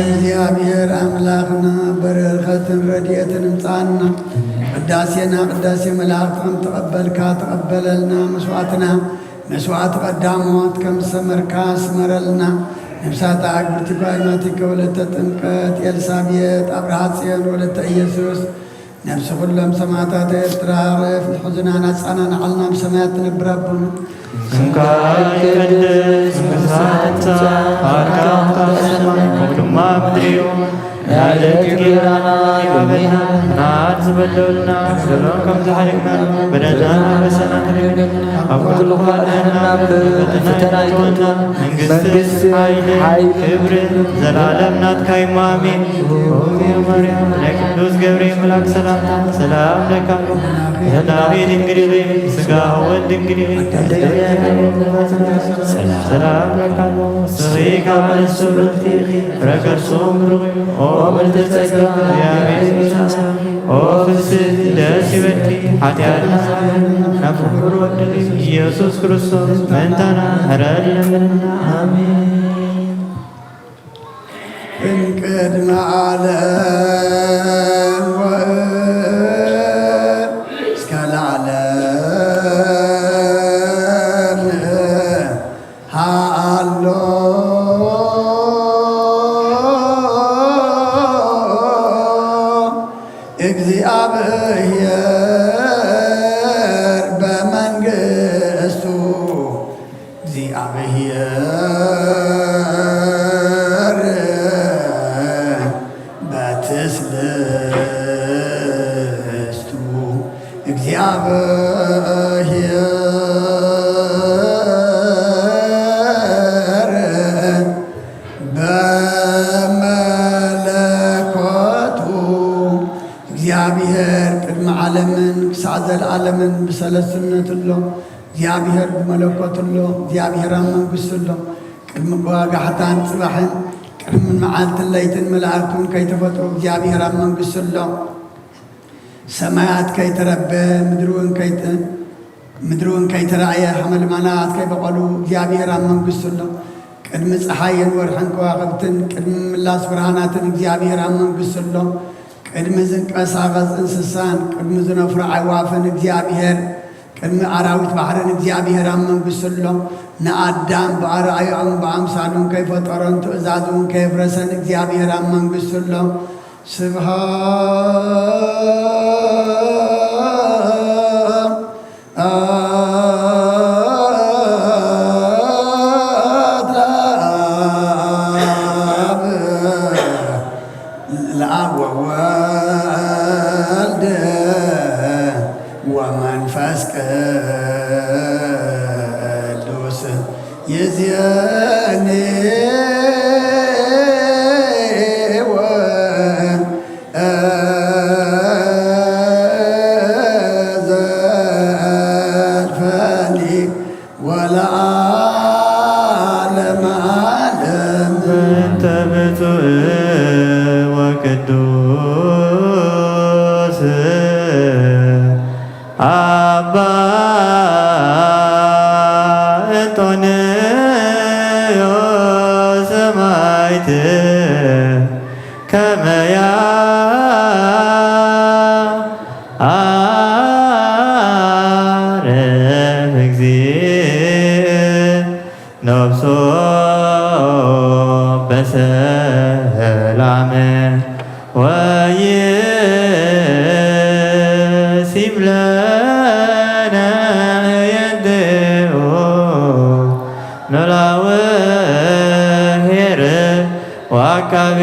እግዚኣብሔር ኣምላኽና በረኸትን ረድኤትን እምጽኣና። ቅዳሴና ቅዳሴ መላእኽቲ ከም ተቐበልካ ተቐበለልና። መስዋዕትና መስዋዕቲ ቀዳሞት ከም ዝሰመርካ ስመረልና። ነፍሳት ኣግብርቲ ጓይማቲከ ወለተ ጥምቀት ኤልሳቤጥ ኣብርሃ ጽዮን ወለተ ኢየሱስ ነፍሲ ኩሎም ሰማዕታት ኤርትራ ዕረፍ። ንሕዝናን ኣጻናንዓልና ብሰማያት ትነብር ኣቦና። ስምካ ይቀደስ፣ መንግስትካ ትምጻእ፣ ፍቃድካ ከም ኣብ ሰማይ ከምኡ ድማ ኣብ ምድሪ ይኹን። የዕለታዊ እንጀራና ሀበና፣ ንዓና ዝበደለና በደልና ከም ዝሓለና በደልና ንበድለና፣ ኣብ ኩሉ ኣድሕነና፣ ካብ ፈተና ኣይተውና። መንግስቲ፣ ሓይሊ፣ ክብሪ ዘላለም ናትካ እዩ። ኣሜን። ኦ ማርያም፣ ናይ ቅዱስ ገብርኤል መልኣክ ሰላምታ ሰላም እለኪ ኣለኹ። ህላዌ ድንግል ኢኺ፣ ስጋ እውን ድንግል ኢኺ። ሰላም እለኪ ኣለኹ። ንስኺ ካብ ኣንስቲ ብርክቲ ኢኺ፣ ፍረ ከርሱ ብሩኽ እዩ። ኦ ምልዕቲ ጸጋ፣ እግዚኣብሔር ምስሌኪ። ኦ ፍስሕቲ ደስ ይበልኪ፣ ሓጢኣትና ናብ ፍቁር ወድኺ ኢየሱስ ክርስቶስ ምእንታና ምሕረት ለምንና። ኣሜን። እምቅድመ ዓለም ወእም እስከ ለዓለም ሃሎ እግዚኣብሔር በመንግስቱ። እግዚኣብሔር ሄር በመለኮቱ። እግዚኣብሔር ቅድሚ ዓለምን ክሳዕ ዘለዓለምን ብሰለስትነቱ ኣሎ። እግዚኣብሔር ብመለኮቱ ኣሎ። እግዚኣብሔር ኣብ መንግስቱ ኣሎ። ቅድሚ ወጋሕታን ጽባሕን፣ ቅድሚ መዓልትን ለይትን መላእክቱ እውን ከይተፈጥሩ እግዚኣብሔር ኣብ መንግስቱ ኣሎ። ሰማያት ከይተረበ፣ ምድሪ እውን ከይተ-፣ ምድሪ እውን ከይተራእየ፣ ሓመልማላት ከይበቐሉ እግዚኣብሔር ኣብ መንግስቱ ኣሎ። ቅድሚ ፀሓይን ወርሕን ከዋኽብትን፣ ቅድሚ ምላስ ብርሃናትን እግዚኣብሔር ኣብ መንግስቱ ኣሎ። ቅድሚ ዝንቀሳቐስ እንስሳን፣ ቅድሚ ዝነፍሩ ኣዕዋፍን እግዚኣብሔር፣ ቅድሚ ኣራዊት ባሕርን እግዚኣብሔር ኣብ መንግስቱ ኣሎ። ንኣዳም ብኣርኣዮኡን ብኣምሳሉን ከይፈጠሮን ትእዛዙን ከየፍረሰን እግዚኣብሔር ኣብ መንግስቱ ኣሎ። ስብሐት ለአብ፣ ለአብ ወወልድ ወመንፈስ ቅዱስ ይእዜኒ ወዘልፈኒ ወለዓለመ ዓለም። እንተ ብፁዕ ወቅዱስ አባ እንጦንዮስ ሰማዕት ከመ ያዕርፍ እግዚእ ነፍሶ በሰላም ወይሲም ለነ ህየንቴሁ ኖላዊ ኄር ወአቃቤ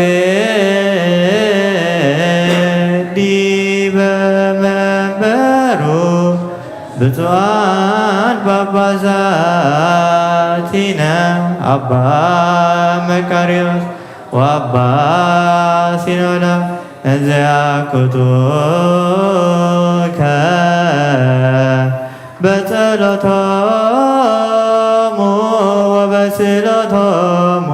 ዲበ መንበሩ ብፁዓን ጳጳሳቲነ አባ መቃርዮስ ወአባ ሲኖዳ እንዘ ያኩቱከ በጸሎቶሙ ወበስእሎቶሙ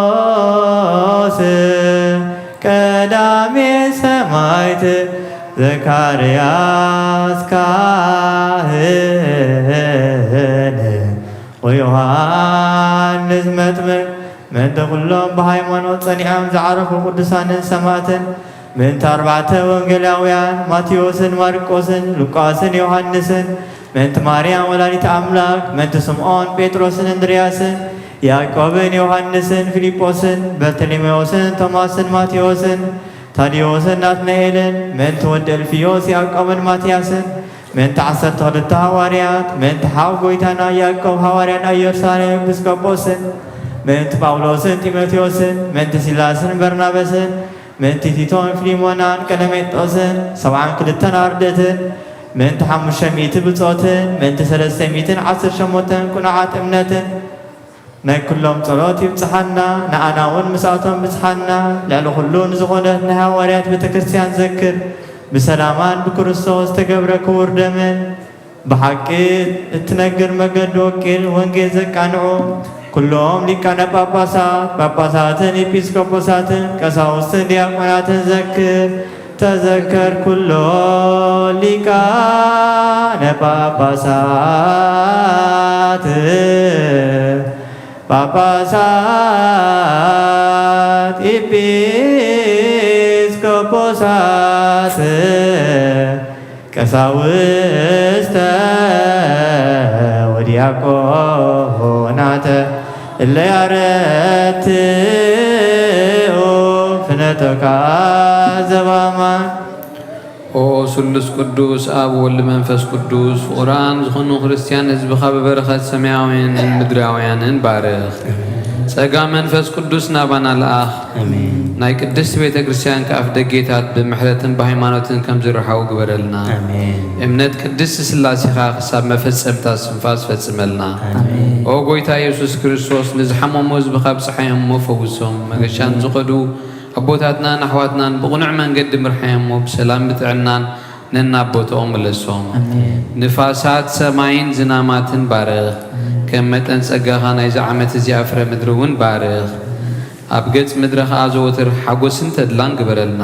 እስጢፋኖስ ቀዳሜ ሰማዕት ዘካርያስ ካህን ወዮሃንስ መጥምቅ ምእንቲ ኩሎም ብሃይማኖት ጸኒዖም ዝዓረፉ ቅዱሳንን ሰማዕትን ምእንቲ ኣርባዕተ ወንጌላውያን ማቴዎስን ማርቆስን ሉቃስን ዮሃንስን ምእንቲ ማርያም ወላዲት ኣምላክ ምእንቲ ስምዖን ጴጥሮስን እንድርያስን ያዕቆብን ዮሃንስን ፊልጶስን በርተሎሜዎስን ቶማስን ማቴዎስን ታዲዎስን ናትናኤልን ምእንቲ ወዲ እልፍዮስ ያዕቆብን ማትያስን ምእንቲ ዓሰርተ ክልተ ሃዋርያት ምእንቲ ሓው ጎይታና ያዕቆብ ሃዋርያን ኣብ ኢየሩሳሌም ኤጲስቆጶስን ምእንቲ ጳውሎስን ጢሞቴዎስን ምእንቲ ሲላስን በርናበስን ምእንቲ ቲቶን ፊሊሞናን ቀለሜንጦስን ሰብዓን ክልተን ኣርድእትን ምእንቲ ሓሙሽተ ሚእቲ ብጾትን ምእንቲ ሰለስተ ሚእትን ዓሰርተ ሸሞንተን ቅኑዓት እምነትን ናይ ኩሎም ጸሎት ይብጽሓና፣ ንኣና እውን ምስኣቶም ብጽሓና። ልዕሊ ኩሉ ንዝኾነት ናይ ሃዋርያት ቤተ ክርስቲያን ዘክር፣ ብሰላማን ብክርስቶስ ዝተገብረ ክቡር ደምን ብሓቂ እትነግር መገዲ ወንጌል ዘቃንዑ ኩሎም ሊቃነ ጳጳሳት፣ ጳጳሳትን ኤጲስቆጶሳትን ቀሳውስትን ዲያቆናትን ዘክር። ተዘከር ኩሎ ሊቃነ ጳጳሳት፣ ጳጳሳት፣ ኤጲስቆጶሳት፣ ቀሳውስተ ወዲያቆናተ እለ ያረትኡ ፍነተካ ዘባማን። ኦ ስሉስ ቅዱስ ኣብ ወልድ መንፈስ ቅዱስ ፍቑራን ዝኾኑ ክርስቲያን ህዝብኻ ብበረኸት ሰማያውያንን ምድራውያንን ባርኽ። ጸጋ መንፈስ ቅዱስ ናባና ለኣኽ። ኣሜን። ናይ ቅድስቲ ቤተ ክርስቲያን ከኣፍ ደጌታት ብምሕረትን ብሃይማኖትን ከም ዝርሓው ግበረልና። ኣሜን። እምነት ቅድስቲ ሥላሴኻ ክሳብ መፈጸምታ ስንፋስ ፈጽመልና። ኣሜን። ኦ ጎይታ ኢየሱስ ክርስቶስ፣ ንዝሓመሙ ህዝብኻ ኣብጽሓዮም እሞ ፈውሶም። መገሻን ዝኸዱ ኣቦታትናን ኣሕዋትናን ብቕኑዕ መንገዲ ምርሓዮም እሞ ብሰላም ብጥዕናን ነናብ ቦታኦም ምለሶም። ኣሜን። ንፋሳት ሰማይን ዝናማትን ባርኽ። ኣሜን። ከም መጠን ጸጋኻ ናይዚ ዓመት እዚኣ ፍረ ምድሪ እውን ባርኽ። ኣብ ገጽ ምድሪ ኸኣ ዘወትር ሓጎስን ተድላን ግበረልና።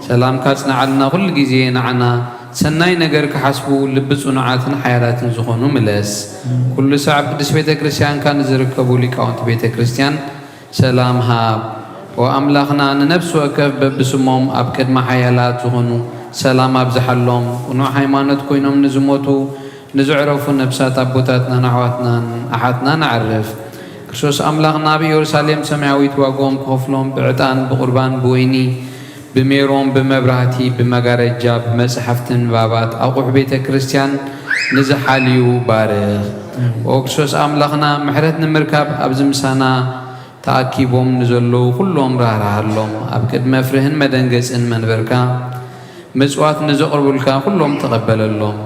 ሰላምካ ጽንዓልና፣ ኩሉ ግዜ ንዓና ሰናይ ነገር ክሓስቡ ልቢ ጽኑዓትን ሓያላትን ዝኾኑ ምለስ። ኩሉ ሳዕ ኣብ ቅድስት ቤተ ክርስቲያንካ ንዝርከቡ ሊቃውንቲ ቤተ ክርስቲያን ሰላም ሃብ። ኦ ኣምላኽና፣ ንነፍሲ ወከፍ በብስሞም ኣብ ቅድሚ ሓያላት ዝኾኑ ሰላም ኣብዝሓሎም። ቅኑዕ ሃይማኖት ኮይኖም ንዝሞቱ ንዘዕረፉ ነፍሳት ኣቦታትናን ኣሕዋትናን ኣሓትናን ኣዕርፍ። ክርስቶስ ኣምላኽና ኣብ ኢየሩሳሌም ሰማያዊት ዋጋኦም ክኸፍሎም ብዕጣን፣ ብቁርባን፣ ብወይኒ፣ ብሜሮን፣ ብመብራህቲ፣ ብመጋረጃ፣ ብመጻሕፍቲ ንባባት ኣቑሑ ቤተ ክርስቲያን ንዝሓልዩ ባርኽ። ኦ ክርስቶስ ኣምላኽና፣ ምሕረት ንምርካብ ኣብዚ ምሳና ተኣኪቦም ንዘለዉ ኩሎም ራህራሃሎም። ኣብ ቅድሚ መፍርህን መደንገጽን መንበርካ ምጽዋት ንዘቕርቡልካ ኩሎም ተቐበለሎም።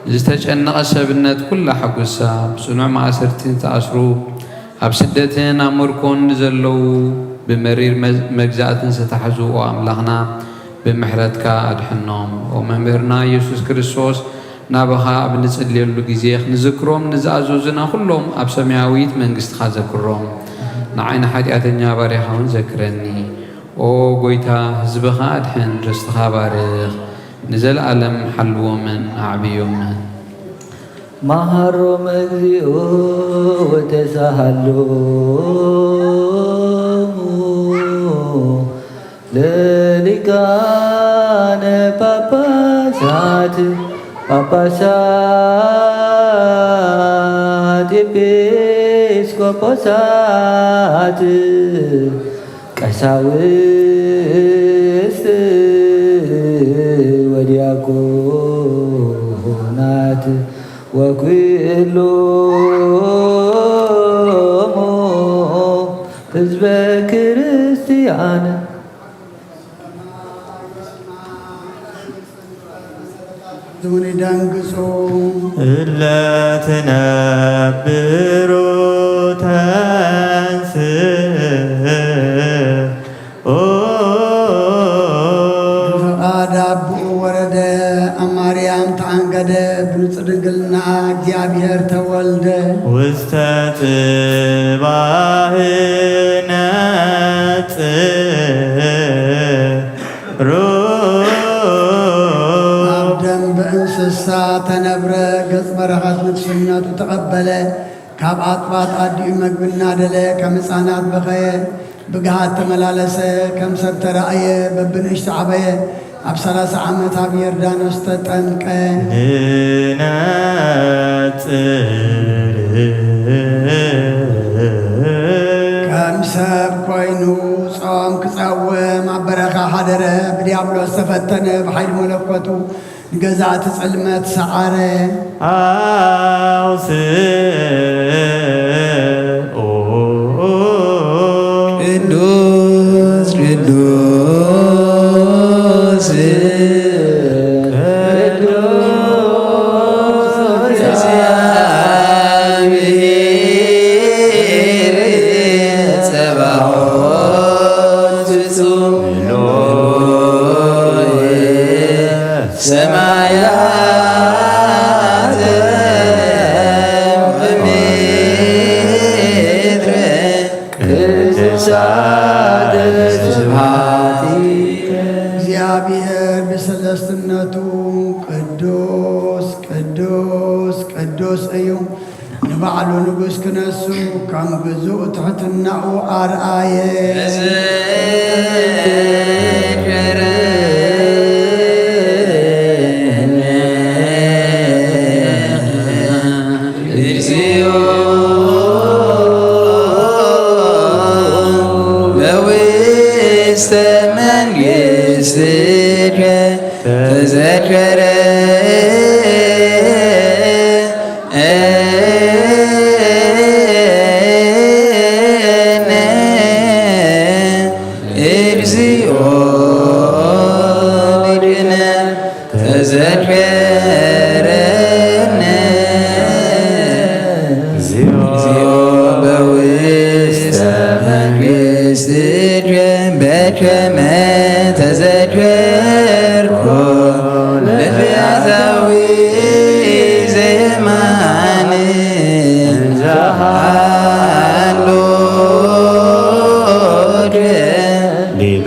ንዝተጨነቐ ሰብነት ኩላ ሓጉሳ፣ ብጽኑዕ ማእሰርቲ ንተኣስሩ፣ ኣብ ስደትን ኣብ ምርኮን ንዘለዉ፣ ብመሪር መዝ-፣ መግዛእትን ዝተታሕዙ፣ ኦ ኣምላኽና፣ ብምሕረትካ ኣድሕኖም። ኦ መምህርና ኢየሱስ ክርስቶስ፣ ናባኻ ኣብ ንጽልየሉ ግዜ ክንዝክሮም ንዝኣዘዙና ኩሎም ኣብ ሰማያዊት መንግስትኻ ዘክሮም። ንዓይ ንሓጢኣተኛ ባርያኻ እውን ዘክረኒ። ኦ ጎይታ፣ ህዝብኻ ኣድሕን፣ ርስትኻ ባርኽ፣ ንዘለኣለም ሓልዎምን ኣዕብዮምን። መሃሮም እግዚኦ ወተሳሃሎሙ ለሊቃነ ጳጳሳት፣ ጳጳሳት፣ ኤጲስቆጶሳት፣ ቀሳውስት ወዲያቆናት ወኩሎሙ ህዝበ ክርስቲያን። እውን ይደንግጹ። እለ ትነብሩ ተንስእ ኦ። ብፍቓድ ኣቦኡ ወረደ፣ ኣብ ማርያም ተኣንገደ፣ ብንጹህ ድንግልና እግዚኣብሔር ተወልደ። ውስተ ጽባህ ነጽሩ። ኣብ ደንበ እንስሳ ተነብረ፣ ገጽ በረኸት ንግስነቱ ተቐበለ። ካብ ኣጥባት ኣዲኡ መግቢ እናደለ ከም ህፃናት በኸየ፣ ብግሃድ ተመላለሰ፣ ከም ሰብ ተራእየ፣ በብንእሽቱ ዓበየ። ኣብ ሰላሳ ዓመት ኣብ ዮርዳኖስ ተጠምቀ። ንነጽር። ከም ሰብ ኮይኑ ጾም ክጸውም ኣብ በረኻ ሓደረ። ብዲያብሎስ ተፈተነ፣ ብሓይሊ መለኮቱ ንገዛእቲ ጽልመት ሰዓረ። ኣውስኦ። ቅዱስ ቅዱስ ቅዱስ እግዚአብሔር ጸባኦት ፍጹም። ሰማያት ወምድር ቅዱሳት ስብሐቲከ። እግዚኣብሔር ብሰለስትነቱ ቅዱስ ቅዱስ ቅዱስ እዩ። ንባዕሉ ንጉስ ክነሱ ከም ግዙእ ትሕትናኡ ኣርኣየ። ተዘክረኒ እግዚኦ በውስተ መንግስትከ በከመ ተዘከርኮ ለፈያታዊ ዘየማን እንዘሃሎከ ዲበ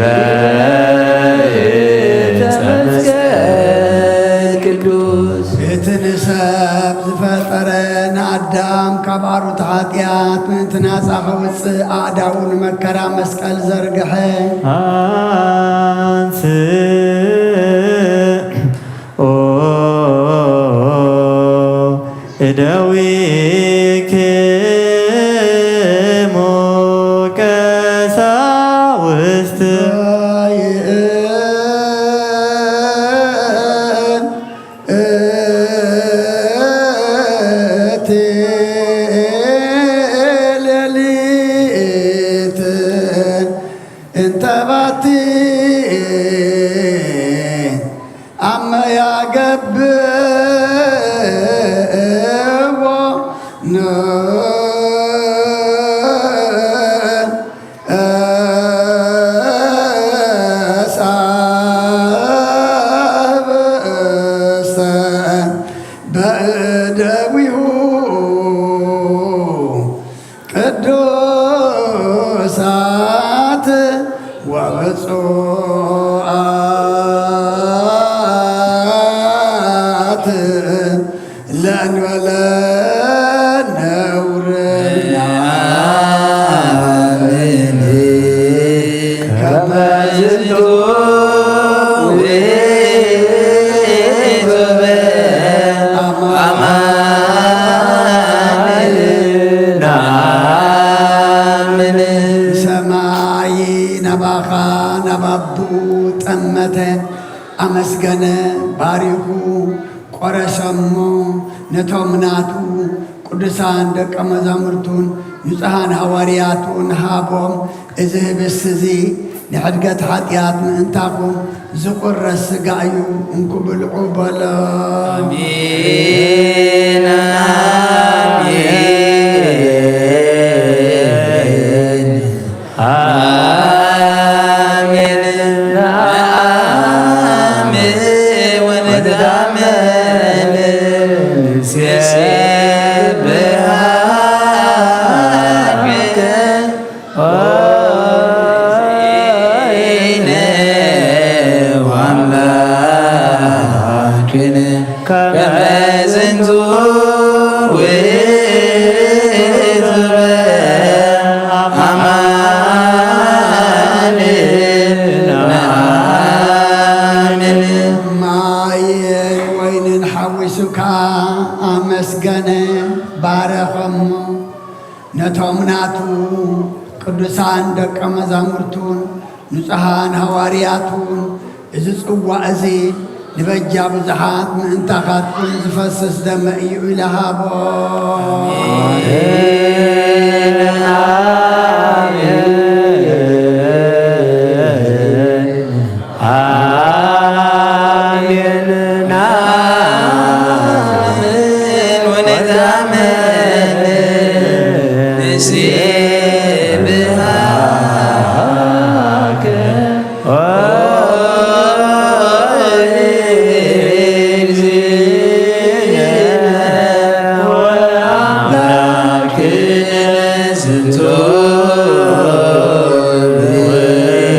ዕፀ መስቀል ቅዱስ። እቲ ንሰብ ዝፈጠረ ንኣዳም ካብ ኣሩት ሓጢኣት ምእንቲ ናጻ ከውጽእ ኣእዳዉ ንመከራ መስቀል ዘርግሐ። ኣንስ ኦ እደዊክሙ ቀሳውስት እቲ ሌሊት እንተ ባቲ ኣመ ያገብእዎ ንሳብእሰ በእደዊሁ ቅዱሳት ወብፁዓት ለእንበለ ነውር። ከመ ዝንቱ ውእቱ በአማን ነአምን። ሰማይ ናባኻ ናብ ኣቦኡ ጠመተ፣ ኣመስገነ፣ ባሪኹ፣ ቆረሰ እሞ ነቶም ናቱ ቅዱሳን ደቀ መዛሙርቱን ንጹሓን ሃዋርያቱን ሃቦም። እዚ ህብስቲ እዚ ንሕድገት ሓጢኣት ምእንታኹም ዝቑረስ ስጋ እዩ፣ እንኩ ብልዑ በሎ። ኣሜን፣ ኣሜን። ኣሜን። ነአምን ወነታመን ንሴብሐከ ኦ እግዚእነ ወአምላክነ። ከመ ዝንቱ ውእቱ በአማን ነአምን። ማይን ወይንን ሓዊሱ ከኣ ኣመስገነ፣ ባረኸሞ። ነቶም ናቱ ቅዱሳን ደቀ መዛሙርቱን ንጹሓን ሃዋርያቱን፣ እዚ ጽዋእ እዚ ንበጃ ብዙሓት ምእንታኻትኩም ዝፈስስ ደመ እዩ ኢሉ ሃቦ። ኣሜን፣ ኣሜን፣ ኣሜን። ነአምን ወነታመን ንሴብሐከ ኦ እግዚእነ ወአምላክነ። ዝንቱ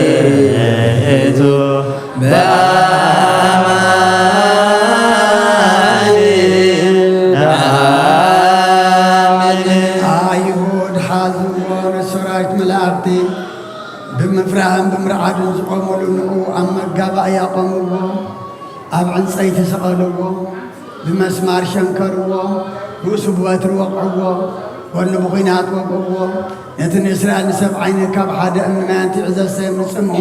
ውእቱ በአማን ነአምን። ኣይሁድ ሓዝዎ፣ ንሰራዊት መላእኽቲ ብምፍራህን ብምርዓድን ዝቖመሉ ንዑ ኣብ መጋባእያ ኣቆምዎ። ኣብ ዕንጸይቲ ሰቐልዎ፣ ብመስማር ሸንከርዎ፣ ርእሱ ብበትሪ ወቕዕዎ፣ ጎኑ ብኲናት ወግእዎ። ነቲ ንእስራኤል ንሰብዓይነ ካብ ሓደ እምኒ ማይ ኣንቲዑ ዘሰዮም ንጽምኡ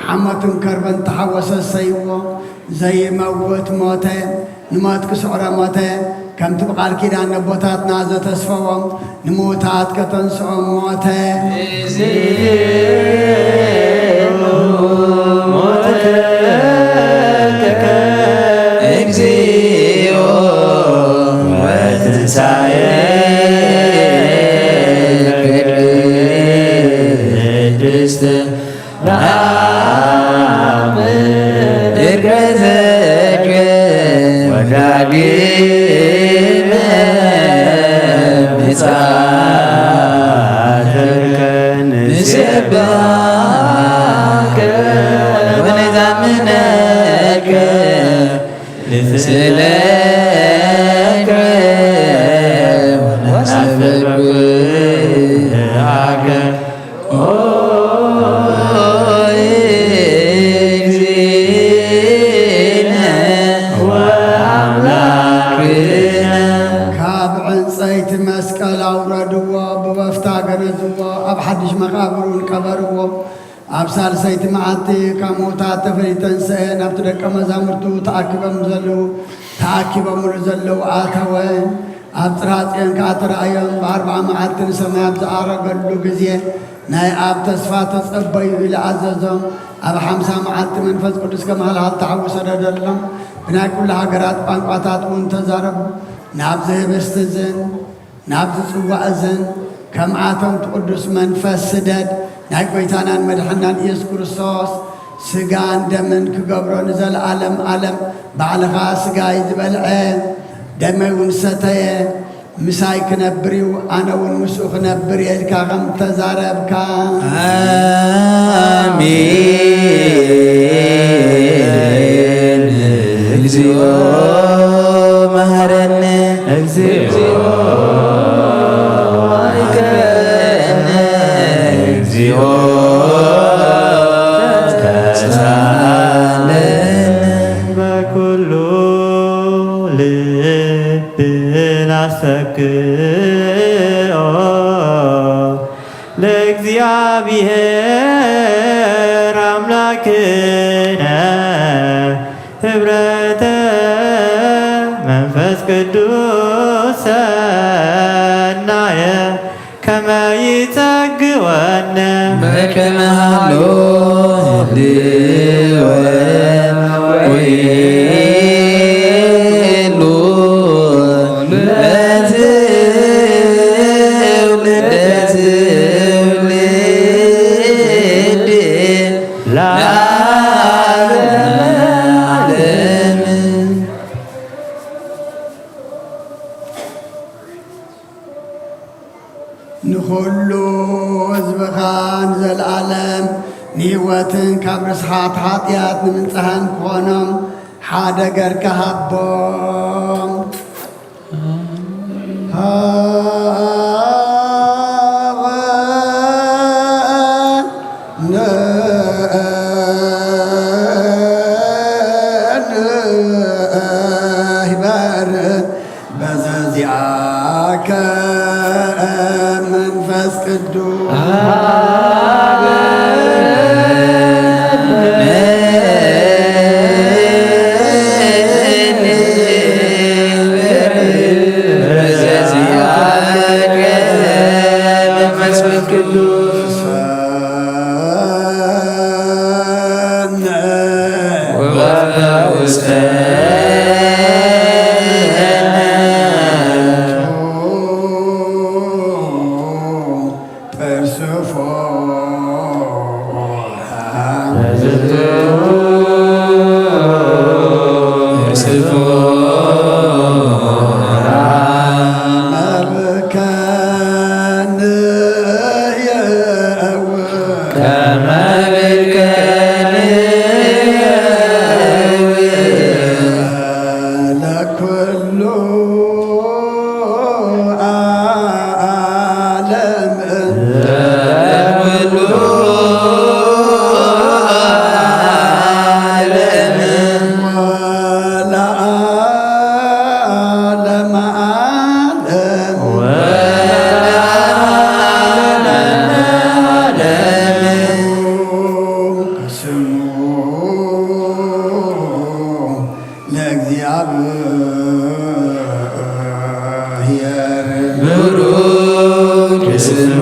ሓሞትን ከርበን ተሓወሰ ሰይዎ። ዘይመውት ሞተ፣ ንሞት ክስዕሮ ሞተ። ከምቲ ብቓል ኪዳን ነቦታትና ዘተስፈዎም ንምዉታት ከተንስኦም ሞተ። እግዚኦ ወትንሳኤ ቅድስት ለአብ እርገተከ ወዳግመ ምጽአተከ ንሴብሐከ ወነዛምነከ ንስእለከ ወነስተብርሃከ ኦ እግዚእነ ወአምላክነ። ካብ ዕንጸይቲ መስቀል ኣውረድዎ፣ ብበፍታ ገነዝዎ፣ ኣብ ሓድሽ መቓብር እውን ቀበርዎ። ኣብ ሳልሰይቲ መዓልቲ ካብ ምዉታት ተፈልዩ ተንስአ፣ ናብቲ ደቀ መዛሙርቱ ተኣኪቦም ዘለዉ፣ ተኣኪቦምሉ ዘለዉ ኣተወ። ኣብ ጽርሐ ጽዮን ከኣ ተራእዮም፣ ብኣርብዓ መዓልቲ ንሰማይ ኣብ ዝዓረገሉ ግዜ፣ ናይ ኣብ ተስፋ ተጸበዩ ኢሉ ኣዘዞም። ኣብ ሓምሳ መዓልቲ መንፈስ ቅዱስ ከም ሃልሃልታ ሓዊ ሰደደሎም፣ ብናይ ኩሉ ሃገራት ቋንቋታት እውን ተዛረቡ። ናብዚ ህብስቲ እዝን ናብዚ ጽዋእ እዝን ከምኣቶም እቲ ቅዱስ መንፈስ ስደድ፣ ናይ ጐይታናን መድሓናን ኢየሱስ ክርስቶስ ስጋን ደምን ክገብሮ ንዘለኣለም ኣለም። ባዕልኻ ስጋይ ዝበልዐ ደመይ እውን ዝሰተየ ምሳይ ክነብር እዩ፣ ኣነ እውን ምስኡ ክነብር እየ ኢልካ ከም ተዛረብካ። ኣሜን። እግዚኦ መሐረነ። እግዚኦ ይቅረነ። እግዚኦ ተሳለነ። በኩሉ ልብና ሰክኦ ለእግዚኣብሔር ኣምላክነ ህብረተ መንፈስ ቅዱስ ሰናየ ከመ ይጸግወነ በከመ ሃሎ ህልወ ወይሉ ለትውልደ ትውልድ ለዓለመ ዓለም። ንኹሉ ህዝብኻ ንዘለኣለም ንህይወትን ካብ ርስሓት ሓጢኣት ንምንጽሃን ክኾኖም ሓደ ገርካ ሃቦም። ይበር በዘዚኣከ መንፈስ ቅዱስ በዘዚኣከ መንፈስ ቅዱስ ለኩሉ ዓለም ለኩሉ ዓለም ወለዓለመ ዓለም ወለዓለመ ዓለም ስሙ ለእግዚኣብሔር ብሩክ ስሙ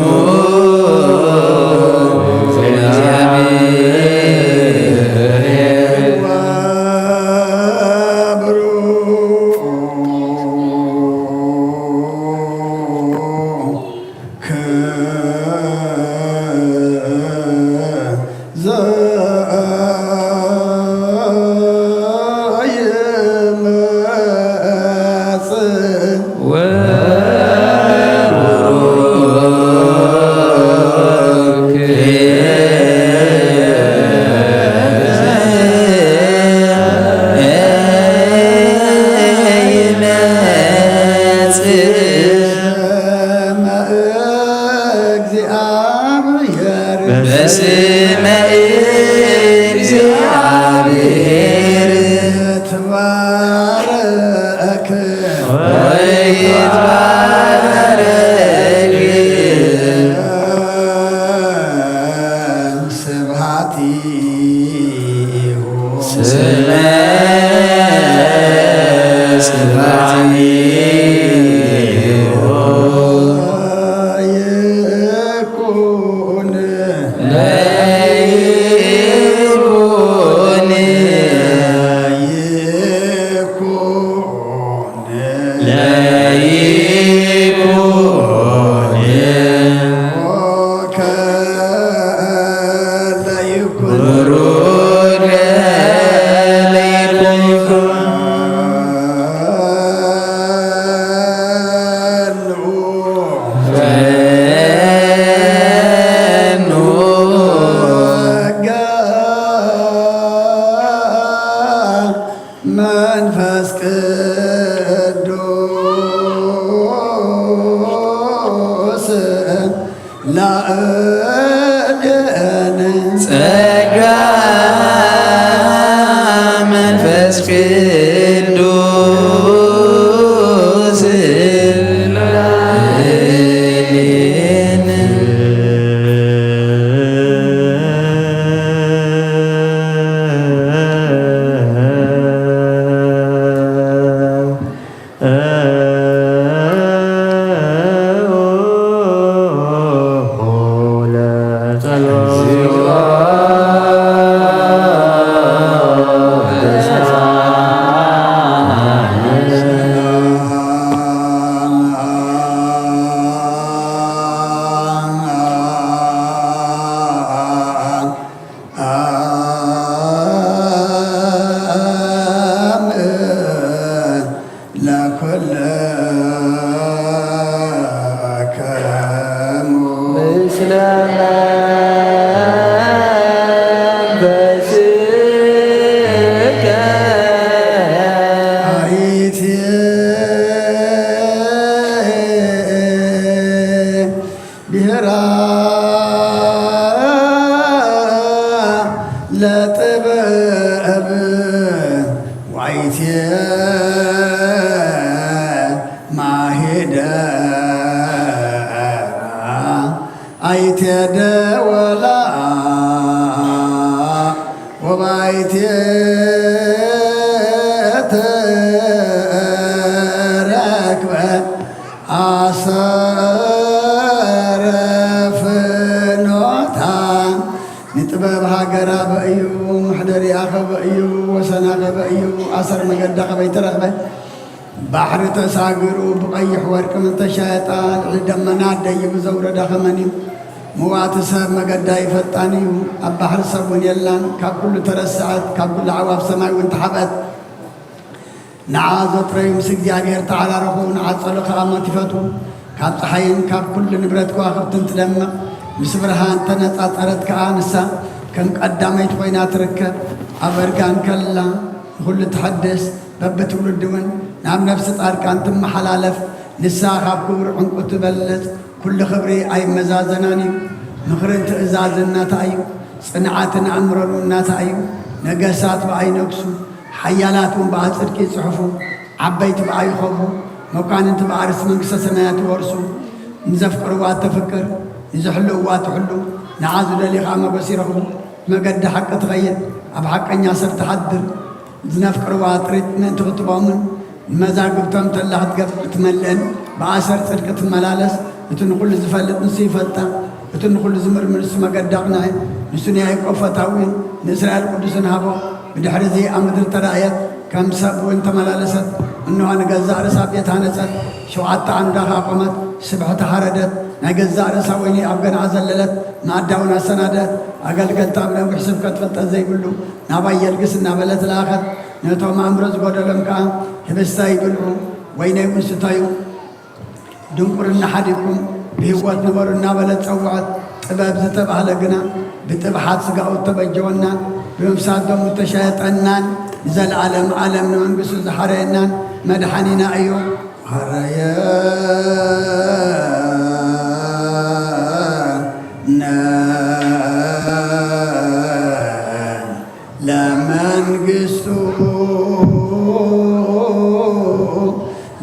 ለእግዚኣብሔር ወብሩክ ይትባረክ ወይትባረክ ስብሐቲሁ ስመ ስብሐቲሁ ይኩን ለይኩን ይኩን ለይኩን መንፈስ ቅዱስ ላዕሌነ ጸጋ መንፈስ ቅዱስ ላዕሌነ ለኩልክሙ ምስለ መንፈስከ አይቴ ብሔራ ለጥበብ ዋይቴ ማሄደራ አይቴ ደወላ ወባይቴ ተረክበ ኣሰረ ፍኖታ ንጥበብ ሃገር ኣበ እዩ፣ መሕደሪኣ ከበ እዩ፣ ወሰና ከበ እዩ፣ ኣሰር መገዳ ከበይ ተረኽበ። ባሕሪ ተሳግሩ ብቐይሕ ወርቂ ምተሻየጣ፣ ልዕሊ ደመና ደይቡ ዘውረዳ ከመን እዩ። ምዋቲ ሰብ መገዳ ይፈልጣን እዩ፣ ኣብ ባሕሪ ሰብ እውን የላን። ካብ ኩሉ ተረስዐት፣ ካብ ኩሉ ኣዕዋፍ ሰማይ እውን ተሓብአት። ንዓ ዘጥረዩ ምስ እግዚኣብሔር ተዓራረኹ፣ ንዓጸሉ ከኣ ሞት ይፈትዉ። ካብ ጸሓይን ካብ ኩሉ ንብረት ከዋኽብትን ትደምቕ፣ ምስ ብርሃን ተነጻጸረት ከኣ ንሳ ከም ቀዳመይቲ ኮይና ትርከብ። ኣብ እርጋን ከላ ንኹሉ ትሐድስ፣ በብትውልዲ እውን ናብ ነፍሲ ጻድቃን ትመሓላለፍ። ንሳ ካብ ክቡር ዕንቁ ትበልጽ፣ ኩሉ ክብሪ ኣይመዛዘናን እዩ። ምኽርን ትእዛዝን ናታ እዩ፣ ጽንዓትን ኣእምሮን እውን ናታ እዩ። ነገሳት ብኣ ይነግሱ፣ ሓያላት እውን ብኣ ጽድቂ ይጽሕፉ። ዓበይቲ ብኣ ይኸብሩ፣ መኳንንቲ ብኣ ርስቲ መንግስተ ሰማያት ይወርሱ። ንዘፍቅርዋ እተፍቅር፣ ንዝሕልውዋ ትሕሉ፣ ንዓ ዝደልዩ ኸኣ መጎስ ይረኽቡ። ብመገዲ ሓቂ ትኸይድ፣ ኣብ ሓቀኛ ሰብ ትሓድር። ዝነፍቅርዋ ጥሪት ምእንቲ ክትቦምን ንመዛግብቶም ተላ ክትገብር ትመልእን፣ ብኣሰር ጽድቂ ትመላለስ። እቲ ንኹሉ ዝፈልጥ ንሱ ይፈልጣ፣ እቲ ንኹሉ ዝምርምር ንሱ መገዲ ኣቕንዐ። ንሱ ንያዕቆብ ፈታዊ ንእስራኤል ቅዱስን ሃቦ። ብድሕሪ እዚ ኣብ ምድሪ ተራእየት፣ ከም ሰብ እውን ተመላለሰት። እንሆ ንገዛእ ርእሳ ቤት ሃነጸት፣ ሸውዓተ ዓምዳ ኸኣ ቆመት። ስብሕቲ ሓረደት፣ ናይ ገዛእ ርእሳ ወይኒ ኣብ ገንዓ ዘለለት፣ መኣዳ እውን ኣሰናደት። ኣገልገልታ ኣብ ነዊሕ ስብከት ፍልጠት ዘይብሉ ናባይ የልግስ እናበለት ለኣኸት። ነቶም ኣእምሮ ዝጎደሎም ከኣ ህብስታይ ብልዑ፣ ወይነይ እውን ስተዩ፣ ድንቁርና ሓዲግኩም ብህይወት ንበሩ እናበለት ጸውዐት። ጥበብ ዝተባህለ ግና ብጥብሓት ስጋኡ እተበጀወናን ብምፍሳት ደሙ እተሻየጠናን ንዘለዓለም ዓለም ንመንግስቱ ዝሓረየናን መድሓኒና እዩ። ሓረየነ ለመንግስቱ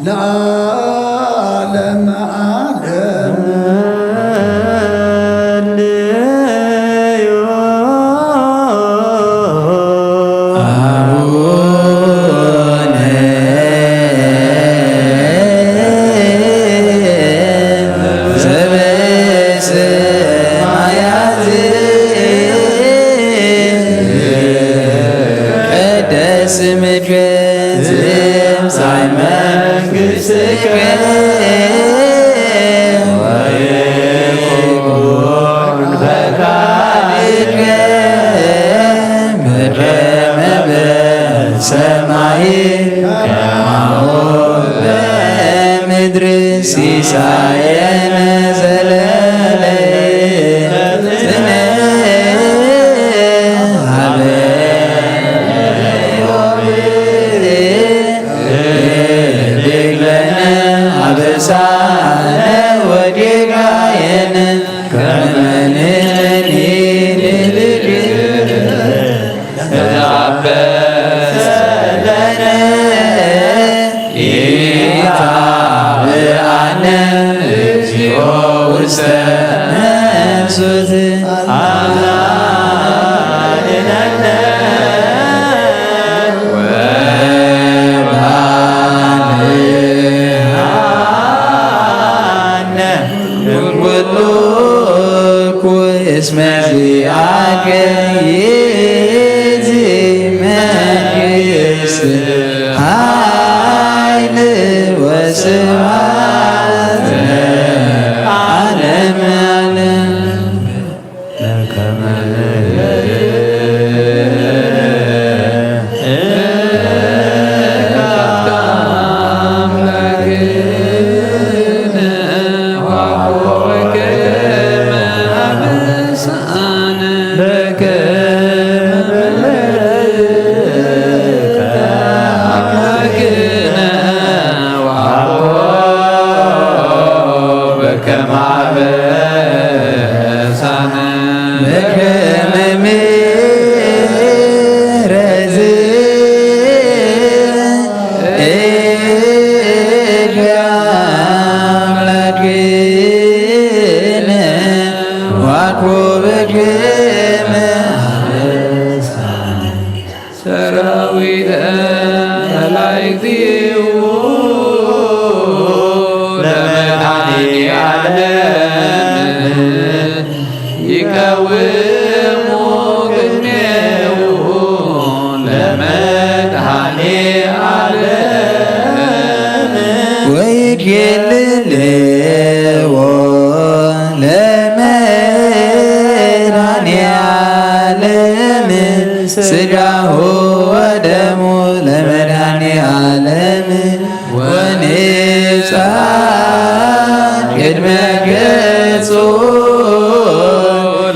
ለዓለም ዓለም። ሰራዊተ መላእክቲሁ ለመድኃኔ ዓለም ይቀውሙ ቅድሜሁ ለመድኃኔ ዓለም ወይትየልልዎ ለመድኃኔ ዓለም ስጋሁ ወደሙ ለመድኃኔ ዓለም ወንጻ ቅድመ ገጹ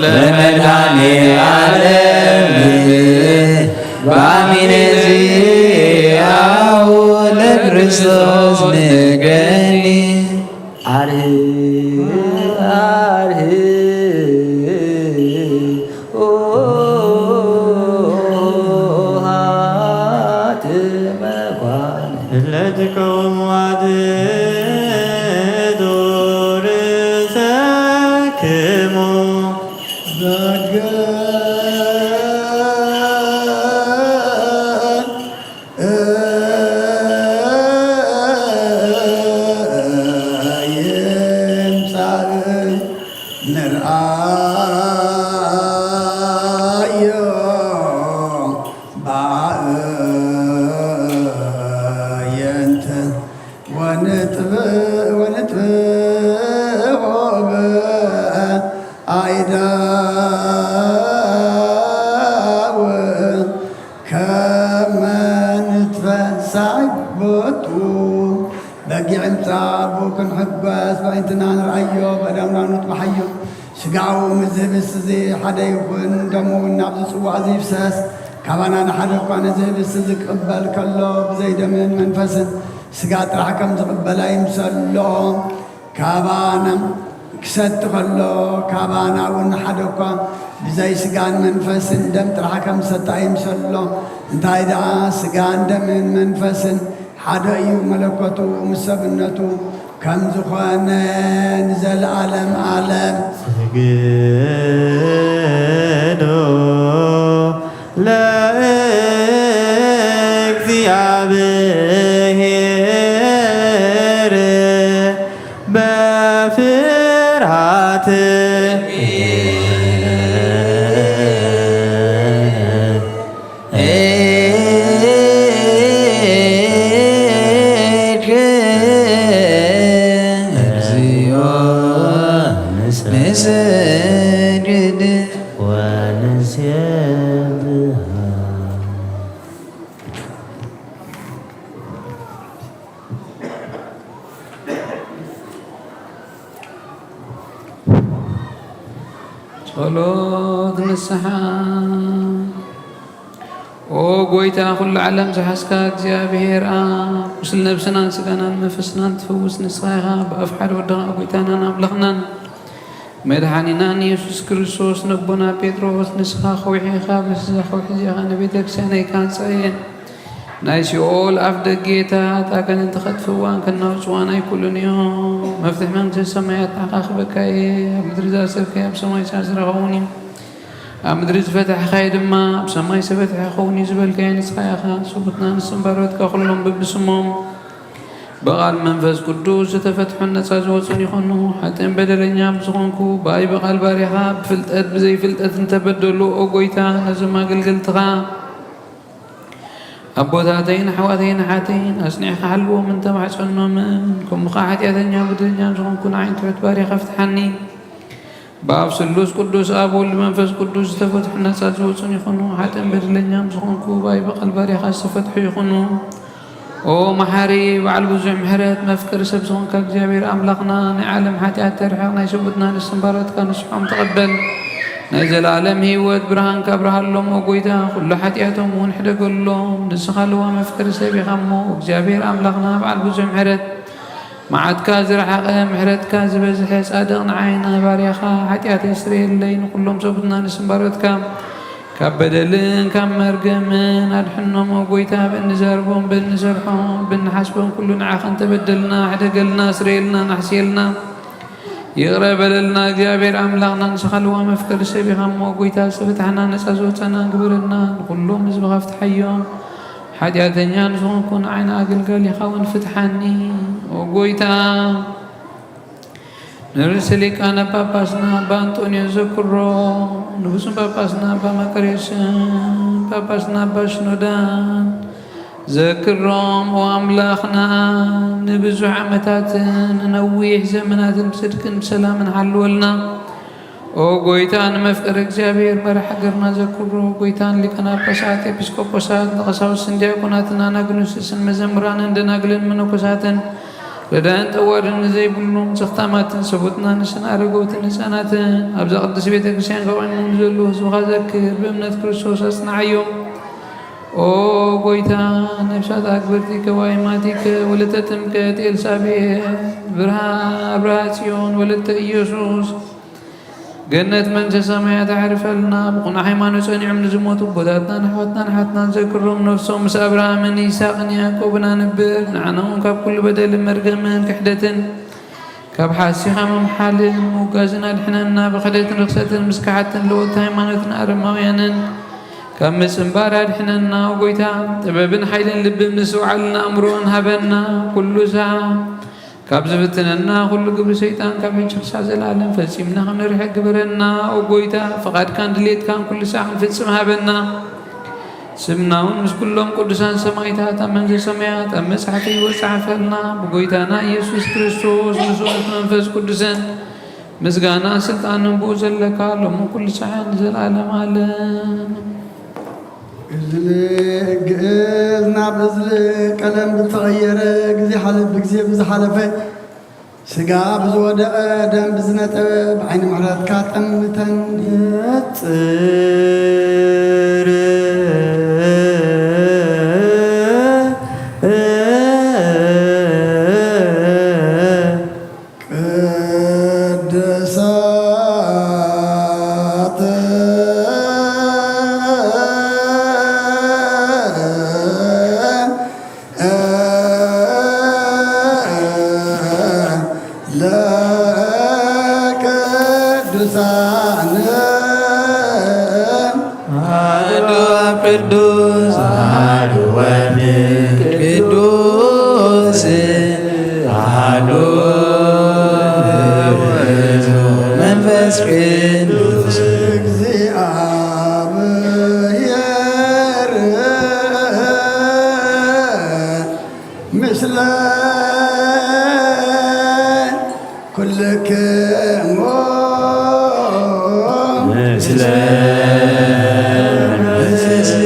ለመድኃኔ ዓለም በአሚነ ዚአሁ ለክርስቶስ ንገኒ። አርህ አርህ ኦሃት መኳን እለ ትቀውሙ አትሕቱ ርእሰክሙ። ይምጻእ ንርኣዮ በአዕይንተ ወንጥብ-፣ ወንጥብሖ በአእዳው ከመ ንትፈሳህ ቦቱ። በጊዕ ይምጻእ ብኡ ክንሕጎስ፣ በኣዕይንትና ንርኣዮ፣ በደምና ንጥብሓዮ። ስጋኡ ምስ ዝህብስ እዚ ሓደ ይኹን፣ ደሙ እውን ናብዚ ጽዋእ እዚ ይፍሰስ። ካባና ንሓደ እኳ ነዚ ህብስቲ ዝቅበል ከሎ፣ ብዘይ ደምን መንፈስን ስጋ ጥራሕ ከም ዝቕበል ኣይምሰሎ። ካባና ክሰቲ ከሎ፣ ካባና እውን ሓደ እኳ ብዘይ ስጋን መንፈስን ደም ጥራሕ ከም ዝሰቲ ኣይምሰሎ። እንታይ ደኣ፣ ስጋን ደምን መንፈስን ሓደ እዩ መለኮቱ ምስ ሰብነቱ ከም ዝኾነ ንዘለዓለም ዓለም። ስግዱ ለእግዚኣብሔር በፍርሃት እግዚኦ ንሰግድ ወንሴብሖ። ጸሎት ንስሓ። ኦ ጎይታ ኩሉ ዓለም ዝሓዝካ እግዚኣብሔር ኣብ ቁስል ነብስናን ስጋናን መንፈስናን ትፍውስ ንስኻ ኢኻ። ብኣፍ ሓደ ወድኻ ጎይታናን ኣምላኽናን መድሓኒናን የሱስ ክርስቶስ ነቦና ጴጥሮስ ንስኻ ከውሒ ኢኻ፣ በስዛ ከውሒ እዚኣ ንቤተ ክርስቲያነይ ካንጻ እየ። ናይ ሲኦል ኣፍ ደጌታት ኣጋንንቲ ከጥፍእዋን ከናውጽዋን ኣይክእሉን እዮም። መፍትሒ መንግስቲ ሰማያት ንዓኻ ክህበካ እየ። ኣብ ምድሪ ዝኣሰርካዮ ኣብ ሰማይ ዝኣሰረ ክኸውን እዩ። ኣብ ምድሪ ዝፈታሕካዮ ድማ ኣብ ሰማይ ዝተፈትሐ ክኸውን እዩ ዝበልካዮ ንስኻ ኢኻ። ሰቡትና ንስም ባሮትካ ኩሎም ብብስሞም ብቓል መንፈስ ቅዱስ ዝተፈትሑን ነጻ ዝወጹን ይኾኑ። ሓጥእን በደለኛ ብዝኾንኩ ብኣይ ብቓል ባርያኻ ብፍልጠት ብዘይፍልጠት እንተበደሉ ኦ ጎይታ ነዞም ኣገልገልትኻ ኣቦታተይን ኣሕዋተይን ኣሓተይን ኣጽኒዕካ ሓልዎም እንተማሕጸኖምን ከምኡ ኸዓ ሓጢኣተኛ በደለኛ ዝኾንኩ ንዓይን ትሑት ባርያኻ ፍትሓኒ። ብኣብ ስሉስ ቅዱስ ኣብ ወልድ መንፈስ ቅዱስ ዝተፈትሑ ነጻ ዝወጹን ይኹኑ። ሓጥእን በደለኛን ዝኾንኩ ብኣይ ብቓል ባርያኻ ዝተፈትሑ ይኹኑ። ኦ መሓሪ በዓል ብዙሕ ምሕረት መፍቀሪ ሰብ ዝኾንካ እግዚኣብሔር ኣምላኽና ናይ ዓለም ሓጢኣት ተርሕቕ ናይ ሰቡትና ንስም ባሮትካ ንስሖም ተቐበል። ናይ ዘለኣለም ህይወት ብርሃንካ ኣብርሃሎም ኦ ጎይታ ኩሉ ሓጢኣቶም እውን ሕደገሎም። ንስኻ ለዋ መፍቀሪ ሰብ ኢኻ እሞ እግዚኣብሔር ኣምላኽና በዓል ብዙሕ ምሕረት መዓትካ ዝረሓቐ ምሕረትካ ዝበዝሐ ጻድቕ ንዓይና ባርያኻ ሓጢኣተይ ስረየለይ ንኹሎም ሰቡትና ንስም ባሮትካ ካብ በደልን ካብ መርገምን ኣድሕኖም ኦ ጎይታ ብእንዛርቦም ብእንሰርሖም ብእንሓስቦም ኩሉ ንዓኻ እንተበደልና ሕደገልና ስረየልና ናሕስየልና ይቕረ በለልና እግዚኣብሔር ኣምላኽና ንስኻ ልዋ መፍቀሪ ሰብ ኢኻ እሞ ጎይታ ዝተፈታሕና ነጻ ዝወጸና ግበረልና ንኹሎም ህዝብኻ ፍትሓዮም ሓጢኣተኛ ንዝኾንኩ ንዓይና ኣገልጋሊኻ እውን ፍትሓኒ ኦ ጎይታ ንርእሰ ሊቃነ ጳጳስና ኣባ ኣንጦንዮስ ዘክሮ ንብፁዕ ጳጳስና ኣባ መቀርዮስን ጳጳስና ኣባ ሽኖዳን ዘክሮም ኦ ኣምላኽና ንብዙሕ ዓመታትን ንነዊሕ ዘመናትን ብጽድቅን ብሰላምን ሓልወልና ኦ ጎይታ ንመፍቀሪ እግዚኣብሔር መራሕ ሃገርና ዘክሮ ጎይታን ሊቀና ጳጳሳት ኤጲስቆጶሳት ንቐሳውስትን ዲያቆናትን ኣናግኑስስን መዘምራንን ደናግልን መነኮሳትን ረዳእን ጠዋድን ንዘይብሎም ዘኽታማትን ሰቦትና ንስን ኣረገውትን ህፃናትን ኣብዛ ቅድስት ቤተ ክርስቲያን ከቆይሞም ንዘለዉ ህዝብኻ ዘክር ብእምነት ክርስቶስ ኣጽንዓዮም ኦ ጎይታ ነፍሳት ኣክብርቲ ከዋይማቲከ ወለተ ጥምቀት ኤልሳቤጥ ብርሃ ኣብርሃ ጽዮን ወለተ ኢየሱስ ገነት መንግስተ ሰማያት ኣዕርፈልና። ብቕኑዕ ሃይማኖት ጸኒዖም ንዝሞቱ ኣቦታትናን ኣሕዋትናን ኣሓትናን ዘክሮም። ነፍሶም ምስ ኣብርሃምን ይስሐቅን ያዕቆብን ኣንብር። ንዓና እውን ካብ ኩሉ በደልን መርገምን ክሕደትን ካብ ሓሲኻ ምምሓልን ምውጋዝን ኣድሕነና። ብኽሕደትን ርኽሰትን ምስካሓትን ለወጥቲ ሃይማኖትን ኣረማውያንን ካብ ምጽንባር ኣድሕነና። ኦ ጎይታ ጥበብን ሓይልን ልብን ምስትውዓልን ኣእምሮን ሃበና። ኩሉ ሳዕ ካብ ዝፍትነና ኩሉ ግብሪ ሰይጣን ካብ ሕጂ ክሳብ ዘለኣለም ፈጺምና ክንርሕቅ ግበረና። ኦ ጎይታ ፍቓድካን ድሌትካን ኩሉ ሳዕ ክንፍጽም ሃበና። ስምና እውን ምስ ኩሎም ቅዱሳን ሰማይታት ኣብ መንዘ ሰማያት ኣብ መጻሕፍቲ ህይወት ጸሓፈልና። ብጎይታና ኢየሱስ ክርስቶስ ምስ እሙት መንፈስ ቅዱስን ምስጋና ስልጣንን ብኡ ዘለካ ሎምን ኩሉ ሳዕን ንዘለኣለም ኣለም። እዝሊ ግእዝ ናብ እዝሊ ቀለም ብዝተቐየረ፣ ግዜ ሓለፍ ብግዜ ብዝሓለፈ፣ ስጋ ብዝወደቐ፣ ደም ብዝነጠበ፣ ብዓይኒ ምሕረትካ ጠምተን ነጽር። ቅዱሳት ቅዱስ አሐዱ ወልድ ቅዱስ አሐዱ ውእቱ መንፈስ ቅዱስ። እግዚአብሔር ምስለ ኩልክሙ ምስለ መንፈስከ።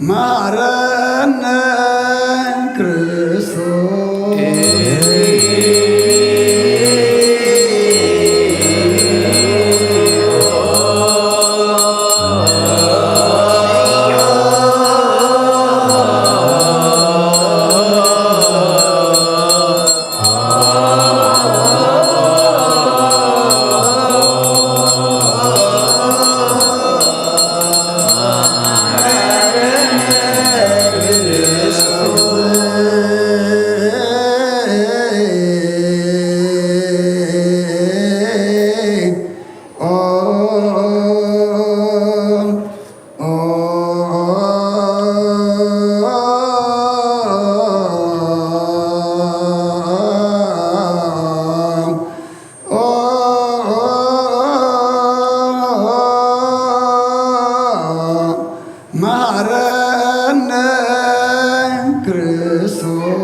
መሐረነ ክርስቶስ። መሐረነ ክርስቶስ።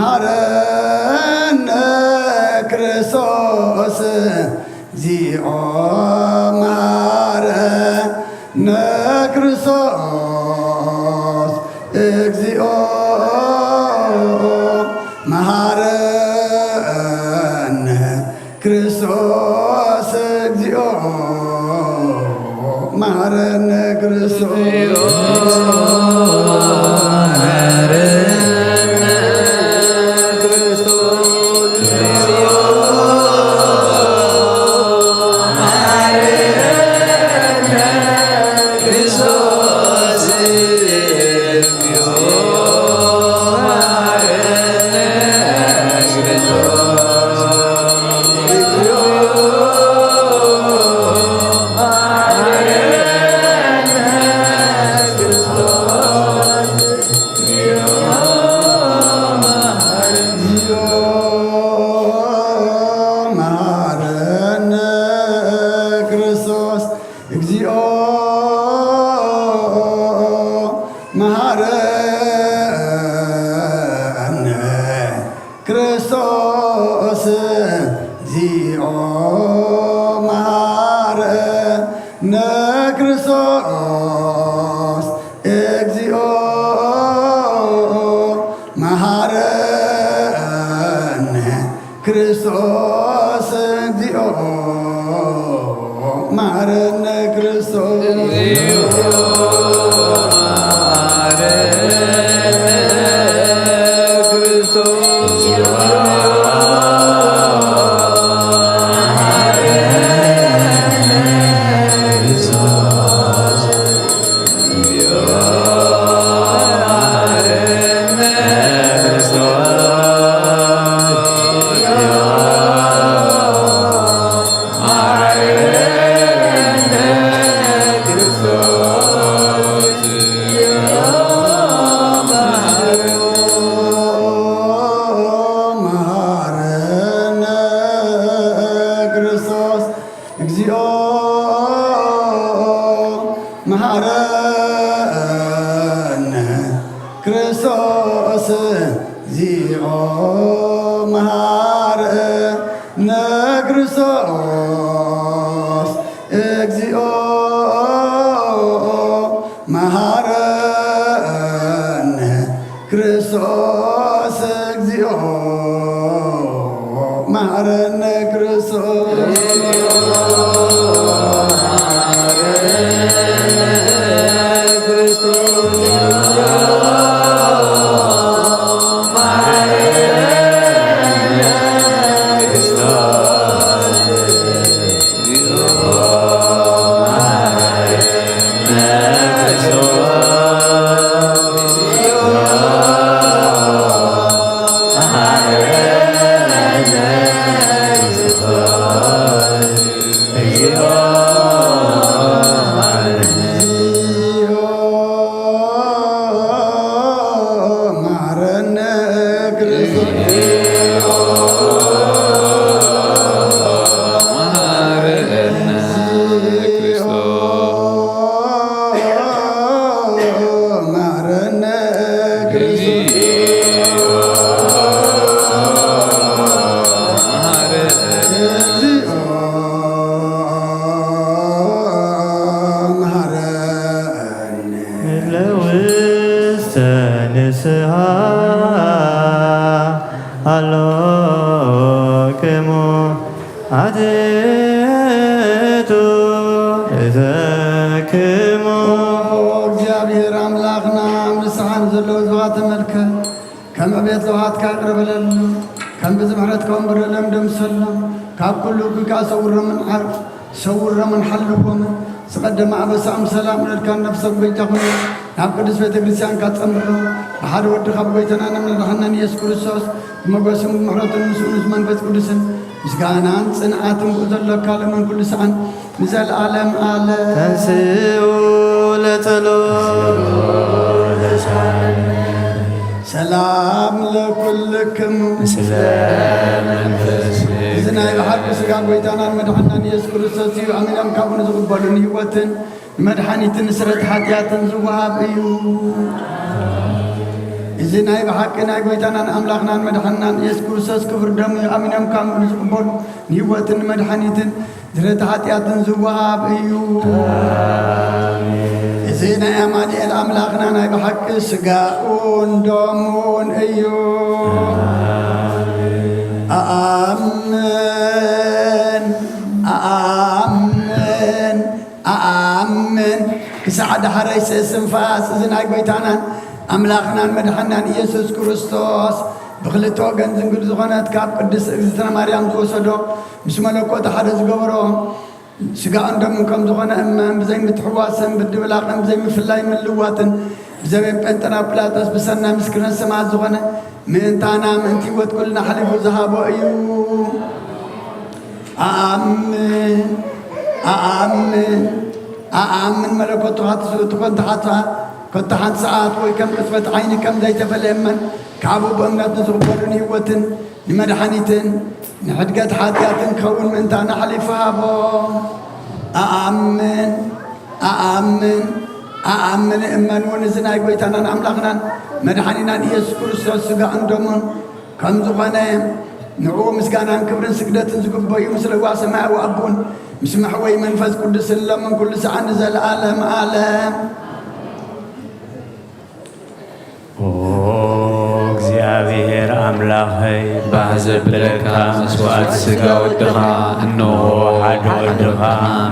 መሐረነ ክርስቶስ። እግዚኦ መሐረነ ክርስቶስ። እግዚኦ መሐረነ ክርስቶስ። እግዚኦ መሐረነ ክርስቶስ። እግዚኦ መሐረነ ክርስቶስ። እግዚኦ መሐረነ ክርስቶስ። እግዚኦ መሐረነ ክርስቶስ፣ እግዚኦ መሐረነ ክርስቶስ፣ እግዚኦ መሐረነ ክርስቶስ። መሐረነ ክርስቶስ፣ እግዚኦ መሐረነ ክርስቶስ፣ እግዚኦ መሐረነ ክርስቶስ፣ እግዚኦ መሐረነ ክርስቶስ፣ እግዚኦ መሐረነ ክርስቶስ። መሐረነ ክርስቶስ። መሐረነ ክርስቶስ። መሐረነ ክርስቶስ። መሐረነ። ለውስተ ንስሓ ኣሎክሙ ኣትሕቱ እተክሙ። ኦ እግዚኣብሔር ኣምላኽና፣ ኣብ ንስሓ ንዘለዉ ህዝብኻ ተመልከት። ከም ዕቤት ለውሃትካ ይቕረ በለሎም። ከም ብዝምሕረትካ እውን በደሎም ደምሰሎም። ካብ ኩሉ እኩይ ከኣ ሰውሮምን ዓር-፣ ሰውሮምን ሓልዎምን። ዝቐደመ ኣበሳኦም ሰላም ንልካ ነፍሶም በጃ ኮይኑ ናብ ቅዱስ ቤተ ክርስቲያንካ ጸምብሎ። ብሓደ ወድኻ ብጎይታናን መድሓናን ኢየሱስ ክርስቶስ ብመጎስን ብምሕረቱን ምስኡ ምስ መንፈስ ቅዱስን ምስጋናን ጽንዓትን ብኡ ዘሎካ ለምን ኩሉ ሰዓን ንዘለዓለም ኣለ። ተንስኡ ለጸሎት። ሰላም ለኩልክሙ። ምስለ መንፈስኪ። እዚ ናይ ብሓቂ ስጋ ጎይታናን መድሓናን ኢየሱስ ክርስቶስ እዩ። ኣሚኖም ካብኡ ንዝቕበሉ ንህይወትን ንመድሓኒትን ንስረት ሓጢኣትን ዝወሃብ እዩ። እዚ ናይ ብሓቂ ናይ ጎይታናን ኣምላኽናን መድሓንናን ኢየሱስ ክርስቶስ ክቡር ደሙ እዩ። ኣሚኖም ካብ ንዝቕበሉ ንህይወትን ንመድሓኒትን ስረት ሓጢኣትን ዝወሃብ እዩ። እዚ ናይ ኣማኑኤል ኣምላኽና ናይ ብሓቂ ስጋኡን ደሙን እዩ። ኣኣምን፣ ኣኣምን፣ ኣኣምን። ክሳዕ ዳሕረይ ስእስንፋስ እዚ ናይ ጎይታናን ኣምላኽናን መድሓናን ኢየሱስ ክርስቶስ ብኽልተ ወገን ዝንግድ ዝኾነት ካብ ቅድስት እግዝእትነ ማርያም ዝወሰዶ ምስ መለኮት ሓደ ዝገበሮ ስጋኡን ደሙን ከም ዝኾነ እመን። ብዘይምትሕዋስን ብድብላቕን ብዘይምፍላይ ምልዋትን ብዘበን ጴንጠና ጲላጦስ ብሰናይ ምስክርነት ሰማዕት ዝኾነ ምእንታና ምእንቲ ህይወት ኩልና ሓሊፉ ዝሃቦ እዩ። ኣኣምን፣ ኣኣምን፣ ኣኣምን መለኮቱ ትኾን ተሓታ ኮታ ሓንቲ ሰዓት ወይ ከም ቅጽበት ዓይኒ ከም ዘይተፈለየ እመን። ካብኡ ብእምነት ንዝቕበሉ ንህይወትን ንመድሓኒትን ንሕድገት ሓጢኣትን ክኸውን ምእንታና ሓሊፉ ሃቦ። ኣኣምን፣ ኣኣምን፣ ኣኣምን እመን እውን እዚ ናይ ጎይታናን ኣምላኽናን መድሓኒናን ኢየሱስ ክርስቶስ ስጋኡን ደሙን ከም ዝኾነ ንዕኡ ምስጋናን ክብርን ስግደትን ዝግበዩ፣ ምስ ለዋ ሰማያዊ ኣቦን ምስ መሕወይ መንፈስ ቅዱስን፣ ሎምን ኩሉ ሰዓት ንዘለዓለም ዓለም። ኦ እግዚኣብሔር ኣምላኸይ፣ ባህ ዘብለካ መስዋዕት ስጋ ወድኻ፣ እንሆ ሓደ ወድኻ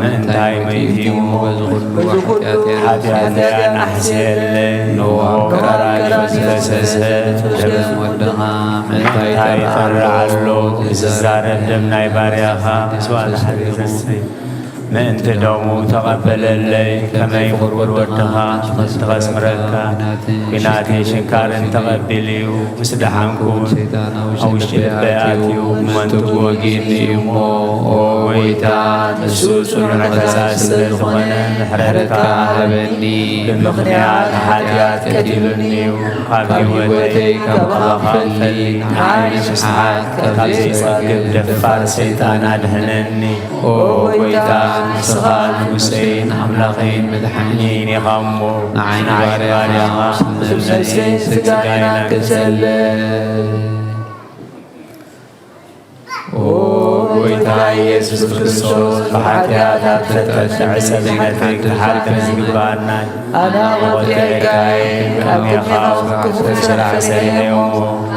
ምእንታይ መይቱ እሞ፣ በዚ ኩሉ ሓጢኣተይ ኣሕስየለይ። እንሆ ኣብ ቀራንዮ ዝፈሰሰ ደም ወድኻ ምእንታይ ይጠርዕ ኣሎ? ዝዛረብ ደም ናይ ባርያኻ መስዋዕት ሓሪሰኒ። ምእንቲ ደሙ ተቐበለለይ፣ ከመይ ፍቑር ወድኻ ምእንቲ ኸስምረካ፣ ኲናተይ ሽንካርን ተቐቢሉ እዩ። ምስ ደሓንኩ እውን ኣብ ውሽጢ ልበይ ኣትዩ፣ እሞ እንትጉ ወጊእኒ እዩ እሞ፣ ኦ ጐይታ፣ ንሱ ጽኑዕ ገዛኢ ስለ ዝኾነ፣ ምሕረትካ ሃበኒ። ብምኽንያት ሓጢኣት ቀቲሉኒ እዩ። ካብ ህይወተይ ካብ ኸፋፍለኒ፣ ንዓይ ንምስሓት ካብ ዘይጸግብ ደፋር ሰይጣን ኣድሕነኒ። ኦ ጐይታ፣ ንስኻ ንጉሰይን ኣምላኸይን መድሓኒየይን ኢኻ እሞ፣ ንዓይ ባርያኻ፣ ነብሰይን ስጋይን ኣግሰለይ። ኦ ጐይታ ኢየሱስ ክርስቶስ፣ ብሓጢኣት ኣብ ዝተጠጥዐ ሰብነተይ ክሓድር ዝግብኣና ኣነ ኣወዲዐካየ፣ ካብ ቅድሜኻ ክፉእ ስራሕ ሰሪሐ እሞ፣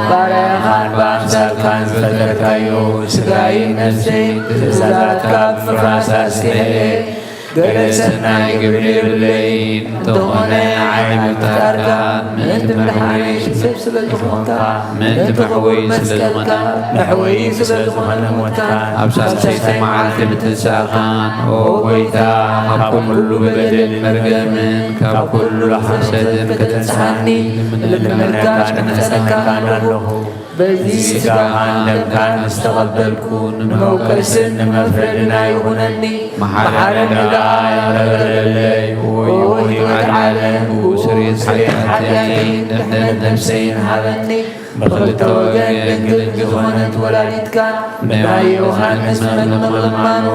ባርያኻን ብኣምሳልካን ዝፈጠርካዮ ስጋይን ነፍሰይን ትእዛዛትካ ብምፍራስ ኣስጢሐ እየ። ገለ ሰናይ ግብሪ የብለይን፣ እንተኾነ ንዓይ ምፍቃርካ፣ ምእንቲ ምድሓነይ ሰብ ስለ ዝኾንካ፣ ምእንቲ መሕወዪ ስለ ዝኾነ፣ መሕወዪ ስለ ዝኾነ ሞትካ፣ ኣብ ሳልሰይቲ መዓልቲ ምትንሳእኻን፣ ኦ ጐይታ፣ ካብ ኩሉ በደልን መርገምን፣ ካብ ኩሉ ሓሰትን ከተንስሓኒ ልምነካን እምሕጸነካን ኣለኹ። በዚ ስጋኻን ደምካን ምስ ተቐበልኩ፣ ንመውቀስን ንመፍረድን ኣይኹነኒ። መሓረኒ ደኣ ይቕረ በለለይ፣ ወዮ ህይወት ዓለም ብኡ ስርየት ሓጢኣተይን ድሕነት ነፍሰይን ሃበኒ። ብኽልተ ወገን ድንግል ዝኾነት ወላዲትካ፣ ብናይ ዮሃንስ መጥምቕ ልማኖ፣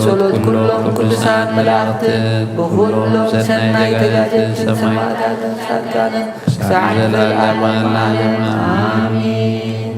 ጸሎት ኩሎም ቅዱሳን መላእኽትን፣ ብኹሎም ሰናይ ደጋግልትን ሰማዕታትን ጻድቃንን ክሳዕ ዘላለም ዓለም። ኣሜን።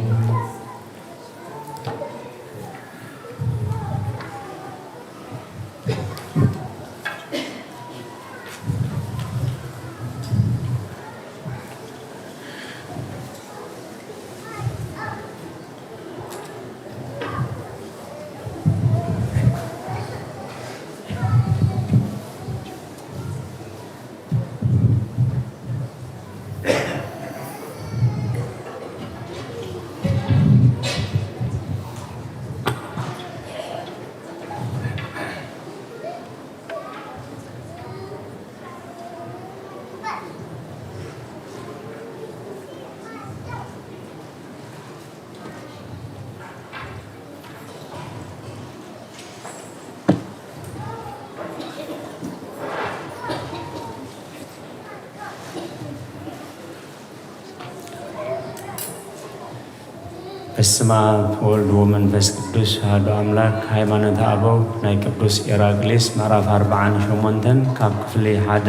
በስመ ኣብ ወወልድ ወመንፈስ ቅዱስ ኣሐዱ ኣምላክ። ሃይማኖተ ኣበው ናይ ቅዱስ ኢራቅሊስ ምዕራፍ ኣርብዓን ሸሞንተን ካብ ክፍሊ ሓደ።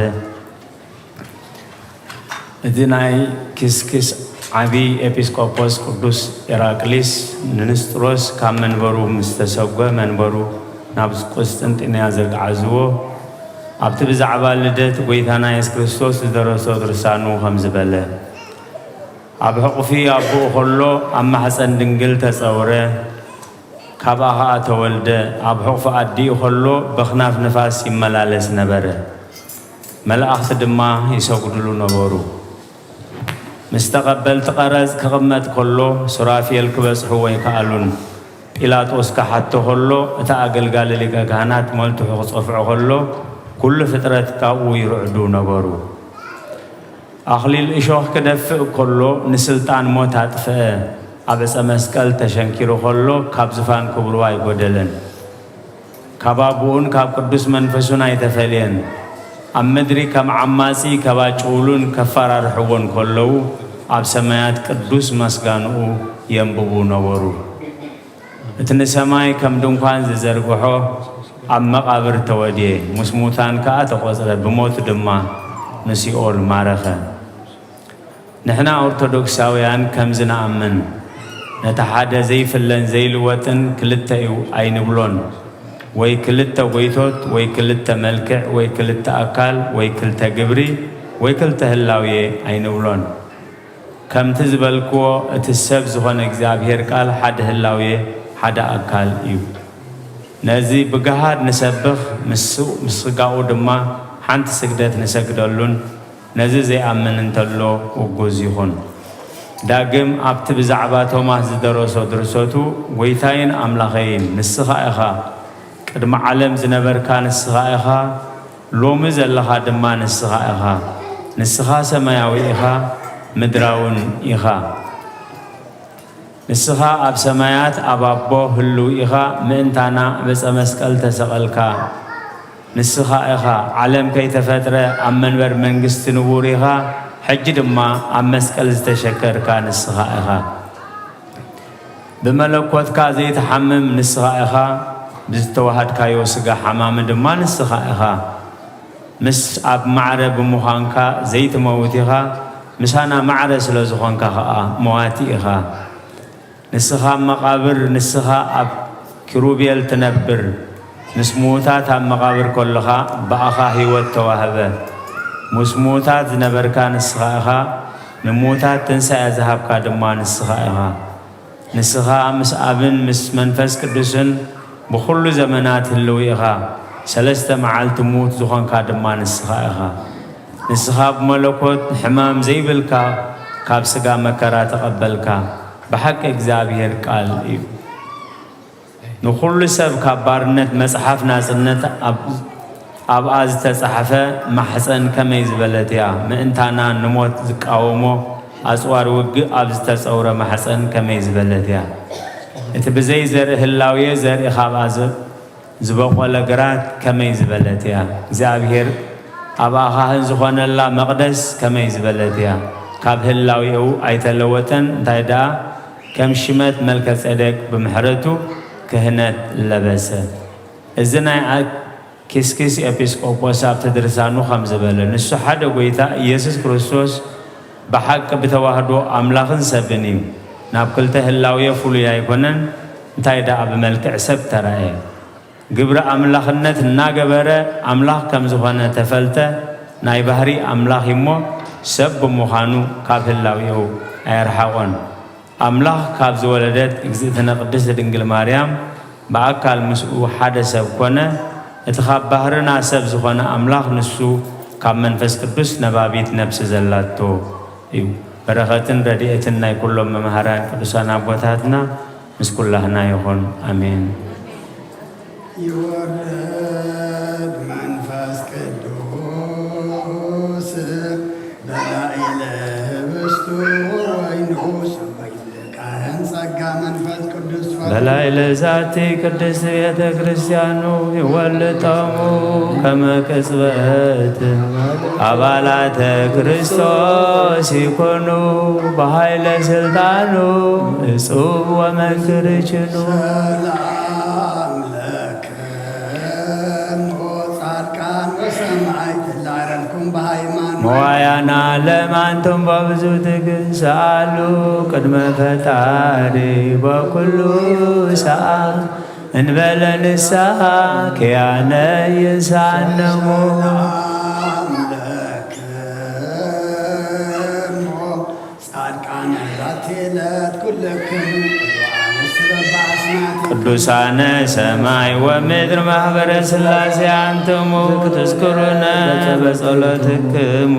እቲ ናይ ኪስኪስ ዓቢ ኤጲስቆጶስ ቅዱስ ኢራቅሊስ ንንስጥሮስ ካብ መንበሩ ምስ ተሰጎ መንበሩ ናብ ቁስጥንጥንያ ዘግዓዝዎ ኣብቲ ብዛዕባ ልደት ጐይታና የሱስ ክርስቶስ ዝደረሶ ድርሳኑ ከምዚ በለ። ኣብ ሕቑፊ ኣቦኡ ኸሎ ኣብ ማሕፀን ድንግል ተፀውረ፣ ካብኣ ኸዓ ተወልደ። ኣብ ሕቑፊ ኣዲኡ ኸሎ በኽናፍ ንፋስ ይመላለስ ነበረ፣ መላእኽቲ ድማ ይሰግዱሉ ነበሩ። ምስ ተቐበልቲ ቐረጽ ክቕመጥ ከሎ ሱራፌል ክበጽሕዎ ኣይከኣሉን። ጲላጦስ ክሓቶ ኸሎ እቲ ኣገልጋሊ ሊቀ ካህናት መልትሑ ክጸፍዖ ኸሎ ኩሉ ፍጥረት ካብኡ ይርዕዱ ነበሩ። ኣኽሊል እሾኽ ክደፍእ ከሎ ንስልጣን ሞት ኣጥፍአ። ኣብ ዕፀ መስቀል ተሸንኪሩ ከሎ ካብ ዝፋን ክብሩ ኣይጎደለን። ካብ ኣቦኡን ካብ ቅዱስ መንፈሱን ኣይተፈልየን። ኣብ ምድሪ ከም ዓማጺ ከባጭውሉን ከፈራርሕዎን ከለዉ ኣብ ሰማያት ቅዱስ መስጋንኡ የንብቡ ነበሩ። እቲ ንሰማይ ከም ድንኳን ዝዘርግሖ ኣብ መቓብር ተወድየ፣ ምስ ሙታን ከኣ ተቖጽረ፣ ብሞት ድማ ንሲኦል ማረኸ። ንሕና ኦርቶዶክሳውያን ከምዚ ንኣምን። ነቲ ሓደ ዘይፍለን ዘይልወጥን ክልተ እዩ ኣይንብሎን። ወይ ክልተ ጎይቶት፣ ወይ ክልተ መልክዕ፣ ወይ ክልተ ኣካል፣ ወይ ክልተ ግብሪ፣ ወይ ክልተ ህላውየ ኣይንብሎን። ከምቲ ዝበልክዎ፣ እቲ ሰብ ዝኾነ እግዚኣብሔር ቃል ሓደ ህላውየ፣ ሓደ ኣካል እዩ። ነዚ ብገሃድ ንሰብኽ፣ ምስ፣ ምስ ስጋኡ ድማ ሓንቲ ስግደት ንሰግደሉን፣ ነዚ ዘይኣምን እንተሎ ውጉዝ ይኹን። ዳግም ኣብቲ ብዛዕባ ቶማስ ዝደረሶ ድርሰቱ፣ ጎይታይን ኣምላኸይን ንስኻ ኢኻ፣ ቅድሚ ዓለም ዝነበርካ ንስኻ ኢኻ፣ ሎሚ ዘለኻ ድማ ንስኻ ኢኻ። ንስኻ ሰማያዊ ኢኻ፣ ምድራውን ኢኻ። ንስኻ ኣብ ሰማያት ኣብ ኣቦ ህልው ኢኻ፣ ምእንታና ዕፀ መስቀል ተሰቐልካ ንስኻ ኢኻ። ዓለም ከይተፈጥረ ኣብ መንበር መንግስቲ ንቡር ኢኻ፣ ሕጂ ድማ ኣብ መስቀል ዝተሸከርካ ንስኻ ኢኻ። ብመለኮትካ ዘይትሓምም ንስኻ ኢኻ፣ ብዝተዋሃድካዮ ስጋ ሓማሚ ድማ ንስኻ ኢኻ። ምስ ኣብ ማዕረ ብምዃንካ ዘይትመውት ኢኻ፣ ምሳና ማዕረ ስለ ዝኾንካ ኸኣ መዋቲ ኢኻ። ንስኻ ኣብ መቓብር፣ ንስኻ ኣብ ኪሩቤል ትነብር። ምስ ምዉታት ኣብ መቓብር ከለኻ ብኣኻ ህይወት ተዋህበ። ምስ ምዉታት ዝነበርካ ንስኻ ኢኻ፣ ንምዉታት ትንሳኤ ዝሃብካ ድማ ንስኻ ኢኻ። ንስኻ ምስ ኣብን ምስ መንፈስ ቅዱስን ብኹሉ ዘመናት ህልው ኢኻ። ሰለስተ መዓልቲ ምዉት ዝኾንካ ድማ ንስኻ ኢኻ። ንስኻ ብመለኮት ሕማም ዘይብልካ፣ ካብ ስጋ መከራ ተቐበልካ። ብሓቂ እግዚኣብሔር ቃል እዩ። ንኹሉ ሰብ ካብ ባርነት መጽሓፍ ናጽነት ኣብ-፣ ኣብኣ ዝተጻሕፈ ማሕጸን ከመይ ዝበለት እያ! ምእንታና ንሞት ዝቃወሞ ኣጽዋር ውግእ ኣብ ዝተጸውረ ማሕጸን ከመይ ዝበለት እያ! እቲ ብዘይ ዘርኢ ህላዌ ዘርኢ ካብኣ ዝ-፣ ዝበቖለ ግራት ከመይ ዝበለት እያ! እግዚኣብሔር ኣብ ኣኻህን ዝኾነላ መቕደስ ከመይ ዝበለት እያ! ካብ ህላዌኡ ኣይተለወጠን፣ እንታይ ደኣ ከም ሽመት መልከ ጼዴቅ ብምሕረቱ ክህነት ለበሰ። እዚ ናይ ኣኪስኪስ ኤጲስቆጶስ ኣብቲ ድርሳኑ ከም ዝበለ፣ ንሱ ሓደ ጐይታ ኢየሱስ ክርስቶስ ብሓቂ ብተዋህዶ ኣምላኽን ሰብን እዩ። ናብ ክልተ ህላዌ ፍሉይ ኣይኮነን፣ እንታይ ደኣ ብመልክዕ ሰብ ተራእየ። ግብረ ኣምላኽነት እናገበረ ኣምላኽ ከም ዝኾነ ተፈልጠ። ናይ ባህሪ ኣምላኽ እዩሞ ሰብ ብምዃኑ ካብ ህላዌኡ ኣየርሓቖን። ኣምላኽ ካብ ዝወለደት እግዝእትነ ቅድስት ድንግል ማርያም ብኣካል ምስኡ ሓደ ሰብ ኮነ። እቲ ካብ ባህርና ሰብ ዝኾነ ኣምላኽ ንሱ ካብ መንፈስ ቅዱስ ነባቢት ነፍሲ ዘላቶ እዩ። በረኸትን ረድኤትን ናይ ኩሎም መምሃራን ቅዱሳን ኣቦታትና ምስ ኩላህና ይኹን። ኣሜን። ይወርድ መንፈስ ቅዱስ በላዕለ ህብስቱ ወወይኑ ሰማይ ዝቃየን ጸጋ መንፈስ ቅዱስ ፈ- በላዕለ ዛቲ ቅድስት ቤተ ክርስቲያኑ ይወልድ ጦሙ ከመ ቅጽበት ኣባላተ ክርስቶስ ይኮኑ ብኃይለ ሥልጣኑ እጹብ ወመንክር ችኑ። ሰላም ለክሙ ጻድቃን ወሰማዕት ላረልኩም በሃይማኖት። መዋያና ለማንቶም በብዙ ትግንሳሉ ቅድመ ፈጣሪ በኩሉ ሰዓት እንበለ ንስሓ ክያነ ይንሳነሞ። ሰላም ለክሙ ጻድቃነ ዛቲ ዕለት ኩልክሙ ቅዱሳነ ሰማይ ወምድር ማህበረ ሥላሴ አንትሙ ትዝክሩነ በጸሎትክሙ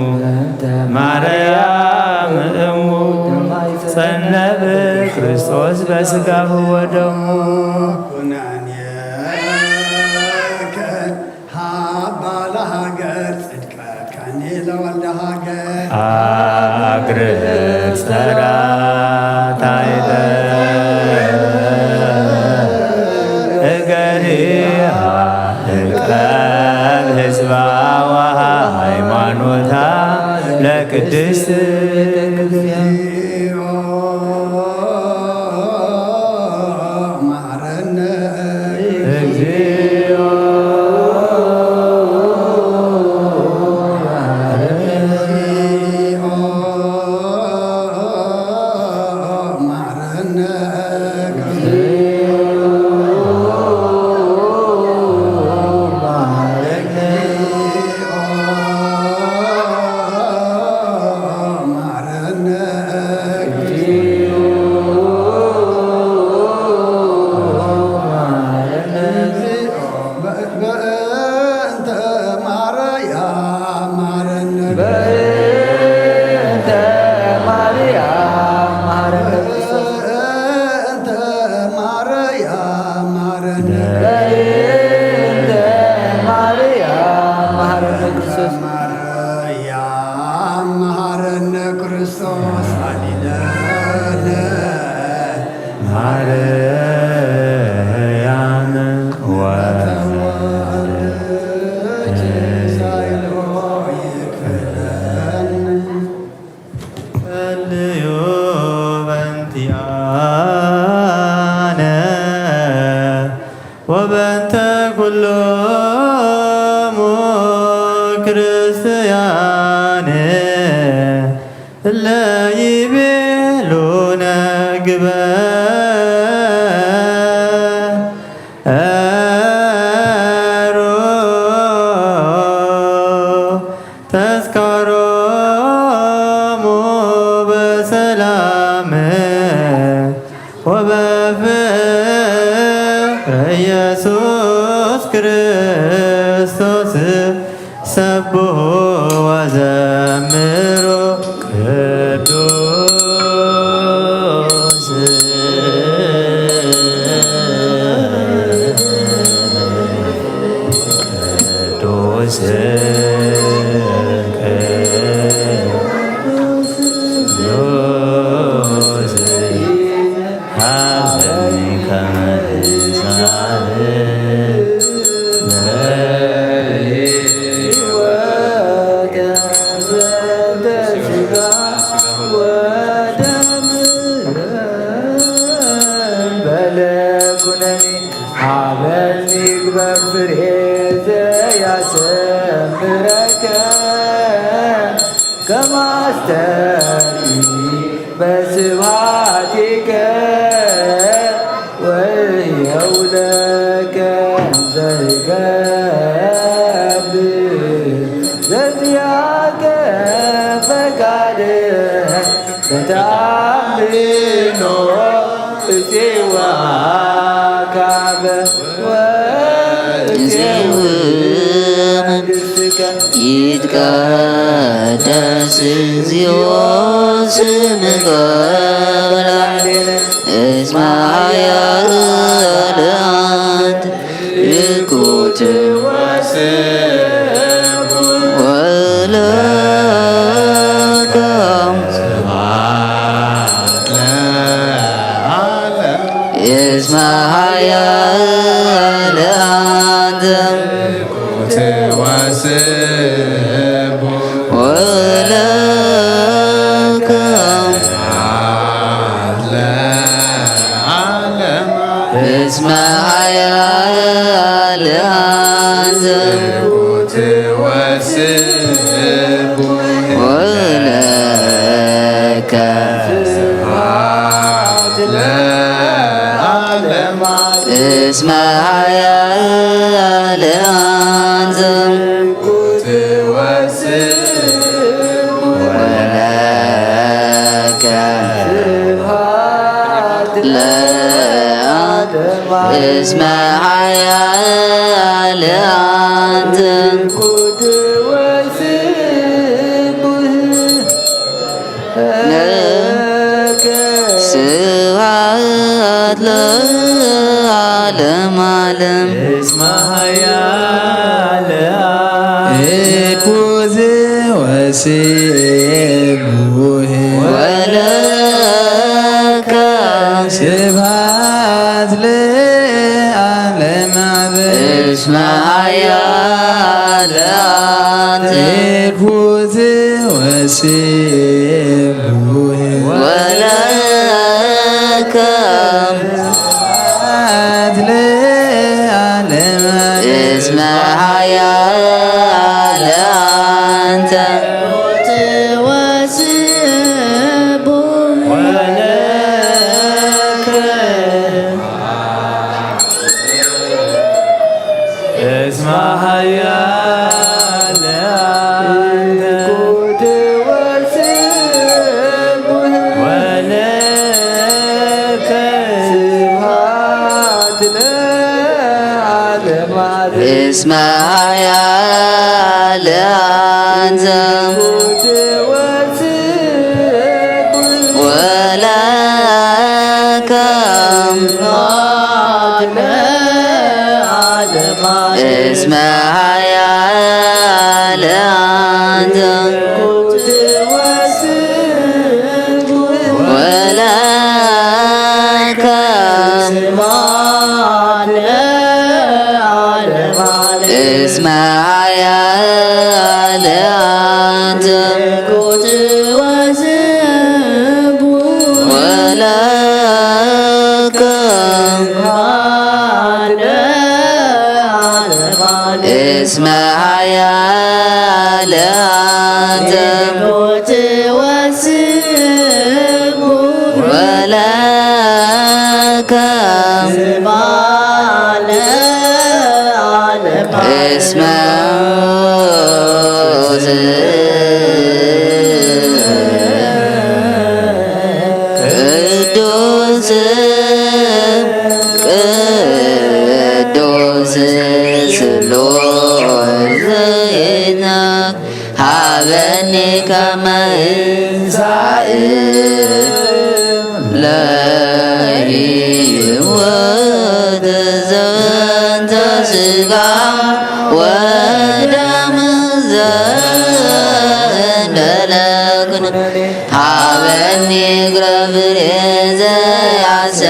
ማርያም እሙ ጸነብ ክርስቶስ በስጋሁ ወደሙ። ኩነኔከ ሃባ ለሃገር ጽድቀከኒ ለወልደ ሃገር። አግርህ ጸራታይተ እገሪሃ እቀብ ህዝባ ወሃይማኖታ ለቅድስት እግዚኦ መሐረነ። እግዚኦ መሐረነ። ኣነ ወበንተ ኩሎሙ ክርስትያን እለ ይቤሉነ ግበ ሮ ተስካሮሙ በሰላም ወበፍቅር ኢየሱስ ክርስቶስ ሰብሖ ወዘምሮ ቅዱስ ቅዱስ ቅዱስ ሀበኒ ከመ ትዛብእ ለሕይወት ዘንተ ሥጋ ወደም በለ ኩነኒ ሀበኒ ግበር ፍሬ ዘያሰምረከ ከመ አስተርኢ በስብሐቲከ ወየውለከ ዘይገብር ዘዚአከ ፈቃድህ በተአምኖ እፄዋካበ ወእዜው መንግሥትከ ይትቀደስ እግዚኦ ስምከ በላዕሌነ እስመ ኃያል አንተ ትኩት ወስቡሕ ወለከ ስብሐት ለዓለም እስመ ኃያል አንተ ትኩት ወስቡሕ ወለከ ስብሐት ለዓለም እስመ ኃያል አንተ ትኩት ወስቡሕ ወለከ ስብሐት ለዓለም እስመ ኃያል አንተ ትኩት ወስቡሕ ወለከ ስብሐት ለዓለም እስመ ኃያል አንተ ትኩት ወስቡሕ ለከ ስብሐት ለዓለም ዓለም እስመ ኃያል ትኩት ወስቡሕ ወለከ ስብሐት ለዓለም ዓለም እስመ ኃያል አንተ ትኩት ወስቡሕ ወለከ ስብሐት ለዓለም ዓለም እስመ ኃያል አንተ ትኩት ወስቡሕ ወለከ እስመ ኃያል አንተ ትኩት ወስቡሕ ወለከ ስብሐት ለዓለም ዓለም እስመ ኃያል አንተ ትኩት ወስቡሕ ወለከ ስብሐት ለዓለም ዓለም እስመ ኃያል አንተ ትኩት ወስቡሕ ወለከ ስብሐት ለዓለም ዓለም እስመ ኃያል አንተ ትኩት ወስቡሕ ወለ እስመ ኃያል አንተ ትወስን ወለከ እስመ ቅዱስ ቅዱስ ስሉስ ኃይለ ሀበኒ ከመ እንሳእ ለህይወት ዘንተ ስጋ ወደም ዘእንደለክን ሀበኒ እግረ ፍሬ ዘያሰምረከ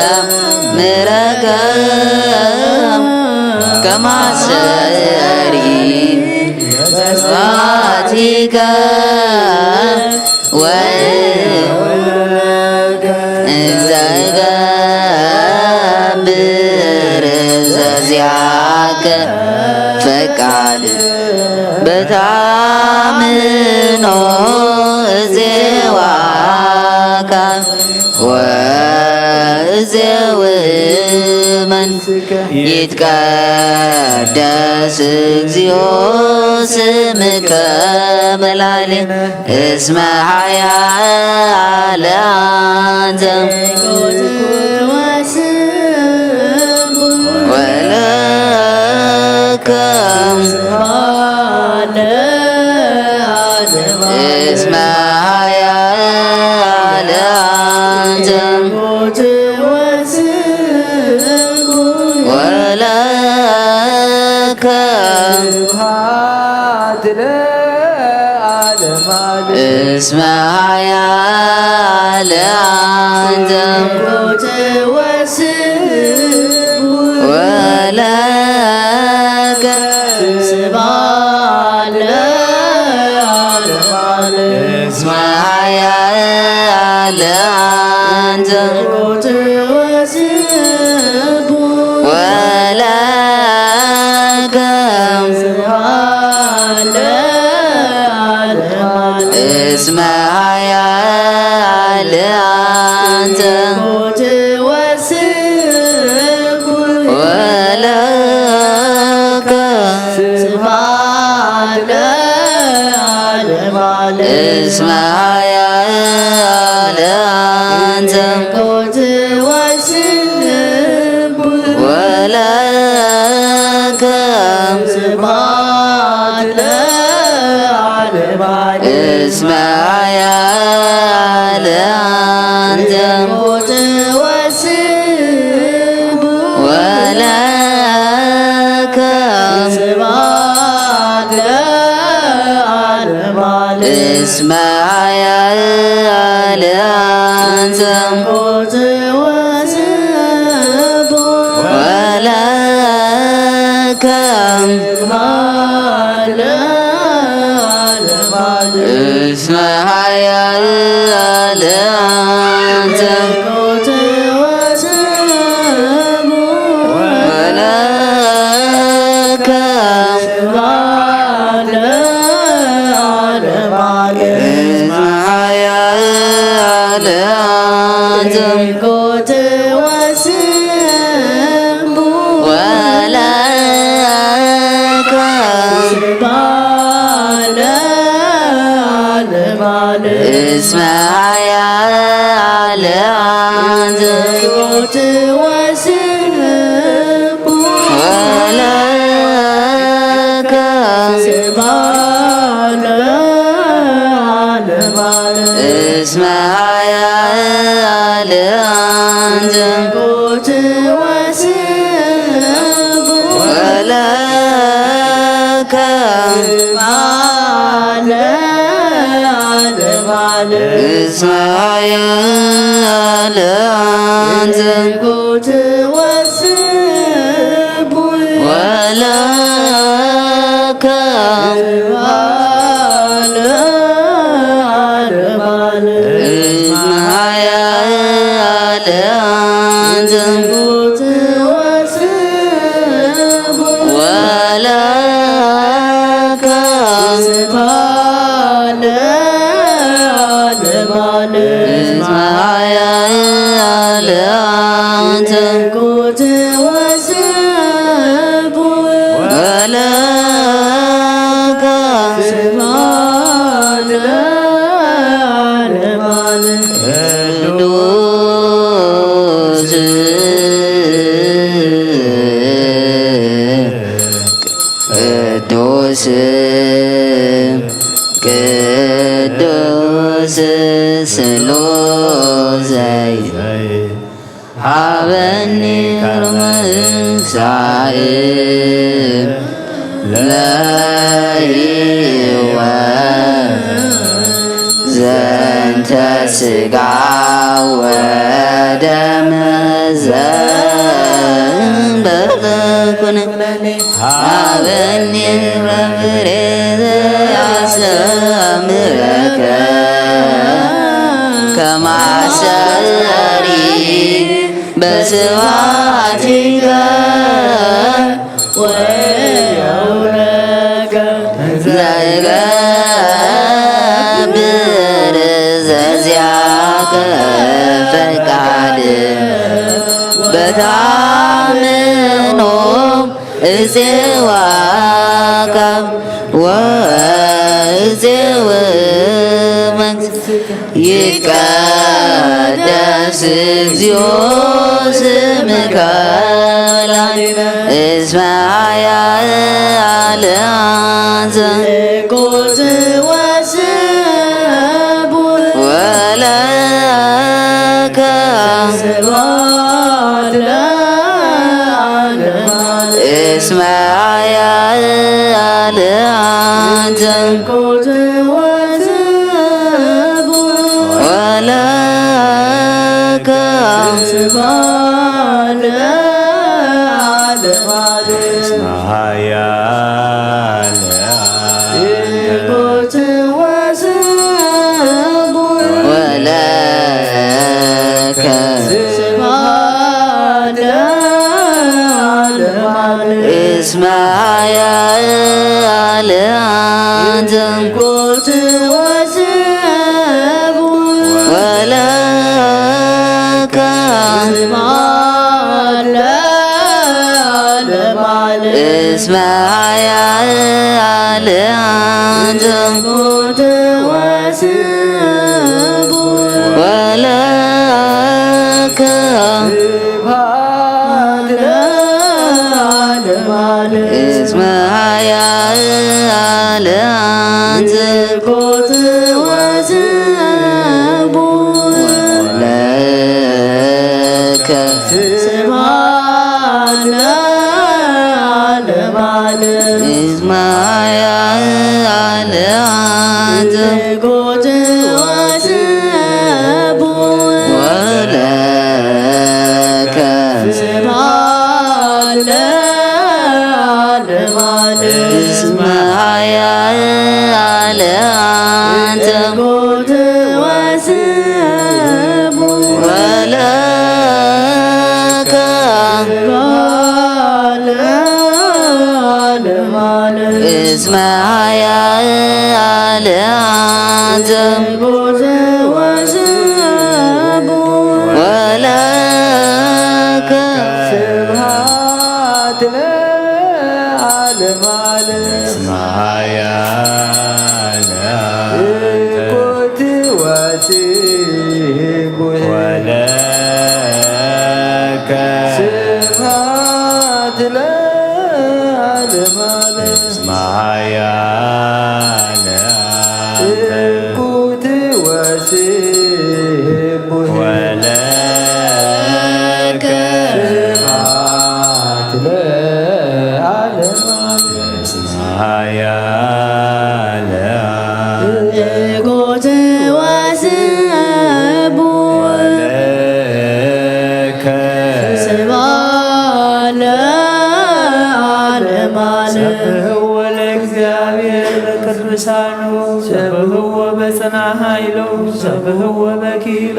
ከማሰሪ በስብሐቲከ ወእንዘ እገብር ዘዚአከ ፈቃድ በታምኖ እዜዋካ ወእዜውመን ይትቀደስ እግዚኦ ስምከ በላዕሌነ እስመ ኃያል አንተ ወለከ እስመ ኃያል አንተ ወለከ እስመ ኃያል አንተ ወለከ እስመ ኃያል አንተ ወለከ እስመ ኃያል አንተ ወለከ እስመ ኃያል አንተ ወለከ እስመ ኃያል አንተ ወለከ እስመ ኃያል አንተ ወለከ እስመ ኃያል አንተ ወለከ እስመ ኃያል አንተ ወለከ እስመ ኃያል አንተ ወለከ እስመ ኃያል አንተ ወለከ እስመ ኃያል አንተ ወለከ እስመ ኃያል አንተ ወለከ ትንኩት ወስቡሕ ወለከ ስብሐት ለዓለመ ዓለም። ቅዱስ ቅዱስ ቅዱስ ስሉስ ዘይ ሀበኒ ከርመ ሳኤል ለሕይወት ዘንተ ስጋ ወደም ዘንበብኩን ሀበኒ ረፍሬ ዘያስተምረከ ከማሰሪ በስብሐቲከ ወየውረከ ዘይገብር ዘዚአከ ፈቃድ በታምኖ እጼዋከ ወእጼው መንግስት ይቀደስ እግዚኦ ስምከ ላዕሌነ እስመ ኃያል አንተ። ትንኩት ወስቡሕ ወለከ ስብሐት ለዓለመ ዓለም። እስመ ኃያል አንተ። ትንኩት ወስቡሕ ወለከ ስብሐት ለዓለመ ዓለም። እስመ ኃያል ትንኩት ወስቡሕ ወለከ ስብሐት ለዓለመ ዓለም። እስመ ኃያል አንተ። ትንኩት ወስቡሕ ወለከ ስብሐት ለዓለመ ዓለም። እስመ ኃያል አንተ። ትንኩት ወስቡሕ ወለከ ስብሐት ለዓለመ ዓለም። እስመ ኃያል አንተ። ትንኩት ወስቡሕ ወለከ ስብሐት ለዓለመ ዓለም። እስመ ኃያል አንተ። ትንኩት ወስቡሕ ወለከ ስብሐት ለዓለመ ዓለም። እስመ ኃያል አንተ። ትንኩት ወስቡሕ ወለከ ስብሐት ለዓለመ ዓለም። እስመ ኃያል አንተ። ትንኩት ወስቡሕ ወለከ ስብሐት ለዓለመ ዓለም። እስመ ኃያል አንተ። ትንኩት ወስቡሕ ወለከ ስብሐት ለዓለመ ዓለም። እስመ ኃያል አንተ። ትንኩት ወስቡሕ ወለከ ስብሐት ለዓለመ ዓለም። እስመ ኃያል አንተ። ትንኩት ወስቡሕ ወለከ ስብሐት ለዓለመ ዓለም። ሰብሕዎ ለእግዚአብሔር በቅዱሳኑ፣ ሰብሕዎ በጽና ኃይሉ፣ ሰብሕዎ በኪበ፣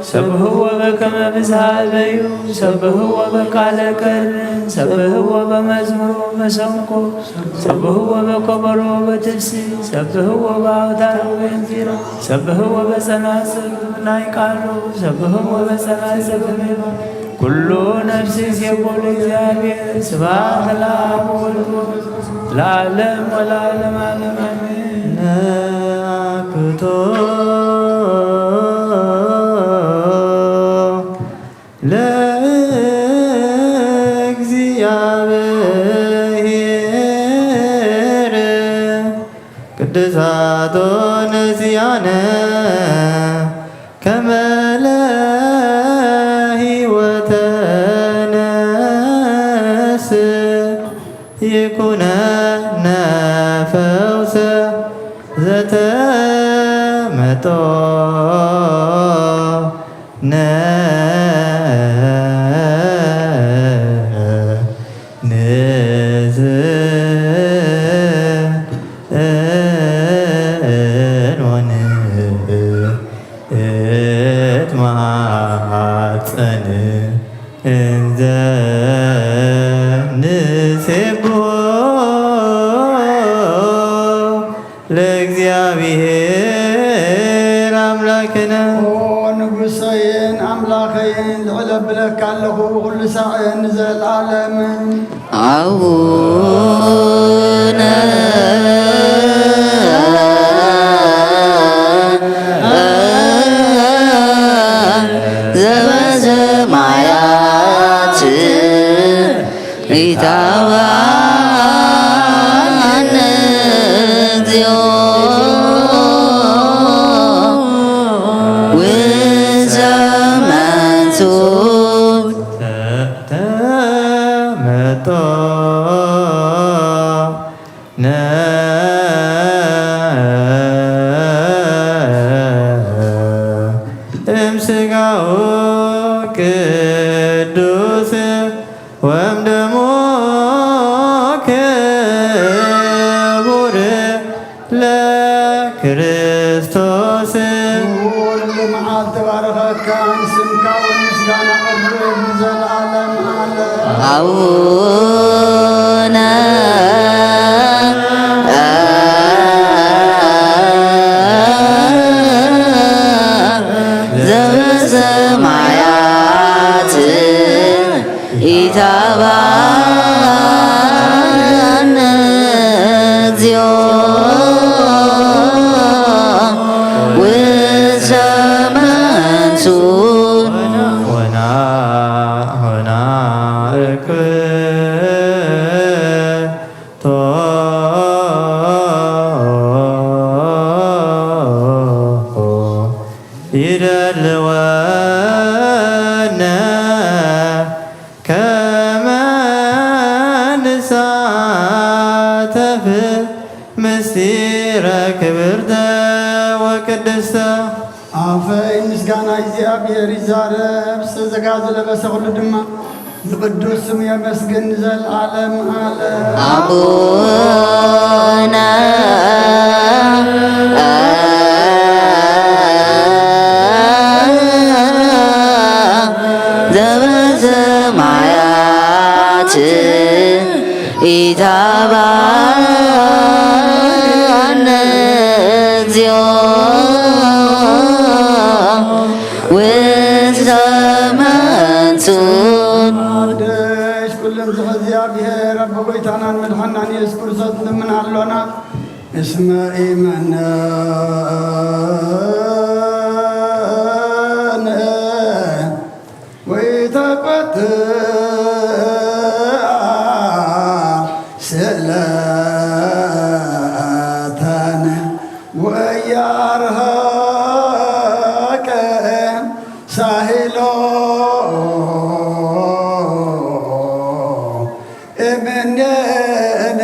ሰብሕዎ በከመ ብዝሃ በዩ፣ ሰብሕዎ በቃለ ከር፣ ሰብሕዎ በመዝሙር መሰንቆ፣ ሰብሕዎ በከበሮ በትሲ፣ ሰብሕዎ በአውታር ወበእንዚራ፣ ሰብሕዎ በጸናጽል ናይ ቃሉ፣ ሰብሕዎ በጸናጽል ኩሉ ነፍሲ ሴቦ ለእግዚኣብሔር ስብሐት ለአብ ወወልድ ወመንፈስ ቅዱስ ለዓለም ወለዓለም ዓለም ኣሜን። ነአኩቶ ለእግዚኣብሔር ቅዱሳቶ ነዚያነ ከመ ለህይወተ ነፍስ ይኩነነ ፈውሰ ዘተመጦ ነ ንዝእን ወንእትማጸን እንዘ ንሴብሖ ለእግዚኣብሔር ኣምላክነ። ኦ ንጉሰይን ኣምላኸይን፣ ልዕል ኣብለካ ኣለኹ፣ ኩሉ ሳዕን ንዘለዓለምን። አቡነ ዘበሰማያት ኢታብአነ እግዚኦ ውስተ መንሱት ተመጦ ነ እምስጋኡ ቅዱስ ወእምደሙ ክቡር ለክርስቶስ። ኩሉ መዓልቲ ባረኸካ፣ ንስምካ እውን ምስጋና ቅርብ ንዘለዓለም ዓለም። አቡነ ዘበሰማያት ኢታብአነ እግዚኦ ውስተ መንሱት። ሆና ሆና እኩ ቶ ይደልወነ ከመ ንሳተፍ ምስጢረ ክብርተ ወቅድስተ። ኣፈይ ምስጋና እግዚኣብሔር ይዛረብ፣ ዝተዘጋዘ ለበሰ ኩሉ ድማ ንቅዱስ ስሙ የመስግን ንዘለዓለም ዓለም። አቡነ ዘበሰማያት ኢታብአነ እግዚኦ ውስተ መንሱት። ቅዱስ ኩሉ ምልእ እግዚኣብሔር ኣቦ ጎይታናን መድሓናን ኢየሱስ ክርስቶስ ንልምን ኣሎና። እስመ ኢመነ ወኢተቆጥአ ስእለተነ ወኢያርሐቀ ሳህሎ እምኔነ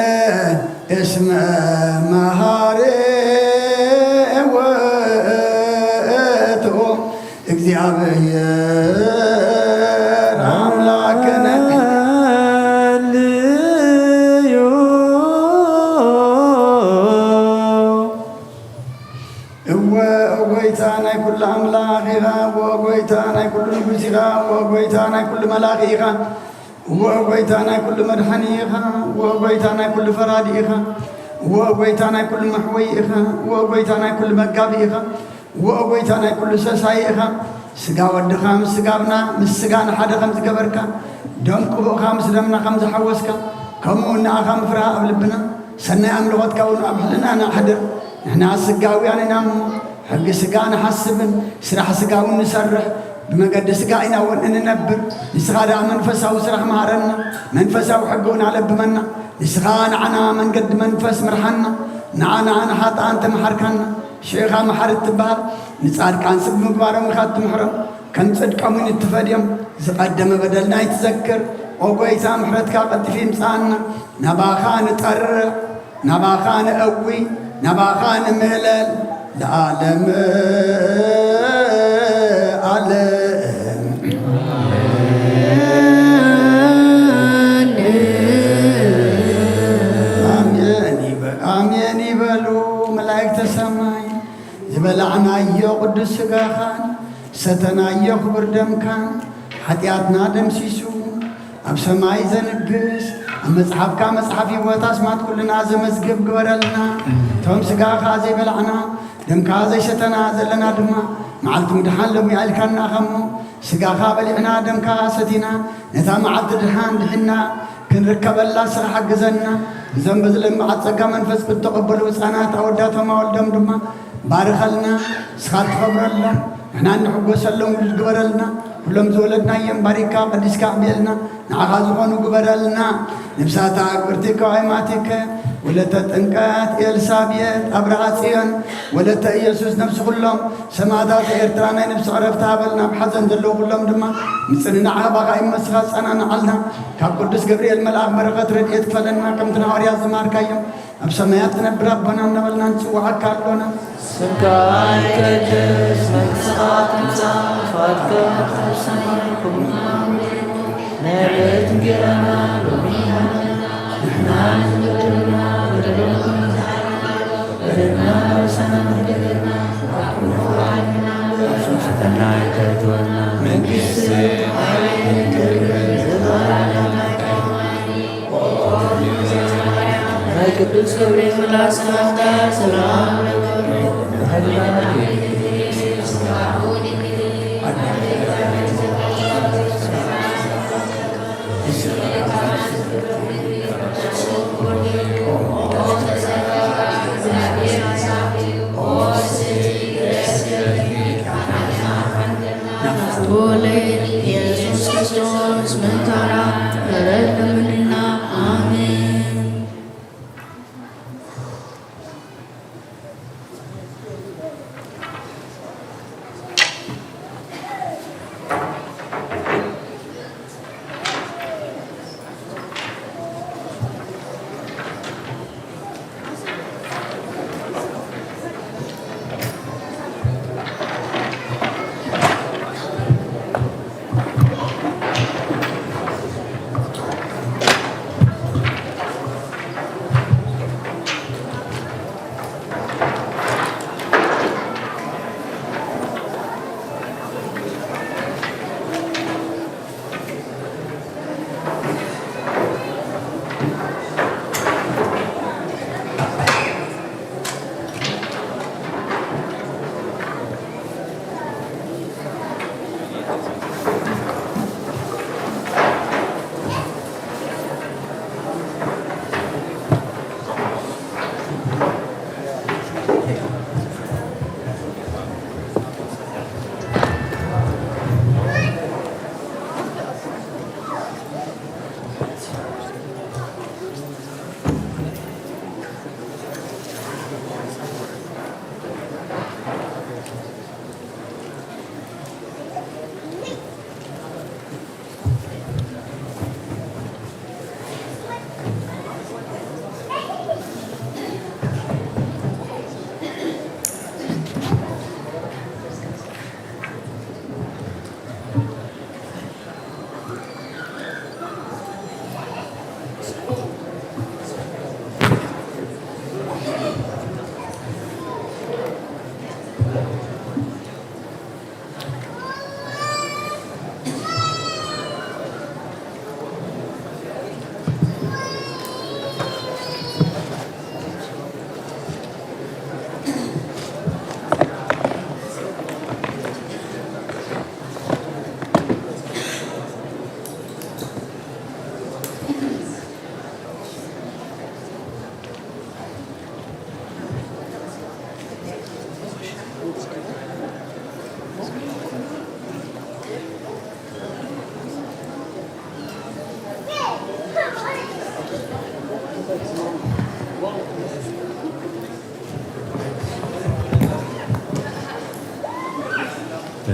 እስመ መሃሪ ውእቱ። እግዚኣብሔር ኣምላክነ። ሃሌሉያ። እወ ጎይታ ናይ ኩሉ ኣምላኽ ኢኻ፣ እወ ጎይታ ናይ ኩሉ ንጉስ ኢኻ፣ እወ ጎይታ ናይ ኩሉ መላኺ ኢኻ፣ እወ ጎይታ ናይ ኩሉ መድሓኒ ኢኻ፣ እወ ጎይታ ናይ ኩሉ ፈራዲ ኢኻ፣ እወ ጎይታ ናይ ኩሉ መሕወይ ኢኻ፣ እወ ጎይታ ናይ ኩሉ መጋቢ ኢኻ፣ እወ ጎይታ ናይ ኩሉ ሰሳይ ኢኻ። ስጋ ወድኻ ምስ ስጋብና፣ ምስ ስጋና ሓደ ከም ዝገበርካ፣ ደም ቅቡእኻ ምስ ደምና ከም ዝሓወስካ፣ ከምኡ እውን ንኣኻ ምፍራህ ኣብ ልብና፣ ሰናይ ኣምልኾትካ እውን ኣብ ሕልናና ኣሕድር። ንሕና ስጋውያን ኢና እሞ፣ ሕጊ ስጋ ንሓስብን ስራሕ ስጋ እውን ንሰርሕ፣ ብመገዲ ስጋ ኢና እውን እንነብር። ንስኻ ደኣ መንፈሳዊ ስራሕ መሃረና፣ መንፈሳዊ ሕጊ እውን ኣለብመና። ንስኻ ንዓና መንገዲ መንፈስ ምርሓና፣ ንዓና ንሓጥኣን ተመሓርካና። ሽዕኻ መሓሪ እትበሃል፣ ንጻድቃን ስብ ምግባሮም ኢኻ እትምሕሮም፣ ከም ጽድቆም እውን እትፈድዮም። ዝቐደመ በደልና ኣይትዘክር፣ ኦ ጐይታ ምሕረትካ ቀልጢፊ ይምጽኣና። ናባኻ ንጠርዕ፣ ናባኻ ንእዊ፣ ናባኻ ንምእለል፣ ለዓለመ ዓለም። ኣሜን ይበ-፣ ኣሜን ይበሉ መላእክተ ሰማይ። ዝበላዕናዮ ቅዱስ ስጋኻን ሰተናዮ ክቡር ደምካን ሓጢኣትና ደምሲሱ ኣብ ሰማይ ዘንግስ፣ ኣብ መጽሓፍካ መጽሓፍ ህይወት ኣስማት ኩልና ዘመዝግብ ግበረልና። እቶም ስጋኻ ዘይበላዕና ደምካ ዘይሰተና ዘለና ድማ፣ መዓልቲ ምድሓን ሎሚ ኣልካና ኸሞ፣ ስጋኻ በሊዕና ደምካ ሰቲና፣ ነታ መዓልቲ ድሓን ድሒና ክንርከበላ ንስኻ ሓግዘና። እዞም በዚ ለምዓት ጸጋ መንፈስ ቅዱስ ተቐበሉ ህጻናት ኣወዳቶም ኣወልዶም ድማ ባርኸልና፣ ንስኻ ትኸብረሎም፣ ንሕና እንሕጎሰሎም ውሉድ ግበረልና። ኩሎም ዝወለድናዮም ባሪካ ቀዲስካ ኣዕብየልና፣ ንዓኻ ዝኾኑ ግበረልና። ነብሳታ ኣቅብርቲ ከዋይማቲከ ወለተ ጥምቀት ኤልሳቤጥ ኣብርሃ ጽዮን ወለተ ኢየሱስ ነብሲ ኩሎም ሰማዕታት ኤርትራ ናይ ነብሲ ዕረፍቲ ሃበልና። ኣብ ሓዘን ዘለዉ ኩሎም ድማ ምጽንናዕ ካባኻ ይመስኻ ጸናንዓልና። ካብ ቅዱስ ገብርኤል መልኣኽ በረኸት ረድኤት ክፈለና ከምቲ ንሃዋርያት ዝማርካዮም ኣብ ሰማያት ትነብር ኣቦና እናበልና ንጽውዓካ ኣሎና። ስምካ ይቀደስ፣ መንግስትኻ ትምጻእ፣ ፍቓድካ ኣብ ሰማይ ከምኡ ናይ ዕለት እንጌራና ሎሚ ሃበና። ንሕና ንበደልና በደልና በደልና ርእስና ንበደልና፣ ኣብ ክፉ ፈተና ኣይተእትወና፣ መንግስቲ፣ ሓይሊ፣ ክብሪ፣ ዝባርና ናይ ቅዱስ ገብርኤል መልኣክ ሰላምታ ሰላም። ወልድ ኢየሱስ ክርስቶስ መካራ ምሕረት ለምንና። ኣሜን።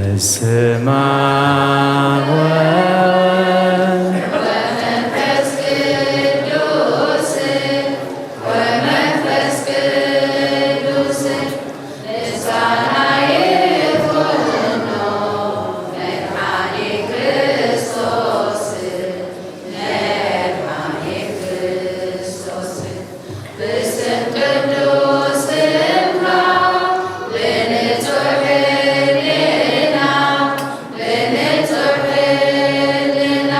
በስመ አብ ወወልድ ወመንፈስ ቅዱስ፣ ወመንፈስ ቅዱስ ምስጋና ይኹኖ፣ መድኃኔ ክርስቶስ፣ መድኃኔ ክርስቶስ። ብስም ቅዱስ ስምካ ብንጹሕ ሕልና፣ ብንጹሕ ሕልና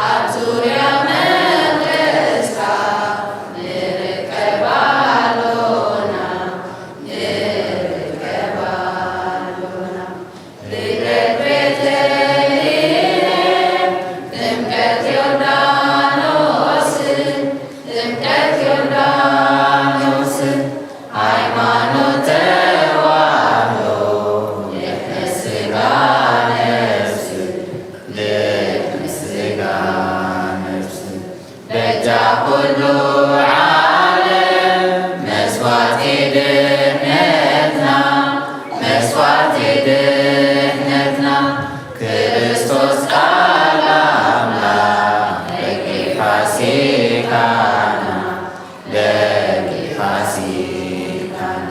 ኣብ ዙርያ መቕደስካ ንርከብ ኣሎና፣ ንርከብ ኣሎና። ልደት ቤተልሔም፣ ጥምቀት ዮርዳኖስ፣ ጥምቀት ዮርዳኖስ፣ ሃይማኖት ተዋህዶ፣ ድሕነት ሥጋ ነፍስ፣ ድሕነት ሥጋ ነፍስ። በጃ ኩሉ ዓለም መስዋዕቲ ድሕነትና፣ መስዋዕቲ ድሕነትና፣ ክርስቶስ ቃል ኣምላኽ ደቂ ፋሲካና፣ ደቂ ፋሲካና።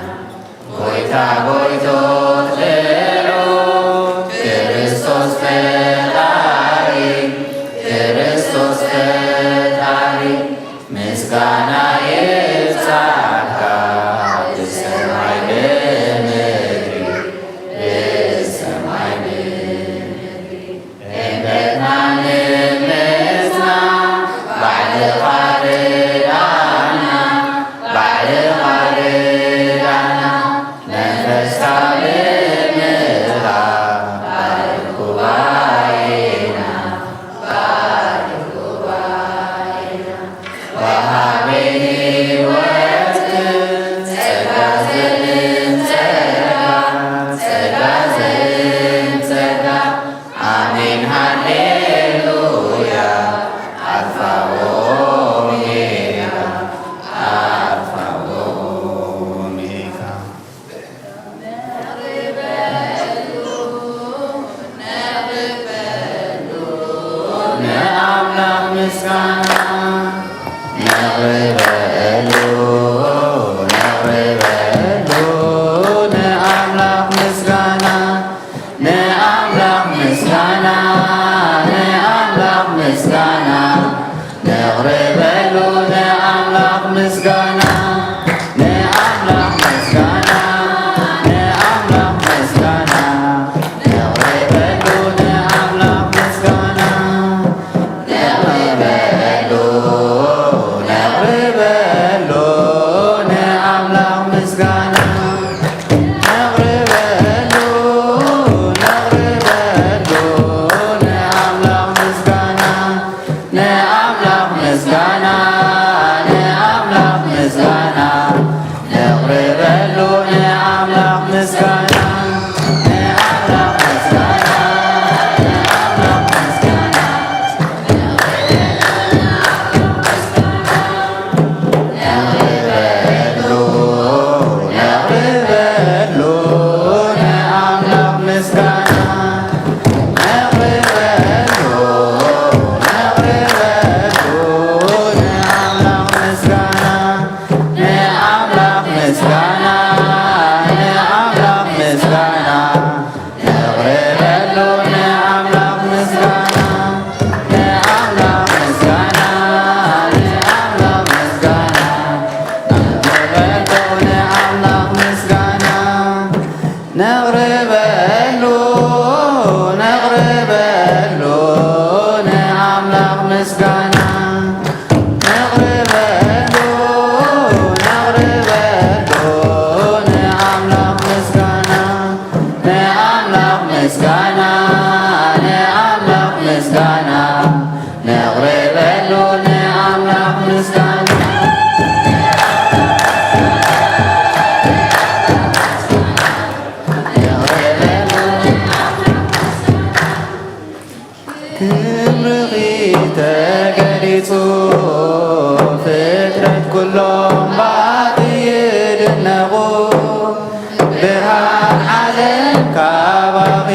ጎይታ ጎይቶት ልዑል ክርስቶስ ፈጣሪ፣ ክርስቶስ ፈጣሪ፣ ምስጋና ይብጻሕካ ብሰማይ ብምድሪ፣ ብሰማይ ብምድሪ። እምነትና ንምጽና ባዕልኻ ርዳና፣ ባዕልኻ ርዳና፣ መንፈስካ ብምልኣት ባርኽ ጉባኤና፣ ባርኽ ጉባኤና። ወሃቢ ሕይወት ጸጋ ዘልም ጸጋ፣ ጸጋ ዘልም ጸጋ። ኣሜን ሃሌሉያ። ኣልፋ ወኦሜጋ፣ ኣልፋ ወኦሜጋ። ንኣምላኽ ምስጋና ነቕርበሉ፣ ነቕርበሉ፣ ንኣምላኽ ምስጋና፣ ንኣምላኽ ምስጋና፣ ንኣምላኽ ምስጋና፣ ነቕርበሉ ንኣምላኽ ምስጋና፣ ንኣምላኽ ምስጋና፣ ንኣምላኽ ምስጋና፣ ነቕርበሉ ንኣምላኽ ምስጋና፣ ነቕርበሉ፣ ነቕርበሉ ንኣምላኽ ምስጋና፣ ነቕርበሉ፣ ነቕርበሉ ንኣምላኽ ምስጋና። ንኣምላኽ ምስጋና፣ ንኣምላኽ ምስጋና፣ ነቕርበሉ ንኣምላኽ ምስጋና፣ ንኣምላኽ ምስጋና፣ ንኣምላኽ ምስጋና፣ ነቕርበሉ፣ ነቕርበሉ ንኣምላኽ ምስጋና። ነቕርበሉ፣ ነቕርበሉ ንኣምላኽ ምስጋና፣ ንኣምላኽ ምስጋና፣ ንኣምላኽ ምስጋና፣ ነቕርበሉ ንኣምላኽ ምስጋና፣ ንኣምላኽ ምስጋና፣ ንኣምላኽ ምስጋና፣ ነቕርበሉ ንኣምላኽ ምስጋና። ነቕርበሉ፣ ነቕርበሉ ንኣምላኽ ምስጋና። ነቕርበሉ፣ ነቕርበሉ ንኣምላኽ ምስጋና። ንኣምላኽ ምስጋና፣ ንኣምላኽ ምስጋና። ነቕርበሉ ንኣምላኽ ምስጋና። ክብርኺ ተገሊጹ፣ ፍጥረት ኩሎም ባኺ ይድነቑ። ብርሃን ዓለም ካባኺ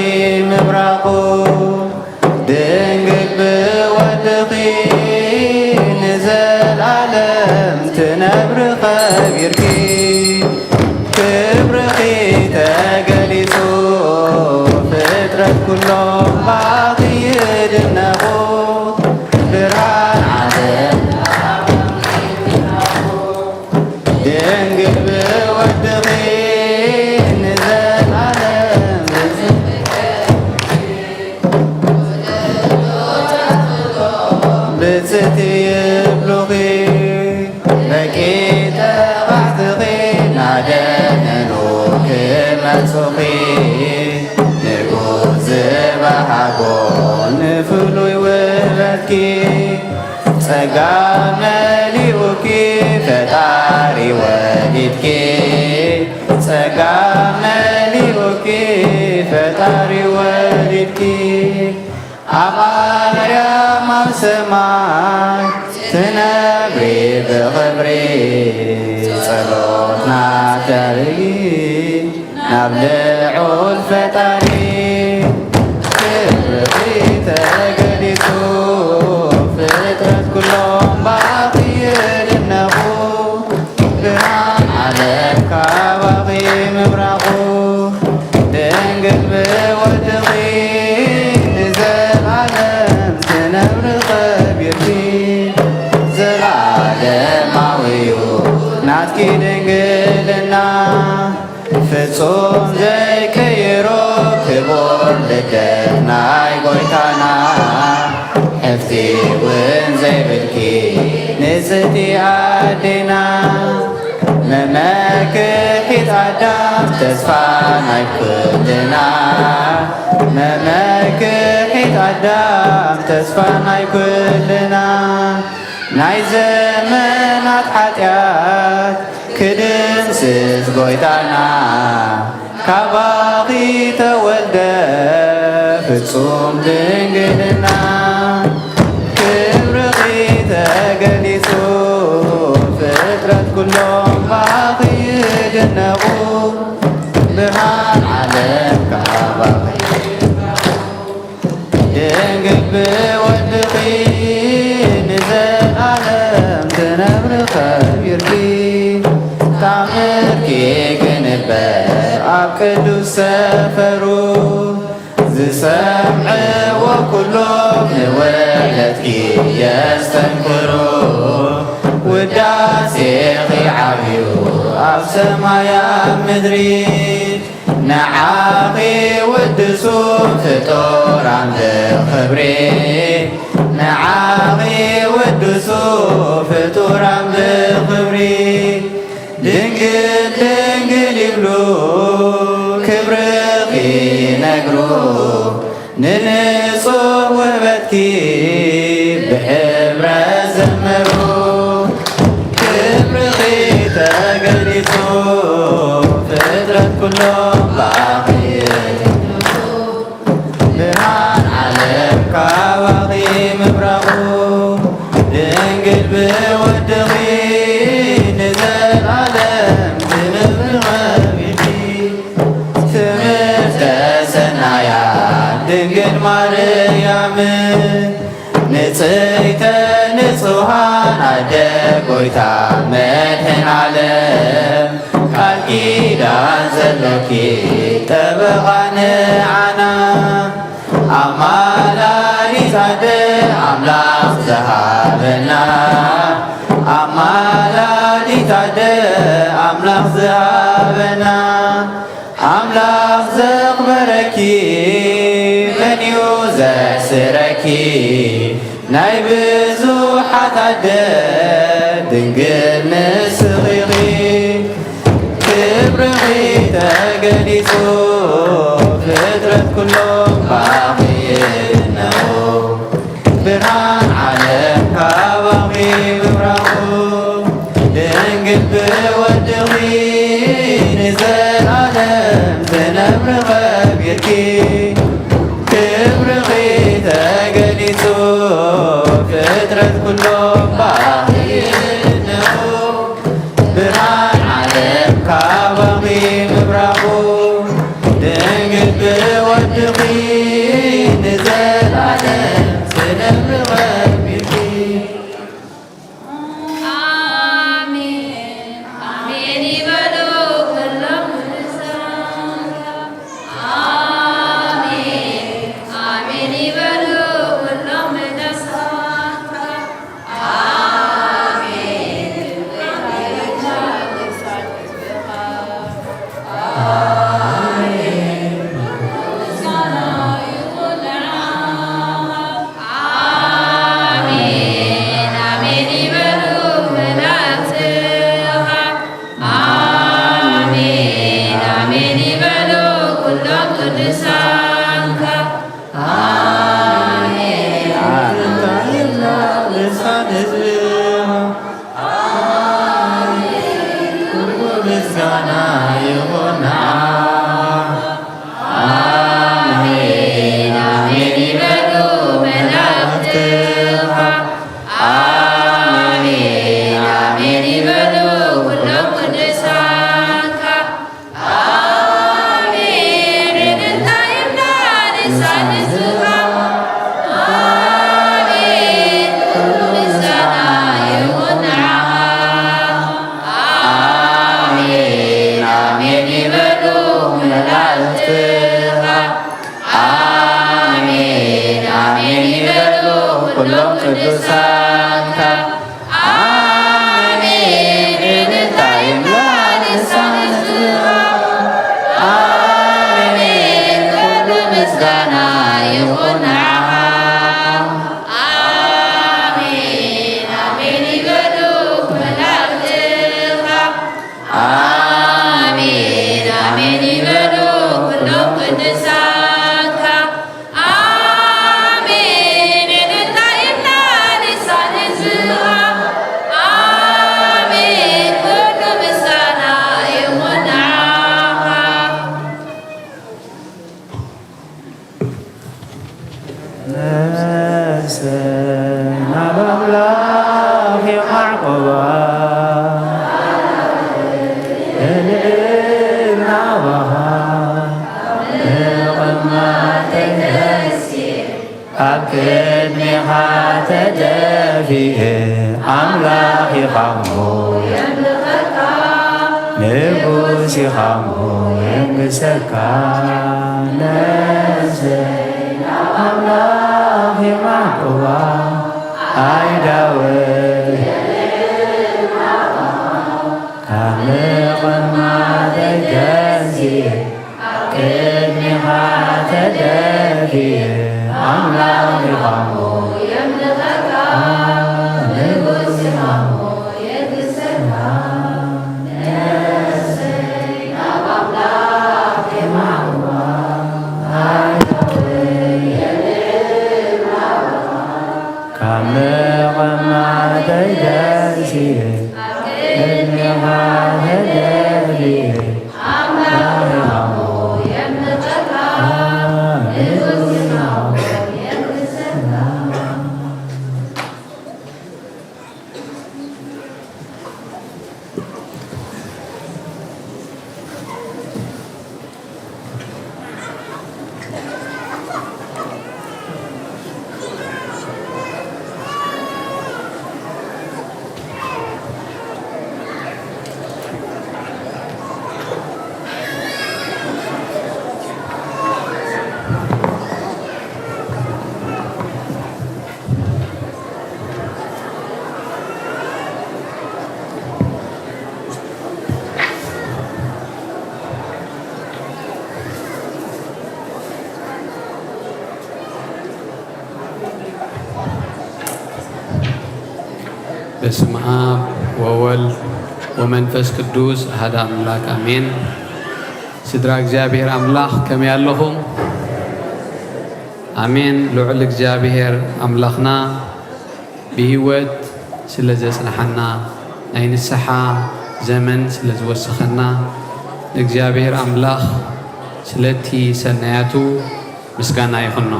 ብጽቲ ይብሉኺ ደቂ ተባዕትኺ ናደነኑ ክመጹኺ ንጉስ ዝበሃጎ ንፍሉይ ውበትኪ ጸጋ መሊኡኪ ፈጣሪ ወሊድኪ ጸጋ መሊኡኪ ፈጣሪ ወሊድኪ ኣብ ኣርያም ኣብ ሰማይ ትነብሪ ብኽብሪ ጸሎትና ተርኢ ናብ ልዑል ፈጣሪ ክብርኺ ተገሊጹ ፍጥረት ኩሎም ብኣኺ ይድነቑ ብርሃን ዓለም ካባኺ ምብራቑ ድንግል ብወድኺ ንዘለዓለም ትነብሪ ኸቢርኪ ዘለዓለማዊ እዩ ናትኪ ድንግልና ፍጹም ዘይቅይሮ ክቡር ልደት ናይ ጎይታና ሕፍቲ እውን ዘይብልኪ ንጽቲ ኣዴና መመክሒት ኣዳም ተስፋ ናይ ኩልና መመክሒት ኣዳም ተስፋ ናይ ኩልና ናይ ዘመናት ሓጢኣት ክድምስስ ጎይታና ካባኺ ተወልደ ፍጹም ድንግልና ክብርኺ ተገሊጹ ፍጥረት ኩሎም ባኺ ይድነቑ ብርሃን ዓለም ካባኺ ድንግል ብወድኺ ንዘለዓለም ትነብሪ ኸቢርኪ ታምርኪ ክንበር ኣብ ቅዱስ ሰፈሩ ዝሰምዕዎ ኩሎም ንውዕለትኪ የስተንክሩ ውዳሴኺ ዓብዩ ኣብ ሰማይ ኣብ ምድሪ ንዓኺ ውድሱ ፍጡራን ብኽብሪ ንዓኺ ውድሱ ፍጡራን ብኽብሪ ድንግል ድንግል ይብሉ ክብርኺ ይነግሩ ንንጹህ ውበትኪ ብሕብረት ዘመሩ ክብርኺ ተገሊጹ ፍጥረት ኩሎም ባኺ ብርሃን ዓለም ካባኺ ምብራቑ ድንግል ብወድኺ ንዘለዓለም ትነብሪ ኸቢርኪ ትምህርተ ሰናያ ድንግል ማርያም ንጽይተ ንጹሃን ኣደ ጎይታ መድሕን ዓለም ቃል ኪዳን ዘሎኪ ጠበቓ ንዓና ኣማላዲት ኣደ ኣምላኽ ዝሃበና ኣማላዲት ኣደ ኣምላኽ ዝሃበና ኣምላኽ ዘኽበረኪ መን እዩ ዘሕስረኪ ናይ ብዙሓት ኣደ ድንግል ንስኺ ኢኺ ክብርኺ ተገሊጹ ፍጥረት ኩሎም ባኺ ይድነቑ ብርሃን ዓለም ካባኺ ምብራቑ ድንግል ብወድኺ ንዘለዓለም ትነብሪ ኸቢርኪ ክብርኺ ተገሊጹ ፍጥረት ኩሎም ባኺ ይድነቑ ብርሃን ዓለም ካባኺ ምብራቑ ድንግል ብወድኺ ንዘለዓለም ትነብሪ ኸቢርኪ ኣሜን ኣሜን ይበሉ ኩሎም ቅዱሳን። ኣሜን ኣሜን ይበሉ ኩሎም ቅዱሳን። ኣሜን። ኣሜን። ኩሎም ቅዱሳንካ። ኣሜን። እንታይ ይምላእ ልሳን ህዝብኻ? ኣሜን። ኩሉ ምስጋና ይኹን ንዓኻ። ኣሜን፣ ኣሜን ይበሉ መላእክትኻ። ኣሜን፣ ኣሜን ይበሉ ኩሎም ቅዱሳንካ። ኣሜን፣ እልልታ ይብላ ልሳን ህዝብኻ። ኣሜን፣ ኩሉ ምስጋና ይኹን ንዓኻ። ነፍሰይ ናብ ኣምላኽ የዕቁባ፣ እልል ናባኻ ምቕማጠይ ደስ ይብል። ኣብ ቅድሜኻ ተደፊኤ፣ ኣምላኽ ኢኻ እሞ የምልኸካ፣ ንጉስ ኢኻ እሞ የንግሰካ። ነፍሰይ ናብ ኣምላኽ የማዕቁባ፣ ኣይዳወይ ካብ ምቕማጠይ ተንሲኤ፣ ቅድሜኻ ተደፊኤ፣ ኣምላኽ ኢኻ እሞ የምልኸካ፣ ንጉስ ኢኻ እሞ የንግሰካ። ነፍሰይ ናብ ኣምላኽ የማዕቁባ፣ ኣይዳወይ የልዕል ናባኻ። ካብ መቐማጠይ ተንሲኤ፣ ቅድሜኻ ተደፊኤ፣ ኣምላኽ ኢኻ እሞ የምልኸካ፣ ንጉስ ኢኻ እሞ የንግሰካ። በስመ አብ ወወልድ ወመንፈስ ቅዱስ አሐደ አምላክ አሜን። ስድራ እግዚኣብሔር ኣምላኽ ከመይ ኣለኹም? ኣሜን። ልዑል እግዚኣብሔር ኣምላኽና ብህይወት ስለ ዘጽንሓና፣ ናይ ንስሓ ዘመን ስለ ዝወሰኸና፣ ንእግዚኣብሔር ኣምላኽ ስለቲ ሰናያቱ ምስጋና ይኹኖ።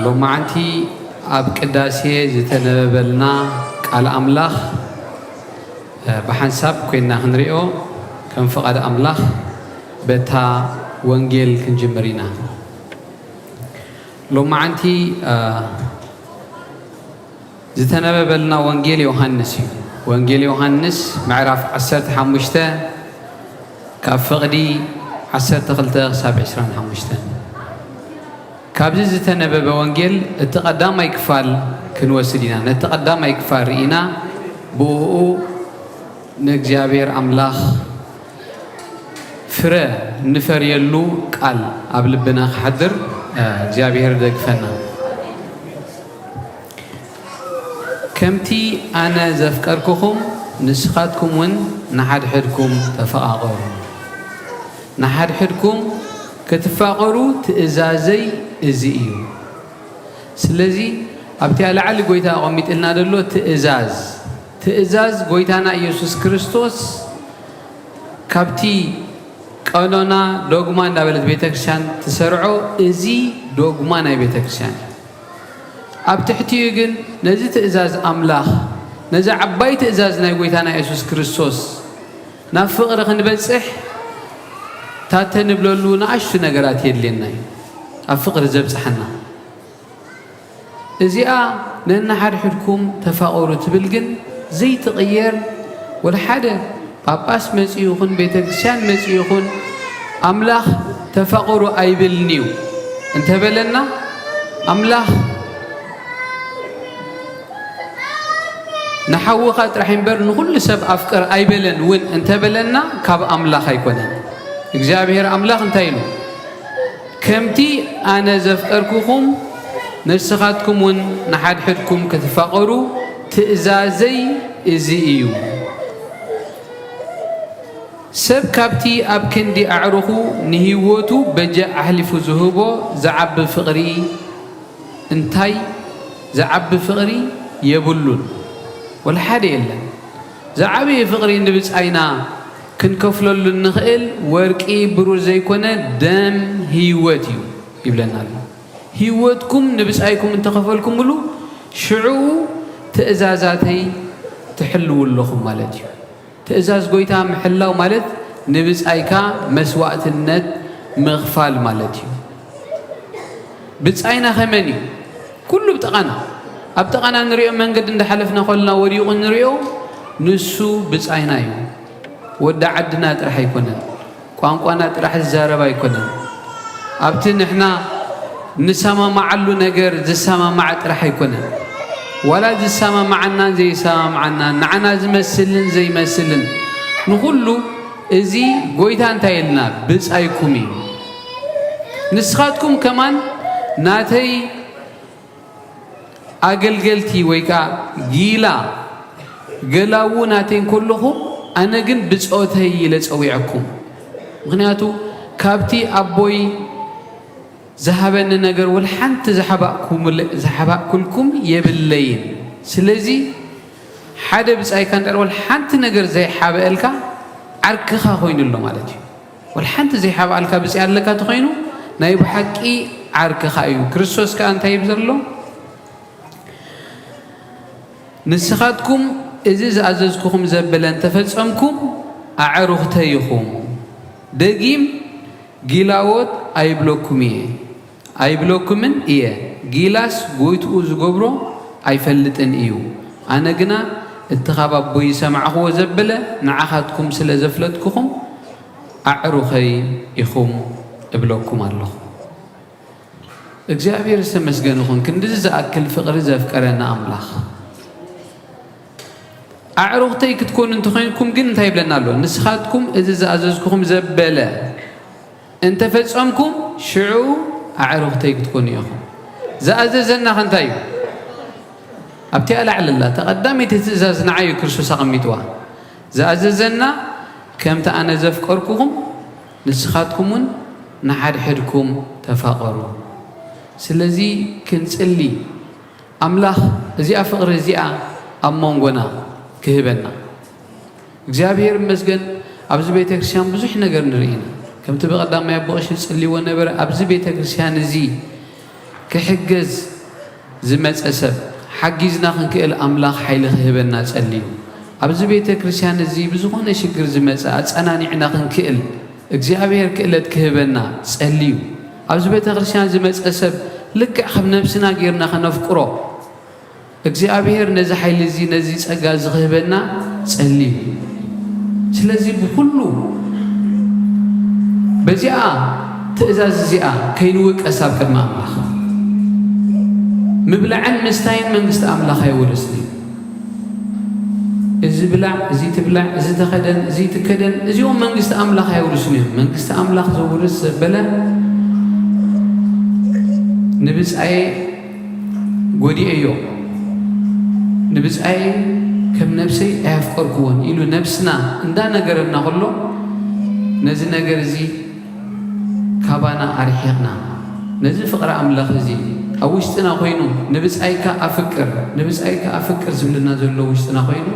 ሎማዓንቲ ኣብ ቅዳሴ ዝተነበበልና ቃል ኣምላኽ ብሓንሳብ ኮይንና ክንሪኦ፣ ከም ፍቓድ ኣምላኽ በታ ወንጌል ክንጅምር ኢና። ሎማዓንቲ ዝተነበበልና ወንጌል ዮሃንስ እዩ። ወንጌል ዮሃንስ ምዕራፍ ዓሰርተ ሓሙሽተ ካብ ፍቕዲ ዓሰርተ ክልተ ክሳብ ዕስራን ሓሙሽተን። ካብዚ ዝተነበበ ወንጌል እቲ ቀዳማይ ክፋል ክንወስድ ኢና። ነቲ ቀዳማይ ክፋል ርኢና፣ ብእኡ ንእግዚኣብሔር ኣምላኽ ፍረ እንፈርየሉ ቃል ኣብ ልብና ክሓድር፣ እ፣ እግዚኣብሔር ይደግፈና። ከምቲ ኣነ ዘፍቀርኩኹም ንስኻትኩም እውን ንሓድሕድኩም ተፈቓቐሩ። ንሓድሕድኩም ክትፋቐሩ ትእዛዘይ እዚ እዩ። ስለዚ ኣብቲ ላዕሊ ጎይታ ኣቐሚጥልና ዘሎ ትእዛዝ፣ ትእዛዝ ጎይታና ኢየሱስ ክርስቶስ ካብቲ ቀኖና ዶግማ እንዳበለት ቤተክርስትያን ትሰርዖ፣ እዚ ዶግማ ናይ ቤተክርስትያን እዩ። ኣብ ትሕቲኡ ግን ነዚ ትእዛዝ ኣምላኽ፣ ነዚ ዓባይ ትእዛዝ ናይ ጎይታና የሱስ ክርስቶስ ናብ ፍቕሪ ክንበጽሕ ታተ ንብለሉ ንኣሽቱ ነገራት የድልየና እዩ፣ ኣብ ፍቕሪ ዘብጽሓና። እዚኣ ነንሓድሕድኩም ተፋቐሩ ትብል ግን ዘይትቕየር፣ ወላ ሓደ ጳጳስ መጺኡ ይኹን ቤተ ክርስቲያን መጺኡ ይኹን ኣምላኽ ተፋቐሩ ኣይብልን እዩ እንተበለና፣ ኣምላኽ ንሓውኻ ጥራሕ እምበር ንኹሉ ሰብ ኣፍቅር ኣይበለን እውን እንተበለና ካብ ኣምላኽ ኣይኮነን። እግዚኣብሔር ኣምላኽ እንታይ ኢሉ? ከምቲ ኣነ ዘፍቀርኩኹም ንስኻትኩም እውን ንሓድሕድኩም ክትፋቐሩ ትእዛዘይ እዚ እዩ። ሰብ ካብቲ ኣብ ክንዲ ኣዕሩኹ ንህይወቱ በጃ ኣሕሊፉ ዝህቦ ዝዓቢ ፍቕሪ እንታይ ዝዓቢ ፍቕሪ የብሉን፣ ወላ ሓደ የለን። ዝዓበየ ፍቕሪ ንብጻይና ክንከፍለሉ እንኽእል ወርቂ ብሩር ዘይኮነ ደም ህይወት እዩ ይብለና ኣሎ። ህይወትኩም ንብጻይኩም እንተኸፈልኩምሉ ሽዑ ትእዛዛተይ ትሕልዉ ኣለኹም ማለት እዩ። ትእዛዝ ጎይታ ምሕላው ማለት ንብጻይካ መስዋእትነት ምኽፋል ማለት እዩ። ብጻይና ከመን እዩ? ኩሉ ብጥቓና፣ ኣብ ጥቓና ንሪኦ መንገዲ እንዳሓለፍና ከለና ወዲቑ ንሪኦ፣ ንሱ ብጻይና እዩ። ወዲ ዓድና ጥራሕ ኣይኮነን፣ ቋንቋና ጥራሕ ዝዛረብ ኣይኮነን። ኣብቲ ንሕና ንሰማማዓሉ ነገር ዝሰማማዕ ጥራሕ ኣይኮነን። ዋላ ዝሰማማዓናን ዘይሰማማዓናን፣ ንዓና ዝመስልን ዘይመስልን፣ ንኹሉ እዚ ጎይታ እንታይ ኢልና? ብጻይኩም እዩ። ንስኻትኩም ከማን ናተይ ኣገልገልቲ ወይ ከኣ ጊላ ገላዉ ናተይ እንከለኹም፣ ኣነ ግን ብጾተይ ኢለ ጸዊዐኩም። ምኽንያቱ ካብቲ ኣቦይ ዝሃበኒ ነገር ወላ ሓንቲ ዝሓባእኩምለ-፣ ዝሓባእኩልኩም የብለይን። ስለዚ ሓደ ብጻይካ እንድሕር ወላ ሓንቲ ነገር ዘይሓበአልካ ዓርክኻ ኮይኑ ኣሎ ማለት እዩ። ወላ ሓንቲ ዘይሓባእልካ ብጽይ ኣለካ ተኾይኑ ናይ ብሓቂ ዓርክኻ እዩ። ክርስቶስ ከኣ እንታይ ይብል ዘሎ? ንስኻትኩም እዚ ዝኣዘዝኩኹም ዘበለ እንተፈጸምኩም ኣዕሩኽተይ ኢኹም። ደጊም ጊላዎት ኣይብለኩም እየ፣ ኣይብለኩምን እየ፣ ጊላስ ጎይትኡ ዝገብሮ ኣይፈልጥን እዩ። ኣነ ግና እቲ ኻብ ኣቦይ ዝሰማዕኽዎ ዘበለ ንዓኻትኩም ስለ ዘፍለጥኩኹም ኣዕሩኸይ ኢኹም እብለኩም ኣለኹ። እግዚኣብሔር ዝተመስገነ ይኹን፣ ክንድዚ ዝኣክል ፍቕሪ ዘፍቀረና ኣምላኽ። ኣዕሩኽተይ ክትኮኑ እንተኾይንኩም ግን እንታይ ይብለና ኣሎ? ንስኻትኩም እዚ ዝኣዘዝኩኹም ዘበለ እንተፈጸምኩም ሽዑ ኣዕሩኽተይ ክትኮኑ ኢኹም። ዝኣዘዘና ከ እንታይ እዩ? ኣብቲኣ ላዕሊ ኣላ፣ እታ ቀዳመይቲ ትእዛዝ ንዓይ እዩ ክርስቶስ ኣቐሚጥዋ። ዝኣዘዘና ከምቲ ኣነ ዘፍቀርኩኹም ንስኻትኩም እውን ንሓድሕድኩም ተፋቐሩ። ስለዚ ክንጽሊ ኣምላኽ እዚኣ ፍቕሪ እዚኣ ኣብ መንጎና ክህበና። እግዚኣብሔር ይመስገን፣ ኣብዚ ቤተ ክርስቲያን ብዙሕ ነገር ንርኢ ኢና። ከምቲ ብቐዳማይ ኣቦ ቀሺ ዝጽልይዎ ነበረ፣ ኣብዚ ቤተ ክርስቲያን እዚ ክሕገዝ ዝመጸ ሰብ ሓጊዝና ክንክእል ኣምላኽ ሓይሊ ክህበና ጸልዩ። ኣብዚ ቤተ ክርስቲያን እዚ ብዝኾነ ሽግር ዝመጸ ኣጸናኒዕና ክንክእል እግዚኣብሔር ክእለት ክህበና ጸልዩ። ኣብዚ ቤተ ክርስቲያን ዝመጸ ሰብ ልክዕ ከም ነብስና ጌርና ከነፍቅሮ እግዚኣብሔር ነዚ ሓይሊ እዚ፣ ነዚ ጸጋ እዚ ክህበና ጸልዩ። ስለዚ ብኹሉ በዚኣ ትእዛዝ እዚኣ ከይንውቀስ ኣብ ቅድሚ ኣምላኽ ምብላዕን ምስታይን መንግስቲ ኣምላኽ ኣይወርስን እዩ። እዚ ብላዕ፣ እዚ ትብላዕ፣ እዚ ተኸደን፣ እዚ ትከደን፣ እዚኦም መንግስቲ ኣምላኽ ኣይውርስን እዮም። መንግስቲ ኣምላኽ ዘውርስ ዘበለ ንብጻየ ጎዲኤዮ፣ ንብጻየ ከም ነብሰይ ኣየፍቀርክዎን ኢሉ ነብስና እንዳነገረና ከሎ፣ ነዚ ነገር እዚ ካባና ኣርሒቕና፣ ነዚ ፍቕሪ ኣምላኽ እዚ ኣብ ውሽጥና ኮይኑ፣ "ንብጻይካ ኣፍቅር፣ ንብጻይካ ኣፍቅር" ዝብልና ዘሎ ውሽጥና ኮይኑ፣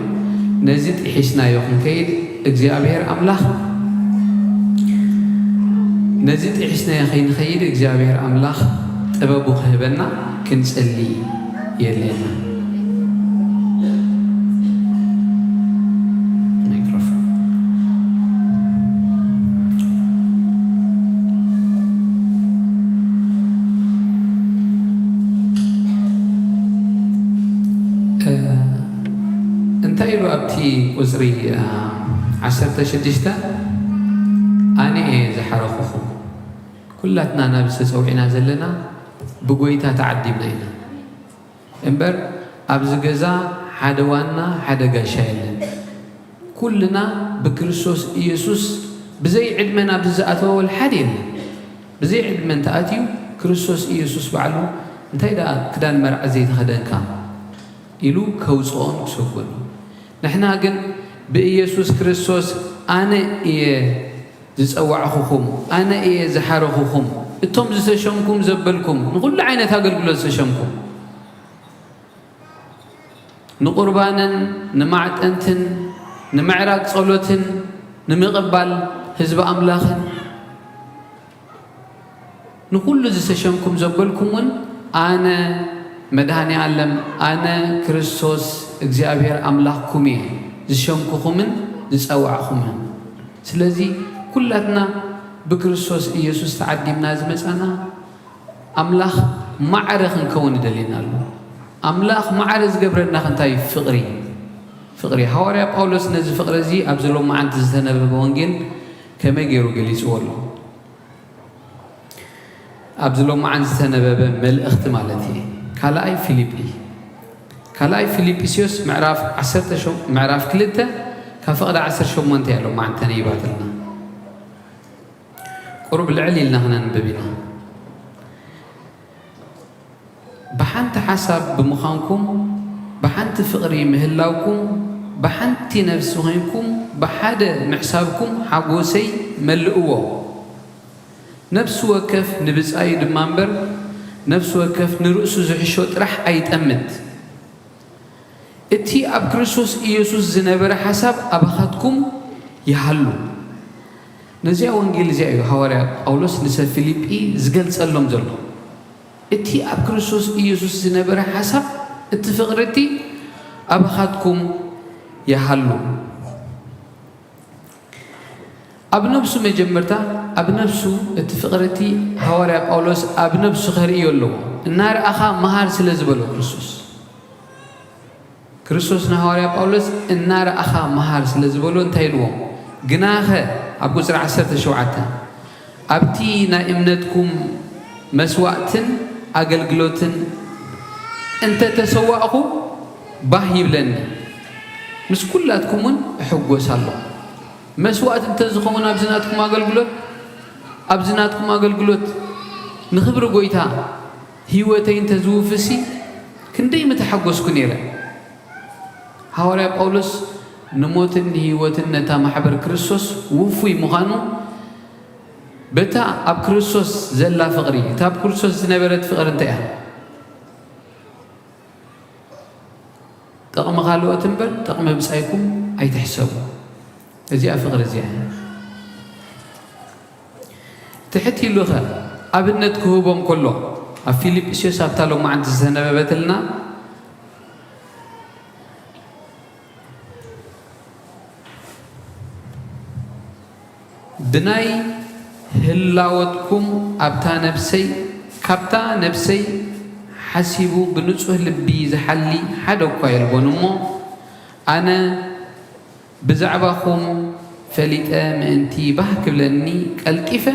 ነዚ ጥሒስናዮ ክንከይድ እግዚኣብሔር ኣምላኽ፣ ነዚ ጥሒስናዮ ከይንኸይድ እግዚኣብሔር ኣምላኽ ጥበቡ ክህበና ክንጽሊ የድልየና። ማይክሮፎን። እ፣ እንታይ ኢሉ ኣብቲ ቁጽሪ፣ እ፣ ዓሰርተ ሽዱሽተ? ኣነ እየ ዝሓረኹኹም። ኩላትና ናብዚ ተጸውዒና ዘለና ብጎይታ ተዓዲምና ኢና። እምበር ኣብዚ ገዛ ሓደ ዋና ሓደ ጋሻ የለን። ኩልና ብክርስቶስ ኢየሱስ ብዘይ ዕድመ ናብዚ ዝኣተወ ወላ ሓደ የለን። ብዘይ ዕድመ እንተኣትዩ ክርስቶስ ኢየሱስ ባዕሉ እንታይ ደኣ ክዳን መርዓ ዘይተኸደንካ ኢሉ ከውፅኦን ክሰጎን እዩ። ንሕና ግን ብኢየሱስ ክርስቶስ ኣነ እየ ዝጸዋዕኹኹም፣ ኣነ እየ ዝሓረኹኹም፣ እቶም ዝተሸምኩም ዘበልኩም፣ ንኹሉ ዓይነት ኣገልግሎት ዝተሸምኩም፣ ንቑርባንን ንማዕጠንትን ንምዕራግ ጸሎትን ንምቕባል ህዝቢ ኣምላኽን ንኹሉ ዝተሸምኩም ዘበልኩም እውን ኣነ መድኃኔ ዓለም ኣነ ክርስቶስ እግዚኣብሔር ኣምላኽኩም እየ ዝሸምኩኹምን ዝጸዋዕኹምን። ስለዚ ኩላትና ብክርስቶስ ኢየሱስ ተዓዲምና ዝመጻና ኣምላኽ ማዕረ ክንከውን ይደልየና ኣሎ። ኣምላኽ ማዕረ ዝገብረና እንታይ ፍቕሪ፣ ፍቕሪ። ሃዋርያ ጳውሎስ ነዚ ፍቕሪ እዚ ኣብዚ ሎማዓንቲ ዝተነበበ ወንጌል ከመይ ገይሩ ገሊጽዎ ኣሎ? ኣብዚ ሎማዓን ዝተነበበ መልእኽቲ ማለት እየ። ካልኣይ ፊልጲ፣ ካልኣይ ፊልጵስዮስ ምዕራፍ ዓሰርተ ሸው-፣ ምዕራፍ ክልተ ካብ ፍቕዲ ዓሰርተ ሸሞንተ እያ ሎማዓን ተነይባትልና። ቁሩብ ልዕል ኢልና ክነንብብ ኢና። ብሓንቲ ሓሳብ ብምዃንኩም፣ ብሓንቲ ፍቕሪ ምህላውኩም፣ ብሓንቲ ነፍሲ ኮይንኩም፣ ብሓደ ምሕሳብኩም ሓጎሰይ መልእዎ። ነፍሲ ወከፍ ንብጻዩ ድማ እምበር፣ ነፍሲ ወከፍ ንርእሱ ዝሕሾ ጥራሕ ኣይጠምት። እቲ ኣብ ክርስቶስ ኢየሱስ ዝነበረ ሓሳብ ኣባኻትኩም ይሃሉ። ነዚኣ ወንጌል እዚኣ እዩ ሃዋርያ ጳውሎስ ንሰብ ፊልጲ ዝገልጸሎም ዘሎ። እቲ ኣብ ክርስቶስ ኢየሱስ ዝነበረ ሓሳብ፣ እቲ ፍቕሪ እቲ ኣባኻትኩም ይሃሉ። ኣብ ነብሱ መጀመርታ፣ ኣብ ነብሱ እቲ ፍቕሪ እቲ ሃዋርያ ጳውሎስ ኣብ ነብሱ ከርእዮ ኣለዎ። እናረኣኻ መሃር ስለ ዝበሎ ክርስቶስ። ክርስቶስ ንሃዋርያ ጳውሎስ እናረኣኻ መሃር ስለ ዝበሎ እንታይ ኢልዎ? ግናኸ ኣብ ቁጽሪ ዓሰርተ ሸውዓተ ኣብቲ ናይ እምነትኩም መስዋእትን ኣገልግሎትን እንተ ተሰዋእኹ ባህ ይብለኒ፣ ምስ ኩላትኩም እውን እሕጎስ ኣለኹ። መስዋእቲ እንተ ዝኸውን ኣብዚ ናትኩም ኣገልግሎት፣ ኣብዚ ናትኩም ኣገልግሎት ንኽብሪ ጐይታ ህይወተይ እንተ ዝውፍሲ ክንደይ ምተሓጎስኩ ነይረ። ሃዋርያ ጳውሎስ ንሞትን ንህይወትን ነታ ማሕበር ክርስቶስ ውፉይ ምዃኑ በታ ኣብ ክርስቶስ ዘላ ፍቕሪ፣ እታ ኣብ ክርስቶስ ዝነበረት ፍቕሪ እንታይ እያ? ጥቕሚ ካልኦት እምበር ጥቕሚ ብጻይኩም ኣይትሕሰቡ። እዚኣ ፍቕሪ እዚኣ እያ። ትሕት ኢሉኸ ኣብነት ክህቦም ከሎ ኣብ ፊልጵስዮስ ኣብታ ሎማዓንቲ ዝተነበበትልና ብናይ ህላወትኩም ኣብታ ነፍሰይ ካብታ ነፍሰይ ሓሲቡ ብንጹህ ልቢ ዝሓሊ ሓደ እኳ የልቦን እሞ ኣነ ብዛዕባኹም ፈሊጠ ምእንቲ ባህ ክብለኒ ቀልጢፈ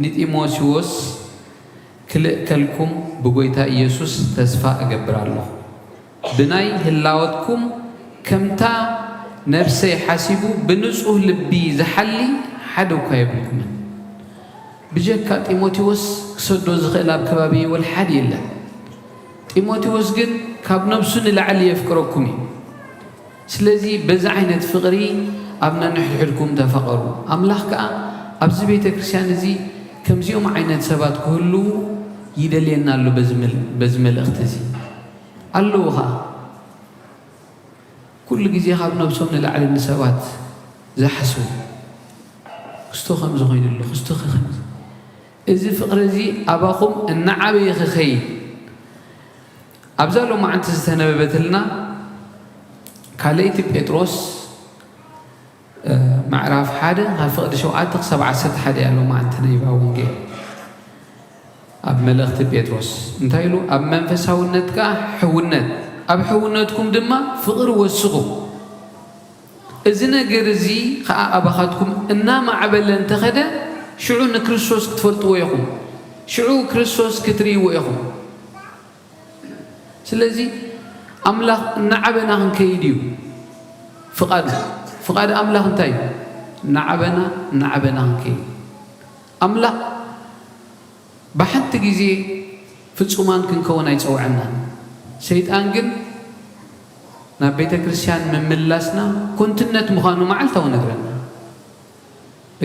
ንጢሞቴዎስ ክልእከልኩም ብጎይታ ኢየሱስ ተስፋ እገብር ኣለኹ። ብናይ ህላወትኩም ከምታ ነፍሰይ ሓሲቡ ብንጹህ ልቢ ዝሓሊ ሓደ እኳ የብልኩምን። ብጀካ ጢሞቴዎስ ክሰዶ ዝኽእል ኣብ ከባቢ ወላ ሓደ የለን። ጢሞቴዎስ ግን ካብ ነብሱ ንላዕሊ የፍቅረኩም እዩ። ስለዚ በዚ ዓይነት ፍቕሪ ኣብ ነንሕድሕድኩም ተፋቐሩ። ኣምላኽ ከኣ ኣብዚ ቤተ ክርስቲያን እዚ ከምዚኦም ዓይነት ሰባት ክህልዉ ይደልየና ኣሎ። በዚ መል-፣ በዚ መልእኽቲ እዚ ኣለዉ ኸኣ ኩሉ ግዜ ካብ ነብሶም ንላዕሊ ንሰባት ዝሓስቡ፣ ክስቶ ከምዚ ኮይኑ ኣሎ፣ ክስቶ ከምዚ። እዚ ፍቕሪ እዚ ኣባኹም እናዓበየ ክኸይድ ኣብዛ ሎማዓንቲ ዝተነበበትልና ካልኣይቲ ጴጥሮስ፣ እ፣ ምዕራፍ ሓደ ካብ ፍቕዲ ሸውዓተ ክሳብ ዓሰርተ ሓደ እያ ሎማዓንቲ ነይባ ወንጌል። ኣብ መልእኽቲ ጴጥሮስ እንታይ ኢሉ? ኣብ መንፈሳውነት ከኣ ሕውነት፣ ኣብ ሕውነትኩም ድማ ፍቕሪ ወስኹ። እዚ ነገር እዚ ከኣ ኣባኻትኩም እናማዕበለ እንተኸደ፣ ሽዑ ንክርስቶስ ክትፈልጥዎ ኢኹም። ሽዑ ክርስቶስ ክትርእይዎ ኢኹም። ስለዚ ኣምላኽ እናዓበና ክንከይድ እዩ ፍቓዱ። ፍቓድ ኣምላኽ እንታይ እዩ? እናዓበና፣ እናዓበና ክንከይድ። ኣምላኽ ብሓንቲ ግዜ ፍጹማን ክንከውን ኣይጸውዐናን። ሰይጣን ግን ናብ ቤተ ክርስቲያን ምምላስና ኮንትነት ምዃኑ መዓልታዊ ነግረና።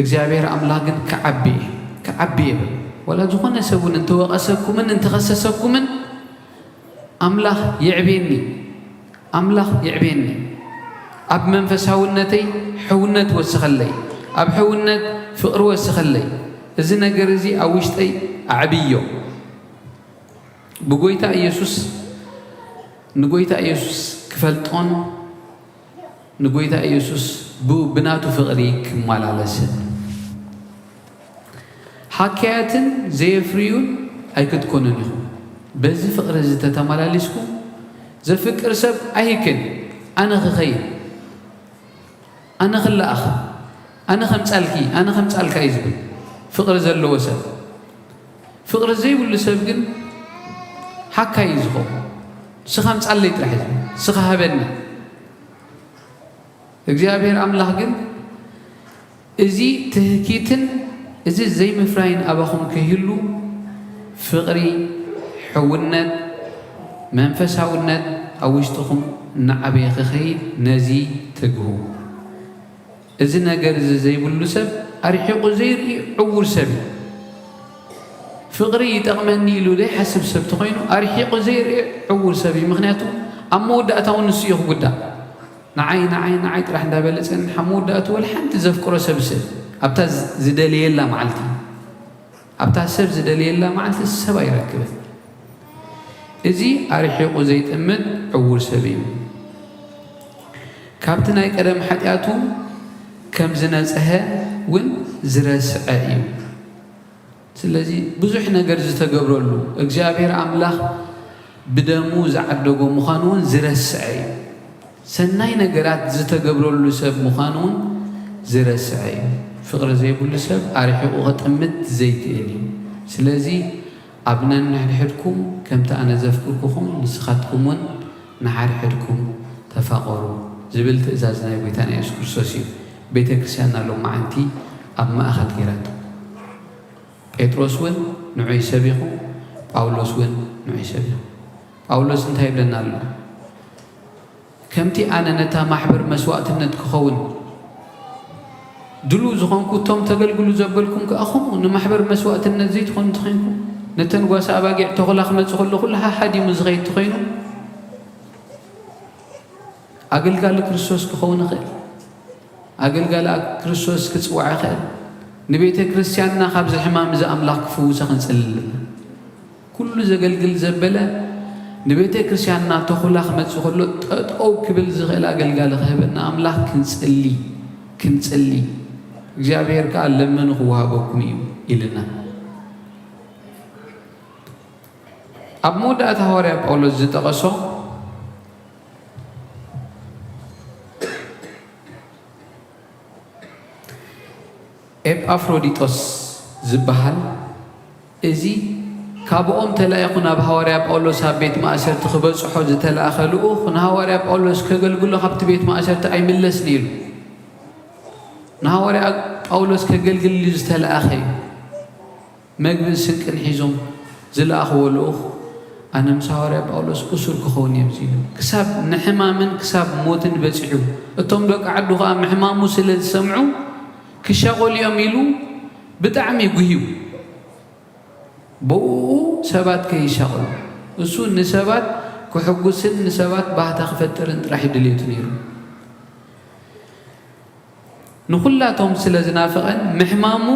እግዚኣብሔር ኣምላኽ ግን ክዓቢ እየ፣ ክዓቢ እየ በል። ዋላ ዝኾነ ሰብ እውን እንተወቐሰኩምን እንተኸሰሰኩምን ኣምላኽ የዕብየኒ፣ ኣምላኽ የዕብየኒ። ኣብ መንፈሳውነተይ ሕውነት ወስኸለይ፣ ኣብ ሕውነት ፍቕሪ ወስኸለይ። እዚ ነገር እዚ ኣብ ውሽጠይ ኣዕብዮ። ብጎይታ ኢየሱስ፣ ንጎይታ ኢየሱስ ክፈልጦን ንጎይታ ኢየሱስ ብ-፣ ብናቱ ፍቕሪ ክመላለስን። ሃካያትን ዘየፍርዩን ኣይክትኮኑን ኢኹም። በዚ ፍቕሪ እዚ ተተመላሊስኩም፣ ዘፍቅር ሰብ ኣይህክን፣ ኣነ ክኸይድ፣ ኣነ ክለኣኽ፣ ኣነ ከምጻልኪ፣ ኣነ ከምጻልካ እዩ ዝብል ፍቕሪ ዘለዎ ሰብ። ፍቕሪ ዘይብሉ ሰብ ግን ሃካይ እዩ ዝኸውን። ንስኻ ምጻለይ ጥራሕ እዩ ዝብል፣ ንስኻ ሃበኒ። እግዚኣብሔር ኣምላኽ ግን እዚ ትህኪትን እዚ ዘይምፍራይን ኣባኹም ከይህሉ፣ ፍቕሪ፣ ሕውነት፣ መንፈሳውነት ኣብ ውሽጥኹም እናዓበየ ክኸይድ ነዚ ትግሁ። እዚ ነገር እዚ ዘይብሉ ሰብ ኣርሒቑ ዘይርኢ ዕዉር ሰብ እዩ። ፍቕሪ ይጠቕመኒ ኢሉ ዘይሓስብ ሰብ ተኾይኑ ኣርሒቑ ዘይርኢ ዕዉር ሰብ እዩ። ምኽንያቱ ኣብ መወዳእታ እውን ንሱ እዩ ክጉዳእ። ንዓይ፣ ንዓይ፣ ንዓይ ጥራሕ እንዳበለ ጸኒሓ፣ መወዳእቱ ወላ ሓንቲ ዘፍቅሮ ሰብ ስእ-፣ ኣብታ ዝ-፣ ዝደልየላ መዓልቲ፣ ኣብታ ሰብ ዝደልየላ መዓልቲ ሰብ ኣይረክብን። እዚ ኣርሒቑ ዘይጥምት ዕዉር ሰብ እዩ። ካብቲ ናይ ቀደም ሓጢኣቱ ከም ዝነጽሀ እውን ዝረስዐ እዩ። ስለዚ ብዙሕ ነገር ዝተገብረሉ፣ እግዚኣብሔር ኣምላኽ ብደሙ ዝዓደጎ ምዃኑ እውን ዝረስዐ እዩ። ሰናይ ነገራት ዝተገብረሉ ሰብ ምዃኑ እውን ዝረስዐ እዩ። ፍቕሪ ዘይብሉ ሰብ ኣርሒቑ ክጥምት ዘይክእል እዩ። ስለዚ ኣብ ነንሕድሕድኩም ከምቲ ኣነ ዘፍቅርኩኹም ንስኻትኩም እውን ንሓድሕድኩም ተፋቐሩ ዝብል ትእዛዝ ናይ ጎይታና የሱስ ክርስቶስ እዩ። ቤተ ክርስቲያንና ሎማዓንቲ ኣብ ማእኸል ገይራቶ። ጴጥሮስ እውን ንዑይ ሰብ ኢኹም፣ ጳውሎስ እውን ንዑይ ሰብ ኢኹም። ጳውሎስ እንታይ ይብለና ኣሎ? ከምቲ ኣነ ነታ ማሕበር መስዋእትነት ክኸውን ድሉው ዝኾንኩ፣ እቶም ተገልግሉ ዘበልኩም ከኣ ከምኡ ንማሕበር መስዋእትነት ዘይትኾኑ እንተኾይንኩም፣ ነተን ጓሳ ኣባጊዕ ተኹላ ክመጽእ ከሎ ኩሉ ሃሃዲሙ ዝኸይድ እንተኾይኑ፣ ኣገልጋሊ ክርስቶስ ክኸውን ይኽእል። ኣገልጋሊ ክርስቶስ ክጽዋዕ ይኽእል። ንቤተ ክርስቲያንና ካብዚ ሕማም እዚ ኣምላኽ ክፍውሳ ክንጽሊ ኣለና። ኩሉ ዘገልግል ዘበለ ንቤተ ክርስቲያንና ተኹላ ክመጽእ ከሎ ጠጠው ክብል ዝኽእል ኣገልጋሊ ክህበና ኣምላኽ ክንጽሊ፣ ክንጽሊ። እግዚኣብሔር ከኣ ለምኑ ክወሃበኩም እዩ ኢልና። ኣብ መወዳእታ ሃዋርያ ጳውሎስ ዝጠቐሶ ኤጳፍሮዲጦስ ዝበሃል እዚ ካብኦም ተላኢኹ ናብ ሃዋርያ ጳውሎስ ኣብ ቤት ማእሰርቲ ክበጽሖ ዝተላእኸ ልኡኽ ንሃዋርያ ጳውሎስ ከገልግሎ ካብቲ ቤት ማእሰርቲ ኣይምለስን ኢሉ። ንሃዋርያ ጳውሎስ ከገልግል እዩ ዝተላእኸ እዩ። መግብን ስንቅን ሒዞም ዝለኣኽዎ ልኡኽ፣ ኣነ ምስ ሃዋርያ ጳውሎስ እሱር ክኸውን እየ ኢሉ። ክሳብ ንሕማምን ክሳብ ሞትን በጺሑ። እቶም ደቂ ዓዱ ኸኣ ምሕማሙ ስለ ዝሰምዑ ክሻቖሉ እዮም ኢሉ ብጣዕሚ ጉህዩ። ብእኡ ሰባት ከይሻቐሉ፣ እሱ ንሰባት ክሕጉስን ንሰባት ባህታ ክፈጥርን ጥራሕ እዩ ድልየቱ ነይሩ። ንኹላቶም ስለ ዝናፈቐን ምሕማሙ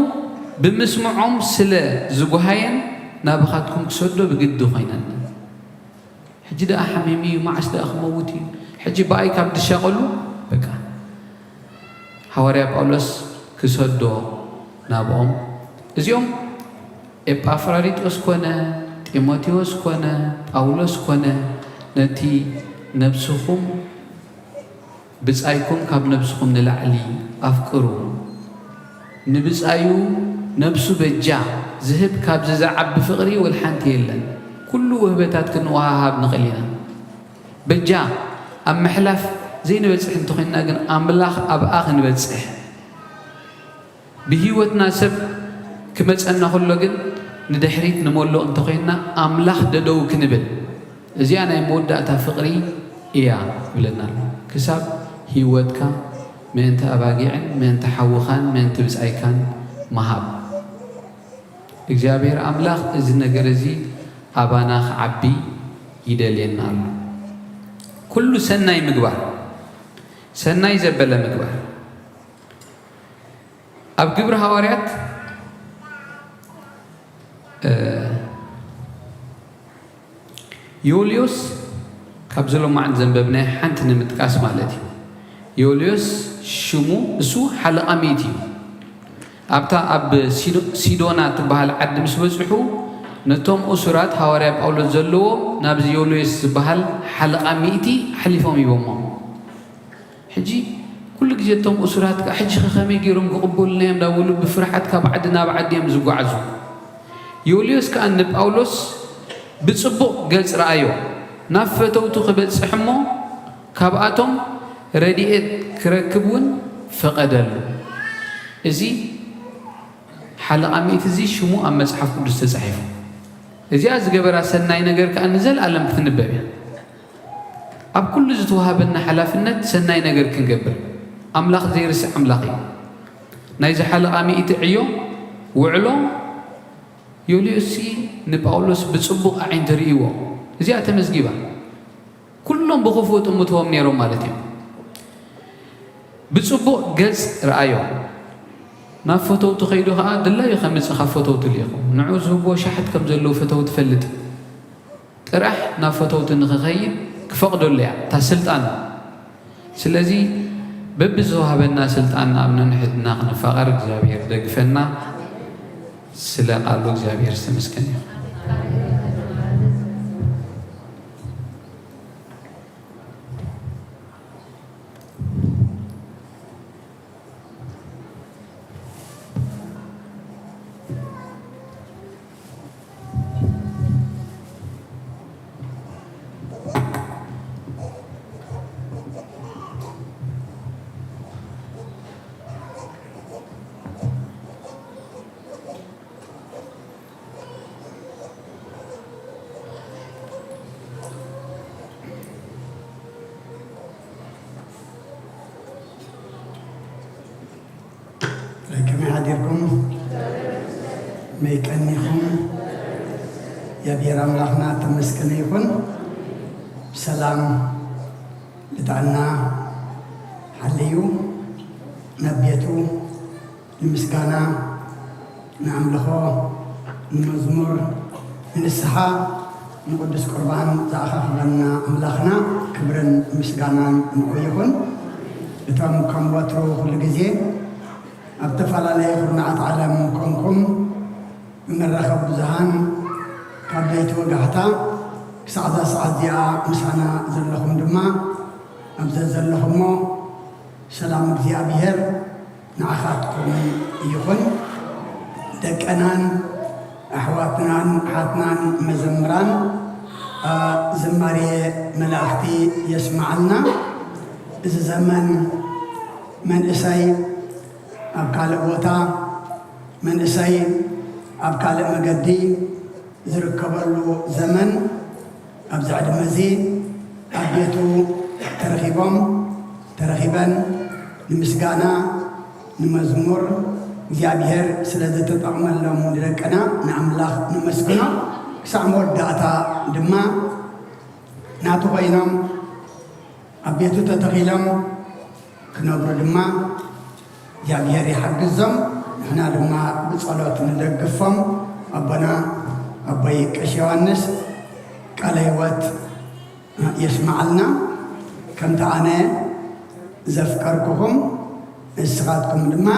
ብምስምዖም ስለ ዝጉሃየን ናባኻትኩም ክሰዶ ብግዲ ኮይነና። ሕጂ ደኣ ሓሚሙ እዩ፣ መዓስ ደኣ ክመውት እዩ፣ ሕጂ ብኣይ ካብ ድሻቐሉ፣ በቃ። ሃዋርያ ጳውሎስ ክሰዶ ናብኦም። እዚኦም ኤጳፍራዲጦስ ኮነ፣ ጢሞቴዎስ ኮነ፣ ጳውሎስ ኮነ፣ ነቲ ነብስኹም ብጻይኩም ካብ ነብስኹም ንላዕሊ ኣፍቅሩ። ንብጻዩ ነብሱ በጃ ዝህብ ካብዚ ዝዓቢ ፍቕሪ ወላ ሓንቲ የለን። ኩሉ ውህበታት ክንወሃሃብ ንኽእል ኢና። በጃ ኣብ ምሕላፍ ዘይንበጽሕ እንተኾይንና ግን ኣምላኽ ኣብኣ ክንበጽሕ፣ ብህይወትና ሰብ ክመጸና ከሎ ግን ንድሕሪት ንመልኦ እንተኾይንና ኣምላኽ ደደው ክንብል፣ እዚኣ ናይ መወዳእታ ፍቕሪ እያ ይብለና ኣሎ። ክሳብ ህይወትካ ምእንቲ ኣባጊዕን ምእንቲ ሓውኻን ምእንቲ ብጻይካን ምሃብ። እግዚኣብሔር ኣምላኽ እዚ ነገር እዚ ኣባና ክዓቢ ይደልየና ኣሎ። ኩሉ ሰናይ ምግባር፣ ሰናይ ዘበለ ምግባር። ኣብ ግብሪ ሃዋርያት፣ እ፣ ዮልዮስ፣ ካብዚ ሎማዕንቲ ዘንበብናዮ ሓንቲ ንምጥቃስ ማለት እዩ። ዮልዮስ ሽሙ እሱ ሓለቓ ሚእቲ እዩ። ኣብታ ኣብ ሲዶ-፣ ሲዶና ትበሃል ዓዲ ምስ በጽሑ፣ ነቶም እሱራት ሃዋርያ ጳውሎስ ዘለዎም ናብዚ ዮልዮስ ዝበሃል ሓለቓ ሚእቲ ኣሕሊፎም ሂቦሞ። ሕጂ ኩሉ ግዜ እቶም እሱራት ከኣ ሕጂ ከ ከመይ ገይሮም ክቕበሉና እዮም እንዳበሉ ብፍርሓት ካብ ዓዲ ናብ ዓዲ እዮም ዝጓዓዙ። ዮልዮስ ከኣ ንጳውሎስ ብጽቡቕ ገጽ ረኣዮ፣ ናብ ፈተውቱ ክበጽሕ እሞ ካብኣቶም ረድኤት ክረክብ እውን ፈቐደሉ። እዚ ሓለቓ ሚእቲ እዚ ሽሙ ኣብ መጽሓፍ ቅዱስ ተጻሒፉ። እዚኣ ዝገበራ ሰናይ ነገር ከኣ ንዘለኣለም ክትንበብ እያ። ኣብ ኩሉ ዝተዋሃበና ሓላፍነት ሰናይ ነገር ክንገብር፣ ኣምላኽ ዘይርስዕ ኣምላኽ እዩ። ናይዚ ሓለቓ ሚእቲ ዕዮ ውዕሎ ዮልዮስሲ ንጳውሎስ ብጽቡቕ ኣዒንቲ ርእይዎ። እዚኣ ተመዝጊባ። ኩሎም ብኽፉእ ጥምትዎም ነይሮም ማለት እዩ። ብጽቡቕ ገጽ ረኣዮ። ናብ ፈተውቱ ከይዱ ኸኣ ድላዩ ከምጽእ ካብ ፈተውቱ ልኢኹ። ንዑ ዝህብዎ ሻሕት ከም ዘለዉ ፈተውቲ ፈልጥ። ጥራሕ ናብ ፈተውቲ ንኽኸይድ ክፈቕደሉ እያ እታ ስልጣን። ስለዚ በብዝወሃበና ስልጣን ኣብ ነንሕድና ክንፋቐር እግዚኣብሔር ደግፈና። ስለ ቃሉ እግዚኣብሔር ዝተመስገነ ይኹን። ከመይ ሓዲርኩም? መይ ቀኒኹም? የብሔር ኣምላኽና ተመስገነ ይኹን። ብሰላም ብጥዕና ሓልዩ ናብ ቤቱ ንምስጋና፣ ንኣምልኾ፣ ንመዝሙር፣ ንንስሓ፣ ንቅዱስ ቁርባን ዝኣኻኽበና ኣምላኽና ክብርን ምስጋናን ንዑ ይኹን። እቶም ከም ወትሩ ኩሉ ግዜ ኣብ ዝተፈላለየ ኩርናዓት ዓለም ኮንኩም ብመራኸቢ ብዙሃን ካብ ለይቲ ወጋሕታ ክሳዕ እዛ ሰዓት እዚኣ ምሳና ዘለኹም ድማ ኣብ ዘዘለኹሞ ሰላም እግዚኣብሔር ንዓኻትኩም ይኹን። ደቀናን ኣሕዋትናን ኣሓትናን መዘምራን፣ ኣ፣ ዝማሬ መላእኽቲ የስምዓልና። እዚ ዘመን መንእሰይ ኣብ ካልእ ቦታ፣ መንእሰይ ኣብ ካልእ መገዲ ዝርከበሉ ዘመን፣ ኣብዚ ዕድመ እዚ ኣብ ቤቱ ተረኺቦም፣ ተረኺበን ንምስጋና፣ ንመዝሙር እግዚኣብሔር ስለ ዝተጠቕመሎም ንደቅና ንኣምላኽ ነመስግኖ። ክሳዕ መወዳእታ ድማ ናቱ ኮይኖም ኣብ ቤቱ ተተኺሎም ክነብሩ ድማ እግዚኣብሔር ይሓግዞም። ንሕና ድማ ብጸሎት ንደግፎም። ኣቦና ኣቦይ ቀሺ ዮሃንስ ቃለ ህይወት የስምዓልና። ከምቲ ኣነ ዘፍቀርኩኹም ንስኻትኩም ድማ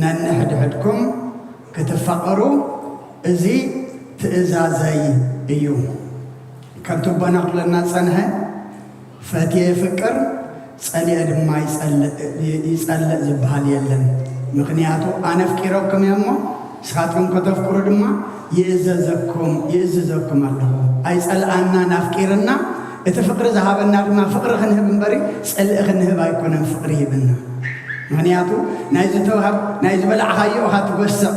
ነንሕድሕድኩም ክትፋቐሩ እዚ ትእዛዘይ እዩ። ከምቲ ኣቦና ክብለና ዝጸንሐ፣ "ፈትየ ይፍቅር፣ ጸሊኤ ድማ ይጸልእ፣ ይጸልእ" ዝበሃል የለን። ምኽንያቱ ኣነ ኣፍቂረኩም እየ እሞ ንስኻትኩም ከተፍቅሩ ድማ ይእዘዘኩም፣ ይእዝዘኩም ኣለኹ። ኣይጸልኣናን ኣፍቂርና፣ እቲ ፍቕሪ ዝሃበና ድማ ፍቕሪ ክንህብ እምበሪ፣ ጽልኢ ክንህብ ኣይኮነን ፍቕሪ ሂብና። ምኽንያቱ፣ ናይ ዝተዋህብ፣ ናይ ዝበላዕኻዮ ኢኻ ትጎስዕ።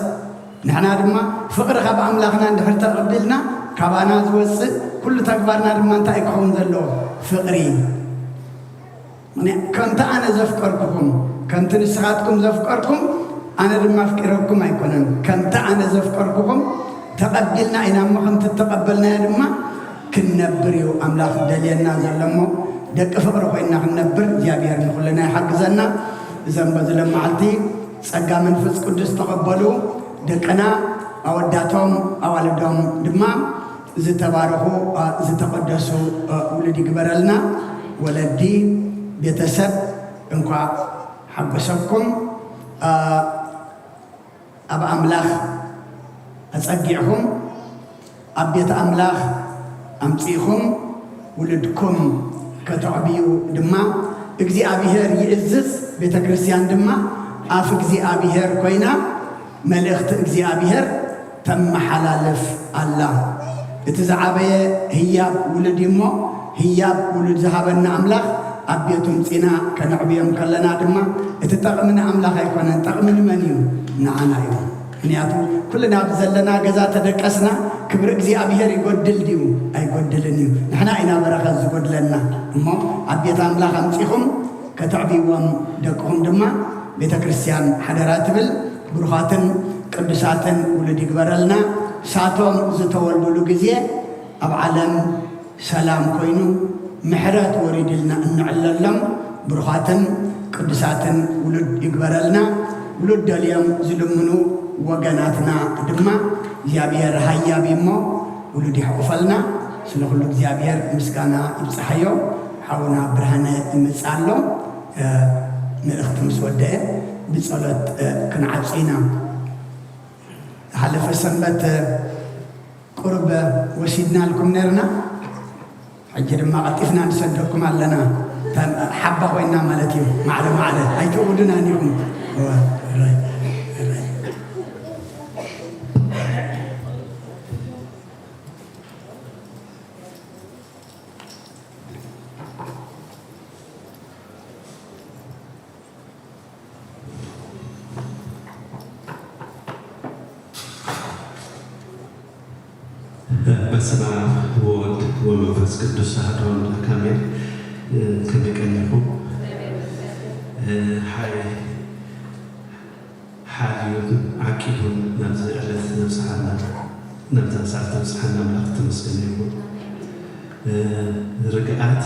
ንሕና ድማ ፍቕሪ ካብ ኣምላኽና እንድሕር ተቐቢልና፣ ካባና ዝወጽእ ኩሉ ተግባርና ድማ እንታይ ክኸውን ዘለዎ? ፍቕሪ። ምኽንያ-፣ ከምቲ ኣነ ዘፍቀርኩኹም፣ ከምቲ ንስኻትኩም ዘፍቀርኩም፣ ኣነ ድማ ኣፍቂረኩም ኣይኮነን። ከምቲ ኣነ ዘፍቀርኩኹም ተቐቢልና ኢና እሞ፣ ከምቲ እተቐበልናዮ ድማ ክንነብር እዩ ኣምላኽ ደልየና ዘሎ እሞ፣ ደቂ ፍቕሪ ኮይንና ክንነብር እግዚኣብሔር ንኹልና ይሓግዘና። እዘን በዚ ሎም መዓልቲ ጸጋ መንፈስ ቅዱስ ተቐበሉ ደቅና፣ ኣወዳቶም ኣዋልዶም ድማ ዝተባረኹ፣ አ፣ ዝተቐደሱ፣ አ፣ ውሉድ ይግበረልና። ወለዲ፣ ቤተሰብ፣ እንኳዕ ሓጎሰኩም። አ፣ ኣብ ኣምላኽ ኣጸጊዕኹም፣ ኣብ ቤት ኣምላኽ ኣምጺእኹም፣ ውሉድኩም ከተዕብዩ ድማ እግዚኣብሔር ይእዝዝ። ቤተ ክርስቲያን ድማ ኣፍ እግዚኣብሔር ኮይና፣ መልእኽቲ እግዚኣብሔር ተመሓላልፍ ኣላ። እቲ ዝዓበየ ህያብ ውሉድ እዩ እሞ፣ ህያብ ውሉድ ዝሃበና ኣምላኽ ኣብ ቤቱ ምጺና ከነዕብዮም ከለና ድማ፣ እቲ ጠቕሚ ንኣምላኽ ኣይኮነን። ጠቕሚ ንመን እዩ? ንዓና እዩ። ምኽንያቱ፣ ኩልና ኣብ ዘለና ገዛ ተደቀስና፣ ክብሪ እግዚኣብሔር ይጎድል ድዩ? ኣይጎድልን እዩ። ንሕና ኢና በረኸት ዝጎድለና። እሞ፣ ኣብ ቤት ኣምላኽ ኣምጺኹም ከተዕብይዎም ደቅኹም ድማ ቤተ ክርስቲያን ሓደራ ትብል። ብሩኻትን ቅዱሳትን ውሉድ ይግበረልና። ሳቶም ዝተወልዱሉ ግዜ ኣብ ዓለም ሰላም ኮይኑ፣ ምሕረት ወሪድልና እንዕለሎም ብሩኻትን ቅዱሳትን ውሉድ ይግበረልና። ውሉድ ደልዮም ዝልምኑ ወገናትና ድማ እግዚኣብሔር ሃያብ እሞ ውሉድ ይሕቑፈልና። ስለ ኩሉ እግዚኣብሔር ምስጋና ይብጽሓዮ። ሓውና ብርሃነ ይመጽእ ኣሎ። እ፣ መልእኽቲ ምስ ወደአ ብጸሎት፣ እ፣ ክንዓጹ ኢና። ዝሓለፈ ሰንበት፣ እ፣ ቁሩብ ወሲድናልኩም ነርና። ሕጂ ድማ ቀልጢፍና ንሰደኩም ኣለና። እታ ሓባ ኮይና ማለት እዩ። ማዕረ ማዕረ ኣይትእውዱናን ኢኹም። እወ፣ እረ፣ እረ። በስመ አብ ወወልድ ወመንፈስ ቅዱስ አሐዱ አምላክ አሜን። ከመይ ቀኒኹም? ሓይ ሓልዩን ዓቂቡን ናብዚ ዕለት ዘብጽሓና፣ ናብዛ ሰዓት ዘብጽሓና ኣምላኽ ተመስገን ይኹን። ርግኣት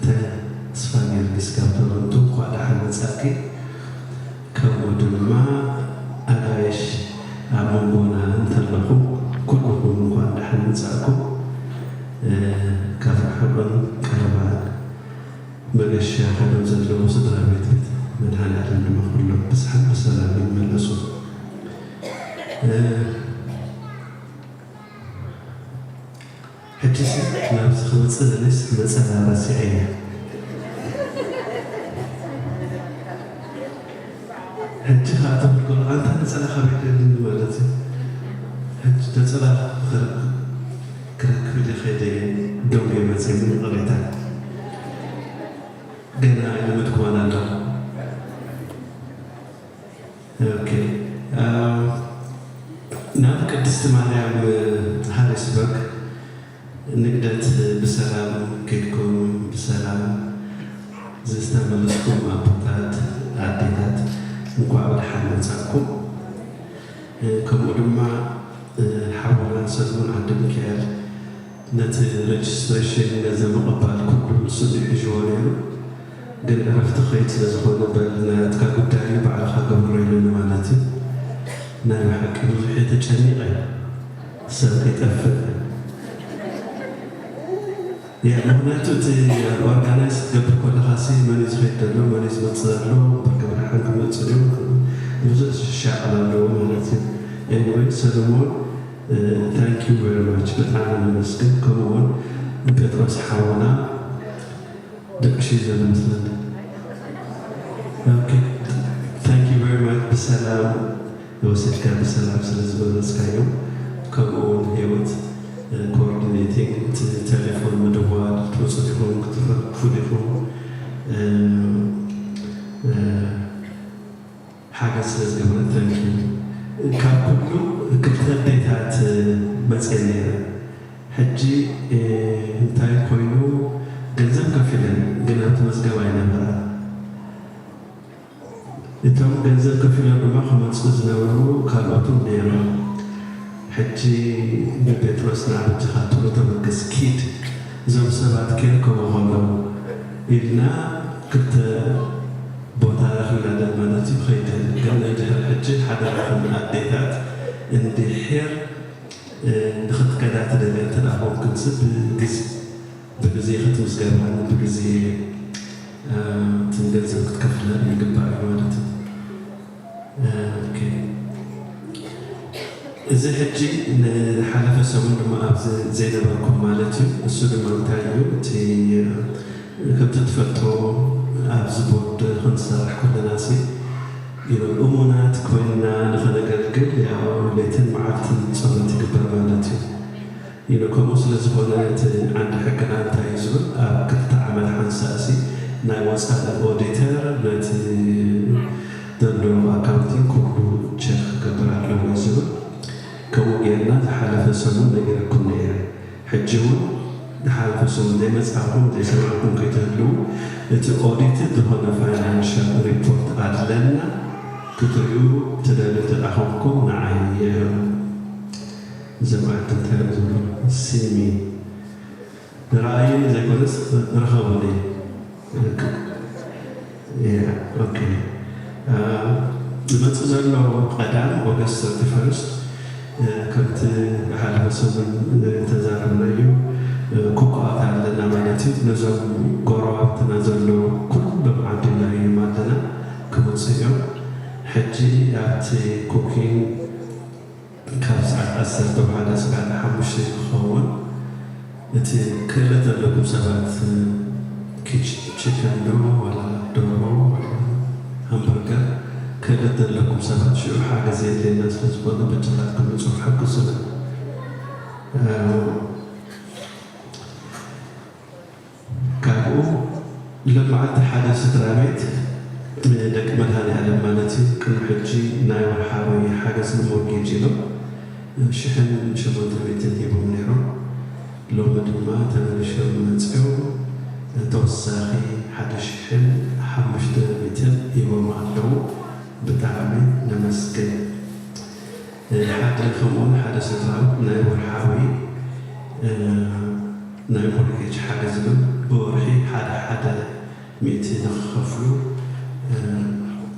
ተስፋ ጊዮርጊስ ካብ ቶሮንቶ እንኳዕ ደሓን መጻእኪ። ከምኡ ድማ ኣጋይሽ ኣብ መንጎና እንተለኹም ኩልኹም እንኳዕ ደሓን መጻእኩም። ካብ ርሑቕን ቀረባን መገሻ ኮይኖም ዘለዉ ስድራ ቤት ቤት መድኃኔዓለም ድማ ኩሎም ብስሓት ብሰላም ይመለሱ። ሕጂስ ናብዚ ክመጽእ ደለስ ነጸላ ረሲዐያ። ሕጂ ከኣ ተበልኮ፣ ኣንታ ነጸላ ካበይ ደሊኒ ማለት እዩ። ሕጂ ነጸላ ክረ-፣ ክረክብ ኢለ ከይደ እየ ደንጉየ መጽየ፣ ምንም ቅሬታ። ገና ኣይለመድኩዋን ኣለኹ። ኦኬ። አ፣ ናብ ቅድስት ማርያም ሃሪስበርግ ንግደት ብሰላም ከድኩም ብሰላም ዝተመለስኩም ኣቦታት፣ ኣዴታት፣ እንኳዕ ብደሓን መጻእኩም። ከምኡ ድማ ሓውና ሰለሞን ዓንደሚካኤል ነቲ ሬጅስትሬሽን፣ ነዚ ምቕባል ኩሉ ንሱ እዩ ሒዝዎ ነይሩ። ግን ዕረፍቲ ክኸይድ ስለ ዝኾነ፣ በል ናትካ ጉዳይ እዩ፣ ባዕልኻ ገብሮ ኢሉኒ ማለት እዩ። ናይ ብሓቂ ብዙሕ እየ ተጨኒቐ፣ ሰብ ከይጠፍእ። ያ፣ ምኽንያቱ እቲ ኦርጋናይዝ ክትገብር ከለኻ ሲ መን እዩ ዝኸይድ ዘሎ፣ መን እዩ ዝመጽእ ዘሎ፣ ብርኪ ብርሃን ክመጽእ ድዮም፣ ብዙሕ ዝሻቐል ኣለዎ ማለት እዩ። ኤኒወይ፣ ሰለሞን፣ እ፣ thank you very much፣ ብጣዕሚ ነመስግን። ከምኡ እውን ንጴጥሮስ ሓውና ደቅሽ እዩ ዘሎ መስለኒ። ኦኬ፣ thank you very much። ብሰላም ወሲድካ ብሰላም ስለ ዝመለስካዮም፣ ከምኡ እውን ህይወት፣ እ፣ ኮኦርዲኔቲንግ፣ እቲ ቴሌፎን ምድዋል፣ ትመጹ ዲኹም ስለ ዝገበረት፣ thank you። ካብ ኩሉ ክልተ ኣዴታት መፅየን ነይረ። ሕጂ እንታይ ኮይኑ፣ ገንዘብ ከፊለን ግን ኣብቲ መዝገብ ኣይነበራን። እቶም ገንዘብ ከፊሎም ድማ ክመፁ ዝነበሩ ካልኦት እውን ነይሮም። ሕጂ ንጴጥሮስ ንዓ በጃኻ ቶሎ ተበገስ፣ ኪድ፣ እዞም ሰባት ከይርከቡ ከለዉ ኢልና ክልተ ቦታ ረኺብና ደል ማለት እዩ። ከይደ ግን ድሕሪ ሕጂ ሓደራኹም ኣዴታት እንድሕር ንኽትከዳ ትደልያ እንተ ደኣ ኮንክን ስብ ብግዜ ብግዜ ክትምዝገባን ብግዜ ትንገንዘብ ክትከፍለን ይግባእ እዩ ማለት እዩ። ኦኬ። እዚ ሕጂ ንሓለፈ ሰሙን ድማ ኣብዚ ዘይነበርኩም ማለት እዩ። እሱ ድማ እንታይ እዩ? እቲ ከምቲ ትፈልጦ ኣብዚ ቦርድ ክንሰርሕ ከለና ሲ እሙናት ኮይንና ንኸነገልግል ያው ለይትን መዓልትን ጸሎት ይግበር ማለት እዩ። ኢሉ ከምኡ ስለ ዝኾነ እቲ ዓንዲ ሕግና እንታይ እዩ ዝብል ኣብ ክልተ ዓመት ሓንሳእሲ ናይ ወፃኢ ኦዲተር ነቲ ዘሎ ኣካውንቲንግ ኩሉ ቸክ ክገብር ኣለዎ እዩ ዝብል። ከምኡ ጌርና ዝሓለፈ ሰሙን ነጊረኩም ነይረ። ሕጂ እውን ዝሓለፈ ሰሙን ዘይመፃእኩም ዘይሰማዕኩም ከይትህልዉ እቲ ኦዲትድ ዝኾነ ፋይናንሻል ሪፖርት ኣለና ክትርእዩ ትደልዩ ተዳኸምኩም ንዓይ የእም። እዞም ዓዲ እንታይ እዮም ዝብሉ? ሲሚ ንረኣዩኒ ዘይኮነስ ርኸቡኒ። ኦኬ። ዝመፅእ ዘሎ ቀዳም ኦገስት ሰርቲፈርስት ከምቲ ዝሓለፈ ሰሙን ተዛረብናዮ ኩኩኣት ኣለና ማለት እዩ። ነዞም ጎረባብትና ዘሎ ኩሎም ዓዲና እዮም ኣለና ክመፁ እዮም። ሕጂ ኣብቲ ኩኪንግ ካብ ሰዓት ዓሰርተ ወሓደ ስጋዕ ሓሙሽተ ክኸውን እቲ ክእለት ዘለኩም ሰባት ኪች ቺክን ዶ ዋላ ደርሆ ዋላ ሃምበርገር ክእለት ዘለኩም ሰባት ሽዑ ሓገዝ የድልየና ስለ ዝኾነ በጃኻትኩም ንፁር ሓግዙና። ካብኡ ሎማዓንቲ ሓደ ስድራ ቤት ንደቂ መድሃኔ ዓለም ማለት እዩ ቅድሚ ሕጂ ናይ ወርሓዊ ሓገዝ ንሞርጌጅ ኢሎም ሽሕን ሸሞንተ ሚእትን ሂቦም ነይሮም። ሎሚ ድማ ተመሊሾም መፂኦም ተወሳኺ ሓደ ሽሕን ሓሙሽተ ሚእትን ሂቦም ኣለዉ። ብጣዕሚ ነመስግን። ሓደ ከምኡውን ሓደ ስድራ ናይ ወርሓዊ ናይ ሞርጌጅ ሓገዝ እውን ብወርሒ ሓደ ሓደ ሚእቲ ንክኸፍሉ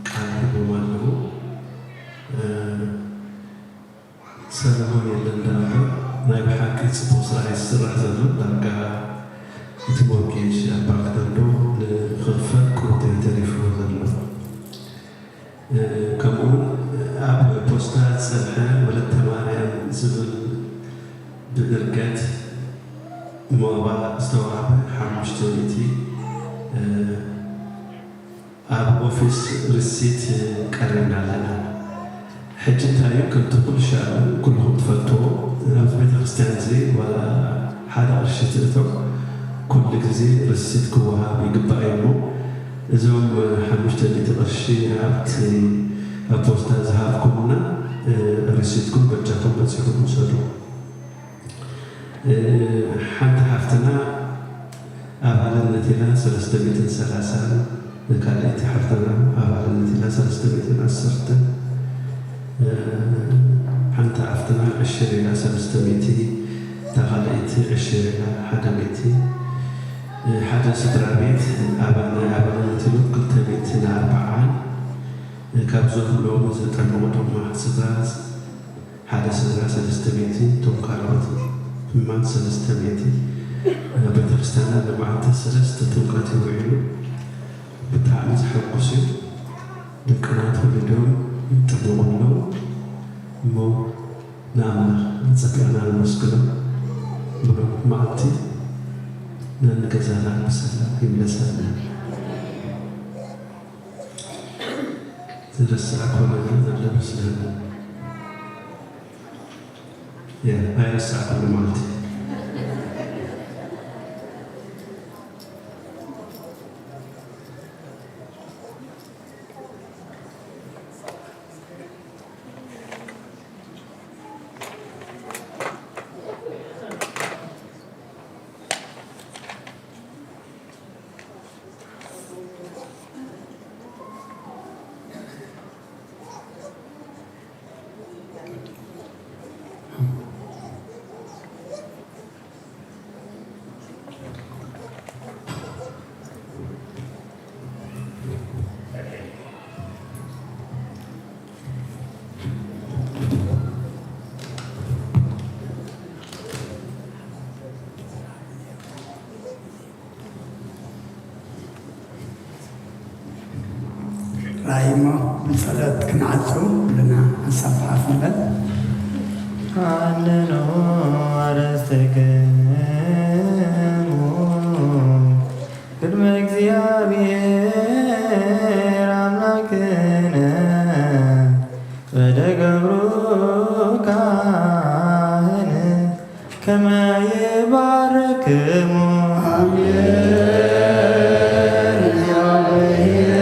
ቃል ሂቦም ኣለዉ። ሰለሞን የለን ደኣ እምበር ናይ ብሓቂ ፅቡቕ ስራሕ እዩ ዝስራሕ ዘሎ። ዳርጋ እቲ ሞርጌጅ ኣብ ባንክ ዘሎ ንክኽፈል ቁሩብ ተሪፍዎ ዘሎ። ከምኡውን ኣብ ፖስታ ዝፀንሐ ወለተ ማርያም ዝብል ብእርገት ሞባ ዝተዋህበ ሓሙሽተ ሚእቲ ኣብ ኦፊስ ሪሲት ቀሪብና ኣለና። ሕጂ እንታይ እዩ ከምቲ ኩሉ ሻዕ ኩልኹም ትፈልጥዎ ኣብዚ ቤተ ክርስቲያን እዚ ዋላ ሓደ ቅርሺ ትእቶ ኩሉ ግዜ ርሲት ክወሃብ ይግባእ እዩ እሞ እዞም ሓሙሽተ ሚእቲ ቅርሺ ኣብቲ ኣብ ፖስታ ዝሃብኩምና ርሲትኩም በጃኹም በፂኹም ውሰዱ። ሓንቲ ሓፍትና ኣባልነት ኢላ ሰለስተ ሚእትን ሰላሳን ካልኣይቲ ሓፍትና ኣባልነት ኢላ ሰለስተ ሚእትን ዓሰርተ ሓንቲ ሓፍትና ዕሽር ኢላ ሰለስተ ሚእቲ እታ ካልኣይቲ ዕሽር ኢላ ሓደ ሚእቲ ሓደ ስድራ ቤት ኣባል ናይ ኣባልነት ኢሉ ክልተ ሚእትን ኣርባዓን ካብዞም ሎሚ ዘጠመቑ ድማ ስድራ ሓደ ስድራ ሰለስተ ሚእቲ እቶም ካልኦት ድማ ሰለስተ ሚእቲ ኣብ ቤተክርስትያንና ንመዓልቲ ሰለስተ ጥምቀት ይውዕሉ። ብጣዕሚ ዘሐጉስ እዩ። ደቅና ተወሊዶም ይጥመቑ ኣለዉ እሞ ንኣምላኽ ንጸጋና ነመስግኖ። ብሩኽ መዓልቲ ነንገዛና ብሰላም ይምለሰልና። ዝረሳዕኮ ነገር ዘሎ መስለኒ። ያ ኣይረሳዕኩሉ ማለት እዩ። ራእይ እሞ ብጸሎት ክንዓጹ ኩልና ሓሳብ ሓፍ ንበል። ኣነኖ ኣርእስትክሙ ቅድመ እግዚኣብሔር ኣምላክነ ወደገብሩ ካህን ከመ ይባርክሙ። ኣሜን። እግዚአብሔር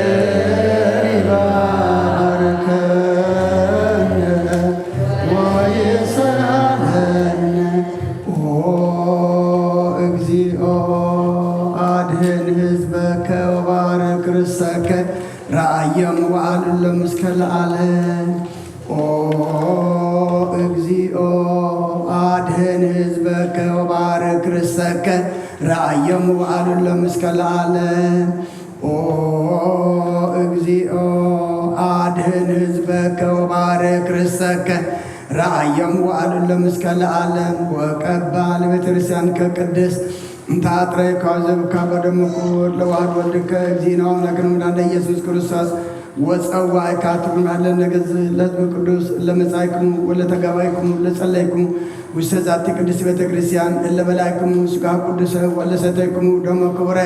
ይባርከነ ወይስሐቀነ። ኦ እግዚኦ አድህን ህዝበከ ወባርክ ርሰከ ረአዮም ወአልሎም እስከ ለዓለም። ኦ እግዚኦ አድህን ህዝበከ ወባርክ ርሰከ ረአዮም ወአልሎም እስከ ለዓለም። ኦ እግዚኦ አድህን ህዝበከ ወባርክ ርሰከ ረአዮም ወአልሎም እስከ ለዓለም። ወቀባ ለቤተ ክርስቲያን ከቅድስ እንተ አጥረይካ ዘብካ በደሙ ክቡር ለዋህድ ወልድከ እግዚእነ አምላክነ መድኃኒነ ኢየሱስ ክርስቶስ ወጸዋዕካ ትኹን አለ ነገዝ ለሕዝብ ቅዱስ ለመጻይክሙ ወለተጋባይክሙ ለጸለይክሙ ውስተ ዛቲ ቅድስት ቤተ ክርስቲያን እለ በላይክሙ ስጋ ቅዱሰ ወለሰተይክሙ ደሞ ክቡረ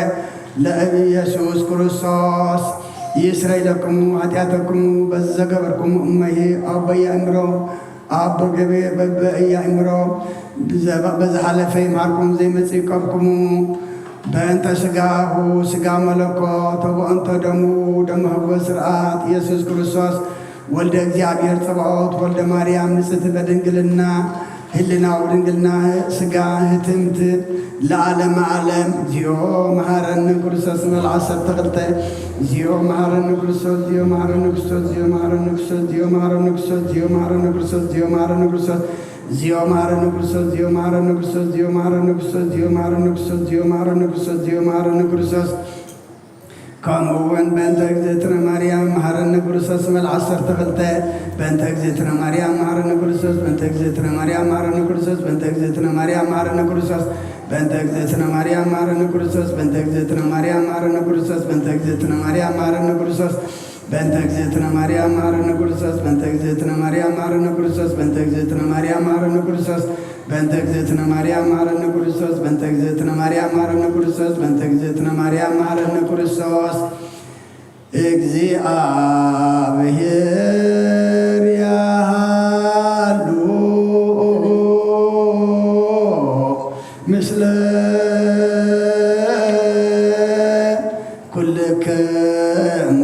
ለእብ ኢየሱስ ክርስቶስ ይስረይ ለክሙ ኃጢአተክሙ በዘገበርክሙ እመሂ አበየ እምሮ አቦ ገቤ በበእያእምሮ ብዘ-፣ በዝሓለፈ ይምሃርኩም ዘይመጽእ ይቀብኩሙ። በእንተ ስጋሁ ስጋ መለኮት ወበእንተ ደሙ ደመ ህይወት ስርዓት ኢየሱስ ክርስቶስ ወልደ እግዚኣብሔር ጸባኦት ወልደ ማርያም ንጽሕቲ በድንግልና ህልና ወድንግልና ስጋ ህትምት ለዓለመ ዓለም። እግዚኦ መሐረነ ክርስቶስ መል ዓሰርተ ክልተ። እግዚኦ መሐረነ ክርስቶስ፣ እግዚኦ መሐረነ ክርስቶስ፣ እግዚኦ መሐረነ ክርስቶስ፣ እግዚኦ መሐረነ ክርስቶስ፣ እግዚኦ መሐረነ ክርስቶስ፣ እግዚኦ መሐረነ ክርስቶስ፣ እግዚኦ መሐረነ ክርስቶስ፣ እግዚኦ መሐረነ ክርስቶስ፣ እግዚኦ መሐረነ ክርስቶስ፣ እግዚኦ መሐረነ ክርስቶስ፣ እግዚኦ መሐረነ ክርስቶስ። ከምኡ እውን በእንተ እግዝእትነ ማርያም መሐረነ ክርስቶስ መል ዓሰርተ ክልተ። በእንተ እግዝእትነ ማርያም መሐረነ ክርስቶስ፣ በእንተ እግዝእትነ ማርያም መሐረነ ክርስቶስ፣ በእንተ እግዝእትነ ማርያም መሐረነ ክርስቶስ፣ በእንተ እግዝእትነ ማርያም መሐረነ ክርስቶስ፣ በእንተ እግዝእትነ ማርያም መሐረነ ክርስቶስ፣ በእንተ እግዝእትነ ማርያም መሐረነ ክርስቶስ፣ በእንተ እግዝእትነ ማርያም መሐረነ ክርስቶስ፣ በእንተ እግዝእትነ ማርያም መሐረነ ክርስቶስ፣ በእንተ እግዝእትነ ማርያም መሐረነ ክርስቶስ፣ በእንተ እግዝእትነ ማርያም መሐረነ ክርስቶስ፣ በእንተ እግዝእትነ ማርያም መሐረነ ክርስቶስ፣ በእንተ እግዝእትነ ማርያም መሐረነ ክርስቶስ። እግዚአብሔር ያሉ ምስለ ኩልክሙ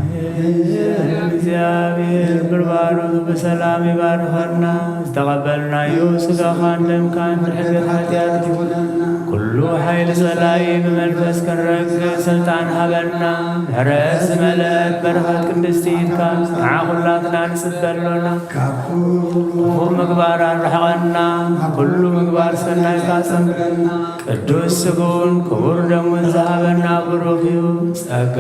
መንፈስክሙ። እግዚአብሔር ብርባሩ ብሰላም ይባርኸና። ዝተቐበልናዮ ስጋኻን ደምካን ንሕድር ሓጢኣት ይኹነልና። ኩሉ ሓይሊ ጸላኢ ብመንፈስ ክንረግእ ስልጣን ሃበና። ምሕረት ዝመልአት በረኸት ቅድስቲ ኢድካ ንዓ ኩላትና ንጽበ ኣሎና። ካብ ኩሉ ክፉእ ምግባር ኣርሕቐና። ኩሉ ምግባር ሰናይካ ጸምረና። ቅዱስ ስግኡን ክቡር ደሙን ዝሃበና ብሩኽ እዩ። ጸጋ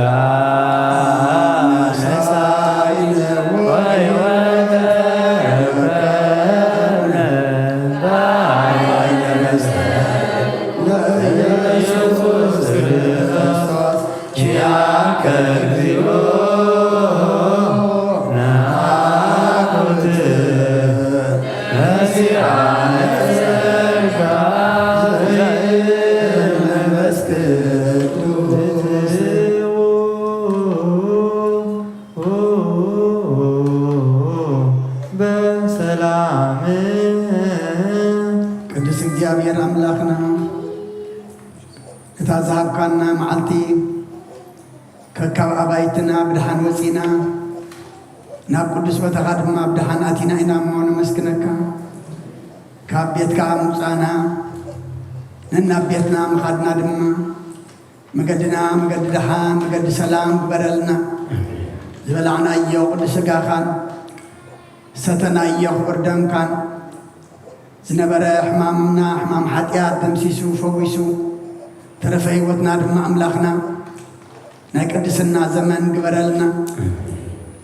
ነሳኢነ ወሕይወተ ረከብነ በኃይለ መስቀል ለኢየሱስ ክርስቶስ ኪያከ እግዚኦ ነአኩት መሲአነ ጸጋ መንፈስ ቅዱስ። በሰላም ቅዱስ እግዚኣብሔር ኣምላኽና እታ ዝሃብካና መዓልቲ ከካብ ኣባይትና ብድሓን ወፂና ናብ ቅዱስ ቦታኻ ድማ ብድሓን ኣቲና ኢና እሞ ነመስግነካ። ካብ ቤትካ ምውፃና ነናብ ቤትና ምኻድና ድማ መገድና መገዲ ደሓን መገዲ ሰላም ግበረልና። ዝበላዕናዮ ቅዱስ ስጋኻን ዝሰተናዮ ክቡር ደምካን ዝነበረ ሕማምና ሕማም ሓጢኣት ደምሲሱ ፈዊሱ ተረፈ ህይወትና ድማ ኣምላኽና ናይ ቅድስና ዘመን ግበረልና።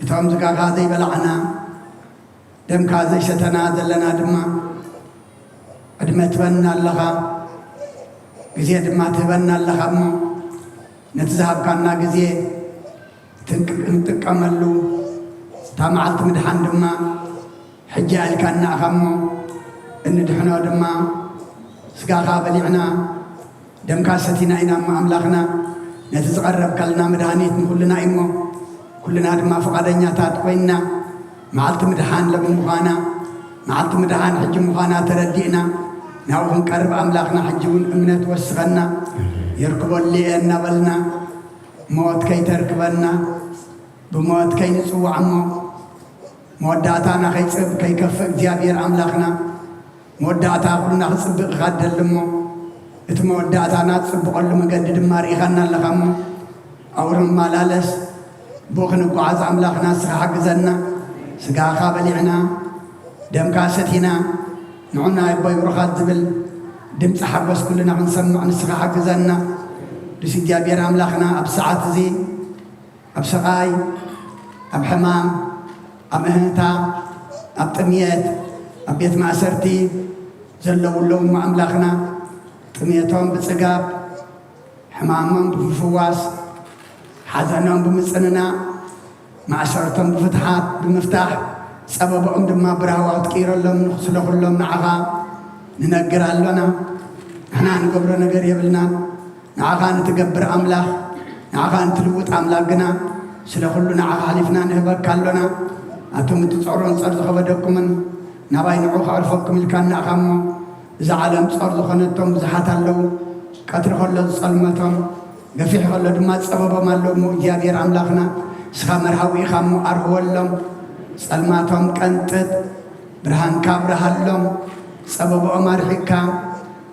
እቶም ዝጋኻ ዘይበላዕና ደምካ ዘይሰተና ዘለና ድማ ዕድመ ትበና ኣለኻ፣ ግዜ ድማ ትህበና ኣለኻ። እሞ ነቲ ዝሃብካና ግዜ ትንቅ-፣ እንጥቀመሉ፣ እታ መዓልቲ ምድሓን ድማ ሕጂ ኣልካና ኢኻ። እሞ እንድሕኖ ድማ ስጋኻ በሊዕና ደምካ ሰቲና ኢና። እሞ ኣምላኽና፣ ነቲ ዝቐረብካልና መድሃኒት ንኹልና እዩ። እሞ ኩልና ድማ ፍቓደኛታት ኮይንና፣ መዓልቲ ምድሓን ሎሚ ምዃና፣ መዓልቲ ምድሓን ሕጂ ምዃና ተረዲእና፣ ናብኡ ክንቀርብ ኣምላኽና ሕጂ እውን እምነት ወስኸና። የርክበሉ እየ እናበልና፣ ሞት ከይተርክበና፣ ብሞት ከይንጽዋዕ እሞ፣ መወዳእታና ከይጽብ-፣ ከይከፍእ እግዚኣብሔር ኣምላኽና፣ መወዳእታ ኩልና ክጽብቕ ኢኻ ትደሊ። እሞ እቲ መወዳእታና ትጽብቐሉ መገዲ ድማ ርኢኻና ኣለኻ። እሞ ኣብኡ ንመላለስ፣ ብኡ ክንጓዓዝ ኣምላኽና ንስኻ ሓግዘና። ስጋኻ በሊዕና፣ ደምካ ሰቲና፣ ንዑና ኣቦይ ብሩኻት ዝብል ድምፂ ሓጎስ ኩልና ክንሰምዕ ንስኻ ሓግዘና። ቅዱስ እግዚኣብሔር ኣምላኽና፣ ኣብ ሰዓት እዚ ኣብ ስቓይ፣ ኣብ ሕማም፣ ኣብ እህንታ፣ ኣብ ጥምየት፣ ኣብ ቤት ማእሰርቲ ዘለዉ ኣለዉ። እሞ ኣምላኽና፣ ጥምየቶም ብጽጋብ፣ ሕማሞም ብምፍዋስ፣ ሓዘኖም ብምጽንናዕ፣ ማእሰርቶም ብፍትሓት ብምፍታሕ፣ ጸበባኦም ድማ ብራህዋ ክትቅይረሎም ስለ ኩሎም ንዓኻ ንነግር ኣሎና። ንሕና ንገብሮ ነገር የብልናን። ንዓኻ ንትገብር ኣምላኽ፣ ንዓኻ ንትልውጥ ኣምላኽ ግና፣ ስለ ኩሉ ንዓኻ ሓሊፍና ንህበካ ኣሎና። ኣቱም እቲ ጾር ኣንጻር ዝኸበደኩምን ናባይ ንዑ ከዕርፈኩም ኢልካና ኢኻ። እሞ እዛ ዓለም ጾር ዝኾነቶም ብዙሓት ኣለዉ። ቀትሪ ከሎ ዝጸልመቶም፣ ገፊሕ ከሎ ድማ ጸበቦም ኣለዉ። እሞ እግዚኣብሔር ኣምላኽና፣ ንስኻ መርሃዊ ኢኻ። እሞ ኣርህወሎም፣ ጸልማቶም ቀንጥጥ፣ ብርሃንካ ኣብርሃሎም፣ ጸበቦኦም ኣርሒቕካ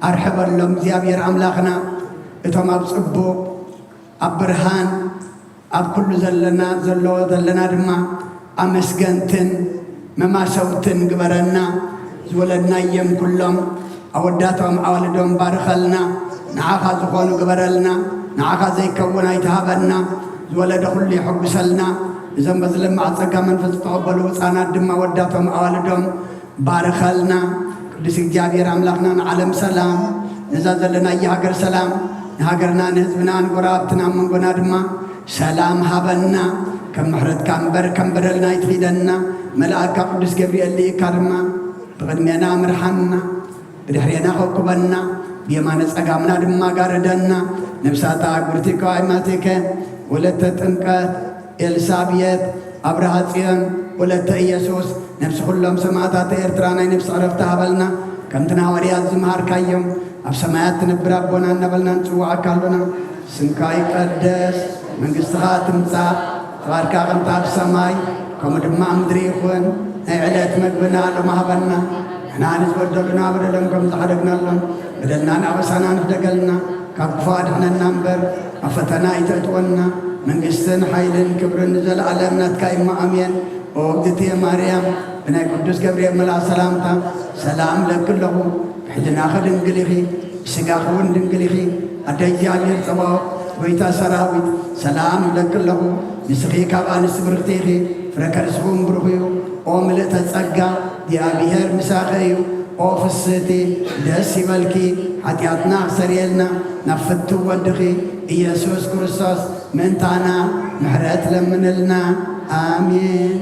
ኣርሕበሎም። እግዚኣብሔር ኣምላኽና፣ እቶም ኣብ ጽቡቕ፣ ኣብ ብርሃን፣ ኣብ ኩሉ ዘለና፣ ዘለዎ ዘለና ድማ ኣመስገንትን መማሰውትን ግበረና። ዝወለድናዮም ኩሎም ኣወዳቶም ኣዋልዶም ባርኸልና። ንዓኻ ዝኾኑ ግበረልና። ንዓኻ ዘይከውን ኣይትሃበና። ዝወለደ ኩሉ የሐጉሰልና። እዞም በዚ ለማዕ ጸጋ መንፈስ ዝተቐበሉ ህጻናት ድማ ኣወዳቶም ኣዋልዶም ባርኸልና። ቅዱስ እግዚኣብሔር ኣምላኽና፣ ንዓለም ሰላም፣ ነዛ ዘለናያ ሃገር ሰላም፣ ንሃገርና፣ ንህዝብና፣ ንጎረባብትና፣ ኣብ መንጎና ድማ ሰላም ሃበና። ከም ምሕረትካ እምበር ከም በደልና ኣይትኺደና። መልኣካ ቅዱስ ገብርኤል ልኢካ ድማ ብቕድሜና ምርሓና፣ ብድሕሬና ከኩበና፣ ብየማነ ጸጋምና ድማ ጋርደና። ነብሳታ ግብርቲ ከዋይማቲከ ወለተ ጥምቀት ኤልሳብየት፣ ኣብርሃ ጽዮን፣ ወለተ ኢየሱስ፣ ነብሲ ኩሎም ሰማዕታት ኤርትራ ናይ ነብሲ ዕረፍቲ ሃበልና። ከምቲ ንሃዋርያት ዝመሃርካዮም፣ ኣብ ሰማያት ትነብር ኣቦና እናበልና ንጽውዓካ ኣሎና። ስምካ ይቀደስ፣ መንግስትኻ ትምጻእ፣ ፍቓድካ ከምቲ ኣብ ሰማይ፣ ከምኡ ድማ ኣብ ምድሪ ይኹን። ናይ ዕለት መግብና ሎሚ ሃበና። ንሕና ንዝበደሉና በደሎም ከም ዝሓደግናሎም፣ በደልናን ኣበሳናን ሕደገልና፣ ካብ ክፉእ ኣድሕነና እምበር፣ ኣብ ፈተና ኣይተእትወና። መንግስትን ሓይልን ክብርን ንዘለኣለም ናትካ እዩ። ኣሜን። ኦ እግዝእትየ ማርያም፣ ብናይ ቅዱስ ገብርኤል መልኣኽ ሰላምታ ሰላም እብለኪ ኣለኹ። ብሕልናኺ ድንግል ኢኺ፣ ብስጋኺ እውን ድንግል ኢኺ። ኣደ እግዚኣብሔር ጸባኦት፣ ጎይታ ሰራዊት፣ ሰላም እብለኪ ኣለኹ። ንስኺ ካብ ኣንስቲ ብርኽቲ ኢኺ፣ ፍረ ከርስኺ እውን ብሩኽ እዩ። ኦ ምልእተ ጸጋ፣ እግዚኣብሔር ምሳኺ እዩ። ኦ ፍስህቲ፣ ደስ ይበልኪ፣ ሓጢኣትና ክሰርየልና ናብ ፍትው ወድኺ ኢየሱስ ክርስቶስ ምእንታና ምሕረት ለምንልና። ኣሜን።